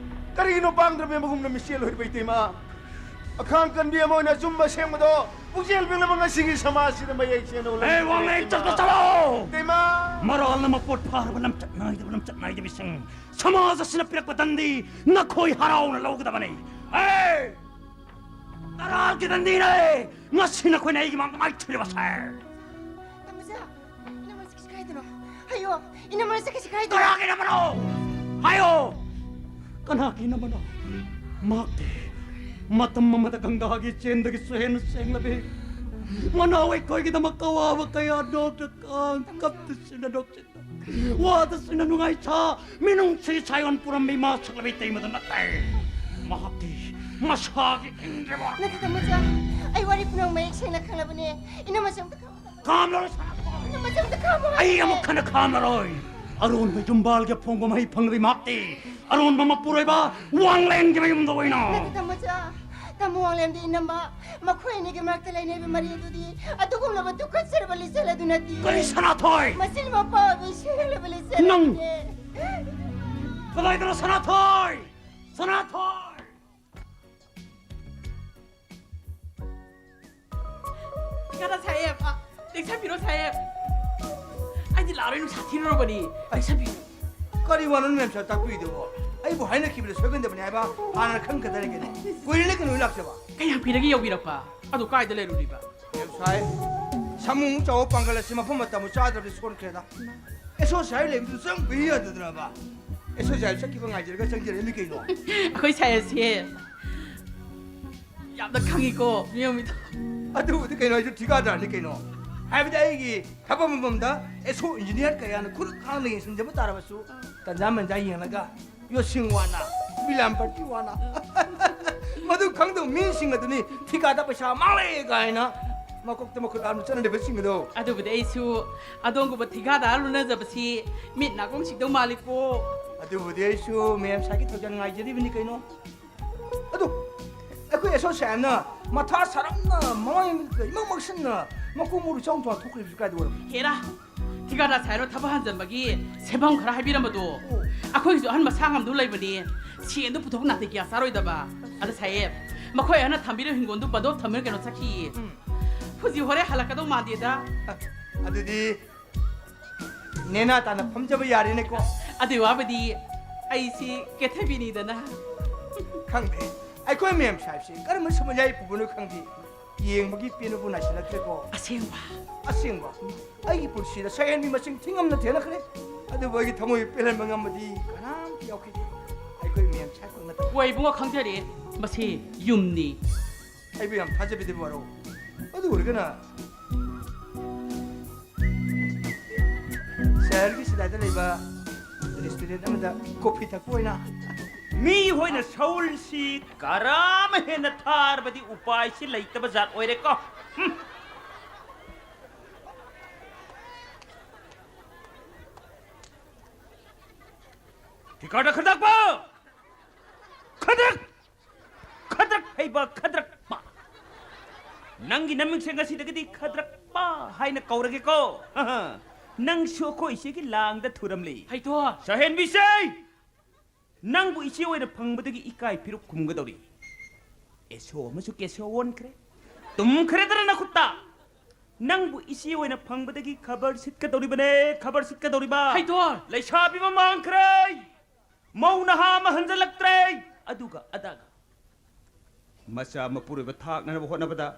ꯀꯔꯤꯒꯤꯅꯣ ꯄꯥꯡꯗ꯭ꯔꯕ ꯃꯒꯨꯝꯅ ꯃꯤꯆꯦꯜ ꯑꯣꯏꯔꯤꯕ ꯏꯇꯩꯃ? ꯑꯈꯥꯡ ꯀꯟꯕꯤ ꯑꯃ ꯑꯣꯏꯅ ꯑꯆꯨꯝꯕ ꯑꯁꯦꯡꯕꯗꯣ ꯄꯨꯛꯆꯦꯜ ꯄꯦꯜꯂꯕ ꯉꯁꯤꯒꯤ ꯁꯃꯥꯖꯁꯤꯗ ꯃꯌꯦꯛ ꯁꯦꯡꯅ ꯎꯠꯂꯝꯃꯤ꯫ ꯑꯦ, ꯋꯥꯡꯂꯦꯟ ꯏꯇꯩꯃ! ꯆꯠꯄ ꯆꯠꯂꯣ! ꯏꯇꯩꯃ! ꯃꯔꯥꯜꯅ ꯃꯄꯣꯠ ꯐꯥꯔꯕ ꯂꯝꯆꯠ ꯅꯥꯏꯗꯕ ꯂꯝꯆꯠ ꯅꯥꯏꯗꯕꯤꯁꯤꯡ, ꯁꯃꯥꯖ ꯑꯁꯤꯅ ꯄꯤꯔꯛꯄ ꯗꯟꯗꯤ ꯅꯈꯣꯏ ꯍꯔꯥꯎꯅ ꯂꯧꯒꯗꯕꯅꯤ꯫ ꯑꯦ! ꯇꯔꯥꯒꯤ ꯗꯟꯗꯤꯅꯦ! ꯉꯁꯤ ꯅꯈꯣꯏꯅ ꯑꯩꯒꯤ ꯃꯥꯡꯗ ꯃꯥꯏꯊꯤꯔꯤꯕꯁꯦ꯫ ꯇꯥꯃꯣꯆꯥ, ꯏꯅꯝꯃ ꯆꯠꯈꯤꯁꯤ ꯀꯥꯏꯗꯅꯣ? ꯍꯥꯏꯌꯣ, ꯏꯅꯝꯃ ꯆꯠꯈꯤꯁꯤ ꯀꯥꯏꯗꯅꯣ? ꯀꯅꯥꯒꯤ ꯏꯅꯝꯃꯅꯣ? ꯍꯥꯏꯌꯣ! ꯀꯅꯥꯒꯤ ꯏꯅꯝꯃꯅꯣ? ꯃꯍꯥꯛꯇꯤ ꯃꯇꯝ ꯑꯃꯗ ꯒꯪꯒꯥꯒꯤ ꯏꯆꯦꯟꯗꯒꯤꯁꯨ ꯍꯦꯟꯅ ꯁꯦꯡꯂꯕꯤ, ꯃꯅꯥꯎ ꯑꯩꯈꯣꯏꯒꯤꯗꯃꯛ ꯑꯋꯥꯕ ꯀꯌꯥ ꯅꯣꯛꯇ ꯀꯥꯡ ꯀꯞꯇꯁꯤꯅ ꯅꯣꯛꯆꯠ ꯋꯥꯗꯁꯤꯅ ꯅꯨꯡꯉꯥꯏ ꯁꯥ, ꯃꯤꯅꯨꯡꯁꯤ ꯁꯥꯌꯣꯟ ꯄꯨꯔꯝꯕꯤ ꯃꯥ ꯁꯛꯂꯕꯤ ꯏꯇꯩꯃꯗꯨ ꯅꯠꯇꯦ꯫ ꯃꯍꯥꯛꯇꯤ ꯃꯁꯥꯒꯤ ꯏꯪꯗ꯭ꯔꯕ ꯅꯠꯇꯦ, ꯇꯥꯃꯣꯆꯥ꯫ ꯑꯩ ꯋꯥꯔꯤ ꯄꯨꯝꯅꯃꯛ ꯃꯌꯦꯛ ꯁꯦꯡꯅ ꯈꯪꯂꯕꯅꯦ꯫ ꯏꯅꯝꯃꯁꯦ ꯑꯝꯇ ꯈꯥꯝꯃꯣ꯫ ꯈꯥꯝꯂꯔꯣꯏ, ꯁꯅꯥꯊꯣꯏ꯫ ꯏꯅꯝꯃꯁꯦ ꯑꯝꯇ ꯈꯥꯝꯃꯣ ꯑꯩ ꯍꯥꯏꯕꯅꯦ꯫ ꯑꯃꯨꯛ ꯍꯟꯅ ꯈꯥꯝꯂꯔꯣꯏ꯫ ꯑꯔꯣꯟꯕ ꯌꯨꯝꯕꯥꯜꯒꯤ ꯑꯐꯣꯡꯕ ꯃꯍꯩ ꯐꯪꯂꯕꯤ ꯃꯍꯥꯛꯇꯤ ꯑꯔꯣꯟꯕ ꯃꯄꯨꯔꯣꯏꯕ ꯋꯥꯡꯂꯦꯟꯒꯤ ꯃꯌꯨꯝꯗ ꯑꯣꯏꯅ ꯅꯠꯇꯦ, ꯇꯥꯃꯣꯆꯥ꯫ ꯇꯥꯃꯣ ꯋꯥꯡꯂꯦꯟꯗꯤ ꯏꯅꯝꯃ ꯃꯈꯣꯏ ꯑꯅꯤꯒꯤ ꯃꯔꯛꯇ ꯂꯩꯅꯔꯤꯕ ꯃꯔꯤ ꯑꯗꯨꯗꯤ ꯑꯗꯨꯒꯨꯝꯂꯕ ꯇꯨꯀꯠꯆꯔꯕ ꯂꯤꯆꯠ ꯑꯗꯨ ꯅꯠꯇꯦ꯫ ꯀꯔꯤ ꯁꯅꯥꯊꯣꯏ? ꯃꯁꯤꯅ ꯃꯄꯥ ꯑꯣꯏꯕ ꯏꯁꯩ ꯍꯦꯜꯂꯕ ꯂꯤꯆꯠ ꯅꯪ ꯑꯗꯨꯅꯦ꯫ ꯀꯗꯥꯏꯗꯅꯣ ꯁꯅꯥꯊꯣꯏ? ꯁꯅꯥꯊꯣꯏ! ꯀꯅꯥ ꯁꯥꯍꯦꯕ? ꯑ, ꯇꯦꯛꯁꯟꯕꯤꯔꯣ ꯁꯥꯍꯦꯕ꯫ ꯑꯩꯗꯤ ꯂꯥꯛꯑꯔꯣꯏ, ꯅꯨꯡꯁꯥ ꯊꯤꯔꯨꯔꯕꯅꯤ꯫ ꯇꯦꯛꯁꯟꯕꯤꯔꯣ꯫ ꯀꯔꯤ ꯋꯥꯅꯣ ꯃꯦꯝ ꯁꯥꯔ ꯇꯥꯛꯄꯤꯗꯕꯣ? ꯑꯩꯕꯨ ꯍꯥꯏꯅꯈꯤꯕꯗ ꯁꯣꯏꯒꯟꯗꯕꯅꯤ ꯍꯥꯏꯕ ꯍꯥꯟꯅ ꯈꯪꯒꯗꯔꯦ ꯀꯩꯅꯣ? ꯀꯨꯏꯔꯦꯅꯦ ꯀꯩꯅꯣ ꯂꯥꯛꯆꯕ꯫ ꯀꯌꯥꯝ ꯀꯨꯏꯔꯒꯦ ꯌꯧꯕꯤꯔꯛꯄ? ꯑꯗꯨ ꯀꯥꯏꯗ ꯂꯩꯔꯨꯔꯤꯕ? ꯃꯦꯝ ꯁꯥꯏ, ꯁꯥꯃꯨꯃꯨꯛ ꯆꯥꯎꯕ ꯄꯥꯡꯒꯜ ꯑꯁꯤ ꯃꯐꯝ ꯃꯇꯝ ꯆꯥꯗ꯭ꯔꯕꯗꯤ ꯁꯣꯟꯈ꯭ꯔꯦꯗ꯫ ꯑꯦꯁꯣ ꯁꯥꯏ ꯂꯩꯕꯗꯨ ꯆꯪꯕ ꯌꯥꯗꯗꯅꯕ꯫ ꯑꯦꯁꯣ ꯁꯥꯏ ꯆꯠꯈꯤꯕ ꯉꯥꯏꯖꯔꯒ ꯆꯪꯖꯔꯛꯏꯅꯤ ꯀꯩꯅꯣ꯫ ꯑꯩꯈꯣꯏ ꯁꯥꯏ ꯑꯁꯤ ꯌꯥꯝꯅ ꯈꯪꯉꯤꯀꯣ, ꯃꯤꯑꯣꯏ ꯃꯤꯗꯣ꯫ ꯑꯗꯨꯕꯨꯗꯤ ꯀꯩꯅꯣ, ꯑꯩꯁꯨ ꯊꯤꯀꯥꯗꯥꯔꯅꯤ ꯀꯩꯅꯣ꯫ ꯍꯥꯏꯕꯗꯤ ꯑꯩꯒꯤ ꯊꯕꯛ ꯃꯐꯝꯗ ꯑꯦꯁꯣ ꯏꯟꯖꯤꯅꯤꯌꯥꯔ ꯀꯌꯥꯅ ꯈꯨꯠ ꯍꯥꯡꯅ ꯌꯦꯡꯁꯤꯟꯖꯕ ꯇꯥꯔꯕꯁꯨ, ꯇꯟꯖꯥ ꯃꯟꯖꯥ ꯌꯦꯡꯂꯒ ꯌꯣꯠꯁꯤꯡ ꯋꯥꯅ, ꯕꯤꯂꯥꯝꯕꯔꯇꯤ ꯋꯥꯅ꯫ ꯃꯗꯨ ꯈꯪꯗꯕ ꯃꯤꯁꯤꯡ ꯑꯗꯨꯅꯤ ꯊꯤꯀꯥꯗ ꯄꯩꯁꯥ ꯃꯥꯡꯂꯦ ꯀꯥꯏꯅ ꯃꯀꯣꯛꯇ ꯃꯈꯨꯠ ꯍꯥꯝꯅ ꯆꯠꯅꯔꯤꯕꯁꯤꯡ ꯑꯗꯣ꯫ ꯑꯗꯨꯕꯨꯗꯤ ꯑꯩꯁꯨ ꯑꯗꯣꯝꯒꯨꯝꯕ ꯊꯤꯀꯥꯗꯥꯔ ꯂꯣꯏꯅꯖꯕꯁꯤ ꯃꯤꯠ ꯅꯥꯀꯣꯡ ꯁꯤꯡꯗꯧ ꯃꯥꯜꯂꯤꯀꯣ꯫ ꯑꯗꯨꯕꯨꯗꯤ ꯑꯩꯁꯨ ꯃꯦꯝ ꯁꯥꯏꯒꯤ ꯊꯧꯖꯥꯜ ꯉꯥꯏꯖꯔꯤꯕꯅꯤ ꯀꯩꯅꯣ꯫ ꯑꯗꯨ ꯑꯩꯈꯣꯏ ꯑꯦꯁꯣꯁꯤꯌꯦꯁꯟꯅ ꯃꯊꯥ ꯁꯥꯔꯝꯅ ꯃꯃꯥꯏ ꯏꯃꯪ ꯃꯛꯁꯤꯟꯅ ꯃꯀꯣꯛ ꯃꯔꯨ ꯏꯆꯥꯎ ꯆꯥꯎꯅ ꯊꯣꯛꯈ꯭ꯔꯤꯕꯁꯤ ꯀꯥꯏꯗ ꯑꯣꯏꯔꯝꯅꯣ? ꯍꯦꯔꯥ, ꯊꯤꯀꯥꯗꯥꯔ ꯁꯥꯏꯔꯣ ꯊꯕꯛ ꯍꯟꯖꯟꯕꯒꯤ ꯁꯦꯟꯐꯝ ꯈꯔ ꯍꯥꯏꯕꯤꯔꯝꯕꯗꯣ꯫ ꯑꯣ꯫ ꯑꯩꯈꯣꯏꯒꯤꯁꯨ ꯑꯍꯟ ꯃꯁꯥ ꯉꯝꯗꯧ ꯂꯩꯕꯅꯤ꯫ ꯁꯦꯟꯗꯣ ꯄꯨꯊꯣꯛ ꯅꯥꯇꯩ ꯀꯌꯥ ꯆꯥꯔꯣꯏꯗꯕ꯫ ꯑꯗ ꯁꯥꯍꯦꯕ, ꯃꯈꯣꯏ ꯑꯍꯟꯅ ꯊꯝꯕꯤꯔꯤꯕ ꯍꯤꯡꯒꯣꯜꯗꯨ ꯕꯟꯗꯣꯞ ꯊꯝꯃꯤꯔ ꯀꯩꯅꯣ ꯆꯠꯈꯤꯌꯦ꯫ ꯎꯝ꯫ ꯍꯧꯖꯤꯛ ꯍꯣꯔꯦꯟ ꯍꯜꯂꯛꯀꯗꯧ ꯃꯥꯟꯗꯦꯗ꯫ ꯑ, ꯑꯗꯨꯗꯤ ꯅꯦꯅꯥ ꯇꯥꯅ ꯐꯝꯖꯕ ꯌꯥꯔꯦꯅꯦꯀꯣ? ꯑꯗꯨꯏ ꯋꯥꯕꯨꯗꯤ ꯑꯩꯁꯤ ꯀꯦꯊꯕꯤꯅꯤꯗꯅ꯫ ꯈꯪꯗꯦ, ꯑꯩꯈꯣꯏ ꯃꯦꯝ ꯁꯥꯍꯦꯕꯁꯦ ꯀꯔꯝꯕ ꯁꯃꯨꯗꯥꯏ ꯄꯨꯕꯅꯣ ꯈꯪꯗꯦ, ꯌꯦꯡꯕꯒꯤ ꯄꯦꯟꯕꯕꯨ ꯅꯥꯏꯁꯤꯜꯂꯛꯇ꯭ꯔꯦꯀꯣ꯫ ꯑꯁꯦꯡꯕ? ꯑꯁꯦꯡꯕ꯫ ꯑꯩꯒꯤ ꯄꯨꯟꯁꯤꯗ ꯁꯛꯍꯦꯟꯕꯤ ꯃꯁꯤꯡ ꯊꯤꯉꯝꯅ ꯊꯦꯡꯅꯈ꯭ꯔꯦ, ꯑꯗꯨꯕꯨ ꯑꯩꯒꯤ ꯊꯃꯣꯏ ꯄꯦꯜꯍꯟꯕ ꯉꯝꯕꯗꯤ ꯀꯅꯥꯝꯇ ꯌꯥꯎꯈꯤꯗꯦ, ꯑꯩꯈꯣꯏ ꯃꯦꯝ ꯁꯥꯍꯦꯕ ꯈꯛ ꯅꯠꯇꯅ꯫ ꯍꯣꯏ ꯏꯕꯨꯡꯉꯣ, ꯈꯪꯖꯔꯦ, ꯃꯁꯤ ꯌꯨꯝꯅꯤ꯫ ꯑꯩꯕꯨ ꯌꯥꯝ ꯊꯥꯖꯕꯤꯗꯕ ꯋꯥꯔꯣ? ꯑꯗꯨ ꯑꯣꯏꯔꯒꯅ ꯁꯍꯔꯒꯤ ꯁꯤꯗꯥꯏꯗ ꯂꯩꯕ ꯔꯦꯁꯇꯨꯔꯦꯟ ꯑꯃꯗ ꯀꯣꯐꯤ ꯊꯛꯄ ꯑꯣꯏꯅ꯫ ꯃꯤ ꯍꯣꯏꯅ ꯁꯎꯜꯁꯤ ꯀꯔꯥꯝ ꯍꯦꯟꯅ ꯊꯥꯔꯕꯗꯤ ꯎꯄꯥꯏꯁꯤ ꯂꯩꯇꯕ ꯖꯥꯠ ꯑꯣꯏꯔꯦꯀꯣ꯫ ꯍꯨꯝ꯫ ꯊꯤꯀꯥꯗꯥꯔ ꯈꯗ꯭ꯔꯛꯄ! ꯈꯗ꯭ꯔꯛ! ꯈꯗ꯭ꯔꯛ ꯍꯩꯕ ꯈꯗ꯭ꯔꯛꯄ! ꯅꯪꯒꯤ ꯅꯃꯤꯡꯁꯦ ꯉꯁꯤꯗꯒꯤꯗꯤ ꯈꯗ꯭ꯔꯛꯄ ꯍꯥꯏꯅ ꯀꯧꯔꯒꯦꯀꯣ꯫ ꯅꯪꯁꯨ ꯑꯩꯈꯣꯏ ꯏꯆꯦꯒꯤ ꯂꯥꯡꯗ ꯊꯨꯔꯝꯂꯤ꯫ ꯍꯩꯇꯣ! ꯁꯍꯦꯟꯕꯤꯁꯦ! ꯅꯪꯕꯨ ꯏꯆꯦ ꯑꯣꯏꯅ ꯐꯪꯕꯗꯒꯤ ꯏꯀꯥꯏ ꯐꯤꯔꯨꯛ ꯈꯨꯝꯒꯗꯧꯔꯤ꯫ ꯑꯦꯁꯣ ꯑꯃꯁꯨ ꯀꯦꯁꯣ ꯑꯣꯟꯈ꯭ꯔꯦ꯫ ꯇꯨꯝꯈ꯭ꯔꯦꯗꯅ ꯅꯈꯨꯠꯇ꯫ ꯅꯪꯕꯨ ꯏꯆꯦ ꯑꯣꯏꯅ ꯐꯪꯕꯗꯒꯤ ꯈꯕꯔ ꯁꯤꯠꯀꯗꯧꯔꯤꯕꯅꯦ, ꯈꯕꯔ ꯁꯤꯠꯀꯗꯧꯔꯤꯕ꯫ ꯍꯩꯗꯣ! ꯂꯩꯁꯥꯕꯤ ꯑꯃ ꯃꯥꯡꯈ꯭ꯔꯦ, ꯃꯧ ꯅꯍꯥ ꯑꯃ ꯍꯟꯖꯜꯂꯛꯇ꯭ꯔꯦ, ꯑꯗꯨꯒ ꯑꯗꯥꯒ꯫ ꯃꯆꯥ ꯃꯄꯨꯔꯣꯏꯕ ꯊꯥꯛꯅꯅꯕ ꯍꯣꯠꯅꯕꯗ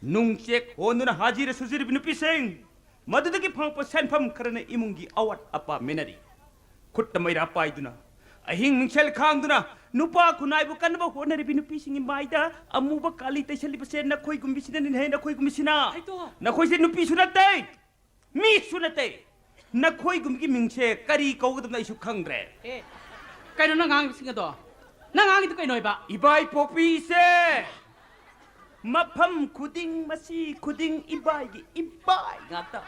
ꯅꯨꯡꯆꯦꯛ ꯍꯣꯟꯗꯨꯅ ꯍꯥꯖꯤꯔ ꯁꯨꯖꯤꯔꯤꯕ ꯅꯨꯄꯤꯁꯤꯡ, ꯃꯗꯨꯗꯒꯤ ꯐꯪꯉꯛꯄ ꯁꯦꯟꯐꯝ ꯈꯔꯅ ꯏꯃꯨꯡꯒꯤ ꯑꯋꯥꯠ ꯑꯄꯥ ꯃꯦꯟꯅꯔꯤ꯫ ꯈꯨꯠꯇ ꯃꯩꯔꯥ ꯄꯥꯏꯗꯨꯅ, ꯑꯍꯤꯡ ꯅꯨꯡꯁꯦꯜ ꯈꯥꯡꯗꯨꯅ, ꯅꯨꯄꯥ ꯈꯨꯟꯅꯥꯏꯕꯨ ꯀꯟꯅꯕ ꯍꯣꯠꯅꯔꯤꯕꯤ ꯅꯨꯄꯤꯁꯤꯡꯒꯤ ꯃꯥꯏꯗ ꯑꯃꯨꯕ ꯀꯥꯂꯤ ꯇꯩꯁꯜꯂꯤꯕꯁꯦ ꯅꯈꯣꯏꯒꯨꯝꯕꯤꯁꯤꯅꯅꯤꯅꯦꯍꯦ, ꯅꯈꯣꯏꯒꯨꯝꯕꯤꯁꯤꯅ꯫ ꯍꯩꯇꯣ! ꯅꯈꯣꯏꯁꯦ ꯅꯨꯄꯤꯁꯨ ꯅꯠꯇꯦ, ꯃꯤꯁꯨ ꯅꯠꯇꯦ꯫ ꯅꯈꯣꯏꯒꯨꯝꯕꯒꯤ ꯃꯤꯡꯁꯦ ꯀꯔꯤ ꯀꯧꯒꯗꯕꯅꯣ ꯑꯩꯁꯨ ꯈꯪꯗ꯭ꯔꯦ꯫ ꯑꯦ, ꯀꯩꯅꯣ ꯅꯪ ꯉꯥꯡꯉꯤꯕꯁꯤꯡ ꯑꯗꯣ? ꯅꯪ ꯉꯥꯡꯉꯤꯗꯨ ꯀꯩꯅꯣ ꯍꯥꯏꯕ? ꯏꯕꯥꯏ ꯄꯣꯛꯄꯤꯁꯦ! ꯃꯐꯝ ꯈꯨꯗꯤꯡ, ꯃꯁꯤ ꯈꯨꯗꯤꯡ ꯏꯕꯥꯏꯒꯤ ꯏꯕꯥꯏ ꯉꯥꯛꯇ꯫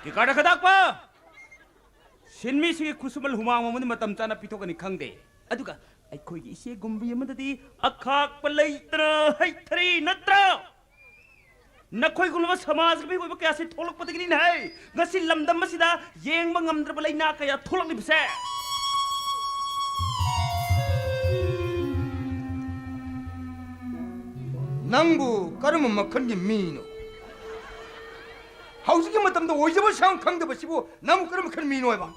ꯀꯤꯀꯥꯔꯗ ꯈꯗꯥꯛꯄ! ꯁꯤꯟꯃꯤꯁꯤꯡꯒꯤ ꯈꯨꯠꯁꯨꯃꯜ ꯍꯨꯃꯥꯡ ꯃꯃꯟꯗꯤ ꯃꯇꯝ ꯆꯥꯅ ꯄꯤꯊꯣꯛꯀꯅꯤ ꯈꯪꯗꯦ꯫ ꯑꯗꯨꯒ ꯑꯩꯈꯣꯏꯒꯤ ꯏꯆꯦ ꯒꯨꯝꯕꯤ ꯑꯃꯗꯗꯤ ꯑꯈꯥꯛꯄ ꯂꯩꯇꯅ ꯍꯩꯊꯔꯤ ꯅꯠꯇ꯭ꯔꯥ? ꯅꯈꯣꯏꯒꯨꯝꯂꯕ ꯁꯃꯥꯖꯒꯤ ꯃꯤꯑꯣꯏꯕ ꯀꯌꯥꯁꯤ ꯊꯣꯛꯂꯛꯄꯗꯒꯤꯅꯤꯅꯦ ꯍꯦ, ꯉꯁꯤ ꯂꯝꯗꯝ ꯑꯁꯤꯗ ꯌꯦꯡꯕ ꯉꯝꯗ꯭ꯔꯕ ꯂꯩꯅꯥ ꯀꯌꯥ ꯊꯣꯛꯂꯛꯂꯤꯕꯁꯦ꯫ ꯅꯪꯕꯨ ꯀꯔꯝꯕ ꯃꯈꯜꯒꯤ ꯃꯤꯅꯣ? ꯍꯧꯖꯤꯛꯀꯤ ꯃꯇꯝꯗ ꯑꯣꯏꯖꯕ ꯁꯥꯡ ꯈꯪꯗꯕꯁꯤꯕꯨ ꯅꯪꯕꯨ ꯀꯔꯝꯕ ꯃꯈꯜ ꯃꯤꯅꯣ ꯍꯥꯏꯕ?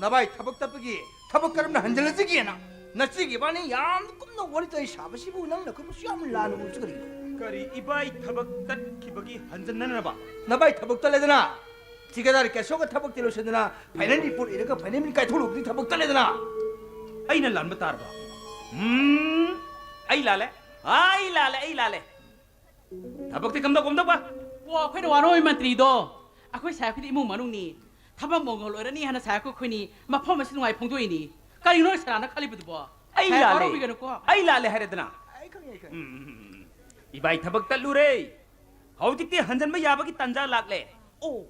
ꯅꯕꯥꯏ ꯊꯕꯛ ꯇꯠꯄꯒꯤ ꯊꯕꯛ ꯀꯔꯝꯅ ꯍꯟꯖꯤꯜꯂꯁꯤꯒꯦꯅ ꯅꯆꯦꯒꯤ ꯏꯕꯥꯅꯤ ꯌꯥꯝ ꯀꯨꯞꯅ ꯋꯥꯔꯤ ꯇꯥꯏ ꯁꯥꯕꯁꯤꯕꯨ ꯅꯪꯅ ꯑꯩꯈꯣꯏꯕꯨꯁꯨ ꯌꯥꯝ ꯂꯥꯟꯅ ꯎꯔꯤꯁꯤ ꯀꯔꯤꯒꯤꯅꯣ? ꯀꯔꯤ ꯏꯕꯥꯏ ꯊꯕꯛ ꯇꯠꯈꯤꯕꯒꯤ ꯍꯟꯖꯤꯟꯅꯅꯕ? ꯅꯕꯥꯏ ꯊꯕꯛ ꯇꯠꯂꯦꯗꯅ, ꯊꯤꯀꯥꯗꯥꯔ ꯀꯦꯁꯣꯒ ꯊꯕꯛꯇꯤ ꯂꯣꯏꯁꯤꯟꯗꯅ ꯐꯥꯏꯅꯦꯜ ꯔꯤꯄꯣꯔꯠ ꯏꯔꯒ ꯐꯥꯏꯅꯦꯜ ꯀꯥꯏꯊꯣꯛꯂꯨꯕꯗꯤ ꯊꯕꯛ ꯇꯠꯂꯦꯗꯅ꯫ ꯑꯩꯅ ꯂꯥꯟꯕ ꯇꯥꯔꯕ? ꯎꯝ, ꯑꯩ ꯂꯥꯜꯂꯦ, ꯑꯩ ꯂꯥꯜꯂꯦ, ꯑꯩ ꯂꯥꯜꯂꯦ꯫ ꯊꯕꯛꯇꯤ ꯀꯝꯗꯧ ꯀꯝꯗꯧꯕ? ꯑꯣ, ꯑꯩꯈꯣꯏꯅ ꯋꯥꯔꯣꯏ ꯃꯟꯇ꯭ꯔꯤꯗꯣ꯫ ꯑꯩꯈꯣꯏ ꯁꯥꯏ ꯑꯩꯈꯣꯏꯗꯤ ꯏꯃꯨꯡ ꯃꯅꯨꯡꯅꯤ꯫ ꯊꯕꯛ ꯃꯣꯡꯒꯣꯜ ꯑꯣꯏꯔꯅꯤ ꯍꯥꯏꯅ ꯁꯥꯏ ꯑꯩꯈꯣꯏ ꯑꯩꯈꯣꯏꯅꯤ ꯃꯐꯝ ꯑꯁꯤ ꯅꯨꯡꯉꯥꯏ ꯐꯣꯡꯗꯣꯛꯏꯅꯤ꯫ ꯀꯔꯤꯅꯣ ꯁꯥꯔꯅ ꯈꯜꯂꯤꯕꯗꯨꯕꯣ? ꯑꯩ ꯁꯥꯏ ꯂꯥꯜꯂꯦ꯫ ꯋꯥꯔꯧꯕꯤꯒꯅꯨꯀꯣ꯫ ꯑꯩ ꯂꯥꯜꯂꯦ ꯍꯥꯏꯔꯦꯗꯅ꯫ ꯑꯩ ꯈꯪꯉꯦ, ꯑꯩ ꯈꯪꯉꯦ꯫ ꯎꯝ, ꯎꯝ, ꯎꯝ, ꯎꯝ꯫ ꯏꯕꯥꯏ ꯊꯕꯛ ꯇꯠꯂꯨꯔꯦ꯫ ꯍꯧꯖꯤꯛꯇꯤ ꯍꯟꯖꯟꯕ ꯌꯥꯕꯒꯤ ꯇꯥꯟꯖꯥ ꯂꯥꯛꯂꯦ꯫ ꯑꯣ,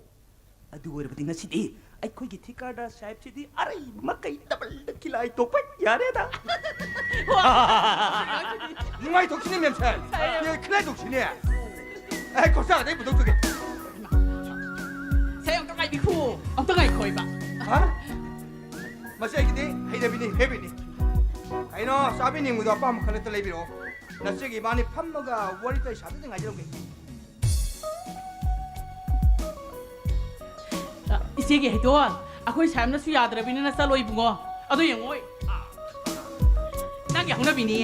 ꯑꯗꯨ ꯑꯣꯏꯔꯕꯗꯤ ꯉꯁꯤꯗꯤ ꯑꯩꯈꯣꯏꯒꯤ ꯊꯤꯀꯥꯗꯥꯔ ꯁꯥꯍꯦꯕꯁꯤꯗꯤ ꯑꯔꯩꯕ ꯃꯈꯩ ꯗꯕꯜꯗ ꯈꯤꯂꯥꯏ ꯇꯣꯛꯄ ꯌꯥꯔꯦꯗ꯫ ꯅꯨꯡꯉꯥꯏꯊꯣꯛꯁꯤꯅꯦ, ꯃꯦꯝ ꯁꯥꯍꯦꯕ꯫ ꯁꯥꯍꯦꯕ꯫ ꯑꯦ, ꯈꯤꯂꯥꯏ ꯇꯣꯛꯁꯤꯅꯦ꯫ ꯑꯦ, ꯈꯣꯔꯁꯥꯒꯗꯤ ꯑꯩ ꯄꯨꯊꯣꯛꯆꯒꯦ꯫ ꯁꯦ, ꯑꯝꯇ ꯉꯥꯏꯕꯤꯈꯣ꯫ ꯑꯝꯇ ꯉꯥꯏꯈꯣ ꯏꯕ꯫ ꯍꯥ? ꯃꯁꯤ ꯑꯩꯒꯤꯗꯤ ꯍꯩꯅꯕꯤꯅꯤ, ꯍꯦꯕꯤꯠꯅꯤ꯫ ꯀꯩꯅꯣ, ꯆꯥꯕꯤꯅꯤꯡꯕꯗꯣ ꯑꯄꯥꯝꯕ ꯈꯜꯂꯛꯇ ꯂꯩꯕꯤꯔꯛꯑꯣ꯫ ꯅꯆꯦꯒꯤ ꯏꯕꯥꯅꯤ ꯐꯝꯃꯒ ꯋꯥꯔꯤ ꯇꯩ ꯁꯥꯗꯗꯤ ꯉꯥꯏꯖꯔꯝꯒꯦ꯫ ꯏꯆꯦꯒꯤ ꯍꯩꯇꯣ, ꯑꯩꯈꯣꯏ ꯁꯥꯏꯝꯅꯁꯨ ꯌꯥꯗ꯭ꯔꯕꯅꯤꯅ ꯆꯠꯂꯣ ꯏꯕꯨꯡꯉꯣ꯫ ꯑꯗꯨ ꯌꯦꯡꯉꯣ, ꯅꯪꯒꯤ ꯍꯧꯅꯕꯤꯅꯤ꯫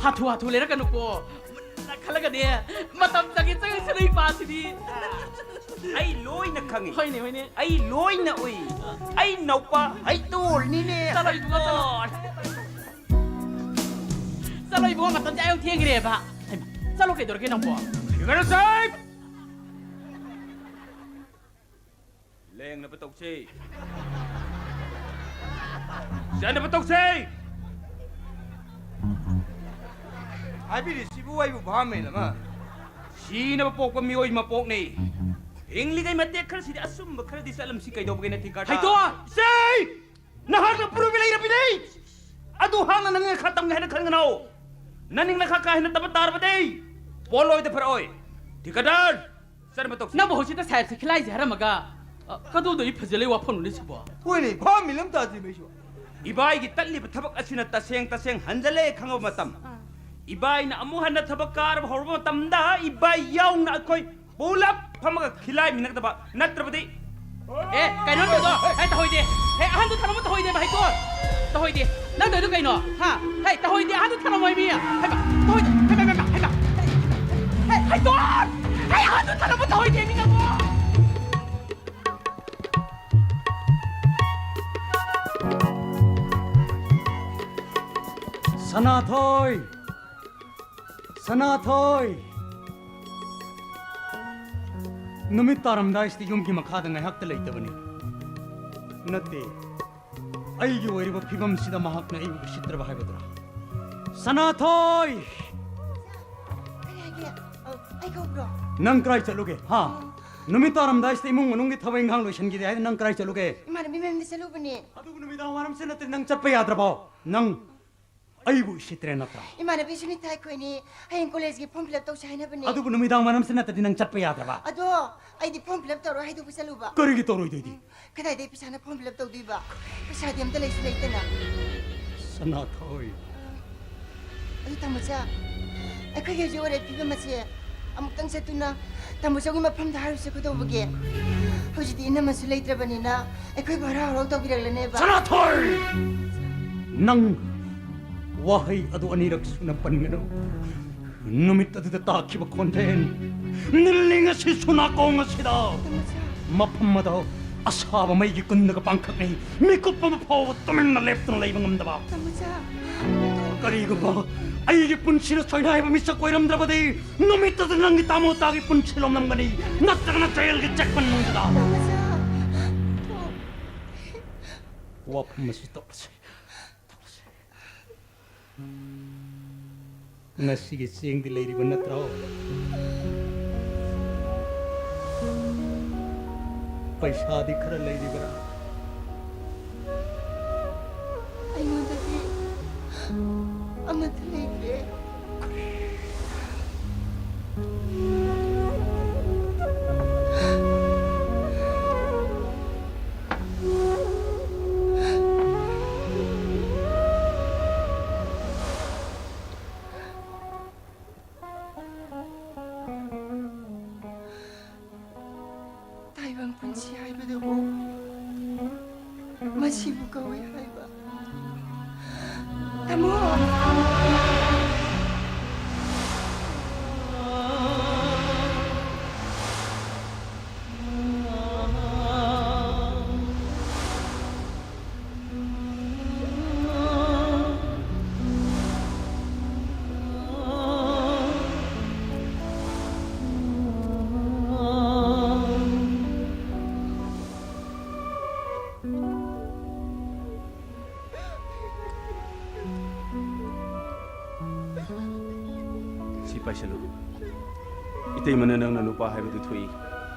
ꯍꯥꯊꯨ ꯍꯥꯊꯨ ꯂꯩꯔꯛꯀꯅꯨꯀꯣ꯫ ꯃꯨꯟꯅ ꯈꯜꯂꯒꯅꯦ, ꯃꯇꯝ ꯆꯪꯉꯤ ꯆꯪꯉꯤ ꯁꯅꯩ ꯄꯥꯁꯤꯗꯤ꯫ ꯑꯩ ꯂꯣꯏꯅ ꯈꯪꯉꯤ꯫ ꯍꯣꯏꯅꯦ, ꯍꯣꯏꯅꯦ꯫ ꯑꯩ ꯂꯣꯏꯅ ꯎꯏ꯫ ꯑꯩ ꯅꯧꯄꯥ ꯍꯩꯇꯣꯜꯅꯤꯅꯦ꯫ ꯆꯠꯂꯣ ꯏꯕꯨꯡꯉꯣ, ꯆꯠꯂꯣ꯫ ꯆꯠꯂꯣ ꯏꯕꯨꯡꯉꯣ, ꯃꯇꯝꯁꯦ ꯑꯥ ꯌꯧ ꯊꯦꯡꯈ꯭ꯔꯦꯕ꯫ ꯍꯩꯃꯥ, ꯆꯠꯂꯣ ꯀꯩꯗꯧꯔꯒꯦ ꯅꯪꯕꯣ? ꯐꯤꯒꯔ ꯁꯥꯍꯦꯕ! ꯂꯦꯡꯅꯕ ꯇꯧꯁꯦ꯫ ꯆꯠꯅꯕ ꯇꯧꯁꯦ꯫ ꯍꯥꯏꯕꯤꯔꯤꯁꯤꯕꯨ ꯑꯩꯕꯨ ꯚꯥꯞ ꯃꯦꯟ ꯑꯃ? ꯁꯤꯅꯕ ꯄꯣꯛꯄ ꯃꯤꯑꯣꯏ ꯃꯄꯣꯛꯅꯤ꯫ ꯍꯤꯡꯂꯤꯉꯩ ꯃꯇꯦꯛ ꯈꯔꯁꯤꯗꯤ ꯑꯆꯨꯝꯕ ꯈꯔꯗꯤ ꯆꯠꯂꯝꯁꯤ ꯀꯩꯗꯧꯕꯒꯦ ꯅꯠꯇꯦ ꯀꯔꯇꯥ? ꯍꯩꯇꯣ! ꯏꯆꯦ! ꯅꯍꯥꯛꯅ ꯄꯨꯔꯨꯕꯤ ꯂꯩꯔꯕꯤꯅꯤ! ꯑꯗꯨ ꯍꯥꯛꯅ ꯅꯪ ꯈꯔ ꯇꯝꯒꯦ ꯍꯥꯏꯅ ꯈꯟꯒꯅꯣ꯫ ꯅꯅꯤꯡ ꯅꯈꯥ ꯀꯥ ꯍꯦꯟꯅ ꯇꯝꯕ ꯇꯥꯔꯕꯗꯤ ꯄꯣꯠꯂꯣꯏꯗ ꯐꯔꯛꯑꯣꯏ꯫ ꯊꯤꯀꯥꯗꯥꯔ! ꯆꯠꯅꯕ ꯇꯧꯁꯤ꯫ ꯅꯪꯕꯨ ꯍꯧꯖꯤꯛꯇ ꯁꯥꯍꯦꯕꯁꯤ ꯈꯤꯂꯥꯏꯁꯦ ꯍꯥꯏꯔꯝꯃꯒ, ꯑ, ꯀꯗꯧꯗꯣ ꯏ ꯐꯖ ꯂꯩ ꯋꯥꯐꯝꯅꯣꯅꯦ ꯁꯤꯕꯣ? ꯍꯣꯏꯅꯦ, ꯚꯥꯞ ꯃꯤꯂꯝ ꯇꯥꯗꯦ ꯃꯩꯁꯨ꯫ ꯏꯕꯥꯏꯒꯤ ꯇꯠꯂꯤꯕ ꯊꯕꯛ ꯑꯁꯤꯅ ꯇꯁꯦꯡ ꯇꯁꯦꯡ ꯍꯟꯖꯜꯂꯦ ꯈꯪꯉꯕ ꯃꯇꯝ, ꯑꯥ꯫ ꯏꯕꯥꯏꯅ ꯑꯃꯨꯛ ꯍꯟꯅ ꯊꯕꯛ ꯀꯥꯔꯕ ꯍꯧꯔꯕ ꯃꯇꯝꯗ ꯏꯕꯥꯏ ꯌꯥꯎꯅ ꯑꯩꯈꯣꯏ ꯄꯨꯂꯞ ꯐꯝꯃꯒ ꯈꯤꯂꯥꯏꯃꯤꯟꯅꯒꯗꯕ ꯅꯠꯇ꯭ꯔꯕꯗꯤ꯫ ꯑꯦ, ꯀꯩꯅꯣ ꯇꯧꯗꯣ? ꯑꯦ, ꯇꯧꯍꯣꯏꯗꯦ꯫ ꯑꯦ, ꯑꯍꯟꯗꯨ ꯊꯝꯃꯣ, ꯇꯧꯍꯣꯏꯗꯦꯕ, ꯍꯩꯇꯣ꯫ ꯇꯧꯍꯣꯏꯗꯦ꯫ ꯅꯪ ꯇꯧꯔꯤꯗꯨ ꯀꯩꯅꯣ? ꯍꯥ? ꯍꯩ, ꯇꯧꯍꯣꯏꯗꯦ, ꯑꯍꯟꯗꯨ ꯊꯝꯃꯣ ꯃꯤ꯫ ꯍꯩꯃꯥ, ꯇꯧꯍꯣꯏꯗꯦ꯫ ꯍꯩꯃꯥ, ꯍꯩꯃꯥ, ꯍꯩꯃꯥ, ꯍꯩꯃꯥ꯫ ꯍꯩ, ꯍꯩꯇꯣ! ꯍꯩ, ꯑꯍꯟꯗꯨ ꯊꯝꯃꯣ, ꯇꯧꯍꯣꯏꯗꯦ ꯃꯤ ꯅꯪꯕꯣ꯫ ꯁꯅꯥꯊꯣꯏ! ꯁꯅꯥꯊꯣꯏ! ꯅꯨꯃꯤꯠ ꯇꯥꯔꯝꯗꯥꯏꯁꯤꯗ ꯌꯨꯝꯒꯤ ꯃꯈꯥꯗ ꯉꯥꯏꯍꯥꯛꯇ ꯂꯩꯇꯕꯅꯤ꯫ ꯅꯠꯇꯦ, ꯑꯩꯒꯤ ꯑꯣꯏꯔꯤꯕ ꯐꯤꯕꯝꯁꯤꯗ ꯃꯍꯥꯛꯅ ꯑꯩꯕꯨ ꯎꯁꯤꯠꯇ꯭ꯔꯕ ꯍꯥꯏꯕꯗꯨꯔꯥ? ꯁꯅꯥꯊꯣꯏ! ꯀꯔꯤ ꯍꯥꯏꯒꯦ? ꯑ, ꯑꯩ ꯀꯧꯕ꯭ꯔꯣ? ꯅꯪ ꯀꯗꯥꯏ ꯆꯠꯂꯨꯒꯦ, ꯍꯥ? ꯑ꯫ ꯅꯨꯃꯤꯠ ꯇꯥꯔꯝꯗꯥꯏꯁꯤꯗ ꯏꯃꯨꯡ ꯃꯅꯨꯡꯒꯤ ꯊꯕꯛ ꯏꯪꯈꯥꯡ ꯂꯣꯏꯁꯤꯟꯈꯤꯗꯦ ꯍꯥꯏꯗꯤ ꯅꯪ ꯀꯗꯥꯏ ꯆꯠꯂꯨꯒꯦ? ꯏꯃꯥꯟꯅꯕꯤ ꯃꯌꯨꯝꯗ ꯆꯠꯂꯨꯕꯅꯦ꯫ ꯑꯗꯨꯕꯨ ꯅꯨꯃꯤꯗꯥꯡ ꯋꯥꯏꯔꯝꯁꯤ ꯅꯠꯇ꯭ꯔꯗꯤ ꯅꯪ ꯆꯠꯄ ꯌꯥꯗ꯭ꯔꯕꯣ? ꯅꯪ ꯑꯩꯕꯨ ꯎꯁꯤꯠꯇ꯭ꯔꯦ ꯅꯠꯇ꯭ꯔꯥ? ꯏꯃꯥꯟꯅꯕꯤ ꯁꯨꯅꯤꯇꯥ ꯑꯩꯈꯣꯏꯅꯤ ꯍꯌꯦꯡ ꯀꯣꯂꯦꯖꯀꯤ ꯐꯣꯔꯝ ꯐꯤꯜ ꯑꯞ ꯇꯧꯁꯦ ꯍꯥꯏꯅꯕꯅꯦ꯫ ꯑꯗꯨꯕꯨ ꯅꯨꯃꯤꯗꯥꯡ ꯋꯥꯏꯔꯝꯁꯤ ꯅꯠꯇ꯭ꯔꯗꯤ ꯅꯪ ꯆꯠꯄ ꯌꯥꯗ꯭ꯔꯕ? ꯑꯗꯣ ꯑꯩꯗꯤ ꯐꯣꯔꯝ ꯐꯤꯜ ꯑꯞ ꯇꯧꯔꯣꯏ ꯍꯥꯏꯗꯣꯛꯄ ꯆꯠꯂꯨꯕ꯫ ꯀꯔꯤꯒꯤ ꯇꯧꯔꯣꯏꯗꯣꯏꯗꯤ? ꯀꯗꯥꯏꯗꯒꯤ ꯄꯩꯁꯥꯅ ꯐꯣꯔꯝ ꯐꯤꯜ ꯑꯞ ꯇꯧꯗꯣꯏꯕ? ꯄꯩꯁꯥꯗꯤ ꯑꯝꯇ ꯂꯩꯁꯨ ꯂꯩꯇꯅ꯫ ꯁꯅꯥꯊꯣꯏ꯫ ꯑꯗꯨ ꯇꯥꯃꯣꯆꯥ, ꯑꯩꯈꯣꯏꯒꯤ ꯍꯧꯖꯤꯛ ꯑꯣꯏꯔꯤꯕ ꯐꯤꯕꯝ ꯑꯁꯦ ꯑꯃꯨꯛꯇꯪ ꯆꯠꯇꯨꯅ ꯇꯥꯃꯣꯆꯧꯒꯤ ꯃꯐꯝꯗ ꯍꯥꯏꯔꯨꯁꯦ ꯀꯩꯗꯧꯕꯒꯦ? ꯍꯧꯖꯤꯛꯇꯤ ꯏꯅꯝꯃꯁꯨ ꯂꯩꯇ꯭ꯔꯕꯅꯤꯅ ꯑꯩꯈꯣꯏꯕꯨ ꯍꯔꯥꯎ ꯍꯔꯥꯎ ꯇꯧꯕꯤꯔꯛꯂꯅꯦꯕ꯫ ꯁꯅꯥꯊꯣꯏ! ꯅꯪ ꯋꯥꯍꯩ ꯑꯗꯨ ꯑꯅꯤꯔꯛ ꯁꯨꯅ ꯄꯟꯒꯅꯨ꯫ ꯅꯨꯃꯤꯠ ꯑꯗꯨꯗ ꯇꯥꯈꯤꯕ ꯈꯣꯟꯖꯦꯜ ꯅꯤꯜꯂꯤ ꯉꯁꯤꯁꯨ ꯅꯥꯀꯣꯡ ꯑꯁꯤꯗ꯫ ꯃꯐꯝ ꯑꯗꯣ ꯑꯁꯥꯕ ꯃꯩꯒꯤ ꯀꯨꯟꯗꯒ ꯄꯥꯡꯈꯛꯅꯩ꯫ ꯃꯤꯀꯨꯞ ꯑꯃ ꯐꯥꯎꯕ ꯇꯨꯃꯤꯟꯅ ꯂꯦꯞꯇꯨꯅ ꯂꯩꯕ ꯉꯝꯗꯕ꯫ ꯀꯔꯤꯒꯨꯝꯕ ꯑꯩꯒꯤ ꯄꯨꯟꯁꯤꯗ ꯁꯣꯏꯅꯥꯏꯕ ꯃꯤꯁꯛ ꯑꯣꯏꯔꯝꯗ꯭ꯔꯕꯗꯤ ꯅꯨꯃꯤꯠꯇꯨꯗ ꯅꯪꯒꯤ ꯇꯥꯃꯣ ꯇꯥꯒꯤ ꯄꯨꯟꯁꯤ ꯂꯣꯝꯂꯝꯒꯅꯤ, ꯅꯠꯇ꯭ꯔꯒꯅ ꯖꯦꯜꯒꯤ ꯆꯦꯛꯄꯟ ꯅꯨꯡꯗꯨꯗ꯫ ꯋꯥꯐꯝ ꯑꯁꯤ ꯇꯧꯔꯁꯤ꯫ ꯉꯁꯤꯒꯤ ꯆꯦꯡꯗꯤ ꯂꯩꯔꯤꯕ ꯅꯠꯇ꯭ꯔꯣ? ꯄꯩꯁꯥꯗꯤ ꯈꯔ ꯂꯩꯔꯤꯕ꯭ꯔꯥ? ꯑꯩꯉꯣꯟꯗꯗꯤ ꯑꯃꯠꯇ ꯂꯩꯇ꯭ꯔꯦ꯫ ꯇꯥꯏꯕꯪ ꯄꯨꯟꯁꯤ ꯍꯥꯏꯕꯗꯨꯕꯨ ꯃꯁꯤꯕꯨ ꯀꯧꯏ ꯍꯥꯏꯕ꯫ ꯇꯥꯃꯣ! ꯁꯤ ꯄꯥꯏꯁꯜꯂꯨ꯫ ꯏꯇꯩꯃꯅ ꯅꯪꯅ ꯅꯨꯄꯥ ꯍꯥꯏꯕꯗꯨ ꯊꯣꯛꯏ꯫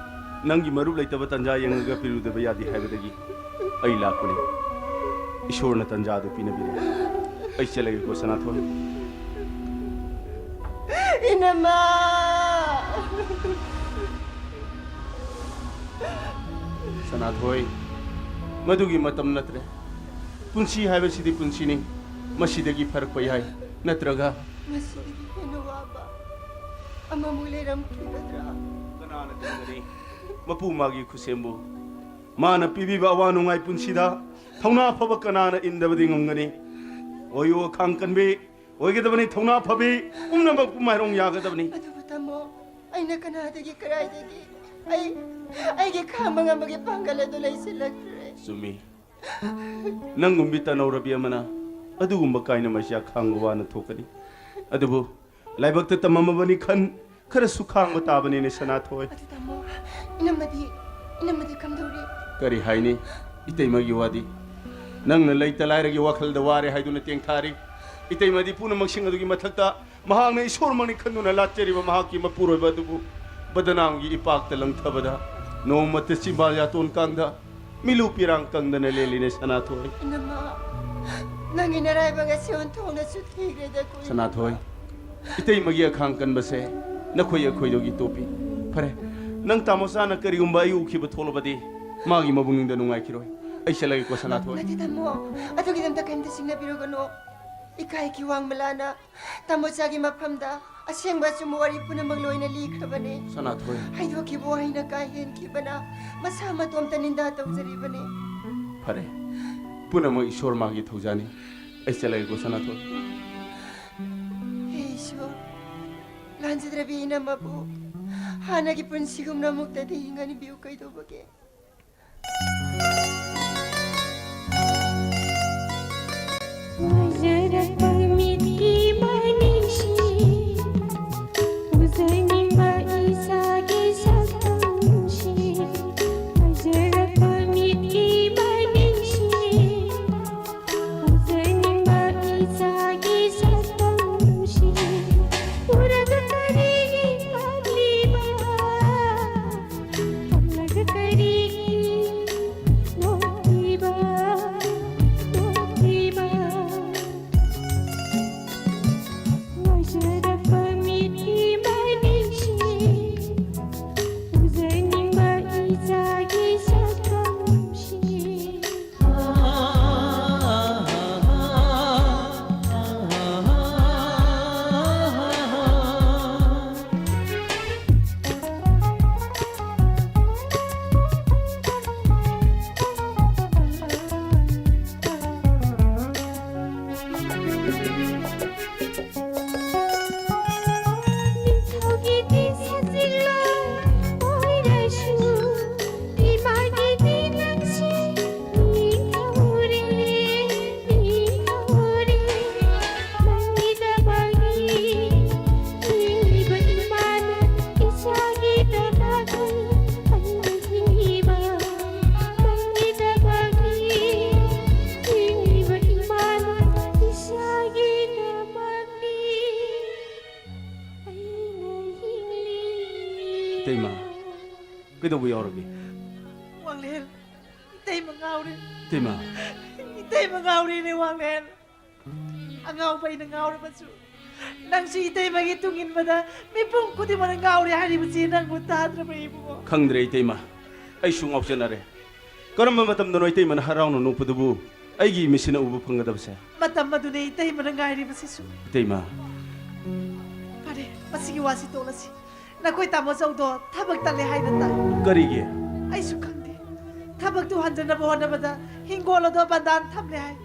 ꯅꯪꯒꯤ ꯃꯔꯨꯞ ꯂꯩꯇꯕ ꯇꯟꯖꯥ ꯌꯦꯡꯂꯒ ꯄꯤꯔꯨꯗꯕ ꯌꯥꯗꯦ ꯍꯥꯏꯕꯗꯒꯤ ꯑꯩ ꯂꯥꯛꯄꯅꯤ꯫ ꯏꯁꯣꯔꯅ ꯇꯟꯖꯥ ꯑꯗꯨ ꯄꯤꯅꯕꯤꯔꯦ꯫ ꯑꯩ ꯆꯠꯂꯒꯦꯀꯣ, ꯁꯅꯥꯊꯣꯏ꯫ ꯏꯅꯝꯃ! ꯁꯅꯥꯊꯣꯏ, ꯃꯗꯨꯒꯤ ꯃꯇꯝ ꯅꯠꯇ꯭ꯔꯦ꯫ ꯄꯨꯟꯁꯤ ꯍꯥꯏꯕꯁꯤꯗꯤ ꯄꯨꯟꯁꯤꯅꯤ꯫ ꯃꯁꯤꯗꯒꯤ ꯐꯔꯛꯄ ꯌꯥꯏ, ꯅꯠꯇ꯭ꯔꯒ ꯃꯁꯤꯗꯒꯤ ꯍꯦꯟꯅ ꯋꯥ ꯇꯥꯕ ꯑꯃꯃꯨꯛ ꯂꯩꯔꯝꯈꯤꯒꯗ꯭ꯔꯥ? ꯀꯅꯥꯅ ꯈꯪꯒꯅꯤ? ꯃꯄꯨ ꯃꯥꯒꯤ ꯈꯨꯠꯁꯦꯝꯕꯨ ꯃꯥꯅ ꯄꯤꯕꯤꯕ ꯑꯋꯥ ꯅꯨꯡꯉꯥꯏ ꯄꯨꯟꯁꯤꯗ ꯊꯧꯅꯥ ꯐꯕ ꯀꯅꯥꯅ ꯏꯟꯗꯕꯗꯤ ꯉꯝꯒꯅꯤ? ꯑꯣꯏꯌꯨ ꯑꯈꯥꯡ ꯀꯟꯕꯤ, ꯑꯣꯏꯒꯗꯕꯅꯤ ꯊꯧꯅꯥ ꯐꯕꯤ, ꯄꯨꯝꯅꯃꯛꯄꯨ ꯃꯥꯏꯔꯣꯡ ꯌꯥꯒꯗꯕꯅꯤ꯫ ꯑꯗꯨꯕꯨ ꯇꯥꯃꯣ, ꯑꯩꯅ ꯀꯅꯥꯗꯒꯤ ꯀꯗꯥꯏꯗꯒꯤ? ꯑꯩ, ꯑꯩꯒꯤ ꯈꯥꯡꯕ ꯉꯝꯕꯒꯤ ꯄꯥꯡꯒꯜ ꯑꯗꯨ ꯂꯩꯁꯤꯜꯂꯛꯇ꯭ꯔꯦ꯫ ꯆꯨꯝꯃꯤ꯫ ꯅꯪꯒꯨꯝꯕꯤ ꯇꯅꯧꯔꯕꯤ ꯑꯃꯅ ꯑꯗꯨꯒꯨꯝꯕ ꯀꯥꯏꯅ ꯃꯩꯁꯥ ꯈꯥꯡꯕ ꯋꯥꯅ ꯊꯣꯛꯀꯅꯤ꯫ ꯑꯗꯨꯕꯨ ꯂꯥꯏꯕꯛꯇ ꯇꯝꯃꯝꯃꯕꯅꯤ ꯈꯟ ꯈꯔꯁꯨ ꯈꯥꯡꯕ ꯇꯥꯕꯅꯤꯅꯦ ꯁꯅꯥꯊꯣꯏ꯫ ꯑꯗꯨ ꯇꯥꯃꯣ, ꯏꯅꯝꯃꯗꯤ, ꯏꯅꯝꯃꯗꯤ ꯀꯝꯗꯧꯔꯤ? ꯀꯔꯤ ꯍꯥꯏꯅꯤ ꯏꯇꯩꯃꯒꯤ ꯋꯥꯗꯤ? ꯅꯪꯅ ꯂꯩꯇ ꯂꯥꯏꯔꯒꯤ ꯋꯥꯈꯜꯗ ꯋꯥꯔꯦ ꯍꯥꯏꯗꯨꯅ ꯇꯦꯡꯊꯥꯔꯤ꯫ ꯏꯇꯩꯃꯗꯤ ꯄꯨꯝꯅꯃꯛꯁꯤꯡ ꯑꯗꯨꯒꯤ ꯃꯊꯛꯇ ꯃꯍꯥꯛꯅ ꯏꯁꯣꯔꯃꯛꯅꯤ ꯈꯟꯗꯨꯅ ꯂꯥꯠꯆꯔꯤꯕ ꯃꯍꯥꯛꯀꯤ ꯃꯄꯨꯔꯣꯏꯕ ꯑꯗꯨꯕꯨ ꯕꯗꯅꯥꯝꯒꯤ ꯏꯄꯥꯛꯇ ꯂꯪꯊꯕꯗ ꯅꯣꯡꯃꯇ ꯆꯤꯝꯕꯥꯜ ꯌꯥꯇꯣꯟ ꯀꯥꯡꯗ ꯃꯤꯂꯨ ꯄꯤꯔꯥꯡ ꯀꯪꯗꯅ ꯂꯦꯜꯂꯤꯅꯦ ꯁꯅꯥꯊꯣꯏ꯫ ꯏꯅꯝꯃ, ꯅꯪꯒꯤ ꯅꯔꯥꯏꯕꯛ ꯑꯁꯤ ꯑꯣꯟꯊꯣꯛꯅꯁꯨ ꯊꯤꯈ꯭ꯔꯦꯗ ꯀꯨꯏꯅ꯫ ꯁꯅꯥꯊꯣꯏ, ꯏꯇꯩꯃꯒꯤ ꯑꯈꯥꯡ ꯀꯟꯕꯁꯦ ꯅꯈꯣꯏ ꯑꯩꯈꯣꯏꯗꯒꯤ ꯇꯣꯞꯄꯤ꯫ ꯐꯔꯦ, ꯅꯪ ꯇꯥꯃꯣꯆꯥꯅ ꯀꯔꯤꯒꯨꯝꯕ ꯑꯩ ꯎꯈꯤꯕ ꯊꯣꯛꯂꯕꯗꯤ ꯃꯥꯒꯤ ꯃꯕꯨꯛꯅꯤꯡꯗ ꯅꯨꯡꯉꯥꯏꯈꯤꯔꯣꯏ꯫ ꯑꯩ ꯆꯠꯂꯒꯦꯀꯣ ꯁꯅꯥꯊꯣꯏ꯫ ꯅꯠꯇꯦ ꯇꯥꯃꯣ, ꯑꯗꯨꯒꯤꯗꯃꯛꯇ ꯀꯔꯤꯝꯇ ꯆꯤꯡꯅꯕꯤꯔꯨꯒꯅꯨ꯫ ꯏꯀꯥꯏꯒꯤ ꯋꯥꯡꯃꯂꯥꯅ ꯇꯥꯃꯣꯆꯥꯒꯤ ꯃꯐꯝꯗ ꯑꯁꯦꯡꯕ ꯑꯆꯨꯝꯕ ꯋꯥꯔꯤ ꯄꯨꯝꯅꯃꯛ ꯂꯣꯏꯅ ꯂꯤꯈ꯭ꯔꯕꯅꯦ꯫ ꯁꯅꯥꯊꯣꯏ꯫ ꯍꯥꯏꯗꯣꯛꯈꯤꯕ ꯋꯥꯍꯩꯅ ꯀꯥ ꯍꯦꯟꯈꯤꯕꯅ ꯃꯁꯥ ꯃꯇꯣꯝꯇ ꯅꯤꯟꯗꯥ ꯇꯧꯖꯔꯤꯕꯅꯦ꯫ ꯐꯔꯦ, ꯄꯨꯝꯅꯃꯛ ꯏꯁꯣꯔ ꯃꯥꯒꯤ ꯊꯧꯖꯥꯅꯤ꯫ ꯑꯩ ꯆꯠꯂꯒꯦꯀꯣ ꯁꯅꯥꯊꯣꯏ꯫ ꯍꯦ ꯏꯁꯣꯔ, ꯂꯥꯟꯖꯗ꯭ꯔꯕꯤ ꯏꯅꯝꯃꯕꯨ ꯍꯥꯟꯅꯒꯤ ꯄꯨꯟꯁꯤꯒꯨꯝꯅ ꯑꯃꯨꯛꯇꯗꯤ ꯍꯤꯡꯍꯟꯕꯤꯌꯨ ꯀꯩꯗꯧꯕꯒꯦ? ꯐꯖꯔꯛꯄ ꯃꯤꯠꯀꯤ ꯃꯅꯤꯡꯁꯤ, ꯎꯖꯅꯤꯡꯕ ꯏꯆꯥꯒꯤ ꯁꯛꯇꯝꯁꯤ, ꯐꯖꯔꯛꯄ ꯃꯤꯠꯀꯤ ꯃꯅꯤꯡꯁꯤ, ꯎꯖꯅꯤꯡꯕ ꯏꯆꯥꯒꯤ ꯁꯛꯇꯝꯁꯤ, ꯎꯔꯒ ꯀꯔꯤꯒꯤ ꯀꯞꯂꯤꯕ? ꯀꯞꯂꯒ ꯀꯔꯤꯒꯤ ꯏꯇꯩꯃ, ꯀꯩꯗꯧꯕ ꯌꯥꯎꯔꯒꯦ? ꯋꯥꯡꯂꯦꯟ, ꯏꯇꯩꯃ ꯉꯥꯎꯔꯦ꯫ ꯏꯇꯩꯃ, ꯏꯇꯩꯃ ꯉꯥꯎꯔꯦꯅꯦ ꯋꯥꯡꯂꯦꯟ꯫ ꯑꯉꯥꯎꯕ ꯑꯩꯅ ꯉꯥꯎꯔꯕꯁꯨ, ꯅꯪꯁꯨ ꯏꯇꯩꯃꯒꯤ ꯇꯨꯡ ꯏꯟꯕꯗ ꯃꯤꯄꯨꯝ ꯈꯨꯗꯤꯡꯃꯛꯅ ꯉꯥꯎꯔꯦ ꯍꯥꯏꯔꯤꯕꯁꯤ ꯅꯪꯕꯨ ꯇꯥꯗ꯭ꯔꯕ ꯏꯕꯨꯡꯉꯣ? ꯈꯪꯗ꯭ꯔꯦ ꯏꯇꯩꯃ, ꯑꯩꯁꯨ ꯉꯥꯎꯆꯠꯅꯔꯦ꯫ ꯀꯔꯝꯕ ꯃꯇꯝꯗꯅꯣ ꯏꯇꯩꯃꯅ ꯍꯔꯥꯎꯅ ꯅꯣꯛꯄꯗꯨꯕꯨ ꯑꯩꯒꯤ ꯏꯃꯤꯠꯁꯤꯅ ꯎꯕ ꯐꯪꯒꯗꯕꯁꯦ? ꯃꯇꯝ ꯑꯗꯨꯅꯦ ꯏꯇꯩꯃꯅ ꯉꯥꯏꯔꯤꯕꯁꯤꯁꯨ꯫ ꯏꯇꯩꯃ, ꯐꯔꯦ, ꯃꯁꯤꯒꯤ ꯋꯥꯁꯤ ꯇꯣꯛꯂꯁꯤ꯫ ꯅꯈꯣꯏ ꯇꯥꯃꯣ ꯆꯧꯗꯣ ꯊꯕꯛ ꯇꯠꯂꯦ ꯍꯥꯏꯅ ꯇꯥꯏ꯫ ꯀꯔꯤꯒꯤ? ꯑꯩꯁꯨ ꯈꯪꯗꯦ꯫ ꯊꯕꯛꯇꯨ ꯍꯟꯖꯅꯕ ꯍꯣꯠꯅꯕꯗ ꯍꯤꯡꯒꯣꯜ ꯑꯗꯣ ꯕꯟꯗꯥꯟ ꯊꯝꯂꯦ ꯍꯥꯏ꯫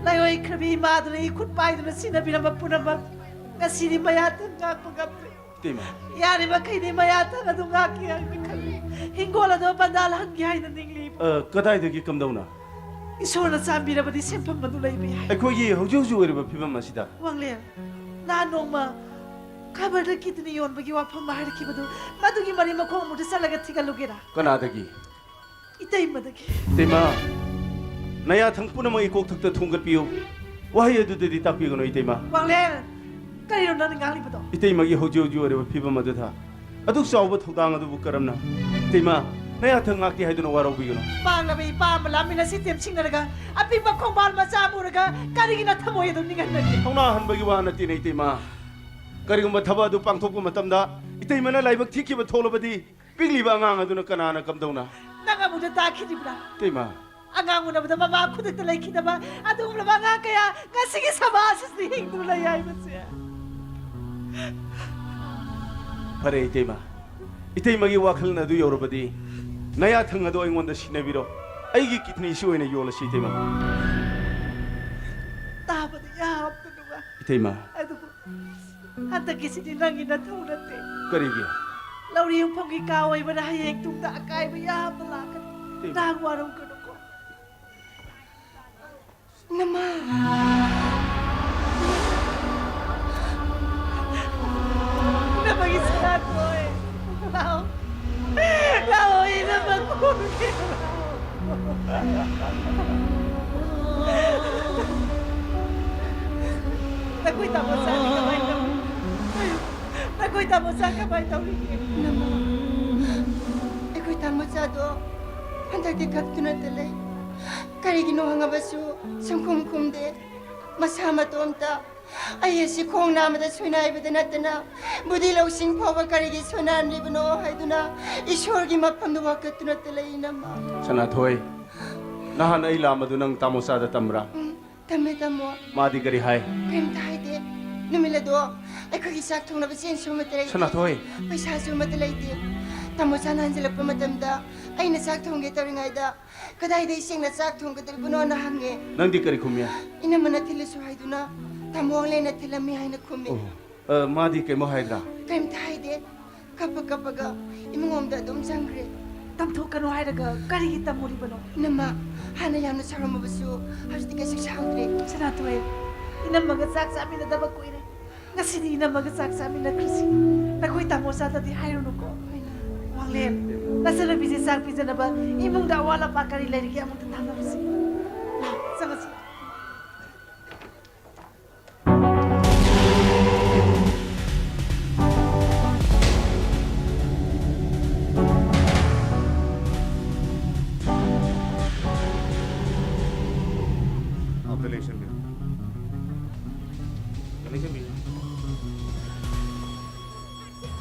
ꯂꯥꯏꯑꯣꯏꯈ꯭ꯔꯕꯤ ꯏꯃꯥꯗꯨꯅ ꯏꯈꯨꯠ ꯄꯥꯏꯗꯨꯅ ꯁꯤꯟꯅꯕꯤꯔꯝꯕ ꯄꯨꯝꯅꯃꯛ ꯉꯁꯤꯗꯤ ꯃꯌꯥꯊꯪ ꯉꯥꯛꯄ ꯉꯝꯗ꯭ꯔꯦ꯫ ꯏꯇꯩꯃ, ꯌꯥꯔꯤꯕ ꯃꯈꯩꯗꯤ ꯃꯌꯥꯊꯪ ꯑꯗꯨ ꯉꯥꯛꯀꯦ ꯍꯥꯏꯅ ꯈꯜꯂꯤ꯫ ꯍꯤꯡꯒꯣꯜ ꯑꯗꯣ ꯕꯟꯗꯥꯟ ꯍꯟꯒꯦ ꯍꯥꯏꯅ ꯅꯤꯡꯂꯤ꯫ ꯑ, ꯀꯗꯥꯏꯗꯒꯤ ꯀꯝꯗꯧꯅ? ꯏꯁꯣꯔꯅ ꯆꯥꯟꯕꯤꯔꯕꯗꯤ ꯁꯦꯟꯐꯝ ꯑꯗꯨ ꯂꯩꯕ ꯌꯥꯏ꯫ ꯑꯩꯈꯣꯏꯒꯤ ꯍꯧꯖꯤꯛ ꯍꯧꯖꯤꯛ ꯑꯣꯏꯔꯤꯕ ꯐꯤꯕꯝ ꯑꯁꯤꯗ? ꯋꯥꯡꯂꯦꯟ, ꯅꯍꯥꯟ ꯅꯣꯡꯃ ꯈꯕꯔꯗ ꯀꯤꯗꯅꯤ ꯌꯣꯟꯕꯒꯤ ꯋꯥꯐꯝ ꯑꯃ ꯍꯥꯏꯔꯛꯈꯤꯕꯗꯨ, ꯃꯗꯨꯒꯤ ꯃꯔꯤ ꯃꯈꯣꯡ ꯑꯃꯨꯛꯇ ꯆꯠꯂꯒ ꯊꯤꯒꯠꯂꯨꯒꯦꯔꯥ? ꯀꯅꯥꯗꯒꯤ? ꯏꯇꯩꯃꯗꯒꯤ꯫ ꯏꯇꯩꯃ, ꯅꯌꯥꯊꯪ ꯄꯨꯝꯅꯃꯛ ꯏꯀꯣꯛꯊꯛꯇ ꯊꯣꯡꯒꯠꯄꯤꯌꯨ꯫ ꯋꯥꯍꯩ ꯑꯗꯨꯗꯗꯤ ꯇꯥꯛꯄꯤꯒꯅꯨ ꯏꯇꯩꯃ꯫ ꯋꯥꯡꯂꯦꯟ, ꯀꯔꯤꯅꯣ ꯅꯪꯅ ꯉꯥꯡꯂꯤꯕꯗꯣ? ꯏꯇꯩꯃꯒꯤ ꯍꯧꯖꯤꯛ ꯍꯧꯖꯤꯛ ꯑꯣꯏꯔꯤꯕ ꯐꯤꯕꯝ ꯑꯗꯨꯗ ꯑꯗꯨꯛ ꯆꯥꯎꯕ ꯊꯧꯗꯥꯡ ꯑꯗꯨꯕꯨ ꯀꯔꯝꯅ? ꯏꯇꯩꯃ, ꯅꯌꯥꯊꯪ ꯉꯥꯛꯇꯦ ꯍꯥꯏꯗꯨꯅ ꯋꯥꯔꯧꯕꯤꯒꯅꯨ꯫ ꯄꯥꯡꯂꯕ ꯏꯄꯥ ꯑꯃ ꯂꯥꯟꯃꯤꯟꯅꯁꯤ ꯇꯦꯝꯁꯤꯡꯅꯔꯒ ꯑꯄꯤꯛꯄ ꯈꯣꯡꯕꯥꯜ ꯃꯆꯥ ꯑꯃ ꯎꯔꯒ ꯀꯔꯤꯒꯤ ꯅꯊꯃꯣꯏ ꯑꯗꯨ ꯅꯤꯡꯍꯟꯅꯒꯦ? ꯊꯧꯅꯥ ꯍꯟꯕꯒꯤ ꯋꯥ ꯅꯠꯇꯦꯅꯦ ꯏꯇꯩꯃ꯫ ꯀꯔꯤꯒꯨꯝꯕ ꯊꯕꯛ ꯑꯗꯨ ꯄꯥꯡꯊꯣꯛꯄ ꯃꯇꯝꯗ ꯏꯇꯩꯃꯅ ꯂꯥꯏꯕꯛ ꯊꯤꯈꯤꯕ ꯊꯣꯛꯂꯕꯗꯤ ꯄꯤꯛꯂꯤꯕ ꯑꯉꯥꯡ ꯑꯗꯨꯅ ꯀꯅꯥꯅ ꯀꯝꯗꯧꯅ? ꯅꯪ ꯑꯃꯨꯛꯇ ꯇꯥꯈꯤꯗ꯭ꯔꯤꯕ꯭ꯔꯥ? ꯏꯇꯩꯃ, ꯑꯉꯥꯡ ꯎꯅꯕꯗ ꯃꯃꯥ ꯈꯨꯗꯛꯇ ꯂꯩꯈꯤꯗꯕ ꯑꯗꯨꯒꯨꯝꯂꯕ ꯑꯉꯥꯡ ꯀꯌꯥ ꯉꯁꯤꯒꯤ ꯁꯃꯥꯖ ꯑꯁꯤꯗ ꯍꯤꯡꯗꯨꯅ ꯂꯩ ꯍꯥꯏꯕꯁꯦ꯫ ꯐꯔꯦ ꯏꯇꯩꯃ, ꯏꯇꯩꯃꯒꯤ ꯋꯥꯈꯜ ꯑꯗꯨ ꯌꯧꯔꯕꯗꯤ ꯅꯌꯥꯊꯪ ꯑꯗꯨ ꯑꯩꯉꯣꯟꯗ ꯁꯤꯟꯅꯕꯤꯔꯣ꯫ ꯑꯩꯒꯤ ꯀꯤꯗꯅꯤꯁꯤ ꯑꯣꯏꯅ ꯌꯣꯜꯂꯁꯤ ꯏꯇꯩꯃ꯫ ꯇꯥꯕꯗ ꯌꯥꯝꯅ ꯅꯨꯡꯉꯥꯏ꯫ ꯏꯇꯩꯃ꯫ ꯑꯗꯨꯕꯨ ꯍꯟꯗꯛꯀꯤꯁꯤꯗꯤ ꯅꯪꯒꯤ ꯅꯊꯧ ꯅꯠꯇꯦ꯫ ꯀꯔꯤꯒꯤ? ꯂꯧꯔꯤ ꯌꯨꯝꯐꯝꯒꯤ ꯀꯥ ꯑꯣꯏꯕꯅ ꯍꯌꯦꯡ ꯇꯨꯡꯗ ꯑꯀꯥꯏꯕ ꯌꯥꯝꯅ ꯂꯥꯛꯀꯅꯤ꯫ ꯏꯇꯩꯃ꯫ ꯅꯍꯥꯛ ꯋꯥꯔꯧꯒꯅꯨꯀꯣ꯫ ꯅꯃꯥ꯫ ꯅꯃꯒꯤ ꯁꯅꯥꯊꯣꯏ꯫ ꯂꯥꯛꯑꯣ꯫ ꯂꯥꯛꯑꯣ, ꯑꯩ ꯅꯃ ꯀꯣꯟꯒꯦ꯫ ꯂꯥꯛꯑꯣ꯫ ꯅꯈꯣꯏ ꯇꯥꯃꯣ ꯆꯥꯗꯤ ꯀꯃꯥꯏꯅ ꯇꯧꯔꯤ? ꯅꯈꯣꯏ ꯇꯥꯃꯣ ꯆꯥ ꯀꯃꯥꯏꯅ ꯇꯧꯔꯤꯒꯦ? ꯇꯥꯃꯣꯆꯥꯗꯣ ꯍꯟꯗꯛꯇꯤ ꯀꯞꯇꯨꯅꯇ ꯂꯩ꯫ ꯀꯔꯤꯒꯤꯅꯣ ꯍꯪꯉꯕꯁꯨ ꯁꯨꯡꯈꯨꯝ ꯈꯨꯝꯗꯦ꯫ ꯃꯁꯥ ꯃꯇꯣꯝꯇ ꯑꯩ ꯑꯁꯤ ꯈꯣꯡ ꯅꯥꯝꯃꯗ ꯁꯣꯏꯅꯥꯏꯕꯗ ꯅꯠꯇꯅ ꯕꯨꯙꯤ ꯂꯧꯁꯤꯡ ꯐꯥꯎꯕ ꯀꯔꯤꯒꯤ ꯁꯣꯏꯅꯥꯏꯔꯤꯕꯅꯣ ꯍꯥꯏꯗꯨꯅ ꯏꯁꯣꯔꯒꯤ ꯃꯐꯝꯗ ꯋꯥꯀꯠꯇꯨꯅꯇ ꯂꯩ, ꯏꯅꯝꯃ꯫ ꯁꯅꯥꯊꯣꯏ, ꯅꯍꯥꯟ ꯑꯩ ꯂꯥꯝꯕꯗꯨ ꯅꯪ ꯇꯥꯃꯣꯆꯥꯗ ꯇꯝꯕ꯭ꯔꯥ? ꯎꯝ, ꯇꯝꯃꯦ, ꯇꯥꯃꯣ꯫ ꯃꯥꯗꯤ ꯀꯔꯤ ꯍꯥꯏ? ꯀꯔꯤꯝꯇ ꯍꯥꯏꯗꯦ꯫ ꯅꯨꯃꯤꯠ ꯑꯗꯣ ꯑꯩꯈꯣꯏꯒꯤ ꯆꯥꯛ ꯊꯣꯡꯅꯕ ꯆꯦꯡꯁꯨ ꯑꯃꯠꯇ ꯂꯩꯇꯦ꯫ ꯁꯅꯥꯊꯣꯏ꯫ ꯄꯩꯁꯥꯁꯨ ꯑꯃꯠꯇ ꯂꯩꯇꯦ꯫ ꯇꯥꯃꯣꯆꯥꯅ ꯍꯟꯖꯤꯜꯂꯛꯄ ꯃꯇꯝꯗ ꯑꯩꯅ ꯆꯥꯛ ꯊꯣꯡꯒꯦ ꯇꯧꯔꯤꯉꯩꯗ, "ꯀꯗꯥꯏꯗ ꯏꯁꯤꯡꯅ ꯆꯥꯛ ꯊꯣꯡꯒꯗꯧꯔꯤꯕꯅꯣꯅ?" ꯍꯪꯉꯦ꯫ ꯅꯪꯗꯤ ꯀꯔꯤ ꯈꯨꯝꯃꯤ? "ꯏꯅꯝꯃꯅ ꯊꯤꯜꯂꯁꯨ" ꯍꯥꯏꯗꯨꯅ ꯇꯥꯃꯣ ꯋꯥꯡꯂꯦꯟꯅ ꯊꯤꯜꯂꯝꯃꯤ ꯍꯥꯏꯅ ꯈꯨꯝꯃꯤ꯫ ꯑꯣ꯫ ꯑ, ꯃꯥꯗꯤ ꯀꯩꯝ ꯍꯥꯏꯗ꯭ꯔꯥ? ꯀꯔꯤꯝꯇ ꯍꯥꯏꯗꯦ꯫ ꯀꯞꯄ ꯀꯞꯄꯒ ꯏꯃꯨꯡꯂꯣꯝꯗ ꯑꯗꯨꯝ ꯆꯪꯈ꯭ꯔꯦ꯫ ꯇꯝꯊꯣꯛꯀꯅꯨ ꯍꯥꯏꯔꯒ ꯀꯔꯤꯒꯤ ꯇꯝꯃꯨꯔꯤꯕꯅꯣ? ꯏꯅꯝꯃ, ꯍꯥꯟꯅ ꯌꯥꯝꯅ ꯁꯥꯎꯔꯝꯃꯕꯁꯨ ꯍꯧꯖꯤꯛꯇꯤ ꯀꯩꯁꯨ ꯁꯥꯎꯗ꯭ꯔꯦ꯫ ꯁꯅꯥꯊꯣꯏ, ꯏꯅꯝꯃꯒ ꯆꯥꯛ ꯆꯥꯃꯤꯟꯅꯗꯕ ꯀꯨꯏꯔꯦ꯫ ꯉꯁꯤꯗꯤ ꯏꯅꯝꯃꯒ ꯆꯥꯛ ꯆꯥꯃꯤꯟꯅꯈ꯭ꯔꯁꯤ꯫ ꯅꯈꯣꯏ ꯇꯥꯃꯣ ꯆꯥꯗꯗꯤ ꯍꯥꯏꯔꯨꯅꯨꯀꯣ꯫ ꯍꯣꯏꯅꯦ꯫ ꯋꯥꯡꯂꯦꯟ, ꯅꯆꯟꯅꯨꯄꯤꯁꯦ ꯆꯥꯛ ꯄꯤꯖꯅꯕ ꯏꯃꯨꯡꯗ ꯑꯋꯥꯠ ꯑꯄꯥ ꯀꯔꯤ ꯂꯩꯔꯤꯒꯦ ꯑꯃꯨꯛꯇ ꯇꯥꯟꯅꯔꯨꯁꯤ꯫ ꯂꯥꯛ, ꯆꯪꯉꯁꯤ꯫ ꯑꯝꯇ ꯂꯦꯡꯁꯟꯕꯤꯌꯨ꯫ ꯑꯝꯇ ꯂꯦꯡꯁꯟꯕꯤꯌꯨ꯫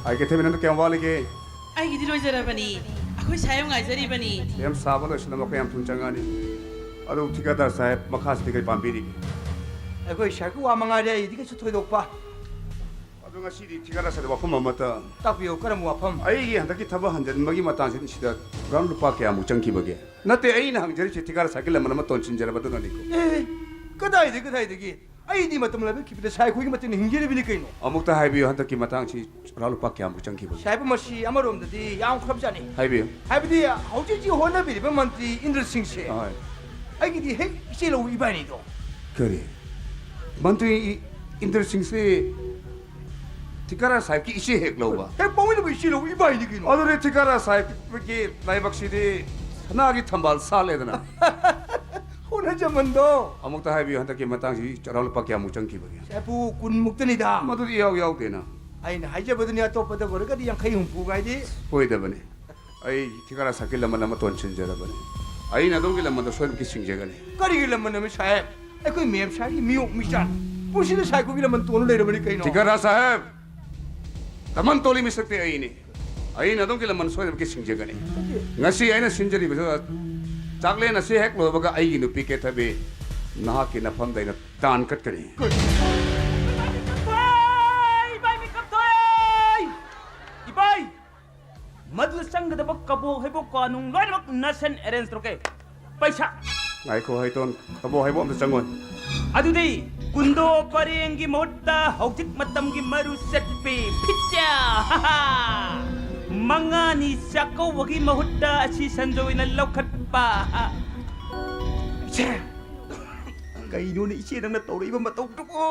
ꯑꯩ ꯀꯩꯊꯦꯜ ꯅꯪꯗꯣ ꯀꯌꯥꯝ ꯋꯥꯠꯂꯤꯒꯦ? ꯑꯩꯒꯤꯗꯤ ꯂꯣꯏꯖꯔꯕꯅꯤ꯫ ꯑꯩꯈꯣꯏ ꯁꯥꯏ ꯌꯥꯝ ꯉꯥꯏꯖꯔꯤꯕꯅꯤ꯫ ꯁꯦꯝ ꯁꯥꯕ ꯂꯣꯏꯁꯤꯜꯂꯝꯃꯒ ꯌꯥꯝ ꯊꯨꯅ ꯆꯪꯉꯛꯑꯅꯤ꯫ ꯑꯗꯨ ꯊꯤꯀꯥꯗꯥꯔ ꯁꯥꯍꯦꯕ, ꯃꯈꯥꯁꯤꯗꯤ ꯀꯔꯤ ꯄꯥꯝꯕꯤꯔꯤꯒꯦ? ꯑꯩꯈꯣꯏ ꯁꯥꯏꯒꯤ ꯋꯥ ꯃꯉꯥꯏꯔꯦ, ꯑꯩꯗꯤ ꯀꯩꯁꯨ ꯊꯣꯏꯗꯣꯛꯄ꯫ ꯑꯗꯣ ꯉꯁꯤꯗꯤ ꯊꯤꯀꯥꯗꯥꯔ ꯁꯥꯍꯦꯕ ꯋꯥꯐꯝ ꯑꯃꯇ꯫ ꯇꯥꯛꯄꯤꯌꯨ, ꯀꯔꯝꯕ ꯋꯥꯐꯝ? ꯑꯩꯒꯤ ꯍꯟꯗꯛꯀꯤ ꯊꯕꯛ ꯍꯟꯖꯤꯟꯕꯒꯤ ꯃꯇꯥꯡꯁꯤꯗ ꯁꯤꯗ ꯒ꯭ꯔꯥꯝ ꯂꯨꯄꯥ ꯀꯌꯥꯃꯨꯛ ꯆꯪꯈꯤꯕꯒꯦ? ꯅꯠꯇꯦ, ꯑꯩꯅ ꯍꯪꯖꯔꯤꯁꯦ ꯊꯤꯀꯥꯗꯥꯔ ꯁꯥꯍꯦꯕꯀꯤ ꯂꯃꯟ ꯑꯃ ꯇꯣꯟꯁꯤꯟꯖꯔꯕꯗꯨꯅꯅꯤꯀꯣ꯫ ꯑꯦ, ꯀꯗꯥꯏꯗꯒꯤ, ꯀꯗꯥꯏꯗꯒꯤ? ꯑꯩꯗꯤ ꯃꯇꯝ ꯂꯥꯏꯕꯛ ꯈꯤꯕꯗ ꯁꯥꯏ ꯑꯩꯈꯣꯏꯒꯤ ꯃꯇꯦꯡꯅ ꯍꯤꯡꯖꯔꯤꯕꯅꯤ ꯀꯩꯅꯣ꯫ ꯑꯃꯨꯛꯇ ꯍꯥꯏꯕꯤꯌꯨ, ꯍꯟꯗꯛꯀꯤ ꯃꯇꯥꯡꯁꯤ ꯔꯥ ꯂꯨꯄꯥ ꯀꯌꯥꯃꯨꯛ ꯆꯪꯈꯤꯕꯒꯦ? ꯁꯥꯏꯕ, ꯃꯁꯤ ꯑꯃꯔꯣꯝꯗꯗꯤ ꯌꯥꯝꯈ꯭ꯔꯕꯖꯥꯠꯅꯤ꯫ ꯍꯥꯏꯕꯤꯌꯨ꯫ ꯍꯥꯏꯕꯗꯤ ꯍꯧꯖꯤꯛ ꯍꯧꯖꯤꯛ ꯍꯣꯠꯅꯕꯤꯔꯤꯕ ꯃꯟꯇ꯭ꯔꯤ ꯏꯟꯗ꯭ꯔ ꯁꯤꯡꯁꯦ ꯍꯣꯏ꯫ ꯑꯩꯒꯤꯗꯤ ꯍꯦꯛ ꯏꯆꯦ ꯂꯧꯕ ꯏꯕꯥꯏꯅꯤꯗꯣ꯫ ꯀꯔꯤ? ꯃꯟꯇ꯭ꯔꯤ ꯏ-, ꯏꯟꯗ꯭ꯔ ꯁꯤꯡꯁꯦ ꯊꯤꯀꯥꯗꯥꯔ ꯁꯥꯍꯦꯕꯀꯤ ꯏꯆꯦ ꯍꯦꯛ ꯂꯧꯕ? ꯍꯦꯛ ꯄꯣꯛꯃꯤꯟꯅꯕ ꯏꯆꯦ ꯂꯧꯕ ꯏꯕꯥꯏꯅꯤ ꯀꯩꯅꯣ꯫ ꯑꯗꯨꯗꯤ ꯊꯤꯀꯥꯗꯥꯔ ꯁꯥꯍꯦꯕꯀꯤ ꯂꯥꯏꯕꯛꯁꯤꯗꯤ ꯁꯅꯥꯒꯤ ꯊꯝꯕꯥꯜ ꯁꯥꯠꯂꯦꯗꯅ꯫ ꯍꯣꯠꯅꯖꯃꯟꯗꯣ꯫ ꯑꯃꯨꯛꯇ ꯍꯥꯏꯕꯤꯌꯨ, ꯍꯟꯗꯛꯀꯤ ꯃꯇꯥꯡꯁꯤ ꯆꯔꯥ ꯂꯨꯄꯥ ꯀꯌꯥꯃꯨꯛ ꯆꯪꯈꯤꯕꯒꯦ? ꯁꯦꯄꯨ ꯀꯨꯟꯃꯨꯛꯇꯅꯤꯗ꯫ ꯃꯗꯨꯗꯤ ꯏꯌꯥꯎ ꯌꯥꯎꯗꯦꯅ꯫ ꯑꯩꯅ ꯍꯥꯏꯖꯕꯗꯨꯅꯤ, ꯑꯇꯣꯞꯄꯗ ꯑꯣꯏꯔꯒꯗꯤ ꯌꯥꯡꯈꯩ ꯍꯨꯝꯐꯨ ꯀꯥꯏꯗꯤ꯫ ꯁꯣꯏꯗꯕꯅꯤ꯫ ꯑꯩ ꯊꯤꯀꯥꯔꯥ ꯁꯥꯍꯦꯕꯀꯤ ꯂꯃꯟ ꯑꯃ ꯇꯣꯟꯁꯤꯟꯖꯔꯕꯅꯤ꯫ ꯑꯩꯅ ꯑꯗꯣꯝꯒꯤ ꯂꯃꯟꯗꯣ ꯁꯣꯏꯗꯅꯃꯛꯀꯤ ꯁꯤꯡꯖꯒꯅꯤ꯫ ꯀꯔꯤꯒꯤ ꯂꯃꯟꯅꯣꯃꯤ ꯁꯥꯍꯦꯕ? ꯑꯩꯈꯣꯏ ꯃꯦꯝ ꯁꯥꯍꯦꯕꯀꯤ ꯃꯤꯑꯣꯛ ꯃꯤꯆꯥꯅꯤ꯫ ꯄꯨꯟꯁꯤꯗ ꯁꯥꯏꯀꯨꯒꯤ ꯂꯃꯟ ꯇꯣꯟꯗꯨꯅ ꯂꯩꯔꯕꯅꯤ ꯀꯩꯅꯣ꯫ ꯊꯤꯀꯥꯔꯥ ꯁꯥꯍꯦꯕ, ꯂꯃꯟ ꯇꯣꯜꯂꯤ ꯃꯤꯁꯛꯇꯤ ꯑꯩꯅꯤ꯫ ꯑꯩꯅ ꯑꯗꯣꯝꯒꯤ ꯂꯃꯟ ꯁꯣꯏꯗꯅꯃꯛꯀꯤ ꯁꯤꯡꯖꯒꯅꯤ꯫ ꯉꯁꯤ ꯑꯩꯅ ꯁꯤꯟꯖꯔꯤꯕꯁꯨ ꯆꯥꯛꯂꯦꯟ ꯑꯁꯤ ꯍꯦꯛ ꯂꯣꯏꯕꯒ ꯑꯩꯒꯤ ꯅꯨꯄꯤ ꯀꯦꯊꯕꯤ ꯅꯍꯥꯛꯀꯤ ꯅꯐꯝꯗ ꯑꯩꯅ ꯇꯥꯟ ꯀꯠꯀꯅꯤ꯫ ꯏꯕꯥꯏ, ꯏꯕꯥꯏ, ꯃꯤꯀꯞ ꯊꯣꯛꯑꯦ! ꯏꯕꯥꯏ! ꯃꯗꯨꯗ ꯆꯪꯒꯗꯕ ꯀꯕꯣꯛ ꯍꯩꯕꯣꯛ ꯀꯥꯅꯨꯡ ꯂꯣꯏꯅꯃꯛ ꯅꯁꯟ arrange ꯇꯧꯔꯛꯀꯦ꯫ ꯄꯩꯁꯥ꯫ ꯉꯥꯏꯈꯣ ꯍꯩꯇꯣꯟ, ꯀꯕꯣꯛ ꯍꯩꯕꯣꯛ ꯑꯝꯇ ꯆꯪꯉꯣꯏ꯫ ꯑꯗꯨꯗꯤ ꯀꯨꯟꯗꯣ ꯄꯔꯦꯡꯒꯤ ꯃꯍꯨꯠꯇ ꯍꯧꯖꯤꯛ ꯃꯇꯝꯒꯤ ꯃꯔꯨ ꯆꯠꯄꯤ ꯐꯤꯠꯆꯥ꯫ ꯃꯉꯥꯅꯤ ꯆꯥꯛꯀꯧꯕꯒꯤ ꯃꯍꯨꯠꯇ ꯑꯁꯤ ꯁꯟꯖꯣꯏꯅ ꯂꯧꯈꯠꯄ꯫ ꯏꯆꯦ! ꯀꯩꯅꯣꯅꯦ ꯏꯆꯦ ꯅꯪꯅ ꯇꯧꯔꯛꯏꯕ ꯃꯇꯧꯗꯨꯕꯨ?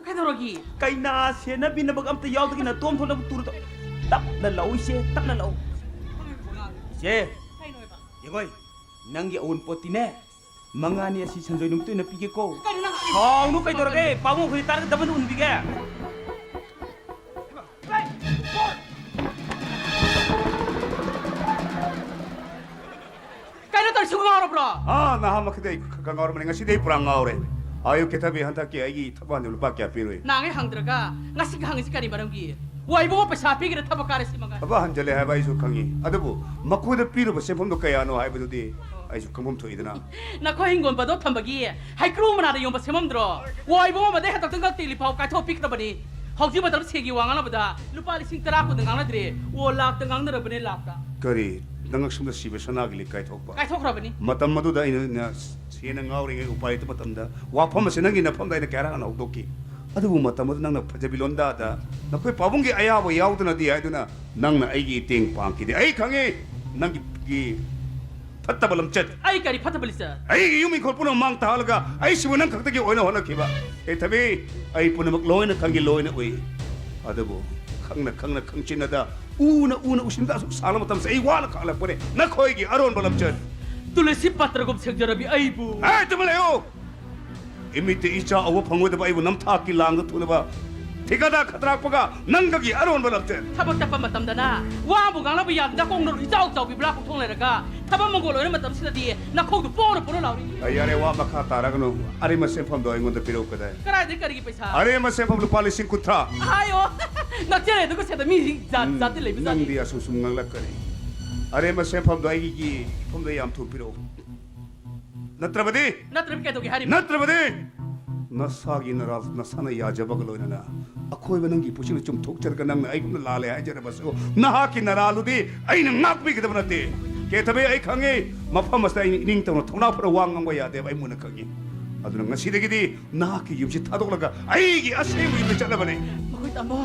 ꯀꯩꯗꯧꯔꯒꯦ? ꯀꯩꯅꯥ ꯁꯦꯟꯅꯕꯤꯅꯕꯒ ꯑꯝꯇ ꯌꯥꯎꯗꯒꯤ ꯅꯇꯣꯝ ꯊꯣꯛꯅꯕ ꯇꯨꯔꯗꯣ꯫ ꯇꯞꯅ ꯂꯥꯛꯎ ꯏꯆꯦ, ꯇꯞꯅ ꯂꯥꯛꯎ꯫ ꯏꯆꯦ, ꯀꯩꯅꯣ ꯍꯥꯏꯕ? ꯌꯦꯡꯉꯣꯏ, ꯅꯪꯒꯤ ꯑꯎꯟꯄꯣꯠꯇꯤꯅꯦ, ꯃꯉꯥꯅꯤ ꯑꯁꯤ ꯁꯟꯖꯣꯏ ꯅꯨꯃꯤꯠꯇ ꯑꯣꯏꯅ ꯄꯤꯒꯦꯀꯣ꯫ ꯀꯩꯅꯣ ꯅꯪ ꯍꯥꯏꯔꯤꯁꯦ? ꯁꯥꯎꯅꯨ ꯀꯩꯗꯧꯔꯒꯦ? ꯄꯥꯕꯨꯡ ꯑꯩꯈꯣꯏ ꯇꯥꯔꯒ ꯗꯕꯜ ꯎꯟꯕꯤꯒꯦ꯫ ꯀꯩꯅꯣ ꯇꯧꯔꯤꯁꯤꯕꯨ, ꯉꯥꯎꯔꯕ꯭ꯔꯣ? ꯑꯥ, ꯅꯍꯥꯟꯃꯛꯀꯤꯗꯤ ꯑꯩ ꯈ-, ꯈ-, ꯉꯥꯎꯔꯝꯕꯅꯤ, ꯉꯁꯤꯗꯤ ꯑꯩ ꯄꯨꯔꯥ ꯉꯥꯎꯔꯦ꯫ ꯑꯌꯨꯛ ꯀꯦꯊꯕꯤ, ꯍꯟꯗꯛꯀꯤ ꯑꯩꯒꯤ ꯊꯕꯛ ꯍꯟꯖꯤꯟꯕ ꯂꯨꯄꯥ ꯀꯌꯥ ꯄꯤꯔꯨꯏ? ꯅꯍꯥꯟꯉꯩ ꯍꯪꯗ꯭ꯔꯒ ꯉꯁꯤꯒ ꯍꯪꯉꯤꯁꯤ ꯀꯔꯤ ꯃꯔꯝꯒꯤ? ꯋꯥꯏꯕꯨꯡꯉꯣ, ꯄꯩꯁꯥ ꯄꯤꯒꯦꯔꯥ ꯊꯕꯛ ꯀꯥꯔꯦ ꯁꯤ ꯃꯉꯥꯏ꯫ ꯊꯕꯛ ꯍꯟꯖꯤꯜꯂꯦ ꯍꯥꯏꯕ ꯑꯩꯁꯨ ꯈꯪꯉꯤ, ꯑꯗꯨꯕꯨ ꯃꯈꯣꯏꯗ ꯄꯤꯔꯨꯕ ꯁꯦꯟꯐꯝꯗꯣ ꯀꯌꯥꯅꯣ ꯍꯥꯏꯕꯗꯨꯗꯤ ꯑꯩꯁꯨ ꯈꯪꯐꯝ ꯊꯣꯛꯏꯗꯅ꯫ ꯅꯈꯣꯏ ꯍꯤꯡꯒꯣꯜ ꯕꯟꯗꯣꯞ ꯊꯝꯕꯒꯤ ꯍꯩꯀ꯭ꯔꯨ ꯃꯅꯥꯗ ꯌꯣꯟꯕ ꯁꯦꯝꯃꯝꯗ꯭ꯔꯣ? ꯋꯥꯏꯕꯨꯡꯉꯣ, ꯃꯗꯩ ꯍꯟꯗꯛꯇꯪꯒ ꯇꯦꯂꯤ ꯐꯥꯎ ꯀꯥꯏꯊꯣꯛꯄꯤꯈ꯭ꯔꯕꯅꯤ꯫ ꯍꯧꯖꯤꯛ ꯃꯇꯝꯗ ꯁꯦꯟꯒꯤ ꯋꯥ ꯉꯥꯡꯅꯕꯗ ꯂꯨꯄꯥ ꯂꯤꯁꯤꯡ ꯇꯔꯥ ꯀꯨꯟꯗ ꯉꯥꯡꯅꯗ꯭ꯔꯦ꯫ ꯑꯣ, ꯂꯥꯛꯇ ꯉꯥꯡꯅꯔꯕꯅꯦ, ꯂꯥꯛꯇ꯫ ꯀꯔꯤ? ꯅꯉꯛꯁꯝꯗ ꯁꯤꯕ ꯁꯅꯥꯒꯤ ꯂꯤꯛ ꯀꯥꯏꯊꯣꯛꯄ? ꯀꯥꯏꯊꯣꯛꯈ꯭ꯔꯕꯅꯤ꯫ ꯃꯇꯝ ꯑꯗꯨꯗ ꯑꯩꯅ ꯁꯦꯟꯅ ꯉꯥꯎꯔꯤꯉꯩ ꯎꯄꯥꯏ ꯂꯩꯇꯕ ꯃꯇꯝꯗ ꯋꯥꯐꯝ ꯑꯁꯤ ꯅꯪꯒꯤ ꯅꯐꯝꯗ ꯑꯩꯅ ꯀꯌꯥꯔꯛ ꯍꯥꯟꯅ ꯍꯧꯗꯣꯛꯈꯤ꯫ ꯑꯗꯨꯕꯨ ꯃꯇꯝ ꯑꯗꯨ ꯅꯪꯅ ꯐꯖꯕꯤ ꯂꯣꯟꯗꯥꯗ ꯅꯈꯣꯏ ꯄꯥꯕꯨꯡꯒꯤ ꯑꯌꯥꯕ ꯌꯥꯎꯗꯅꯗꯤ ꯍꯥꯏꯗꯨꯅ ꯅꯪꯅ ꯑꯩꯒꯤ ꯏꯇꯦꯡ ꯄꯥꯡꯈꯤꯗꯦ꯫ ꯑꯩ ꯈꯪꯉꯤ ꯅꯪꯒꯤ ꯐꯠꯇꯕ ꯂꯝꯆꯠ꯫ ꯑꯩ ꯀꯔꯤ ꯐꯠꯇꯕ ꯂꯤꯆꯠ? ꯑꯩꯒꯤ ꯌꯨꯝ ꯏꯪꯈꯣꯜ ꯄꯨꯝꯅꯃꯛ ꯃꯥꯡ ꯇꯥꯍꯜꯂꯒ ꯑꯩꯁꯤꯕꯨ ꯅꯪ ꯈꯛꯇꯒꯤ ꯑꯣꯏꯅ ꯍꯣꯠꯅꯈꯤꯕ꯫ ꯀꯦꯊꯕꯤ, ꯑꯩ ꯄꯨꯝꯅꯃꯛ ꯂꯣꯏꯅ ꯈꯪꯉꯤ, ꯂꯣꯏꯅ ꯎꯏ꯫ ꯑꯗꯨꯕꯨ ꯈꯪꯅ ꯈꯪꯅ ꯈꯪꯆꯤꯟꯅꯗ ꯎꯅ ꯎꯅ ꯎꯁꯤꯟꯗ ꯑꯁꯨꯛ ꯁꯥꯡꯂ ꯃꯇꯝꯁꯦ ꯑꯩ ꯋꯥꯅ ꯈꯥꯡꯂꯛꯄꯅꯦ꯫ ꯅꯈꯣꯏꯒꯤ ꯑꯔꯣꯟꯕ ꯂꯝꯆꯠ꯫ ꯇꯨꯂꯁꯤ ꯄꯇ꯭ꯔꯒꯨꯝ ꯁꯦꯡꯖꯔꯕꯤ ꯑꯩꯕꯨ꯫ ꯑꯦ, ꯇꯨꯃꯤꯟ ꯂꯩꯌꯨ! ꯏꯃꯤꯠꯇ ꯏꯆꯥ ꯎꯕ ꯐꯪꯉꯣꯏꯗꯕ ꯑꯩꯕꯨ ꯅꯝꯊꯥꯛꯀꯤ ꯂꯥꯡꯗ ꯊꯨꯅꯕ ꯊꯤꯀꯥꯗꯥ ꯈꯇ꯭ꯔꯥꯛꯄꯒ ꯅꯪꯒꯒꯤ ꯑꯔꯣꯟꯕ ꯂꯝꯆꯠ꯫ ꯊꯕꯛ ꯆꯠꯄ ꯃꯇꯝꯗꯅ ꯋꯥꯕꯨ ꯉꯥꯡꯅꯕ ꯌꯥꯗꯅ ꯈꯣꯡꯅ ꯏꯆꯥꯎ ꯆꯥꯎꯕꯤ ꯕ꯭ꯂꯥꯛ ꯊꯣꯡ ꯂꯩꯔꯒ ꯊꯕꯛ ꯃꯪꯒꯣꯜ ꯑꯣꯏꯔ ꯃꯇꯝꯁꯤꯗꯗꯤ ꯅꯈꯣꯡꯗꯨ ꯄꯣꯔ ꯄꯣꯔ ꯂꯥꯎꯔꯤ꯫ ꯑꯩ ꯑꯔꯦ ꯋꯥ ꯃꯈꯥ ꯇꯥꯔꯒꯅꯨ꯫ ꯑꯔꯦꯝꯕ ꯁꯦꯟꯐꯝꯗꯣ ꯑꯩꯉꯣꯟꯗ ꯄꯤꯔꯛꯎ ꯀꯗꯥꯏ? ꯀꯗꯥꯏꯗꯩ ꯀꯔꯤꯒꯤ ꯄꯩꯁꯥ? ꯑꯔꯦꯝꯕ ꯁꯦꯟꯐꯝ ꯂꯨꯄꯥ ꯂꯤꯁꯤꯡ ꯀꯨꯟꯊ꯭ꯔꯥ꯫ ꯍꯥꯏꯌꯣ꯫ ꯅꯛꯆꯔꯦ ꯑꯗꯨꯒ ꯁꯤꯗ ꯃꯤ ꯖꯥꯠ ꯖꯥꯠꯇꯤ ꯂꯩꯕ ꯖꯥꯠꯅꯤ꯫ ꯅꯪꯗꯤ ꯑꯁꯨꯝ ꯁꯨꯝ ꯉꯥꯡꯂꯛꯀꯅꯤ꯫ ꯑꯔꯦꯝꯕ ꯁꯦꯟꯐꯝꯗꯣ ꯑꯩꯒꯤ ꯏꯐꯝꯗ ꯌꯥꯝ ꯊꯨꯅ ꯄꯤꯔꯛꯎ꯫ ꯅꯠꯇ꯭ꯔꯕꯗꯤ ꯅꯠꯇ꯭ꯔꯕꯗꯤ ꯀꯩꯗꯧꯒꯦ ꯍꯥꯏꯔꯤꯕ? ꯅꯠꯇ꯭ꯔꯕꯗꯤ ꯅꯁꯥꯒꯤ ꯅꯔꯥꯜ ꯅꯁꯥꯅ ꯌꯥꯖꯕꯒ ꯂꯣꯏꯅꯅ ꯑꯀꯣꯏꯕ ꯅꯪꯒꯤ ꯄꯨꯛꯆꯦꯜꯗ ꯆꯨꯝꯊꯣꯛꯆꯔꯒ ꯅꯪꯅ ꯑꯩꯉꯣꯟꯗ ꯂꯥꯜꯂꯦ ꯍꯥꯏꯖꯔꯕꯁꯨ ꯅꯍꯥꯛꯀꯤ ꯅꯔꯥꯜꯗꯨꯗꯤ ꯑꯩꯅ ꯉꯥꯛꯄꯤꯒꯗꯕ ꯅꯠꯇꯦ꯫ ꯀꯦꯊꯕꯤ, ꯑꯩ ꯈꯪꯉꯤ, ꯃꯐꯝ ꯑꯁꯤꯗ ꯑꯩ ꯏꯅꯤꯡ ꯇꯧꯅ ꯊꯧꯅꯥ ꯐꯅ ꯋꯥ ꯉꯥꯡꯕ ꯌꯥꯗꯦꯕ ꯑꯩ ꯃꯨꯟꯅ ꯈꯪꯉꯤ꯫ ꯑꯗꯨꯅ ꯉꯁꯤꯗꯒꯤꯗꯤ ꯅꯍꯥꯛꯀꯤ ꯌꯨꯝꯁꯤ ꯊꯥꯗꯣꯛꯂꯒ ꯑꯩꯒꯤ ꯑꯁꯦꯡꯕ ꯌꯨꯝꯗ ꯆꯠꯂꯕꯅꯦ꯫ ꯃꯈꯣꯏ ꯇꯥꯃꯣ,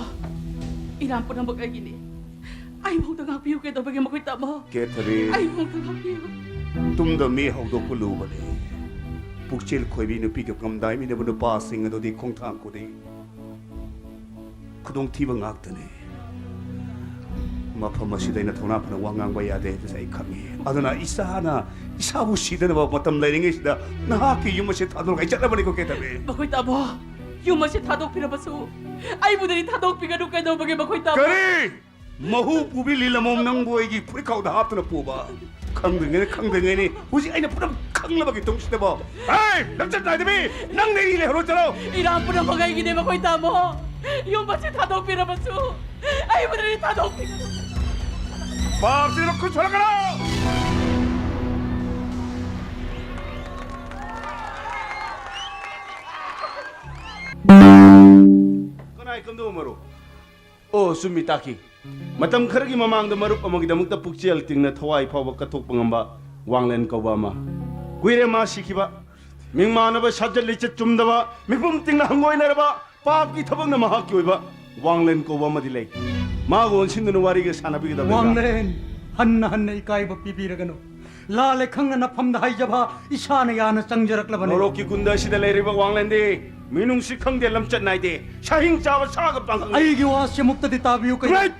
ꯏꯔꯥꯡ ꯄꯨꯝꯅꯃꯛ ꯑꯩꯒꯤꯅꯤ꯫ ꯑꯩꯕꯨ ꯑꯝꯇ ꯉꯥꯛꯄꯤꯌꯨ ꯀꯩꯗꯧꯕꯒꯦ ꯃꯈꯣꯏ ꯇꯥꯃꯣ? ꯀꯦꯊꯔꯤ, ꯑꯩꯕꯨ ꯑꯝꯇ ꯉꯥꯛꯄꯤꯌꯨ꯫ ꯇꯨꯝꯗ ꯃꯤ ꯍꯧꯗꯣꯛꯄ ꯂꯨꯕꯅꯤ꯫ ꯄꯨꯛꯆꯦꯜ ꯈꯣꯏꯕꯤ ꯅꯨꯄꯤꯒ ꯀꯝꯗꯥꯏꯃꯤꯟꯅꯕ ꯅꯨꯄꯥꯁꯤꯡ ꯑꯗꯨꯗꯤ ꯈꯣꯡꯊꯥꯡ ꯈꯨꯗꯤꯡ ꯈꯨꯗꯣꯡꯊꯤꯕ ꯉꯥꯛꯇꯅꯤ꯫ ꯃꯐꯝ ꯑꯁꯤꯗ ꯑꯩꯅ ꯊꯧꯅꯥ ꯐꯅ ꯋꯥ ꯉꯥꯡꯕ ꯌꯥꯗꯦ ꯍꯥꯏꯕꯁꯦ ꯑꯩ ꯈꯪꯉꯤ꯫ ꯑꯗꯨꯅ ꯏꯁꯥꯅ ꯏꯁꯥꯕꯨ ꯁꯤꯗꯅꯕ ꯃꯇꯝ ꯂꯩꯔꯤꯉꯩꯁꯤꯗ ꯅꯍꯥꯛꯀꯤ ꯌꯨꯝ ꯑꯁꯤ ꯊꯥꯗꯣꯔꯒ ꯑꯩ ꯆꯠꯂꯕꯅꯤꯀꯣ ꯀꯦꯊꯕꯤ꯫ ꯃꯈꯣꯏ ꯇꯥꯃꯣ, ꯌꯨꯝ ꯑꯁꯤ ꯊꯥꯗꯣꯛꯄꯤꯔꯕꯁꯨ ꯑꯩꯕꯨꯗꯤ ꯊꯥꯗꯣꯛꯄꯤꯒꯅꯨ ꯀꯩꯗꯧꯕꯒꯦ ꯃꯈꯣꯏ ꯇꯥꯃꯣ? ꯀꯔꯤ? ꯃꯍꯨ ꯄꯨꯕꯤ ꯂꯤꯂꯃꯣꯝ ꯅꯪꯕꯨ ꯑꯩꯒꯤ ꯐꯨꯔꯤꯠꯈꯥꯎꯗ ꯍꯥꯞꯇꯨꯅ ꯄꯨꯕ꯫ ꯈꯪꯗ꯭ꯔꯤꯉꯩꯅ ꯈꯪꯗ꯭ꯔꯤꯉꯩꯅꯤ꯫ ꯍꯧꯖꯤꯛ ꯑꯩꯅ ꯄꯨꯝꯅꯃꯛ ꯈꯪꯂꯕꯒꯤ ꯇꯨꯡꯁꯤꯗꯕꯣ꯫ ꯍꯦ! ꯂꯝꯆꯠ ꯅꯥꯏꯗꯕꯤ! ꯅꯪ ꯅꯩꯔꯤ ꯂꯩꯍꯧꯔꯣ ꯆꯠꯂꯣ! ꯏꯔꯥꯡ ꯄꯨꯝꯅꯃꯛ ꯑꯩꯒꯤꯅꯦ ꯃꯈꯣꯏ ꯇꯥꯃꯣ! ꯌꯨꯝ ꯑꯁꯤ ꯊꯥꯗꯣꯛꯄꯤꯔꯕꯁꯨ ꯑꯩꯕꯨꯗꯤ ꯊꯥꯗꯣꯛꯄꯤꯒꯅꯨ! ꯄꯥꯞꯁꯤꯗ ꯈꯨꯠ ꯁꯣꯜꯂꯛꯀꯅꯣ! ꯀꯅꯥꯏ ꯀꯝꯗꯧꯕ ꯃꯔꯨꯞ? ꯑꯣ, ꯆꯨꯝꯃꯤ, ꯇꯥꯈꯤ꯫ ꯃꯇꯝ ꯈꯔꯒꯤ ꯃꯃꯥꯡꯗ ꯃꯔꯨꯞ ꯑꯃꯒꯤꯗꯃꯛꯇ ꯄꯨꯛꯆꯦꯜ ꯇꯤꯡꯅ ꯊꯋꯥꯏ ꯐꯥꯎꯕ ꯀꯠꯊꯣꯛꯄ ꯉꯝꯕ ꯋꯥꯡꯂꯦꯟ ꯀꯧꯕ ꯑꯃ ꯀꯨꯏꯔꯦ ꯃꯥ ꯁꯤꯈꯤꯕ꯫ ꯃꯤꯡꯃꯥꯟꯅꯕ ꯁꯥꯖꯠ ꯂꯤꯆꯠ ꯆꯨꯝꯗꯕ, ꯃꯤꯄꯨꯝ ꯇꯤꯡꯅ ꯍꯪꯒꯣꯏꯅꯔꯕ ꯄꯥꯞꯀꯤ ꯊꯕꯛꯅ ꯃꯍꯥꯛꯀꯤ ꯑꯣꯏꯕ ꯋꯥꯡꯂꯦꯟ ꯀꯧꯕ ꯑꯃꯗꯤ ꯂꯩ꯫ ꯃꯥꯒ ꯑꯣꯟꯁꯤꯟꯗꯨꯅ ꯋꯥꯔꯤꯒ ꯁꯥꯟꯅꯕꯤꯒꯗꯕ ꯂꯩꯕ꯭ꯔꯥ? ꯋꯥꯡꯂꯦꯟ, ꯍꯟꯅ ꯍꯟꯅ ꯏꯀꯥꯏꯕ ꯄꯤꯕꯤꯔꯒꯅꯨ꯫ ꯂꯥꯜꯂꯦ ꯈꯪꯅ ꯅꯐꯝꯗ ꯍꯥꯏꯖꯕ ꯏꯁꯥꯅ ꯌꯥꯅ ꯆꯪꯖꯔꯛꯂꯕꯅꯤ꯫ ꯅꯣꯔꯣꯛꯀꯤ ꯀꯨꯟꯗ ꯑꯁꯤꯗ ꯂꯩꯔꯤꯕ ꯋꯥꯡꯂꯦꯟꯗꯤ ꯃꯤꯅꯨꯡꯁꯤ ꯈꯪꯗꯦ, ꯂꯝꯆꯠ ꯅꯥꯏꯗꯦ, ꯁꯥꯍꯤꯡ ꯆꯥꯕ ꯁꯥꯒ ꯄꯥꯡꯒꯜ꯫ ꯑꯩꯒꯤ ꯋꯥꯁꯤ ꯑꯃꯨꯛꯇꯗꯤ ꯇꯥꯕꯤꯌꯨ ꯀꯩ-, ꯀꯨꯔꯦꯠ!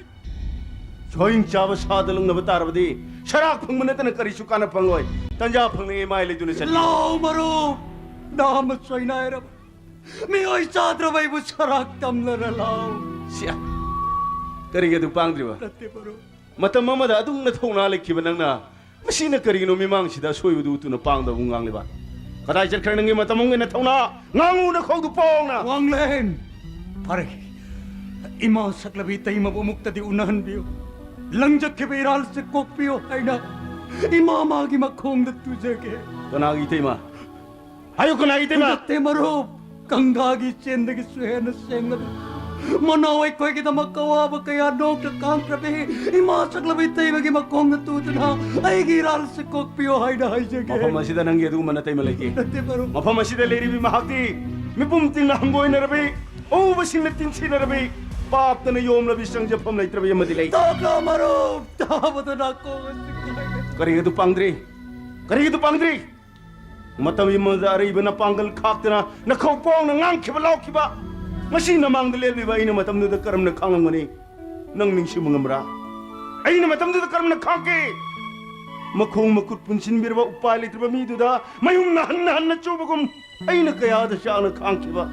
ꯁꯥꯍꯤꯡ ꯆꯥꯕ ꯁꯥꯗ ꯂꯪꯅꯕ ꯇꯥꯔꯕꯗꯤ ꯁꯔꯥꯛ ꯐꯪꯕ ꯅꯠꯇꯅ ꯀꯔꯤꯁꯨ ꯀꯥꯟꯅ ꯐꯪꯂꯣꯏ꯫ ꯇꯟꯖꯥ ꯐꯪꯂꯤꯉꯩ ꯃꯥꯏ ꯂꯩꯗꯨꯅ ꯆꯠꯂꯤ꯫ ꯂꯥꯎ ꯃꯔꯨꯞ! ꯅꯥꯃ ꯁꯣꯏꯅꯥꯏꯔꯕ ꯃꯤꯑꯣꯏ ꯆꯥꯗ꯭ꯔꯕ ꯑꯩꯕꯨ ꯁꯔꯥꯛ ꯇꯝꯂꯔ ꯂꯥꯎ꯫ ꯁꯤꯌꯥ, ꯀꯔꯤꯒꯤ ꯑꯗꯨ ꯄꯥꯡꯗ꯭ꯔꯤꯕ? ꯅꯠꯇꯦ ꯃꯔꯨꯞ꯫ ꯃꯇꯝ ꯑꯃꯗ ꯑꯗꯨꯛ ꯅꯊꯧꯅꯥ ꯂꯩꯈꯤꯕ ꯅꯪꯅ ꯃꯁꯤꯅ ꯀꯔꯤꯒꯤꯅꯣ ꯃꯤꯃꯥꯡꯁꯤꯗ ꯑꯁꯣꯏꯕꯗꯨ ꯎꯠꯇꯨꯅ ꯄꯥꯡꯗꯕ ꯉꯥꯡꯂꯤꯕ? ꯀꯗꯥꯏ ꯆꯠꯈ꯭ꯔꯦ ꯅꯪꯒꯤ ꯃꯇꯝ ꯑꯃꯒꯤ ꯅꯊꯧꯅꯥ? ꯉꯥꯡꯉꯨ ꯅꯈꯧꯗꯨ ꯄꯣꯡꯅ! ꯋꯥꯡꯂꯦꯟ! ꯐꯔꯦ, ꯏꯃꯥ ꯁꯛꯂꯕꯤ ꯏꯇꯩꯃꯕꯨ ꯑꯃꯨꯛꯇꯗꯤ ꯎꯅꯍꯟꯕꯤꯌꯨ꯫ ꯂꯪꯖꯈꯤꯕ ꯏꯔꯥꯜꯁꯦ ꯀꯣꯛꯄꯤꯌꯨ ꯍꯥꯏꯅ ꯏꯃꯥ ꯃꯥꯒꯤ ꯃꯈꯣꯡꯗ ꯇꯨꯖꯒꯦ꯫ ꯀꯅꯥꯒꯤ ꯏꯇꯩꯃ? ꯍꯥꯏꯌꯨ, ꯀꯅꯥꯒꯤ ꯏꯇꯩꯃ? ꯅꯠꯇꯦ ꯃꯔꯨꯞ, ꯒꯪꯒꯥꯒꯤ ꯏꯆꯦꯟꯗꯒꯤꯁꯨ ꯍꯦꯟꯅ ꯁꯦꯡꯂꯕꯤ, ꯃꯅꯥꯎ ꯑꯩꯈꯣꯏꯒꯤꯗꯃꯛ ꯑꯋꯥꯕ ꯀꯌꯥ ꯅꯣꯛꯇ ꯈꯥꯡꯈ꯭ꯔꯕꯤ ꯏꯃꯥ ꯁꯛꯂꯕ ꯏꯇꯩꯃꯒꯤ ꯃꯈꯣꯡꯗ ꯇꯨꯗꯨꯅ ꯑꯩꯒꯤ ꯏꯔꯥꯜꯁꯦ ꯀꯣꯛꯄꯤꯌꯣ ꯍꯥꯏꯅ ꯍꯥꯏꯖꯒꯦ꯫ ꯃꯐꯝ ꯑꯁꯤꯗ ꯅꯪꯒꯤ ꯑꯗꯨꯒꯨꯝꯕ ꯅꯇꯩꯃ ꯂꯩꯇꯦ꯫ ꯅꯠꯇꯦ ꯃꯔꯨꯞ꯫ ꯃꯐꯝ ꯑꯁꯤꯗ ꯂꯩꯔꯤꯕꯤ ꯃꯍꯥꯛꯇꯤ ꯃꯤꯄꯨꯝ ꯇꯤꯡꯅ ꯍꯪꯒꯣꯏꯅꯔꯕꯤ, ꯑꯎꯕꯁꯤꯡꯅ ꯇꯤꯟꯁꯤꯟꯅꯔꯕꯤ, ꯄꯥꯞꯇꯅ ꯌꯣꯝꯂꯕꯤ ꯆꯪꯖꯐꯝ ꯂꯩꯇ꯭ꯔꯕꯤ ꯑꯃꯗꯤ ꯂꯩ꯫ ꯇꯥꯕ꯭ꯔꯣ ꯃꯔꯨꯞ? ꯇꯥꯕꯗ ꯅꯥꯀꯣꯡ ꯑꯁꯤ ꯀꯥꯏꯔꯦ꯫ ꯀꯔꯤꯒꯤ ꯑꯗꯨ ꯄꯥꯡꯗ꯭ꯔꯤ? ꯀꯔꯤꯒꯤ ꯑꯗꯨ ꯄꯥꯡꯗ꯭ꯔꯤ? ꯃꯇꯝ ꯑꯃꯗ ꯑꯔꯩꯕ ꯅꯄꯥꯡꯒꯜ ꯈꯥꯛꯇꯅ ꯅꯈꯧ ꯄꯣꯡꯅ ꯉꯥꯡꯈꯤꯕ ꯂꯥꯎꯈꯤꯕ, ꯉꯁꯤ ꯅꯃꯥꯡꯗ ꯂꯦꯞꯂꯤꯕ ꯑꯩꯅ ꯃꯇꯝꯗꯨꯗ ꯀꯔꯝꯅ ꯈꯥꯡꯂꯝꯒꯅꯤ? ꯅꯪ ꯅꯤꯡꯁꯤꯡꯕ ꯉꯝꯕ꯭ꯔꯥ? ꯑꯩꯅ ꯃꯇꯝꯗꯨꯗ ꯀꯔꯝꯅ ꯈꯥꯡꯈꯤ? ꯃꯈꯣꯡ ꯃꯈꯨꯠ ꯄꯨꯟꯁꯤꯟꯕꯤꯔꯕ ꯎꯄꯥꯏ ꯂꯩꯇ꯭ꯔꯕ ꯃꯤꯗꯨꯗ ꯃꯌꯨꯝꯅ ꯍꯟꯅ ꯍꯟꯅ ꯆꯨꯕꯒꯨꯝ ꯑꯩꯅ ꯀꯌꯥꯗ ꯆꯥꯛꯅ ꯈꯥꯡꯈꯤꯕ꯫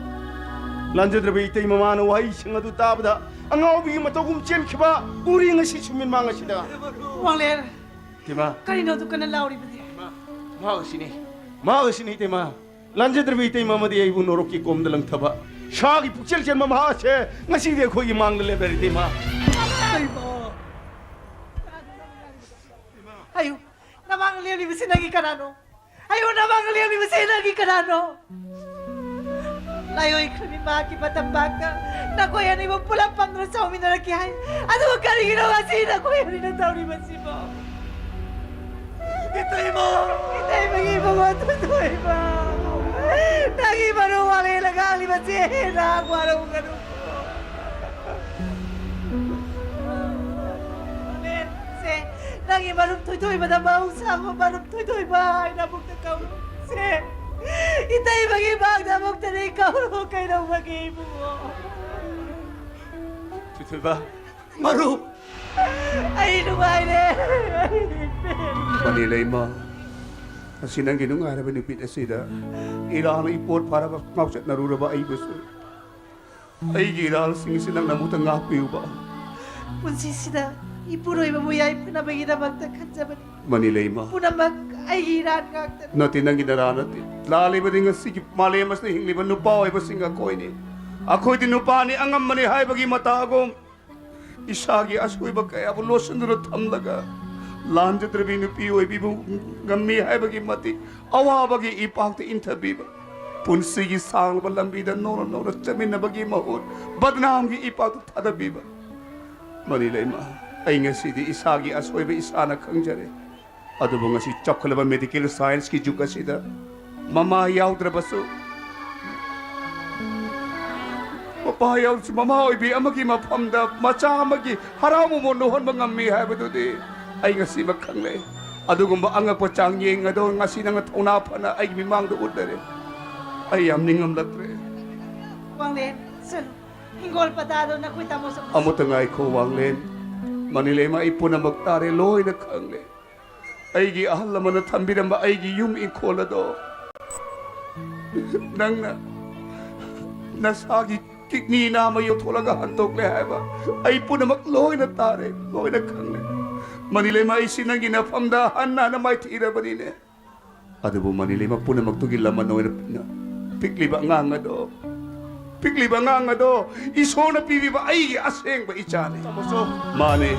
ꯂꯥꯟꯖꯗ꯭ꯔꯕ ꯏꯇꯩ ꯃꯃꯥꯅ ꯋꯥꯍꯩꯁꯤꯡ ꯑꯗꯨ ꯇꯥꯕꯗ ꯑꯉꯥꯎꯕꯤꯒꯤ ꯃꯇꯧꯒꯨꯝ ꯆꯦꯟꯈꯤꯕ ꯎꯔꯤ ꯉꯁꯤꯁꯨ ꯃꯤꯠꯃꯥꯡ ꯑꯁꯤꯗ꯫ ꯋꯥꯡꯂꯦꯟ! ꯏꯇꯩꯃ꯫ ꯀꯔꯤꯅꯣ ꯑꯗꯨ ꯀꯟꯅ ꯂꯥꯎꯔꯤꯕꯗꯤ? ꯃꯍꯥꯛ ꯑꯁꯤꯅꯤ, ꯃꯍꯥꯛ ꯑꯁꯤꯅꯤ ꯏꯇꯩꯃ꯫ ꯂꯥꯟꯖꯗ꯭ꯔꯕ ꯏꯇꯩꯃ ꯑꯃꯗꯤ ꯑꯩꯕꯨ ꯅꯣꯔꯣꯛꯀꯤ ꯀꯣꯝꯗ ꯂꯪꯊꯕ ꯁꯥꯒꯤ ꯄꯨꯛꯆꯦꯜ ꯆꯦꯟꯕ ꯃꯍꯥꯛ ꯑꯁꯦ ꯉꯁꯤꯗꯤ ꯑꯩꯈꯣꯏꯒꯤ ꯃꯥꯡꯗ ꯂꯦꯞꯂꯔꯦ ꯏꯇꯩꯃ꯫ ꯏꯇꯩꯃ! ꯑꯌꯨ, ꯅꯃꯥꯡ ꯂꯦꯞꯂꯤꯕꯁꯤ ꯅꯪꯒꯤ ꯀꯅꯥꯅꯣ? ꯑꯌꯨ, ꯅꯃꯥꯡ ꯂꯦꯞꯂꯤꯕꯁꯤ ꯅꯪꯒꯤ ꯀꯅꯥꯅꯣ? ꯂꯥꯏꯑꯣꯏꯈ꯭ꯔꯕꯤ ꯃꯍꯥꯛꯀꯤ ꯃꯇꯝ ꯃꯍꯥꯛꯇ ꯅꯈꯣꯏ ꯑꯅꯤꯕꯨ ꯄꯨꯂꯞ ꯄꯝꯗꯨꯅ ꯆꯥꯎꯃꯤꯟꯅꯔꯛꯀꯦ ꯍꯥꯏ꯫ ꯑꯗꯨꯕꯨ ꯀꯔꯤꯒꯤꯅꯣ ꯉꯁꯤ ꯅꯈꯣꯏ ꯑꯅꯤꯅ ꯇꯧꯔꯤꯕꯁꯤꯕꯣ? ꯏꯇꯩꯃ! ꯏꯇꯩꯃꯒꯤ ꯏꯕꯨꯡꯉꯣ ꯊꯣꯏꯊꯣꯏꯕ! ꯅꯪꯒꯤ ꯃꯔꯨ ꯋꯥꯂꯦꯅ ꯉꯥꯡꯂꯤꯕꯁꯦ ꯅꯍꯥꯛ ꯋꯥꯔꯧꯒꯅꯨ꯫ ꯁꯦ, ꯅꯪꯒꯤ ꯃꯔꯨꯞ ꯊꯣꯏꯊꯣꯏꯕꯗ ꯃꯍꯧꯁꯥꯕ ꯃꯔꯨꯞ ꯊꯣꯏꯊꯣꯏꯕ ꯍꯥꯏꯅ ꯑꯃꯨꯛꯇ ꯀꯧꯔꯨ꯫ ꯁꯦ, ꯏꯇꯩꯃꯒꯤ ꯃꯥꯡꯗ ꯑꯃꯨꯛꯇꯗꯤ ꯀꯧꯔꯨ ꯀꯩꯗꯧꯕꯒꯤ ꯏꯕꯨꯡꯉꯣ? ꯊꯣꯏꯊꯣꯏꯕ꯫ ꯃꯔꯨꯞ! ꯑꯩ ꯅꯨꯡꯉꯥꯏꯔꯦ꯫ ꯃꯅꯤ ꯂꯩꯃ꯫ ꯉꯁꯤ ꯅꯪꯒꯤ ꯅꯨꯡꯉꯥꯏꯔꯕ ꯅꯨꯃꯤꯠ ꯑꯁꯤꯗ ꯏꯔꯥꯡꯅ ꯏꯄꯣꯠ ꯐꯥꯔꯕ ꯉꯥꯎꯆꯠꯅꯔꯨꯔꯕ ꯑꯩꯕꯨꯁꯨ ꯑꯩꯒꯤ ꯏꯔꯥꯜꯁꯤꯡꯁꯤ ꯅꯪꯅ ꯑꯃꯨꯛꯇ ꯉꯥꯛꯄꯤꯌꯨꯕ꯫ ꯄꯨꯟꯁꯤꯁꯤꯗ ꯏꯄꯨꯔꯣꯏꯕꯕꯨ ꯌꯥꯏꯐꯅꯕꯒꯤꯗꯃꯛꯇ ꯈꯟꯖꯕꯅꯤ꯫ ꯃꯅꯤ ꯂꯩꯃ꯫ ꯄꯨꯝꯅꯃꯛ ꯑꯩꯒꯤ ꯏꯔꯥꯟ ꯉꯥꯛꯇꯅꯤ꯫ ꯅꯠꯇꯦ, ꯅꯪꯒꯤ ꯅꯔꯥ ꯅꯠꯇꯦ꯫ ꯂꯥꯜꯂꯤꯕꯗꯤ ꯉꯁꯤꯒꯤ ꯃꯥꯂꯦꯝ ꯑꯁꯤꯗ ꯍꯤꯡꯂꯤꯕ ꯅꯨꯄꯥ ꯑꯣꯏꯕꯁꯤꯡ ꯑꯩꯈꯣꯏꯅꯤ꯫ ꯑꯩꯈꯣꯏꯗꯤ ꯅꯨꯄꯥꯅꯤ, ꯑꯉꯝꯕꯅꯤ ꯍꯥꯏꯕꯒꯤ ꯃꯇꯥꯒꯨꯝ ꯏꯁꯥꯒꯤ ꯑꯁꯣꯏꯕ ꯀꯌꯥꯕꯨ ꯂꯣꯠꯁꯤꯟꯗꯨꯅ ꯊꯝꯂꯒ ꯂꯥꯟꯖꯗ꯭ꯔꯕꯤ ꯅꯨꯄꯤ ꯑꯣꯏꯕꯤꯕꯨ ꯉꯝꯃꯤ ꯍꯥꯏꯕꯒꯤ ꯃꯇꯤꯛ ꯑꯋꯥꯕꯒꯤ ꯏꯄꯥꯛꯇ ꯏꯟꯊꯕꯤꯕ, ꯄꯨꯟꯁꯤꯒꯤ ꯁꯥꯡꯂꯕ ꯂꯝꯕꯤꯗ ꯅꯣꯡꯅ ꯅꯣꯡꯅ ꯆꯠꯃꯤꯟꯅꯕꯒꯤ ꯃꯍꯨꯠ ꯕꯗꯅꯥꯝꯒꯤ ꯏꯄꯥꯛꯇ ꯊꯥꯗꯕꯤꯕ꯫ ꯃꯅꯤ ꯂꯩꯃ, ꯑꯩ ꯉꯁꯤꯗꯤ ꯏꯁꯥꯒꯤ ꯑꯁꯣꯏꯕ ꯏꯁꯥꯅ ꯈꯪꯖꯔꯦ꯫ ꯑꯗꯨꯕꯨ ꯉꯁꯤ ꯆꯥꯎꯈꯠꯂꯕ ꯃꯦꯗꯤꯀꯦꯜ ꯁꯥꯏꯟꯁꯀꯤ ꯖꯨꯒ ꯑꯁꯤꯗ ꯃꯃꯥ ꯌꯥꯎꯗ꯭ꯔꯕꯁꯨ, ꯃꯄꯥ ꯌꯥꯎꯗ꯭ꯔꯁꯨ ꯃꯃꯥ ꯑꯣꯏꯕꯤ ꯑꯃꯒꯤ ꯃꯐꯝꯗ ꯃꯆꯥ ꯑꯃꯒꯤ ꯍꯔꯥꯎ ꯃꯃꯣꯟ ꯂꯨꯍꯣꯟꯕ ꯉꯝꯃꯤ ꯍꯥꯏꯕꯗꯨꯗꯤ ꯑꯩ ꯉꯁꯤꯃꯛ ꯈꯪꯂꯦ꯫ ꯑꯗꯨꯒꯨꯝꯕ ꯑꯉꯛꯄ ꯆꯥꯡꯌꯦꯡ ꯑꯗꯣ ꯉꯁꯤ ꯅꯪꯅ ꯊꯧꯅꯥ ꯐꯅ ꯑꯩꯒꯤ ꯃꯤꯃꯥꯡꯗ ꯎꯠꯂꯔꯦ꯫ ꯑꯩ ꯌꯥꯝ ꯅꯤꯡꯉꯝꯂꯛꯇ꯭ꯔꯦ꯫ ꯋꯥꯡꯂꯦꯟ, ꯆꯠꯂꯨ꯫ ꯍꯤꯡꯒꯣꯜ ꯄꯇꯥꯗꯣ ꯅꯈꯣꯏ ꯇꯥꯃꯣ ꯆꯠꯂꯨ꯫ ꯑꯃꯨꯛꯇ ꯉꯥꯏꯈꯣ ꯋꯥꯡꯂꯦꯟ꯫ ꯃꯅꯤ ꯂꯩꯃ, ꯑꯩ ꯄꯨꯝꯅꯃꯛ ꯇꯥꯔꯦ, ꯂꯣꯏꯅ ꯈꯪꯂꯦ꯫ ꯑꯩꯒꯤ ꯑꯍꯜ ꯂꯃꯟꯅ ꯊꯝꯕꯤꯔꯝꯕ ꯑꯩꯒꯤ ꯌꯨꯝ ꯏꯪꯈꯣꯜ ꯑꯗꯣ ꯅꯪꯅ ꯅꯁꯥꯒꯤ ꯀꯤꯗꯅꯤ ꯅꯥꯝꯃ ꯌꯣꯟꯊꯣꯛꯂꯒ ꯍꯟꯗꯣꯛꯂꯦ ꯍꯥꯏꯕ ꯑꯩ ꯄꯨꯝꯅꯃꯛ ꯂꯣꯏꯅ ꯇꯥꯔꯦ, ꯂꯣꯏꯅ ꯈꯪꯂꯦ꯫ ꯃꯅꯤ ꯂꯩꯃ, ꯑꯩꯁꯤ ꯅꯪꯒꯤ ꯅꯐꯝꯗ ꯍꯟꯅ ꯍꯟꯅ ꯃꯥꯏꯊꯤꯔꯕꯅꯤꯅꯦ꯫ ꯑꯗꯨꯕꯨ ꯃꯅꯤ ꯂꯩꯃ, ꯄꯨꯝꯅꯃꯛꯇꯨꯒꯤ ꯂꯃꯟ ꯑꯣꯏꯅ ꯄꯤꯛꯂꯤꯕ ꯑꯉꯥꯡ ꯑꯗꯣ, ꯄꯤꯛꯂꯤꯕ ꯑꯉꯥꯡ ꯑꯗꯣ ꯏꯁꯣꯔꯅ ꯄꯤꯕꯤꯕ ꯑꯩꯒꯤ ꯑꯁꯦꯡꯕ ꯏꯆꯥꯅꯤ꯫ ꯃꯥꯅꯤ,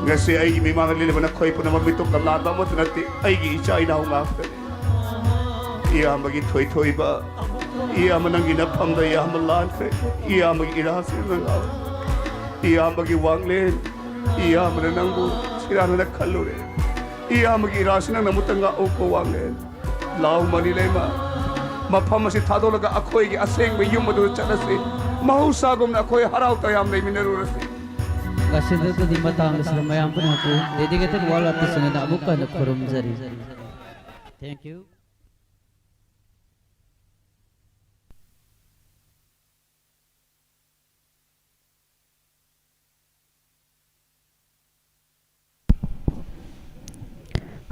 ꯉꯁꯤ ꯑꯩꯒꯤ ꯃꯤꯃꯥꯡꯗ ꯂꯦꯞꯂꯤꯕ ꯅꯈꯣꯏ ꯄꯨꯝꯅꯃꯛ ꯃꯤꯇꯣꯞ ꯂꯥꯟꯕ ꯑꯃꯠꯇ ꯅꯠꯇꯦ, ꯑꯩꯒꯤ ꯏꯆꯥ ꯏꯅꯥꯎ ꯉꯥꯛꯇꯅꯤ꯫ ꯏꯌꯥꯝꯕꯒꯤ ꯊꯣꯏꯊꯣꯏꯕ, ꯏꯌꯥꯝꯕ ꯅꯪꯒꯤ ꯅꯐꯝꯗ ꯏꯌꯥꯝꯕ ꯂꯥꯟꯈ꯭ꯔꯦ꯫ ꯏꯌꯥꯝꯕꯒꯤ ꯏꯔꯥꯜꯁꯤꯅ ꯅꯪ ꯂꯥꯛꯑꯣ꯫ ꯏꯌꯥꯝꯕꯒꯤ ꯋꯥꯡꯂꯦꯟ, ꯏꯌꯥꯝꯕꯅ ꯅꯪꯕꯨ ꯁꯤꯔꯥꯟꯅꯅ ꯈꯜꯂꯨꯔꯦ꯫ ꯏꯌꯥꯝꯕꯒꯤ ꯏꯔꯥꯜꯁꯤ ꯅꯪꯅ ꯑꯃꯨꯛꯇ ꯉꯥꯛꯎꯀꯣ ꯋꯥꯡꯂꯦꯟ꯫ ꯂꯥꯎ ꯃꯅꯤ ꯂꯩꯃ, ꯃꯐꯝ ꯑꯁꯤ ꯊꯥꯗꯣꯛꯂꯒ ꯑꯩꯈꯣꯏꯒꯤ ꯑꯁꯦꯡꯕ ꯌꯨꯝ ꯑꯗꯨꯗ ꯆꯠꯂꯁꯤ꯫ ꯃꯍꯧꯁꯥꯒꯨꯝꯅ ꯑꯩꯈꯣꯏ ꯍꯔꯥꯎ ꯇꯌꯥꯝ ꯂꯩꯃꯤꯟꯅꯔꯨꯔꯁꯤ꯫ ꯉꯁꯤꯗꯒꯤꯗꯤ ꯃꯇꯥꯡ ꯑꯁꯤꯗ ꯃꯌꯥꯝ ꯄꯨꯝꯅꯃꯛꯄꯨ dedicated world artist ꯑꯣꯏꯅ ꯑꯃꯨꯛ ꯍꯟꯅ ꯈꯨꯔꯨꯝꯖꯔꯤ꯫ Thank you.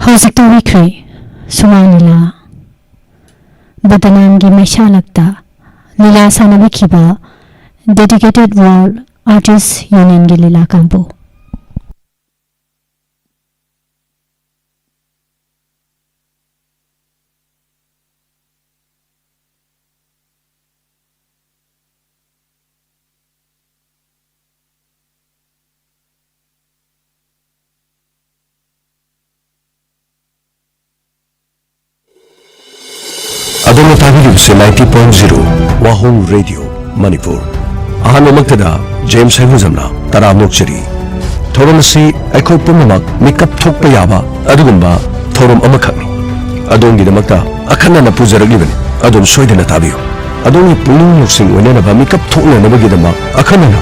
ꯍꯧꯖꯤꯛꯇ ꯋꯤꯈ꯭ꯔꯦ꯫ ꯁꯨꯃꯥꯡ ꯂꯤꯂꯥ꯫ ꯕꯗꯅꯥꯝꯒꯤ ꯃꯩꯁꯥꯂꯛꯇ ꯂꯤꯂꯥ ꯁꯥꯟꯅꯕꯤꯈꯤꯕ Dedicated World Artist Unionꯒꯤ ꯂꯤꯂꯥ ꯀꯥꯡꯕꯨ꯫ ꯑꯗꯣꯝꯅ ꯇꯥꯕꯤꯔꯤꯕꯁꯤ ninety point zero ꯋꯥꯍꯣꯡ ꯔꯦꯗꯤꯑꯣ ꯃꯅꯤꯄꯨꯔ꯫ ꯑꯍꯥꯟꯕꯃꯛꯇꯗ ꯖꯦꯝꯁ ꯍꯩꯕꯨꯖꯝꯅ ꯇꯔꯥꯝꯅ ꯑꯣꯛꯆꯔꯤ꯫ ꯊꯧꯔꯝ ꯑꯁꯤ ꯑꯩꯈꯣꯏ ꯄꯨꯝꯅꯃꯛ ꯃꯤꯀꯞ ꯊꯣꯛꯄ ꯌꯥꯕ ꯑꯗꯨꯒꯨꯝꯕ ꯊꯧꯔꯝ ꯑꯃꯈꯛꯅꯤ꯫ ꯑꯗꯣꯝꯒꯤꯗꯃꯛꯇ ꯑꯈꯟꯅꯅ ꯄꯨꯖꯔꯛꯂꯤꯕꯅꯤ꯫ ꯑꯗꯣꯝ ꯁꯣꯏꯗꯅ ꯇꯥꯕꯤꯌꯨ꯫ ꯑꯗꯣꯝꯒꯤ ꯄꯨꯛꯅꯤꯡ ꯂꯧꯁꯤꯡ ꯑꯣꯏꯅꯅꯕ ꯃꯤꯀꯞ ꯊꯣꯛꯅꯅꯕꯒꯤꯗꯃꯛ ꯑꯈꯟꯅꯅ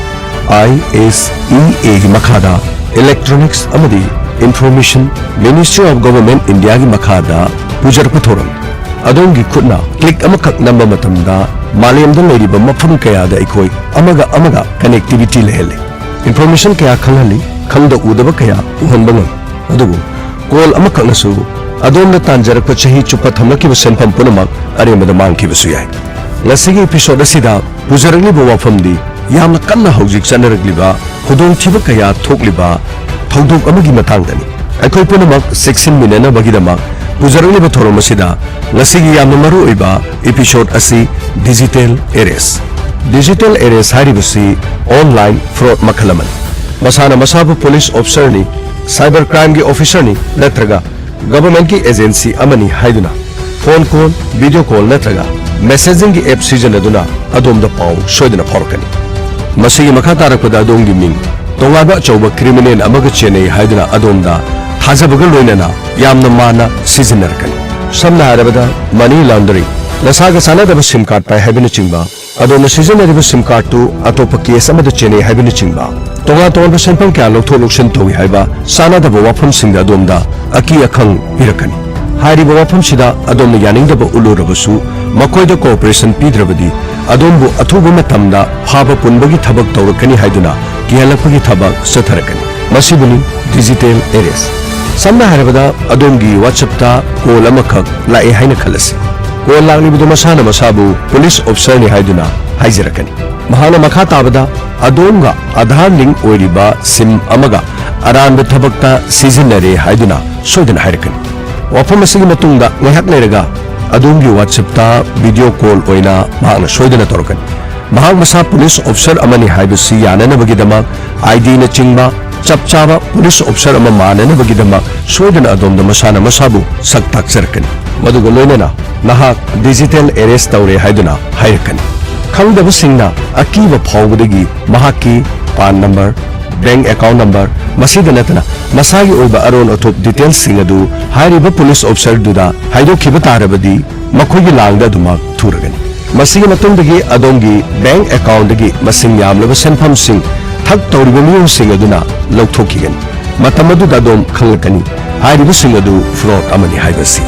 ISEAꯒꯤ ꯃꯈꯥꯗ Electronics ꯑꯃꯗꯤ Information Ministry of Government Indiaꯒꯤ ꯃꯈꯥꯗ ꯄꯨꯖꯔꯛꯄ ꯊꯧꯔꯝ꯫ ꯑꯗꯣꯝꯒꯤ ꯈꯨꯠꯅ click ꯑꯃꯈꯛ ꯅꯝꯕ ꯃꯇꯝꯗ ꯃꯥꯂꯦꯝꯗ ꯂꯩꯔꯤꯕ ꯃꯐꯝ ꯀꯌꯥꯗ ꯑꯩꯈꯣꯏ ꯑꯃꯒ ꯑꯃꯒ connectivity ꯂꯩꯍꯜꯂꯤ꯫ Information ꯀꯌꯥ ꯈꯪꯍꯜꯂꯤ, ꯈꯪꯗ ꯎꯗꯕ ꯀꯌꯥ ꯎꯍꯟꯕ ꯉꯝꯃꯤ꯫ ꯑꯗꯨꯕꯨ call ꯑꯃꯈꯛꯅꯁꯨ ꯑꯗꯣꯝꯅ ꯇꯥꯟꯖꯔꯛꯄ ꯆꯍꯤ ꯆꯨꯞꯄ ꯊꯝꯂꯛꯈꯤꯕ ꯁꯦꯟꯐꯝ ꯄꯨꯝꯅꯃꯛ ꯑꯔꯦꯝꯕꯗ ꯃꯥꯡꯈꯤꯕꯁꯨ ꯌꯥꯏ꯫ ꯉꯁꯤꯒꯤ episode ꯑꯁꯤꯗ ꯄꯨꯖꯔꯛꯂꯤꯕ ꯋꯥꯐꯝꯗꯤ ꯌꯥꯝꯅ ꯀꯟꯅ ꯍꯧꯖꯤꯛ ꯆꯠꯅꯔꯛꯂꯤꯕ ꯈꯨꯗꯣꯡꯊꯤꯕ ꯀꯌꯥ ꯊꯣꯛꯂꯤꯕ ꯊꯧꯗꯣꯛ ꯑꯃꯒꯤ ꯃꯇꯥꯡꯗꯅꯤ꯫ ꯑꯩꯈꯣꯏ ꯄꯨꯝꯅꯃꯛ ꯆꯦꯛꯁꯤꯟꯃꯤꯟꯅꯅꯕꯒꯤꯗꯃꯛ ꯄꯨꯖꯔꯛꯂꯤꯕ ꯊꯧꯔꯝ ꯑꯁꯤꯗ ꯉꯁꯤꯒꯤ ꯌꯥꯝꯅ ꯃꯔꯨꯑꯣꯏꯕ episode ꯑꯁꯤ Digital Arrest꯫ Digital Arrest ꯍꯥꯏꯔꯤꯕꯁꯤ online fraud ꯃꯈꯜ ꯑꯃꯅꯤ꯫ ꯃꯁꯥꯅ ꯃꯁꯥꯕꯨ police officerꯅꯤ, cyber crimeꯒꯤ officerꯅꯤ ꯅꯠꯇ꯭ꯔꯒ governmentꯀꯤ agency ꯑꯃꯅꯤ ꯍꯥꯏꯗꯨꯅ phone call, video call ꯅꯠꯇ꯭ꯔꯒ messagingꯒꯤ app ꯁꯤꯖꯤꯟꯅꯗꯨꯅ ꯑꯗꯣꯝꯗ ꯄꯥꯎ ꯁꯣꯏꯗꯅ ꯐꯥꯎꯔꯛꯀꯅꯤ꯫ ꯃꯁꯤꯒꯤ ꯃꯈꯥ ꯇꯥꯔꯛꯄꯗ ꯑꯗꯣꯝꯒꯤ ꯃꯤꯡ ꯇꯣꯉꯥꯟꯕ ꯑꯆꯧꯕ criminal ꯑꯃꯒ ꯆꯦꯟꯅꯩ ꯍꯥꯏꯗꯨꯅ ꯑꯗꯣꯝꯗ ꯊꯥꯖꯕꯒ ꯂꯣꯏꯅꯅ ꯌꯥꯝꯅ ꯃꯥꯟꯅ ꯁꯤꯖꯤꯟꯅꯔꯛꯀꯅꯤ꯫ ꯁꯝꯅ ꯍꯥꯏꯔꯕꯗ money laundering, ꯅꯁꯥꯒ ꯆꯥꯟꯅꯗꯕ SIM card ꯄꯥꯏ ꯍꯥꯏꯕꯅꯆꯤꯡꯕ, ꯑꯗꯣꯝꯅ ꯁꯤꯖꯤꯟꯅꯔꯤꯕ SIM cardꯇꯨ ꯑꯇꯣꯞꯄ case ꯑꯃꯗ ꯆꯦꯟꯅꯩ ꯍꯥꯏꯕꯅꯆꯤꯡꯕ, ꯇꯣꯉꯥꯟ ꯇꯣꯉꯥꯟꯕ ꯁꯦꯟꯐꯝ ꯀꯌꯥ ꯂꯧꯊꯣꯛ ꯂꯧꯁꯤꯟ ꯇꯧꯏ ꯍꯥꯏꯕ ꯆꯥꯟꯅꯗꯕ ꯋꯥꯐꯝꯁꯤꯡꯗ ꯑꯗꯣꯝꯗ ꯑꯀꯤ ꯑꯈꯪ ꯄꯤꯔꯛꯀꯅꯤ꯫ ꯍꯥꯏꯔꯤꯕ ꯋꯥꯐꯝꯁꯤꯗ ꯑꯗꯣꯝꯅ ꯌꯥꯅꯤꯡꯗꯕ ꯎꯠꯂꯨꯔꯕꯁꯨ, ꯃꯈꯣꯏꯗ cooperation ꯄꯤꯗ꯭ꯔꯕꯗꯤ ꯑꯗꯣꯝꯕꯨ ꯑꯊꯨꯕ ꯃꯇꯝꯗ ꯐꯥꯕ ꯄꯨꯟꯕꯒꯤ ꯊꯕꯛ ꯇꯧꯔꯛꯀꯅꯤ ꯍꯥꯏꯗꯨꯅ ꯀꯤꯍꯜꯂꯛꯄꯒꯤ ꯊꯕꯛ ꯆꯠꯊꯔꯛꯀꯅꯤ꯫ ꯃꯁꯤꯕꯨꯅꯤ digital arrest꯫ ꯁꯝꯅ ꯍꯥꯏꯔꯕꯗ, ꯑꯗꯣꯝꯒꯤ WhatsApp-ꯇ call ꯑꯃꯈꯛ ꯂꯥꯛꯑꯦ ꯍꯥꯏꯅ ꯈꯜꯂꯁꯤ꯫ Call ꯂꯥꯛꯂꯤꯕꯗꯨ ꯃꯁꯥꯅ ꯃꯁꯥꯕꯨ police officer-ꯅꯤ ꯍꯥꯏꯗꯨꯅ ꯍꯥꯏꯖꯔꯛꯀꯅꯤ꯫ ꯃꯍꯥꯛꯅ ꯃꯈꯥ ꯇꯥꯕꯗ ꯑꯗꯣꯝꯒ Aadhaar link ꯑꯣꯏꯔꯤꯕ SIM ꯑꯃꯒ ꯑꯔꯥꯟꯕ ꯊꯕꯛꯇ ꯁꯤꯖꯤꯟꯅꯔꯦ ꯍꯥꯏꯗꯨꯅ ꯁꯣꯏꯗꯅ ꯍꯥꯏꯔꯛꯀꯅꯤ꯫ ꯋꯥꯐꯝ ꯑꯁꯤꯒꯤ ꯃꯇꯨꯡꯗ ꯉꯥꯏꯍꯥꯛ ꯂꯩꯔꯒ ꯑꯗꯣꯝꯒꯤ WhatsApp-ꯇ video call ꯑꯣꯏꯅ ꯃꯍꯥꯛꯅ ꯁꯣꯏꯗꯅ ꯇꯧꯔꯛꯀꯅꯤ꯫ ꯃꯍꯥꯛ ꯃꯁꯥ police officer ꯑꯃꯅꯤ ꯍꯥꯏꯕꯁꯤ ꯌꯥꯅꯅꯕꯒꯤꯗꯃꯛ, ID-ꯅꯆꯤꯡꯕ ꯆꯞ ꯆꯥꯕ police officer ꯑꯃ ꯃꯥꯟꯅꯅꯕꯒꯤꯗꯃꯛ ꯁꯣꯏꯗꯅ ꯑꯗꯣꯝꯗ ꯃꯁꯥꯅ ꯃꯁꯥꯕꯨ ꯁꯛ ꯇꯥꯛꯆꯔꯛꯀꯅꯤ꯫ ꯃꯗꯨꯒ ꯂꯣꯏꯅꯅ ꯅꯍꯥꯛ digital arrest ꯇꯧꯔꯦ ꯍꯥꯏꯗꯨꯅ ꯍꯥꯏꯔꯛꯀꯅꯤ꯫ ꯈꯪꯗꯕꯁꯤꯡꯅ ꯑꯀꯤꯕ ꯐꯥꯎꯕꯗꯒꯤ ꯃꯍꯥꯛꯀꯤ PAN number, bank account number, ꯃꯁꯤꯗ ꯅꯠꯇꯅ ꯃꯁꯥꯒꯤ ꯑꯣꯏꯕ ꯑꯔꯣꯟ ꯑꯊꯨꯞ details-ꯁꯤꯡ ꯑꯗꯨ ꯍꯥꯏꯔꯤꯕ police officer-ꯗꯨꯗ ꯍꯥꯏꯗꯣꯛꯈꯤꯕ ꯇꯥꯔꯕꯗꯤ, ꯃꯈꯣꯏꯒꯤ ꯂꯥꯡꯗ ꯑꯗꯨꯃꯛ ꯊꯨꯔꯒꯅꯤ꯫ ꯃꯁꯤꯒꯤ ꯃꯇꯨꯡꯗꯒꯤ ꯑꯗꯣꯝꯒꯤ bank account-ꯗꯒꯤ ꯃꯁꯤꯡ ꯌꯥꯝꯂꯕ ꯁꯦꯟꯐꯝꯁꯤꯡ ꯊꯛ ꯇꯧꯔꯤꯕ ꯃꯤꯑꯣꯏꯁꯤꯡ ꯑꯗꯨꯅ ꯂꯧꯊꯣꯛꯈꯤꯒꯅꯤ꯫ ꯃꯇꯝ ꯑꯗꯨꯗ ꯑꯗꯣꯝ ꯈꯪꯂꯛꯀꯅꯤ, ꯍꯥꯏꯔꯤꯕꯁꯤꯡ ꯑꯗꯨ fraud ꯑꯃꯅꯤ ꯍꯥꯏꯕꯁꯤ꯫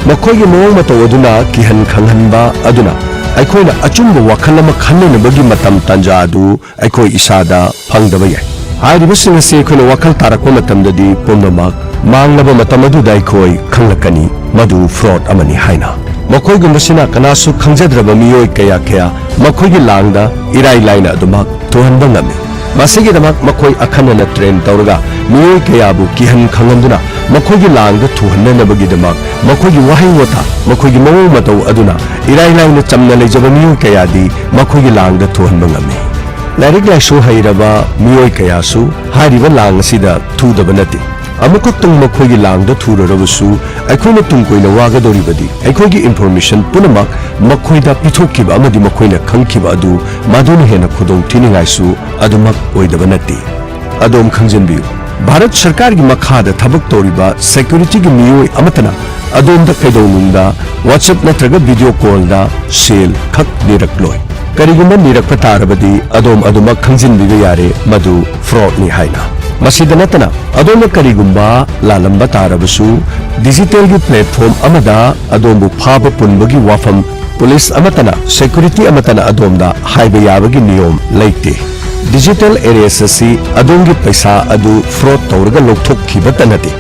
ꯃꯈꯣꯏꯒꯤ ꯃꯑꯣꯡ ꯃꯇꯧ ꯑꯗꯨꯅ ꯀꯤꯍꯟ ꯈꯪꯍꯟꯕ ꯑꯗꯨꯅ ꯑꯩꯈꯣꯏꯅ ꯑꯆꯨꯝꯕ ꯋꯥꯈꯜ ꯑꯃ ꯈꯟꯅꯅꯕꯒꯤ ꯃꯇꯝ ꯇꯥꯟꯖꯥ ꯑꯗꯨ ꯑꯩꯈꯣꯏ ꯏꯁꯥꯗ ꯐꯪꯗꯕ ꯌꯥꯏ꯫ ꯍꯥꯏꯔꯤꯕꯁꯤꯡ ꯑꯁꯤ ꯑꯩꯈꯣꯏꯅ ꯋꯥꯈꯜ ꯇꯥꯔꯛꯄ ꯃꯇꯝꯗꯗꯤ ꯄꯨꯝꯅꯃꯛ ꯃꯥꯡꯂꯕ ꯃꯇꯝ ꯑꯗꯨꯗ ꯑꯩꯈꯣꯏ ꯈꯪꯂꯛꯀꯅꯤ ꯃꯗꯨ fraud ꯑꯃꯅꯤ ꯍꯥꯏꯅ꯫ ꯃꯈꯣꯏꯒꯨꯝꯕꯁꯤꯅ ꯀꯅꯥꯁꯨ ꯈꯪꯖꯗ꯭ꯔꯕ ꯃꯤꯑꯣꯏ ꯀꯌꯥ ꯀꯌꯥ ꯃꯈꯣꯏꯒꯤ ꯂꯥꯡꯗ ꯏꯔꯥꯏ ꯂꯥꯏꯅ ꯑꯗꯨꯃꯛ ꯊꯨꯍꯟꯕ ꯉꯝꯃꯤ꯫ ꯃꯁꯤꯒꯤꯗꯃꯛ ꯃꯈꯣꯏ ꯑꯈꯟꯅꯅ train ꯇꯧꯔꯒ ꯃꯤꯑꯣꯏ ꯀꯌꯥꯕꯨ ꯀꯤꯍꯟ ꯈꯪꯍꯟꯗꯨꯅ ꯃꯈꯣꯏꯒꯤ ꯂꯥꯡꯗ ꯊꯨꯍꯟꯅꯅꯕꯒꯤꯗꯃꯛ ꯃꯈꯣꯏꯒꯤ ꯋꯥꯍꯩ ꯋꯥꯇꯥ, ꯃꯈꯣꯏꯒꯤ ꯃꯑꯣꯡ ꯃꯇꯧ ꯑꯗꯨꯅ ꯏꯔꯥꯏ ꯂꯥꯏꯅ ꯆꯝꯅ ꯂꯩꯖꯕ ꯃꯤꯑꯣꯏ ꯀꯌꯥꯗꯤ ꯃꯈꯣꯏꯒꯤ ꯂꯥꯡꯗ ꯊꯨꯍꯟꯕ ꯉꯝꯃꯤ꯫ ꯂꯥꯏꯔꯤꯛ ꯂꯥꯏꯁꯨ ꯍꯩꯔꯕ ꯃꯤꯑꯣꯏ ꯀꯌꯥꯁꯨ ꯍꯥꯏꯔꯤꯕ ꯂꯥꯡ ꯑꯁꯤꯗ ꯊꯨꯗꯕ ꯅꯠꯇꯦ꯫ ꯑꯃꯨꯛꯈꯛꯇꯪ ꯃꯈꯣꯏꯒꯤ ꯂꯥꯡꯗ ꯊꯨꯔꯨꯔꯕꯁꯨ, ꯑꯩꯈꯣꯏꯅ ꯇꯨꯡ ꯀꯣꯏꯅ ꯋꯥꯒꯗꯧꯔꯤꯕꯗꯤ ꯑꯩꯈꯣꯏꯒꯤ information ꯄꯨꯝꯅꯃꯛ ꯃꯈꯣꯏꯗ ꯄꯤꯊꯣꯛꯈꯤꯕ ꯑꯃꯗꯤ ꯃꯈꯣꯏꯅ ꯈꯪꯈꯤꯕ ꯑꯗꯨ ꯃꯗꯨꯅ ꯍꯦꯟꯅ ꯈꯨꯗꯣꯡ ꯊꯤꯅꯤꯡꯉꯥꯏꯁꯨ ꯑꯗꯨꯃꯛ ꯑꯣꯏꯗꯕ ꯅꯠꯇꯦ꯫ ꯑꯗꯣꯝ ꯈꯪꯖꯤꯟꯕꯤꯌꯨ, ꯚꯥꯔꯠ ꯁꯔꯀꯥꯔꯒꯤ ꯃꯈꯥꯗ ꯊꯕꯛ ꯇꯧꯔꯤꯕ security-ꯒꯤ ꯃꯤꯑꯣꯏ ꯑꯃꯠꯇꯅ ꯑꯗꯣꯝꯗ ꯀꯩꯗꯧꯅꯨꯡꯗ WhatsApp ꯅꯠꯇ꯭ꯔꯒ video call-ꯗ ꯁꯦꯜ ꯈꯛ ꯅꯤꯔꯛꯂꯣꯏ꯫ ꯀꯔꯤꯒꯨꯝꯕ ꯅꯤꯔꯛꯄ ꯇꯥꯔꯕꯗꯤ, ꯑꯗꯣꯝ ꯑꯗꯨꯃꯛ ꯈꯪꯖꯤꯟꯕꯤꯕ ꯌꯥꯔꯦ ꯃꯗꯨ fraud-ꯅꯤ ꯍꯥꯏꯅ꯫ ꯃꯁꯤꯗ ꯅꯠꯇꯅ, ꯑꯗꯣꯝꯅ ꯀꯔꯤꯒꯨꯝꯕ ꯂꯥꯜꯂꯝꯕ ꯇꯥꯔꯕꯁꯨ, digital-ꯒꯤ platform ꯑꯃꯗ ꯑꯗꯣꯝꯕꯨ ꯐꯥꯕ ꯄꯨꯟꯕꯒꯤ ꯋꯥꯐꯝ police ꯑꯃꯠꯇꯅ, security ꯑꯃꯠꯇꯅ ꯑꯗꯣꯝꯗ ꯍꯥꯏꯕ ꯌꯥꯕꯒꯤ ꯅꯤꯌꯣꯝ ꯂꯩꯇꯦ꯫ Digital arrest ꯑꯁꯤ ꯑꯗꯣꯝꯒꯤ ꯄꯩꯁꯥ ꯑꯗꯨ fraud ꯇꯧꯔꯒ ꯂꯧꯊꯣꯛꯈꯤꯕꯇ ꯅꯠꯇꯦ,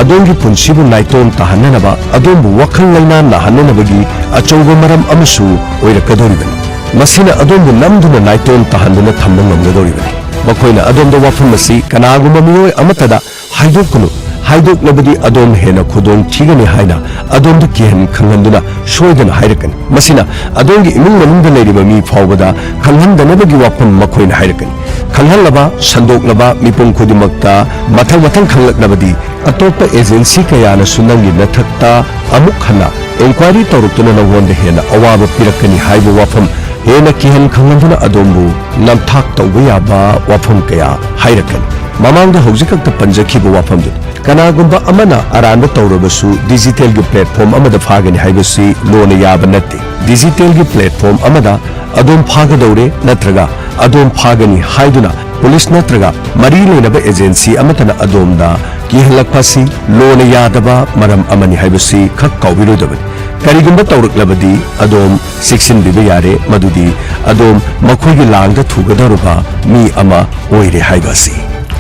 ꯑꯗꯣꯝꯒꯤ ꯄꯨꯟꯁꯤꯕꯨ ꯅꯥꯏꯇꯣꯝ ꯇꯥꯍꯟꯅꯅꯕ, ꯑꯗꯣꯝꯕꯨ ꯋꯥꯈꯜ ꯂꯩꯅꯥ ꯅꯥꯍꯟꯅꯅꯕꯒꯤ ꯑꯆꯧꯕ ꯃꯔꯝ ꯑꯃꯁꯨ ꯑꯣꯏꯔꯛꯀꯗꯧꯔꯤꯕꯅꯤ꯫ ꯃꯁꯤꯅ ꯑꯗꯣꯝꯕꯨ ꯅꯝꯗꯨꯅ ꯅꯥꯏꯇꯣꯝ ꯇꯥꯍꯟꯗꯨꯅ ꯊꯝꯕ ꯉꯝꯒꯗꯧꯔꯤꯕꯅꯤ꯫ ꯃꯈꯣꯏꯅ ꯑꯗꯣꯝꯗ ꯋꯥꯐꯝ ꯑꯁꯤ ꯀꯅꯥꯒꯨꯝꯕ ꯃꯤꯑꯣꯏ ꯑꯃꯠꯇꯗ ꯍꯥꯏꯗꯣꯛꯀꯅꯨ, ꯍꯥꯏꯗꯣꯛꯂꯕꯗꯤ ꯑꯗꯣꯝ ꯍꯦꯟꯅ ꯈꯨꯗꯣꯡ ꯊꯤꯒꯅꯤ ꯍꯥꯏꯅ ꯑꯗꯣꯝꯗ ꯀꯤꯍꯟ ꯈꯪꯍꯟꯗꯨꯅ ꯁꯣꯏꯗꯅ ꯍꯥꯏꯔꯛꯀꯅꯤ꯫ ꯃꯁꯤꯅ ꯑꯗꯣꯝꯒꯤ ꯏꯃꯨꯡ ꯃꯅꯨꯡꯗ ꯂꯩꯔꯤꯕ ꯃꯤ ꯐꯥꯎꯕꯗ ꯈꯪꯍꯟꯗꯅꯕꯒꯤ ꯋꯥꯐꯝ ꯃꯈꯣꯏꯅ ꯍꯥꯏꯔꯛꯀꯅꯤ꯫ ꯈꯪꯍꯜꯂꯕ, ꯁꯟꯗꯣꯛꯂꯕ, ꯃꯤꯄꯨꯝ ꯈꯨꯗꯤꯡꯃꯛꯇ ꯃꯊꯪ ꯃꯊꯪ ꯈꯪꯂꯛꯂꯕꯗꯤ, ꯑꯇꯣꯞꯄ ꯑꯦꯖꯦꯟꯁꯤ ꯀꯌꯥꯅꯁꯨ ꯅꯪꯒꯤ ꯅꯊꯛꯇ ꯑꯃꯨꯛ ꯍꯟꯅ ꯏꯟꯀ꯭ꯋꯥꯏꯔꯤ ꯇꯧꯔꯛꯇꯨꯅ ꯅꯉꯣꯟꯗ ꯍꯦꯟꯅ ꯑꯋꯥꯕ ꯄꯤꯔꯛꯀꯅꯤ ꯍꯥꯏꯕ ꯋꯥꯐꯝ ꯍꯦꯟꯅ ꯀꯤꯍꯟ ꯈꯪꯍꯟꯗꯨꯅ ꯑꯗꯣꯝꯕꯨ ꯅꯝꯊꯥꯛ ꯇꯧꯕ ꯌꯥꯕ ꯋꯥꯐꯝ ꯀꯌꯥ ꯍꯥꯏꯔꯛꯀꯅꯤ꯫ ꯃꯃꯥꯡꯗ ꯍꯧꯖꯤꯛ ꯈꯛꯇ ꯄꯟꯖꯈꯤꯕ ꯋꯥꯐꯝꯗꯨꯅꯤ꯫ ꯀꯅꯥꯒꯨꯝꯕ ꯑꯃꯅ ꯑꯔꯥꯟꯕ ꯇꯧꯔꯕꯁꯨ ꯗꯤꯖꯤꯇꯦꯜꯒꯤ ꯄ꯭ꯂꯦꯠꯐꯣꯝ ꯑꯃꯗ ꯐꯥꯒꯅꯤ ꯍꯥꯏꯕꯁꯤ ꯂꯣꯅ ꯌꯥꯕ ꯅꯠꯇꯦ꯫ ꯗꯤꯖꯤꯇꯦꯜꯒꯤ ꯄ꯭ꯂꯦꯠꯐꯣꯝ ꯑꯃꯗ ꯑꯗꯣꯝ ꯐꯥꯒꯗꯧꯔꯦ ꯅꯠꯇ꯭ꯔꯒ ꯑꯗꯣꯝ ꯐꯥꯒꯅꯤ ꯍꯥꯏꯗꯨꯅ ꯄꯨꯂꯤꯁ ꯅꯠꯇ꯭ꯔꯒ ꯃꯔꯤ ꯂꯩꯅꯕ ꯑꯦꯖꯦꯟꯁꯤ ꯑꯃꯠꯇꯅ ꯑꯗꯣꯝꯗ ꯀꯤꯍꯜꯂꯛꯄ ꯑꯁꯤ ꯂꯣꯅ ꯌꯥꯗꯕ ꯃꯔꯝ ꯑꯃꯅꯤ ꯍꯥꯏꯕꯁꯤ ꯈꯛ ꯀꯥꯎꯕꯤꯔꯣꯏꯗꯕꯅꯤ꯫ ꯀꯔꯤꯒꯨꯝꯕ ꯇꯧꯔꯛꯂꯕꯗꯤ ꯑꯗꯣꯝ ꯆꯦꯛꯁꯤꯟꯕꯤꯕ ꯌꯥꯔꯦ, ꯃꯗꯨꯗꯤ ꯑꯗꯣꯝ ꯃꯈꯣꯏꯒꯤ ꯂꯥꯡꯗ ꯊꯨꯒꯗꯧꯔꯕ ꯃꯤ ꯑꯃ ꯑꯣꯏꯔꯦ ꯍꯥꯏꯕ ꯑꯁꯤ꯫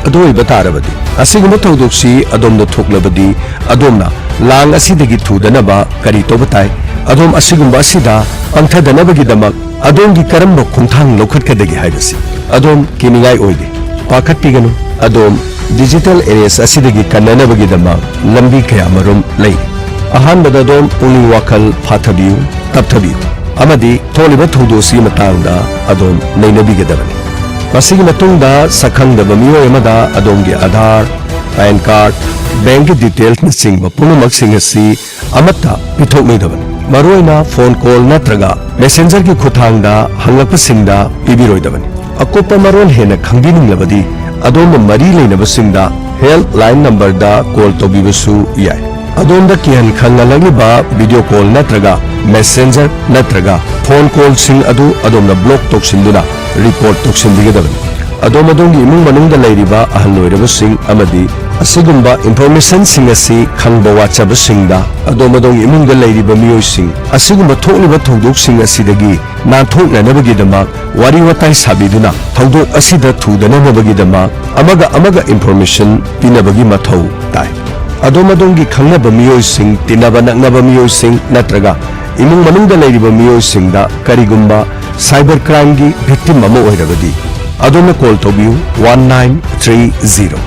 ꯑꯗꯨ ꯑꯣꯏꯕ ꯇꯥꯔꯕꯗꯤ, ꯑꯁꯤꯒꯨꯝꯕ ꯊꯧꯗꯣꯛꯁꯤ ꯑꯗꯣꯝꯗ ꯊꯣꯛꯂꯕꯗꯤ, ꯑꯗꯣꯝꯅ ꯂꯥꯡ ꯑꯁꯤꯗꯒꯤ ꯊꯨꯗꯅꯕ ꯀꯔꯤ ꯇꯧꯕ ꯇꯥꯏ? ꯑꯗꯣꯝ ꯑꯁꯤꯒꯨꯝꯕ ꯑꯁꯤꯗ ꯄꯪꯊꯗꯅꯕꯒꯤꯗꯃꯛ ꯑꯗꯣꯝꯒꯤ ꯀꯔꯝꯕ ꯈꯣꯡꯊꯥꯡ ꯂꯧꯈꯠꯀꯗꯒꯦ ꯍꯥꯏꯕꯁꯤ꯫ ꯑꯗꯣꯝ ꯀꯤꯅꯤꯡꯉꯥꯏ ꯑꯣꯏꯗꯦ꯫ ꯄꯥꯈꯠꯄꯤꯒꯅꯨ꯫ ꯑꯗꯣꯝ ꯗꯤꯖꯤꯇꯦꯜ ꯑꯦꯔꯦꯁ ꯑꯁꯤꯗꯒꯤ ꯀꯟꯅꯅꯕꯒꯤꯗꯃꯛ ꯂꯝꯕꯤ ꯀꯌꯥ ꯃꯔꯨꯝ ꯂꯩꯔꯤ꯫ ꯑꯍꯥꯟꯕꯗ, ꯑꯗꯣꯝ ꯄꯨꯛꯅꯤꯡ ꯋꯥꯈꯜ ꯐꯥꯊꯕꯤꯌꯨ, ꯇꯞꯊꯕꯤꯌꯨ, ꯑꯃꯗꯤ ꯊꯣꯛꯂꯤꯕ ꯊꯧꯗꯣꯛꯁꯤꯒꯤ ꯃꯇꯥꯡꯗ ꯑꯗꯣꯝ ꯅꯩꯅꯕꯤꯒꯗꯕꯅꯤ꯫ ꯃꯁꯤꯒꯤ ꯃꯇꯨꯡꯗ, ꯁꯛꯈꯪꯗꯕ ꯃꯤꯑꯣꯏ ꯑꯃꯗ ꯑꯗꯣꯝꯒꯤ ꯑꯥꯙꯥꯔ, ꯄꯦꯟ ꯀꯥꯔꯗ, ꯕꯦꯡꯛꯀꯤ ꯗꯤꯇꯦꯜꯁꯅꯆꯤꯡꯕ ꯄꯨꯝꯅꯃꯛꯁꯤꯡ ꯑꯁꯤ ꯑꯃꯠꯇ ꯄꯤꯊꯣꯛꯂꯣꯏꯗꯕꯅꯤ꯫ ꯃꯔꯨꯑꯣꯏꯅ ꯐꯣꯟ ꯀꯣꯜ ꯅꯠꯇ꯭ꯔꯒ ꯃꯦꯁꯦꯟꯖꯔꯒꯤ ꯈꯨꯠꯊꯥꯡꯗ ꯍꯪꯂꯛꯄꯁꯤꯡꯗ ꯄꯤꯕꯤꯔꯣꯏꯗꯕꯅꯤ꯫ ꯑꯀꯨꯞꯄ ꯃꯔꯣꯜ ꯍꯦꯟꯅ ꯈꯪꯕꯤꯅꯤꯡꯂꯕꯗꯤ, ꯑꯗꯣꯝꯅ ꯃꯔꯤ ꯂꯩꯅꯕꯁꯤꯡꯗ ꯍꯦꯜꯞꯂꯥꯏꯟ ꯅꯝꯕꯔꯗ ꯀꯣꯜ ꯇꯧꯕꯤꯕꯁꯨ ꯌꯥꯏ꯫ ꯑꯗꯣꯝꯗ ꯀꯤꯍꯟ ꯈꯪꯍꯜꯂꯛꯂꯤꯕ ꯚꯤꯗꯤꯑꯣ ꯀꯣꯜ ꯅꯠꯇ꯭ꯔꯒ ꯃꯦꯁꯦꯟꯖꯔ ꯅꯠꯇ꯭ꯔꯒ ꯐꯣꯟ ꯀꯣꯜꯁꯤꯡ ꯑꯗꯨ ꯑꯗꯣꯝꯅ ꯕ꯭ꯂꯣꯛ ꯇꯧꯁꯤꯟꯗꯨꯅ ꯔꯤꯄꯣꯔꯠ ꯇꯧꯁꯤꯟꯕꯤꯒꯗꯕꯅꯤ꯫ ꯑꯗꯣꯝ ꯑꯗꯣꯝꯒꯤ ꯏꯃꯨꯡ ꯃꯅꯨꯡꯗ ꯂꯩꯔꯤꯕ ꯑꯍꯜ ꯑꯣꯏꯔꯕꯁꯤꯡ ꯑꯃꯗꯤ ꯑꯁꯤꯒꯨꯝꯕ ꯏꯟꯐꯣꯔꯃꯦꯁꯟꯁꯤꯡ ꯑꯁꯤ ꯈꯪꯕ ꯋꯥꯠꯆꯕꯁꯤꯡꯗ, ꯑꯗꯣꯝ ꯑꯗꯣꯝꯒꯤ ꯏꯃꯨꯡꯗ ꯂꯩꯔꯤꯕ ꯃꯤꯑꯣꯏꯁꯤꯡ ꯑꯁꯤꯒꯨꯝꯕ ꯊꯣꯛꯂꯤꯕ ꯊꯧꯗꯣꯛꯁꯤꯡ ꯑꯁꯤꯗꯒꯤ ꯅꯥꯟꯊꯣꯛꯅꯅꯕꯒꯤꯗꯃꯛ ꯋꯥꯔꯤ ꯋꯥꯇꯥꯏ ꯁꯥꯕꯤꯗꯨꯅ ꯊꯧꯗꯣꯛ ꯑꯁꯤꯗ ꯊꯨꯗꯅꯅꯕꯒꯤꯗꯃꯛ ꯑꯃꯒ ꯑꯃꯒ ꯏꯟꯐꯣꯔꯃꯦꯁꯟ ꯄꯤꯅꯕꯒꯤ ꯃꯊꯧ ꯇꯥꯏ꯫ ꯑꯗꯣꯝ ꯑꯗꯣꯝꯒꯤ ꯈꯪꯅꯕ ꯃꯤꯑꯣꯏꯁꯤꯡ, ꯇꯤꯟꯅꯕ ꯅꯛꯅꯕ ꯃꯤꯑꯣꯏꯁꯤꯡ ꯅꯠꯇ꯭ꯔꯒ ꯏꯃꯨꯡ ꯃꯅꯨꯡꯗ ꯂꯩꯔꯤꯕ ꯃꯤꯑꯣꯏꯁꯤꯡꯗ ꯀꯔꯤꯒꯨꯝꯕ cyber crime ꯒꯤ victim ꯑꯃ ꯑꯣꯏꯔꯕꯗꯤ, ꯑꯗꯣꯝꯅ call ꯇꯧꯕꯤꯌꯨ one nine three zero꯫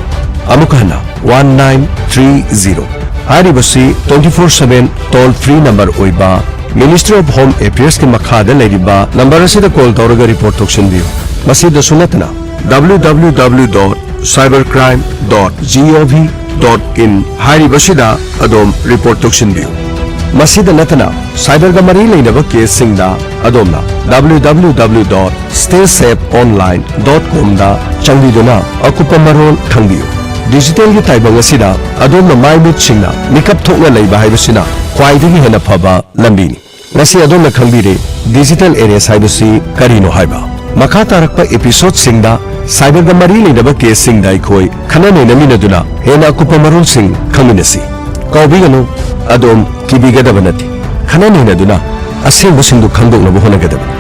ꯑꯃꯨꯛ ꯍꯟꯅ, one nine three zero ꯍꯥꯏꯔꯤꯕꯁꯤ twenty four seven toll free number ꯑꯣꯏꯕ Ministry of Home Affairs ꯀꯤ ꯃꯈꯥꯗ ꯂꯩꯔꯤꯕ number ꯑꯁꯤꯗ call ꯇꯧꯔꯒ report ꯇꯧꯁꯤꯟꯕꯤꯌꯨ꯫ ꯃꯁꯤꯗꯁꯨ ꯅꯠꯇꯅ, W W W dot cybercrime dot gov dot in ꯍꯥꯏꯔꯤꯕꯁꯤꯗ ꯑꯗꯣꯝ report ꯇꯧꯁꯤꯟꯕꯤꯌꯨ꯫ ꯃꯁꯤꯗ ꯅꯠꯇꯅ, cyber ꯒ ꯃꯔꯤ ꯂꯩꯅꯕ case ꯁꯤꯡꯗ ꯑꯗꯣꯝꯅ W W W dot stay safe online dot com ꯗ ꯆꯪꯕꯤꯗꯨꯅ ꯑꯀꯨꯞꯄ ꯃꯔꯣꯜ ꯈꯪꯕꯤꯌꯨ꯫ Digital ꯒꯤ ꯇꯥꯏꯕꯪ ꯑꯁꯤꯗ ꯑꯗꯣꯝꯅ ꯃꯥꯏ ꯃꯤꯠ ꯁꯤꯡꯅ ꯃꯤꯀꯞ ꯊꯣꯛꯅ ꯂꯩꯕ ꯍꯥꯏꯕꯁꯤꯅ ꯈ꯭ꯋꯥꯏꯗꯒꯤ ꯍꯦꯟꯅ ꯐꯕ ꯂꯝꯕꯤꯅꯤ꯫ ꯉꯁꯤ ꯑꯗꯣꯝꯅ ꯈꯪꯕꯤꯔꯦ digital arrest ꯍꯥꯏꯕꯁꯤ ꯀꯔꯤꯅꯣ ꯍꯥꯏꯕ꯫ ꯃꯈꯥ ꯇꯥꯔꯛꯄ episode ꯁꯤꯡꯗ cyber ꯒ ꯃꯔꯤ ꯂꯩꯅꯕ case ꯁꯤꯡꯗ ꯑꯩꯈꯣꯏ ꯈꯟꯅ ꯅꯩꯅꯃꯤꯟꯅꯗꯨꯅ ꯍꯦꯟꯅ ꯑꯀꯨꯞꯄ ꯃꯔꯣꯜꯁꯤꯡ ꯈꯪꯃꯤꯟꯅꯁꯤ꯫ ꯀꯥꯎꯕꯤꯒꯅꯨ, ꯑꯗꯣꯝ ꯀꯤꯕꯤꯒꯗꯕ ꯅꯠꯇꯦ꯫ ꯈꯟꯅ ꯅꯩꯅꯗꯨꯅ ꯑꯁꯦꯡꯕꯁꯤꯡꯗꯨ ꯈꯪꯗꯣꯛꯅꯕ ꯍꯣꯠꯅꯒꯗꯕꯅꯤ꯫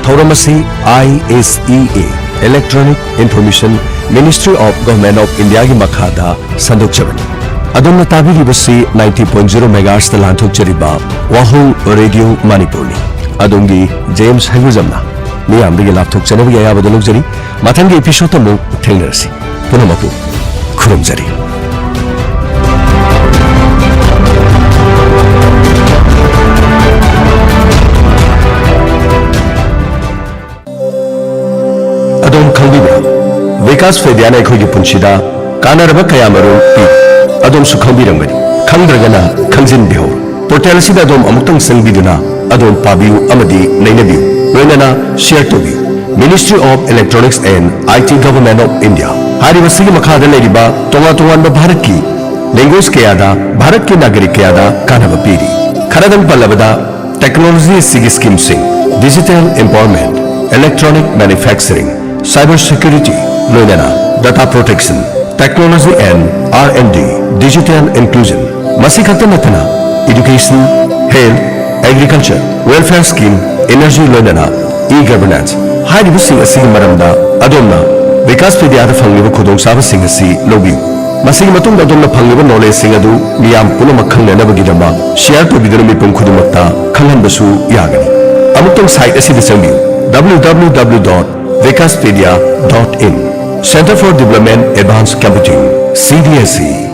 ꯊꯧꯔꯝ ꯑꯁꯤ I S E A, Electronic Information Ministry of Government of India ꯒꯤ ꯃꯈꯥꯗ ꯁꯟꯗꯣꯛꯆꯕꯅꯤ꯫ ꯑꯗꯣꯝꯅ ꯇꯥꯕꯤꯔꯤꯕꯁꯤ ninety point zero megahertz ꯇ ꯂꯥꯟꯊꯣꯛꯆꯔꯤꯕ ꯋꯥꯍꯣꯡ Radio ꯃꯅꯤꯄꯨꯔꯅꯤ꯫ ꯑꯗꯣꯝꯒꯤ ꯖꯦꯝꯁ ꯍꯩꯒꯨꯖꯝꯅ ꯃꯤꯌꯥꯝꯗꯒꯤ ꯂꯥꯞꯊꯣꯛꯆꯅꯕꯒꯤ ꯑꯌꯥꯕꯗ ꯂꯧꯖꯔꯤ꯫ ꯃꯊꯪꯒꯤ episode ꯇ ꯑꯃꯨꯛ ꯊꯦꯡꯅꯔꯁꯤ꯫ ꯄꯨꯝꯅꯃꯛꯄꯨ ꯈꯨꯔꯨꯝꯖꯔꯤ꯫ ꯑꯗꯣꯝ ꯈꯪꯕꯤꯕ꯭ꯔꯥ? ꯕꯤꯀꯥꯁ ꯄꯦꯗꯤꯌꯥꯅ ꯑꯩꯈꯣꯏꯒꯤ ꯄꯨꯟꯁꯤꯗ ꯀꯥꯟꯅꯔꯕ ꯀꯌꯥꯃꯔꯨꯝ ꯄꯤ꯫ ꯑꯗꯣꯝꯁꯨ ꯈꯪꯕꯤꯔꯝꯒꯅꯤ꯫ ꯈꯪꯗ꯭ꯔꯒꯅ ꯈꯪꯖꯤꯟꯕꯤꯍꯧ꯫ Portal ꯑꯁꯤꯗ ꯑꯗꯣꯝ ꯑꯃꯨꯛꯇꯪ ꯆꯪꯕꯤꯗꯨꯅ ꯑꯗꯣꯝ ꯄꯥꯕꯤꯌꯨ ꯑꯃꯗꯤ ꯅꯩꯅꯕꯤꯌꯨ꯫ ꯂꯣꯏꯅꯅ share ꯇꯧꯕꯤꯌꯨ꯫ Ministry of Electronics and I T, Government of India ꯍꯥꯏꯔꯤꯕꯁꯤꯒꯤ ꯃꯈꯥꯗ ꯂꯩꯔꯤꯕ ꯇꯣꯉꯥꯟ ꯇꯣꯉꯥꯟꯕ ꯚꯥꯔꯠꯀꯤ language ꯀꯌꯥꯗ ꯚꯥꯔꯠꯀꯤ ꯅꯥꯒꯔꯤꯛ ꯀꯌꯥꯗ ꯀꯥꯟꯅꯕ ꯄꯤꯔꯤ꯫ ꯈꯔꯗꯪ ꯄꯜꯂꯕꯗ, technology ꯑꯁꯤꯒꯤ scheme ꯁꯤꯡ, digital empowerment, electronic manufacturing, cyber security, ꯂꯣꯏꯅꯅ data protection, technology and R and D, digital inclusion, ꯃꯁꯤ ꯈꯛꯇ ꯅꯠꯇꯅ education, health, agriculture, welfare scheme, energy, ꯂꯣꯏꯅꯅ e-governance ꯍꯥꯏꯔꯤꯕꯁꯤꯡ ꯑꯁꯤꯒꯤ ꯃꯔꯝꯗ ꯑꯗꯣꯝꯅ ꯕꯤꯀꯥꯁ ꯄꯦꯗꯤꯌꯥꯗ ꯐꯪꯂꯤꯕ ꯈꯨꯗꯣꯡꯆꯥꯕꯁꯤꯡ ꯑꯁꯤ ꯂꯧꯕꯤꯌꯨ꯫ ꯃꯁꯤꯒꯤ ꯃꯇꯨꯡꯗ ꯑꯗꯣꯝꯅ ꯐꯪꯂꯤꯕ ꯅꯣꯂꯦꯖꯁꯤꯡ ꯑꯗꯨ ꯃꯤꯌꯥꯝ ꯄꯨꯝꯅꯃꯛ ꯈꯪꯅꯅꯕꯒꯤꯗꯃꯛ ꯁꯤꯌꯔ ꯇꯧꯕꯤꯗꯨꯅ ꯃꯤꯄꯨꯝ ꯈꯨꯗꯤꯡꯃꯛꯇ ꯈꯪꯍꯟꯕꯁꯨ ꯌꯥꯒꯅꯤ꯫ ꯑꯃꯨꯛꯇꯪ ꯁꯥꯏꯠ ꯑꯁꯤꯗ ꯆꯪꯕꯤꯌꯨ, www dot vikaspedia dot in꯫ Center for Development Advanced Computing, C D S C꯫